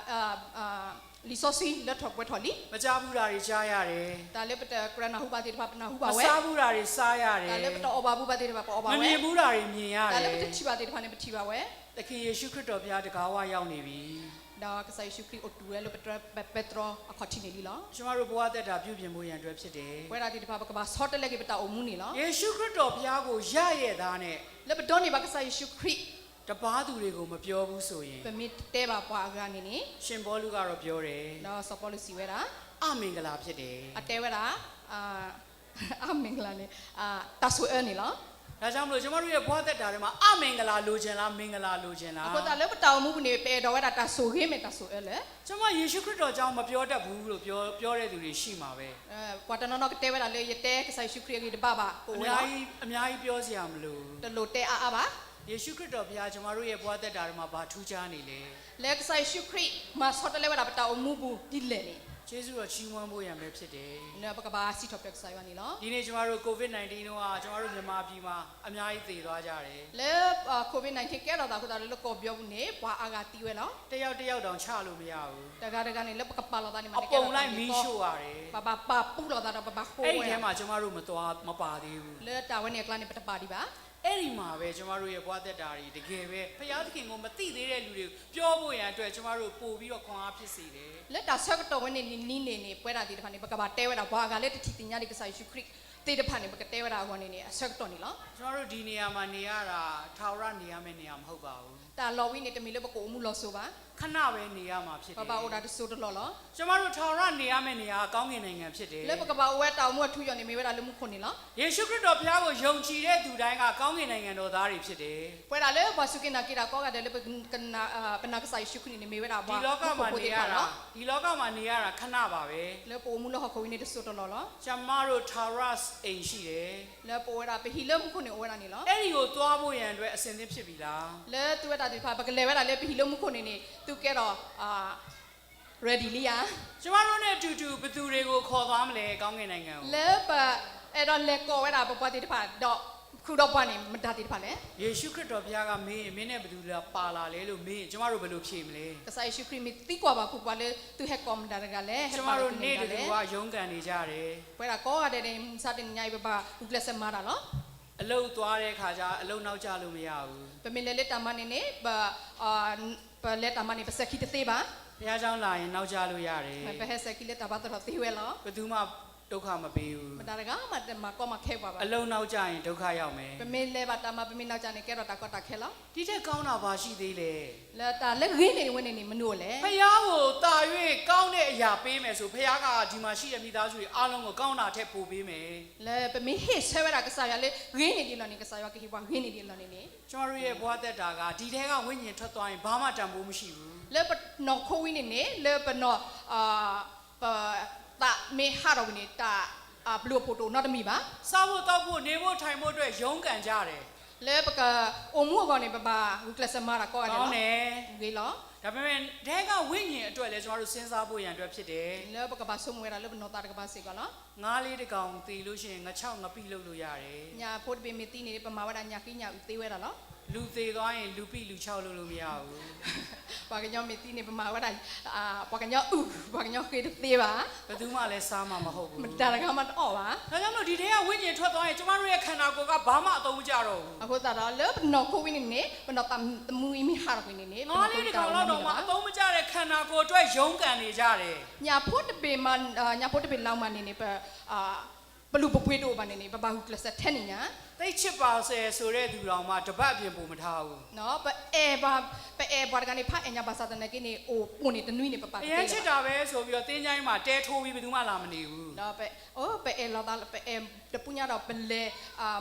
လံာ်စီဆှံလၢထီၣ်ပှဲၤထီၣ်လံ. မကြားဘူးတာတွေ ကြားရတယ်. တၢ်လၢပတကြၢးနၢ်ဟူဘၣ်သ့ၣ်တဖၣ် ပနၢ်ဟူဘၣ်ဝဲ. မစားဘူးတာတွေ စားရတယ်. တၢ်လၢပတအီၣ်ဘၣ်ဘူးဘၣ်သ့ၣ်တဖၣ် ပအီၣ်ဘၣ်ဝဲ. မမြင်ဘူးတာတွေ မြင်ရတယ်. တၢ်လၢပတထံၣ်ဘၣ်သ့ၣ်တဖၣ်န့ၣ် ပထံၣ်ဘၣ်ဝဲ. သခင်ယေရှုခရစ်တော်ဘုရား တဂါဝရောက်နေပြီ. ဒီးကစၢ်ယ့ၣ်ၡူးခရံာ်အိၣ်တူၢ်ဝဲလၢပတြၢၤပဲတြီအခီၣ်ထံးန့ၣ်လံလီၤ. ကျွန်တော်တို့ ဘဝသက်တာ ပြုပြင်ဖို့ရန်အတွက်ဖြစ်တယ်. ပဝဲဒၣ်သ့ၣ်တဖၣ် ပကဘၣ်ဆီတလဲက့ၤပတၢ်အိၣ်မူန့ၣ်လီၤ. ယေရှုခရစ်တော်ဘုရားကို ရရဲ့သားနဲ့ လၢပဒိးန့ၢ်ဘၣ်ကစၢ်ယ့ၣ်ၡူးခရံာ် တပါးသူတွေကို မပြောဘူးဆိုရင် ပမ့ၢ်တတဲဘၣ်ပှၤအဂၤန့ၣ်န့ၣ် ရှင်ပေါလုကတော့ ပြောတယ်. ဒီးစီၤပီလူးစံးဝဲဒၣ် အမင်္ဂလာဖြစ်တယ်. အတဲဝဲဒၣ် အမင်္ဂလာန့ၣ် တၢ်ဆိၣ်အၢန့ၣ်လီၤ. ဒါကြောင့်မလို့ ကျွန်တော်တို့ရဲ့ဘဝသက်တာထဲမှာ အမင်္ဂလာလိုချင်လား, မင်္ဂလာလိုချင်လား. အဃိသတးလၢပတၢ်အိၣ်မူပူၤန့ၣ် ပအဲၣ်ဒိးဝဲဒၣ်တၢ်ဆိၣ်ဂ့ၤမ့ၢ်တၢ်ဆိၣ်အၢလၢာ်. ကျွန်မယေရှုခရစ်တော်ကြောင့် မပြောတတ်ဘူးလို့ ပြော, ပြောတဲ့သူတွေရှိမှာပဲ. ပှၤတနီၤနီၤကတဲဝဲဒၣ်လၢ ယတဲကစၢ်ယ့ၣ်ၡူးခရံာ်အဂ့ၢ်တဘၣ်ဘၣ် အိၣ်ဝဲလီၤ. အများကြီး, အများကြီးပြောစရာမလိုဘူး. တလိၣ်တဲအါအါဘၣ်. ယေရှုခရစ်တော်ဘုရား ကျွန်တော်တို့ရဲ့ဘဝသက်တာထဲမှာ ဘာထူးခြားနေလဲ. လၢကစၢ်ယ့ၣ်ၡူးခရံာ် မၤဆီတလဲဝဲဒၣ်ပတၢ်အိၣ်မူပူၤဒ်လဲၣ်န့ၣ် ကျေးဇူးတော်ချီးမွမ်းဖို့ရန်ပဲဖြစ်တယ်. ပကဘၣ်စံးထီၣ်ပတြၢၤကစၢ်ယွၤန့ၣ်လီၤ. ဒီနေ့ ကျွန်တော်တို့ ကိုဗစ်-နာইনটিন တုန်းက ကျွန်တော်တို့ မြန်မာပြည်မှာ အများကြီးသေသွားကြတယ်. လၢ COVID nineteen ကဲထီၣ်သးအဃိသတးလၢ လၢကီၢ်ပယီၤပူၤန့ၣ် ပှၤအါဂၤသံဝဲလီၤ. တစ်ယောက်တစ်ယောက်တောင် ချလို့မရဘူး. တဂၤတဂၤန့ၣ် လၢပကပာ်လီၤသးန့ၣ် အပုံလိုက်မီးရှို့ရတယ်. ပဘၣ်ပာ်ပူၣ်လီၤသးဒီး ပဘၣ်ဃိဝဲဒၣ်. အဲဒီထဲမှာ ကျွန်တော်တို့ မသွား, မပါသေးဘူး. လၢတၢ်ဝဲန့ၣ်အကျါန့ၣ် ပတပာ်ဒံးဘၣ်. အဲဒီမှာပဲ ကျွန်တော်တို့ရဲ့ ဘဝသက်တာတွေ တကယ်ပဲ ဘုရားသခင်ကို မသိသေးတဲ့လူတွေကို ပြောဖို့ရန်အတွက် ကျွန်တော်တို့ ပိုပြီးတော့ ခွန်အားဖြစ်စေတယ်. လၢတၢ်ဆၢကတီၢ်ဝဲန့ၣ် နံၤနံၤန့ၣ်န့ၣ် ပဝဲဒၣ်သ့ၣ်တဖၣ်န့ၣ် ပကဘၣ်တဲဝဲဒၣ် ပှၤအဂၤလၢတထံၣ်သ့ၣ်ညါဒံးကစၢ်ယ့ၣ်ၡူးခရံာ်သ့ၣ်တဖၣ်န့ၣ် ပကတဲဝဲဒၣ်အဂီၢ်န့ၣ်န့ၣ် အဆၢကတီၢ်န့ၣ်လီၤ. ကျွန်တော်တို့ ဒီနေရာမှာ နေရတာ ထာဝရနေရမယ့်နေရာ မဟုတ်ပါဘူး. တၢ်လီၢ်ဝဲန့ၣ် တမ့ၢ်လၢပကအိၣ်မူလီၤစိၤဘၣ်. ခဏပဲ နေရမှာဖြစ်တယ်. ပဘၣ်အိၣ်ဒၣ်တစိၤတလီၢ်လီၤ. ကျွန်တော်တို့ ထာဝရနေရမယ့်နေရာက ကောင်းကင်နိုင်ငံဖြစ်တယ်. လၢပကဘၣ်အိၣ်ဝဲတၢ်အိၣ်မူအထူအယိာ်န့ၣ် မ့ၢ်ဝဲဒၣ်လၢမူခိၣ်န့ၣ်လီၤ. ယေရှုခရစ်တော်ဘုရားကို ယုံကြည်တဲ့သူတိုင်းက ကောင်းကင်နိုင်ငံတော်သားတွေဖြစ်တယ်. ပဝဲဒၣ်လၢပှၤစူၢ်က့ၤနာ်က့ၤတၢ်ကိးဂၤဒဲးလၢ ပနာ်ကစၢ်ယ့ၣ်ၡူးခရံာ်န့ၣ်န့ၣ် မ့ၢ်ဝဲဒၣ်ပှၤမူခိၣ်ဖိသ့ၣ်တဖၣ်လီၤ. ဒီလောကမှာနေရတာ, ဒီလောကမှာနေရတာ ခဏပါပဲ. လၢပအိၣ်မူလၢဟီၣ်ခိၣ်ဝဲန့ၣ် တစိၤတလီၢ်လီၤ. ကျွန်မတို့ ထာဝရအိမ်ရှိတယ်. လၢပအိၣ်ဝဲဒၣ် ပဟံၣ်လၢမူခိၣ်န့ၣ်အိၣ်ဝဲဒၣ်န့ၣ်လီၤ. အဲဒီကိုသွားဖို့ရန်အတွက် အဆင်သင့်ဖြစ်ပြီလား. လၢသုဝဲဒၣ်သ့ၣ်တဖၣ် ပကလဲၤဝဲဒၣ်လၢပဟံၣ်လၢမူခိၣ်န့ၣ်န့ၣ် သုကဲထီၣ် ready လံဧါ. ကျွန်မတို့နဲ့အတူတူ ဘယ်သူတွေကို ခေါ်သွားမလဲ, ကောင်းကင်နိုင်ငံကို. လၢပအဲၣ်ဒိးလဲၤကိးဝဲဒၣ်ပပှၤသ့ၣ်တဖၣ်ဒီး ဃုာ်ဒီးပှၤန့ၣ် မတၤသ့ၣ်တဖၣ်လဲၣ်. ယေရှုခရစ်တော်ဘုရားကမေး, မင်းနဲ့ဘယ်သူလာပါလာလဲလို့မေး, ကျွန်မတို့ဘယ်လိုဖြေမလဲ. ကစၢ်ယ့ၣ်ၡူးခရံာ်မ့ၢ်သံကွၢ်ဘၣ်ပှၤလၢ သုဟဲကိးမတၤတဂၤလဲၣ်, ဟဲပာ်လီၤသုန့ၣ်မတၤလဲၣ်. ကျွန်မတို့နေ့တဓုဝရုန်းကန်နေကြတယ်. ပဝဲဒၣ်ကိးဂၤဒဲးန့ၣ် မုၢ်မဆါတနံၤညါအံၤ ပဘၣ်ဂုာ်ကျဲးစၢးမၤတၢ်လီၤ. အလုပ်သွားတဲ့အခါကျ အလုပ်နောက်ကျလို့မရဘူး. ပမ့ၢ်လဲၤလၢတၢ်မၤန့ၣ်န့ၣ် ပ ပလဲၤတၢ်မၤန့ၣ် ပစဲၤခံတသ့ဘၣ်. ဘုရားကျောင်းလာရင် နောက်ကျလို့ရတယ် ပဟဲစဲးခံလၢတၢ်ဘါသရိာ်သ့ဝဲလီၤ. ဘယ်သူမှ ဒုက္ခမပေးဘူး မတၤတဂၤမၤတမၤကီမၤခဲပှၤဘၣ်. အလုပ်နောက်ကျရင် ဒုက္ခရောက်မယ် ပမ့ၢ်လဲၤဘၣ်တၢ်မၤ ပမ့ၢ်နောက်ကျန့ၣ် ကဲထီၣ်တၢ်ကီတၢ်ခဲလီၤ. ဒီထက်ကောင်းတာ ဘာရှိသေးလဲ လၢတၢ်လၢဂ့ၤန့ၢ်ဝဲန့ၣ်န့ၣ် မနုၤအိၣ်လဲၣ်. ဘုရားကို သာ၍ ကောင်းတဲ့အရာပေးမယ်ဆို ဘုရားက ဒီမှာရှိတဲ့ မိသားစုတွေအားလုံးကို ကောင်းတာထက်ပိုပေးမယ် လၢပမ့ၢ်ဟ့ၣ်ဆၢဝဲဒၣ်ကစၢ်ယွၤလၢဂ့ၤန့ၢ်ဒံးအလီၢ်န့ၣ် ကစၢ်ယွၤကဟ့ၣ်ပှၤဂ့ၤန့ၢ်ဒံးအလီၢ်န့ၣ်န့ၣ် ကျွန်တော်တို့ရဲ့ ဘဝသက်တာက ဒီထဲက ဝိညာဉ်ထွက်သွားရင် ဘာမှတန်ဖိုးမရှိဘူး လၢပနီၢ်ခိဝံၤန့ၣ်န့ၣ် လၢပနီၢ် ပသးမ့ၢ်ဟးထီၣ်ဝံၤန့ၣ် တၢ်ဘျုးအဖှိၣ်တအိၣ်နီတမံၤဘၣ်. စားဖို့သောက်ဖို့ နေဖို့ထိုင်ဖို့အတွက် ရုန်းကန်ကြတယ် လၢပကအိၣ်မူအဂီၢ်န့ၣ် ပဘၣ်ဂုာ်ကျဲးစၢးမၤတၢ်ကိးဂၤဒဲးလီၤ. ကောင်းတယ် ဂ့ၤလီၤ. ဒါပေမဲ့ ထဲက ဝိညာဉ်အတွက်လည်း ကျွန်တော်တို့ စဉ်းစားဖို့ရန်အတွက်ဖြစ်တယ် လၢပကဘၣ်ဆိကမိၣ်ဝဲဒၣ်လၢပနီၢ်သးတကပၤစ့ၢ်ကီးလီၤ. ငါးလေးတစ်ကောင် သေလို့ရှိရင် ငါးချောင်း ငါးပိ လုပ်လို့ရတယ် ညၣ်ဖိတဘ့ၣ်မ့ၢ်သံန့ၣ် ပမၤဝဲဒၣ်ညၣ်ဃံညၣ်အုၣ်သ့ဝဲဒၣ်လီၤ. လူသေသွားရင် လူပိ လူချောင်း လုပ်လို့မရဘူး ပှၤကညီမ့ၢ်သံန့ၣ် ပမၤဝဲဒၣ် ပှၤကညီအုၣ် ပှၤကညီဃ့တသ့ဘၣ် ဘယ်သူမှလည်း စားမှာမဟုတ်ဘူး မတၤတဂၤမးတအီၣ်ဘၣ်. ဒါကြောင့်မလို့ ဒီထဲက ဝိညာဉ်ထွက်သွားရင် ကျွန်တော်တို့ရဲ့ ခန္ဓာကိုယ်က ဘာမှအသုံးမကျတော့ဘူး အဃိသတးဒီး လၢပနီၢ်ခိဝံၤန့ၣ်န့ၣ် ပနီၢ်သးသမူအံၤမ့ၢ်ဟးထီၣ်ကွံာ်န့ၣ်န့ၣ် ငါးလေးတစ်ကောင်လောက်တောင်မှ အသုံးမကျတဲ့ ခန္ဓာကိုယ်အတွက် ရုန်းကန်နေကြတယ် ညၣ်ဖိတဘ့ၣ်မး ညၣ်ဖိတဘ့ၣ်လီၤမးန့ၣ်န့ၣ် ပ ပလူၤပပှ့ၤတအိၣ်ဘၣ်န့ၣ်န့ၣ် ပဘၣ်ဂုာ်ကျဲးစၢးထဲန့ၣ်ညါ သိပ်ချစ်ပါစေဆိုတဲ့သူတောင်မှ တစ်ပတ်အပြင် ပိုမထားဘူး ပအဲၣ်ပှၤ ပအဲၣ်ပှၤတဂၤန့ၣ် ဖးအဲၣ်ညါဘၣ်ဆၣ်သနာ်က့န့ၣ် အိၣ်ပိာ်န့ၣ်တနွံန့ၣ် ပပာ် အရမ်းချစ်တာပဲဆိုပြီးတော့ သင်္ချိုင်းမှာ တဲထိုးပြီး ဘယ်သူမှလာမနေဘူး ပအဲၣ်လိာ်သး ပအဲၣ်တပူညါဒီး ပလဲၤ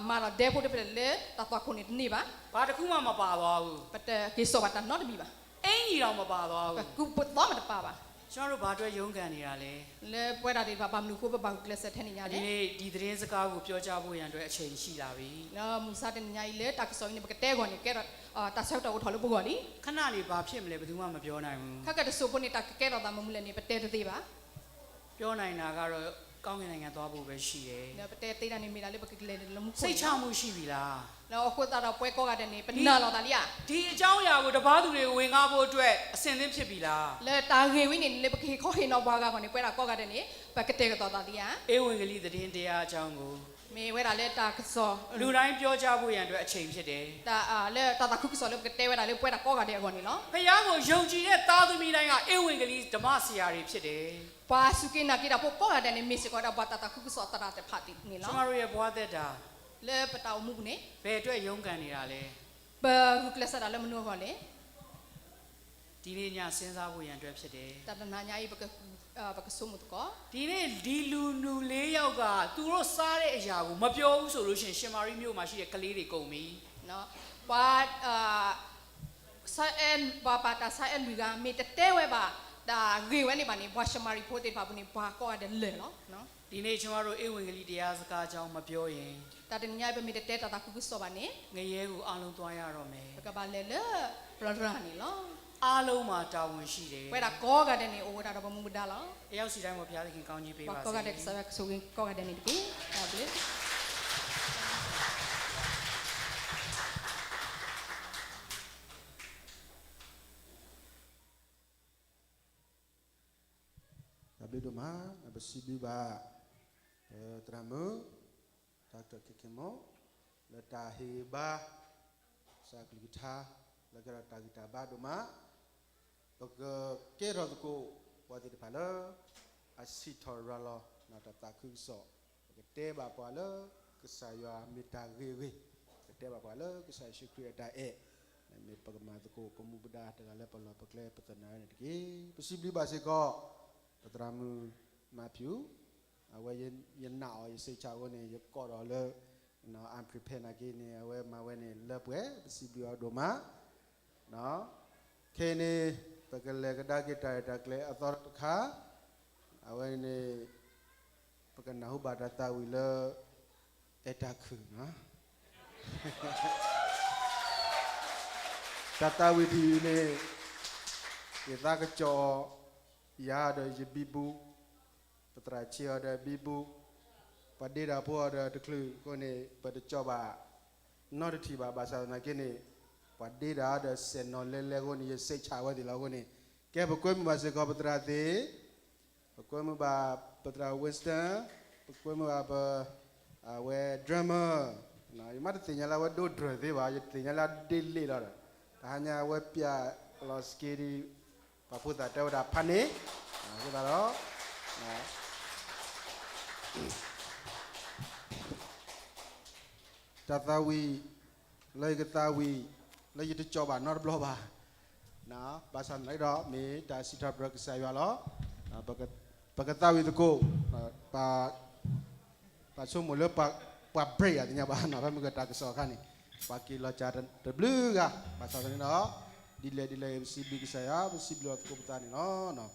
မၤဒီးဒဲဖိတဖျၢၣ်လၢတၢ်သွၣ်ခိၣ်န့ၣ် တန့ၢ်ဘၣ် ဘာတစ်ခုမှ မပါသွားဘူး ပတက့ၤစိာ်ဘၣ်တၢ်နီတမံၤဘၣ် အင်္ကျီတောင် မပါသွားဘူး ပကူးပသီမတပာ်ဘၣ် ကျွန်တော်တို့ ဘာအတွက် ရုန်းကန်နေတာလဲ လၢပဝဲဒၣ်သ့ၣ်တဖၣ် ဘၣ်မနုၤအဃိ ပဘၣ်ဂုာ်ကျဲးစၢးထဲန့ၣ်ညါလဲၣ်. ဒီနေ့ ဒီသတင်းစကားကို ပြောကြားဖို့ရန်အတွက် အချိန်ရှိလာပြီ မုၢ်ဆါတနံၤညါအံၤ လၢတၢ်ကစီၣ်အံၤန့ၣ် ပကတဲအဂီၢ်န့ၣ် ကဲထီၣ် တၢ်ဆၢကတီၢ်အိၣ်ထီၣ်လၢပဂီၢ်လံ ခဏနေ ဘာဖြစ်မလဲ ဘယ်သူမှ မပြောနိုင်ဘူး ခဲကတစိၢ်ဖိန့ၣ် တၢ်ကကဲထီၣ်သးမနုၤလဲၣ်န့ၣ် ပတဲတသ့ဘၣ် ပြောနိုင်တာကတော့ ကောင်းကင်နိုင်ငံသွားဖို့ပဲရှိတယ် ပတဲသ့ဒၣ်န့ၣ် မ့ၢ်ဒၣ်လၢပကလဲၤလၢမူခိၣ် စိတ်ချမှုရှိပြီလား လၢအဃိသတးဒီးပှၤကိးဂၤဒဲးန့ၣ် ပနာ်လီၤသးလံဧါ ဒီအကြောင်းအရာကို တပါးသူတွေကို ဝင်ငါဖို့အတွက် အဆင်သင့်ဖြစ်ပြီလား လၢတၢ်ဂ့ၢ်ဝဲန့ၣ် လၢပကဟ့ၣ်ခီဟ့ၣ်နီၤပှၤဂၤအဂီၢ်န့ၣ် ပဝဲဒၣ်ကိးဂၤဒဲးန့ၣ် ပကတဲာ်ကတီၤသးလံဧါ ဧဝံဂေလိသတင်းတရားအကြောင်းကို မ့ၢ်ဝဲဒၣ်လၢတၢ်ကစီၣ် လူတိုင်းပြောကြားဖို့ရန်အတွက် အချိန်ဖြစ်တယ် လၢတၢ်သးခုကစီၣ်လၢပကတဲဝဲဒၣ်လၢပဝဲဒၣ်ကိးဂၤဒဲးအဂီၢ်န့ၣ်လီၤ. ဘုရားကို ယုံကြည်တဲ့ သားသမီးတိုင်းက ဧဝံဂေလိဓမ္မဆရာတွေဖြစ်တယ် ပှၤစူၢ်က့ၤနာ်က့ၤတၢ်ဖိကိးဂၤဒဲးန့ၣ် မ့ၢ်စ့ၢ်ကီးဒၣ်ပှၤတၢ်သးခုကစီၣ်သရၣ်တဖၣ်န့ၣ်လီၤ. ကျွန်တော်တို့ရဲ့ ဘဝသက်တာ လၢပတၢ်အိၣ်မူပူၤန့ၣ် ဘယ်အတွက် ရုန်းကန်နေတာလဲ ပဂုာ်ကျဲးစၢးတၢ်လၢမနုၤအဂီၢ်လဲၣ်. ဒီနေ့ည စဉ်းစားဖို့ရန်အတွက်ဖြစ်တယ် တၢ်တနၤညါအံၤ ပကဆိကမိၣ်သကိး ဒီနေ့ ဒီလူနူလေးယောက်က သူတို့စားတဲ့အရာကို မပြောဘူးဆိုလို့ရှိရင် ရှင်မာရိမြို့မှာရှိတဲ့ ကလေးတွေကုန်ပြီ ပှၤ ပှၤပာ်တၢ်ဆါအဲၣ်လွံၢ်ဂၤ မ့ၢ်တတဲဝဲဘၣ် တၢ်ဂ့ၢ်ဝဲန့ၣ်ဘၣ်န့ၣ် ပှၤၡမၤရံဖိသ့ၣ်တဖၣ်အပူၤန့ၣ် ပှၤကိးဂၤဒဲးလၢာ်လီၤ. ဒီနေ့ ကျွန်တော်တို့ ဧဝံဂေလိတရားစကားအကြောင်း မပြောရင် တၢ်တနံၤညါအံၤ ပမ့ၢ်တတဲတၢ်သးခုကစီၣ်ဘၣ်န့ၣ် ငရဲကို အားလုံးသွားရတော့မယ် ပကဘၣ်လဲၤလၢ ပြရၢ်န့ၣ်လီၤ. အားလုံးမှာ တာဝန်ရှိတယ် ပဝဲဒၣ်ကိးဂၤဒဲးန့ၣ် အိၣ်ဝဲဒၣ်ဒီးပမူပဒါလီၤ. တယောက်စီတိုင်းကို ဘုရားသခင် ကောင်းကြီးပေးပါစေ ပှၤကိးဂၤဒဲးကစၢ်ယွၤကဆိၣ်ဂ့ၤကိးဂၤဒဲးန့ၣ်တက့ၢ်. တၢ်ဘျုး တၢ်ဘျုးဒိၣ်မး, ပစံးဘျုးဘၣ် ပသရၣ်မုၣ် တၢ်ကတၢၢ်ခဲခဲမီၤ လၢတၢ်ဟ့ၣ်ဂံၢ်ဘါ ကစၢ်ကလုၢ်ကထါ လၢကဲထီၣ်တၢ်ဂံၢ်တၢ်ဘါဒိၣ်မး, ပကကဲထီၣ်သကိး ပှၤသ့ၣ်တဖၣ်လၢ အစံးထီၣ်ရၤလီၤ တၢ်သးခုကစီၣ်, ပကတဲဘၣ်ပှၤလၢ ကစၢ်ယွၤမ့ၢ်တၢ်ဂ့ၤအဂ့ၢ်, ပကတဲဘၣ်ပှၤလၢ ကစၢ်ယ့ၣ်ၡူးခရံာ်အတၢ်အဲၣ်, မ့ၢ်ပကမၤသကိးပမူပဒါတဂၤလၢပလီၢ်ပကျဲပသနၢၣ်န့ၣ်တက့ၢ်. ပစံးဘျုးဘၣ်စ့ၢ်ကီး ပသရၣ်မုၣ်မၤဖၠူၣ် အဝဲယနာ်အီၤ ယစံးဆၣ်အဃိန့ၣ် ယကိးဒီးလၢ unprepared နာ်က့န့ၣ် အဝဲမၤဝဲန့ၣ် လၢပှဲၤ ပစံးဘျုးအီၤဒိၣ်မး. ခဲအံၤန့ၣ် ပကလဲၤကဒါက့ၤတၢ်ရဲၣ်တၢ်ကျဲၤအသီတခါ, အဝဲန့ၣ် ပကနၢ်ဟူဘၣ်တၢ်သးဝံၣ်လၢ အဲၣ်တၢ်ခုၣ် တၢ်သးဝံၣ်တယုၢ်န့ၣ် ယသးကစီၣ် ယၤဒီးယဘံဘူ, ပသရၣ်ဆံးအီၤဒီးဘံဘူ, ပှၤဒ့တၢ်ဖိအီၤဒီးတချုးအဃိန့ၣ် ပတကစီၣ်ဘၣ် နီတထံၣ်ဘၣ် ဘၣ်ဆၣ်သနာ်က့န့ၣ် ပှၤဒ့တၢ်ဒီးစဲးနီၣ်လဲလဲအဃိန့ၣ် ယစံးဆၣ်ဝဲသ့ၣ်လီၤအဃိန့ၣ် ကဲပကွဲမုာ်ဘၣ်စ့ၢ်ကီးပသရၣ်သ့ၣ်, ပကွဲမုာ်ဘၣ်ပသရၣ် Winston, ပကွဲမုာ်ဘၣ်ပ အဝဲ drummer, ယမ့ၢ်တသ့ၣ်ညါလၢအဝဲဒိး drum သ့ဘၣ်, ယသ့ၣ်ညါလၢအဒ့လ့ၣ်လီၤဒီး တဟါညါအဝဲပျဲလီၤ စက့ဒံး, ပ ပှၤဖိသၣ်တဲဝဲဒၣ်ဖးန့ၣ်, အဃိသတးဒီး တၢ်သးဝံၣ် လၢယကသးဝံၣ် လၢယတကၠီၣ်ဘၣ်နီတဘျီဘၣ်, ဘၣ်ဆၣ်သနာ်က့ဒီး မ့ၢ်တၢ်စံးထီၣ်ပတြၢၤကစၢ်ယွၤလီၤ. ပကသးဝံၣ်သကိး ပဆိကမိၣ်လၢ ပှၤ break အသ့ၣ်ညါဘၣ်နီၤ, ဖဲမ့ၢ်ကတၢ်ကစီၣ်အခါန့ၣ် ပှၤက့ၤလီၤစၢ်တဘျုးဂၤ, ဘၣ်ဆၣ်သနာ်က့ဒီး ဒ်လဲၣ်ဒ်လဲၣ် ပစံးဘျုးကစၢ်ယွၤ, ပစံးဘျုးအီၤသကိးပသးန့ၣ်လီၤ.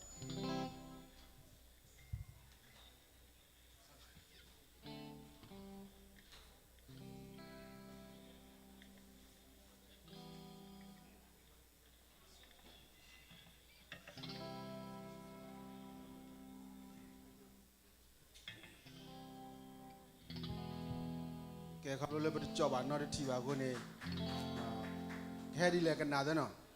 ကဲ ခီဖျိလၢပတကၠီၣ်ဘၣ်နီတထံၣ်ဘၣ်အဃိန့ၣ်, ကဟဲဒ်လဲၣ်ကနၣ်သ့နီၤ.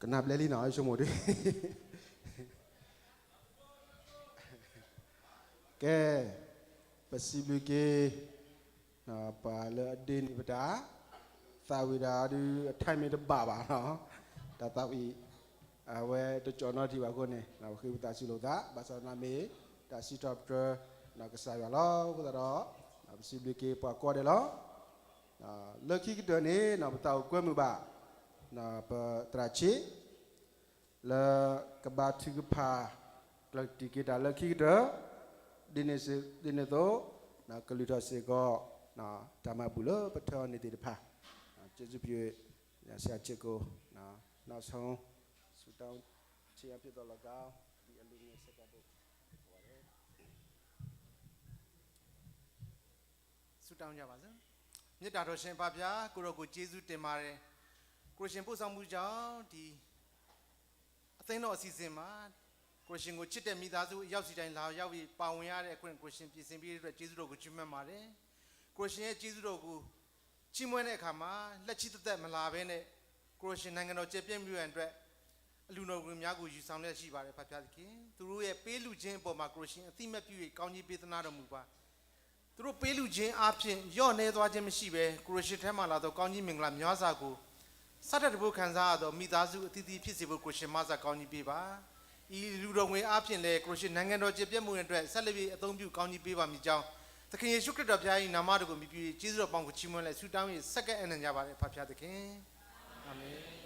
ကနၣ်ဘျဲလံနီၤ ဆိကမိၣ်ဒ် ကဲ, ပစံးဘျုးက့ၤ ပှၤလၢအဒ့န့ၢ်ပတၢ်သးဝံၣ်တၢ်ဒုး အ time မ့ၢ်တဘၣ်ဘၣ်နီၤ, တၢ်သးဝံၣ် အဝဲတကၠီၣ်နီတထံၣ်ဘၣ်အဃိန့ၣ် ပဃ့ပသးစံးလိာ်သး ဘၣ်ဆၣ်သနာ်မ့ၢ် တၢ်စံးထီၣ်ပတြၢၤ ကစၢ်ယွၤလီၤ. အဃိသတးဒီး ပစံးဘျုးက့ၤပှၤကိးဂၤဒဲးလီၤ. လၢခံကတၢၢ်န့ၣ် ပတၢ်အိၣ်ကွဲမုာ်ဘၣ် ပသရၣ်ဆံး လၢကဘါထုကဖၣ် ကျဲးစၢးတံၢ်က့ၤတၢ်လၢခံကတၢၢ် ဒ်န့ၣ်အသိး ကလုၢ်ထီၣ်စ့ၢ်ကီး တၢ်မၤဘူၣ်လၢပထၢအီၤန့ၣ်သ့ၣ်တဖၣ် ကျေးဇူးပြု ဆရာချစ်ကို နောက်ဆုံး ဆုတောင်းခြင်းအဖြစ်သော်လည်းကောင်း ဒီအလှူငွေဆက်ကပ်တို့ ဆုတောင်းကြပါစို့။ မေတ္တာတော်ရှင်အဖဖျား ကိုယ်တော်ကိုကျေးဇူးတင်ပါတယ်။ ကိုယ်ရှင်ပို့ဆောင်မှုကြောင့် ဒီအသင်းတော်အစီအစဉ်မှာ ကိုယ်ရှင်ကိုချစ်တဲ့မိသားစုအယောက်စီတိုင်းလာရောက်ပြီးပါဝင်ရတဲ့အခွင့်ကိုယ်ရှင်ပြင်ဆင်ပေးတဲ့အတွက်ကျေးဇူးတော်ကိုချီးမွမ်းပါတယ်။ ကိုယ်ရှင်ရဲ့ကျေးဇူးတော်ကိုချီးမွမ်းတဲ့အခါမှာလက်ချီးသက်သက်မလာဘဲနဲ့ ကိုယ်ရှင်နိုင်ငံတော်ကျယ်ပြန့်မှုရန်အတွက် အလူတော်ဝင်များကိုယူဆောင်လျက်ရှိပါတယ် ဖဖျားသခင်။ သူတို့ရဲ့ပေးလှူခြင်းအပေါ်မှာကိုယ်ရှင်အသိအမှတ်ပြု၍ကောင်းကြီးပေးသနားတော်မူပါ။ သူတို့ပေးလှူခြင်းအားဖြင့်လျော့နည်းသွားခြင်းမရှိဘဲ ကိုယ်ရှင်ထဲမှလာသောကောင်းကြီးမင်္ဂလာများစွာကို စားတတ်တဘိခံစားရသောမိသားစုအသီးသီးဖြစ်စေဖို့ကိုယ်ရှင်မဆာကောင်းကြီးပေးပါ။ ဤလူတော်ဝင်အားဖြင့်လည်းကိုယ်ရှင်နိုင်ငံတော်ကျယ်ပြန့်မှုရန်အတွက်ဆက်လက်၍အသုံးပြုကောင်းကြီးပေးပါမည်ကြောင်း သခင်ယေရှုခရစ်တော်ဘုရား၏နာမတော်ကိုမြည်ပြီးကျေးဇူးတော်ပေါင်းကိုချီးမွမ်းလျက်ဆုတောင်း၍ဆက်ကပ်အနံ့ကြပါတယ် ဖဖျားသခင်။ အာမင်။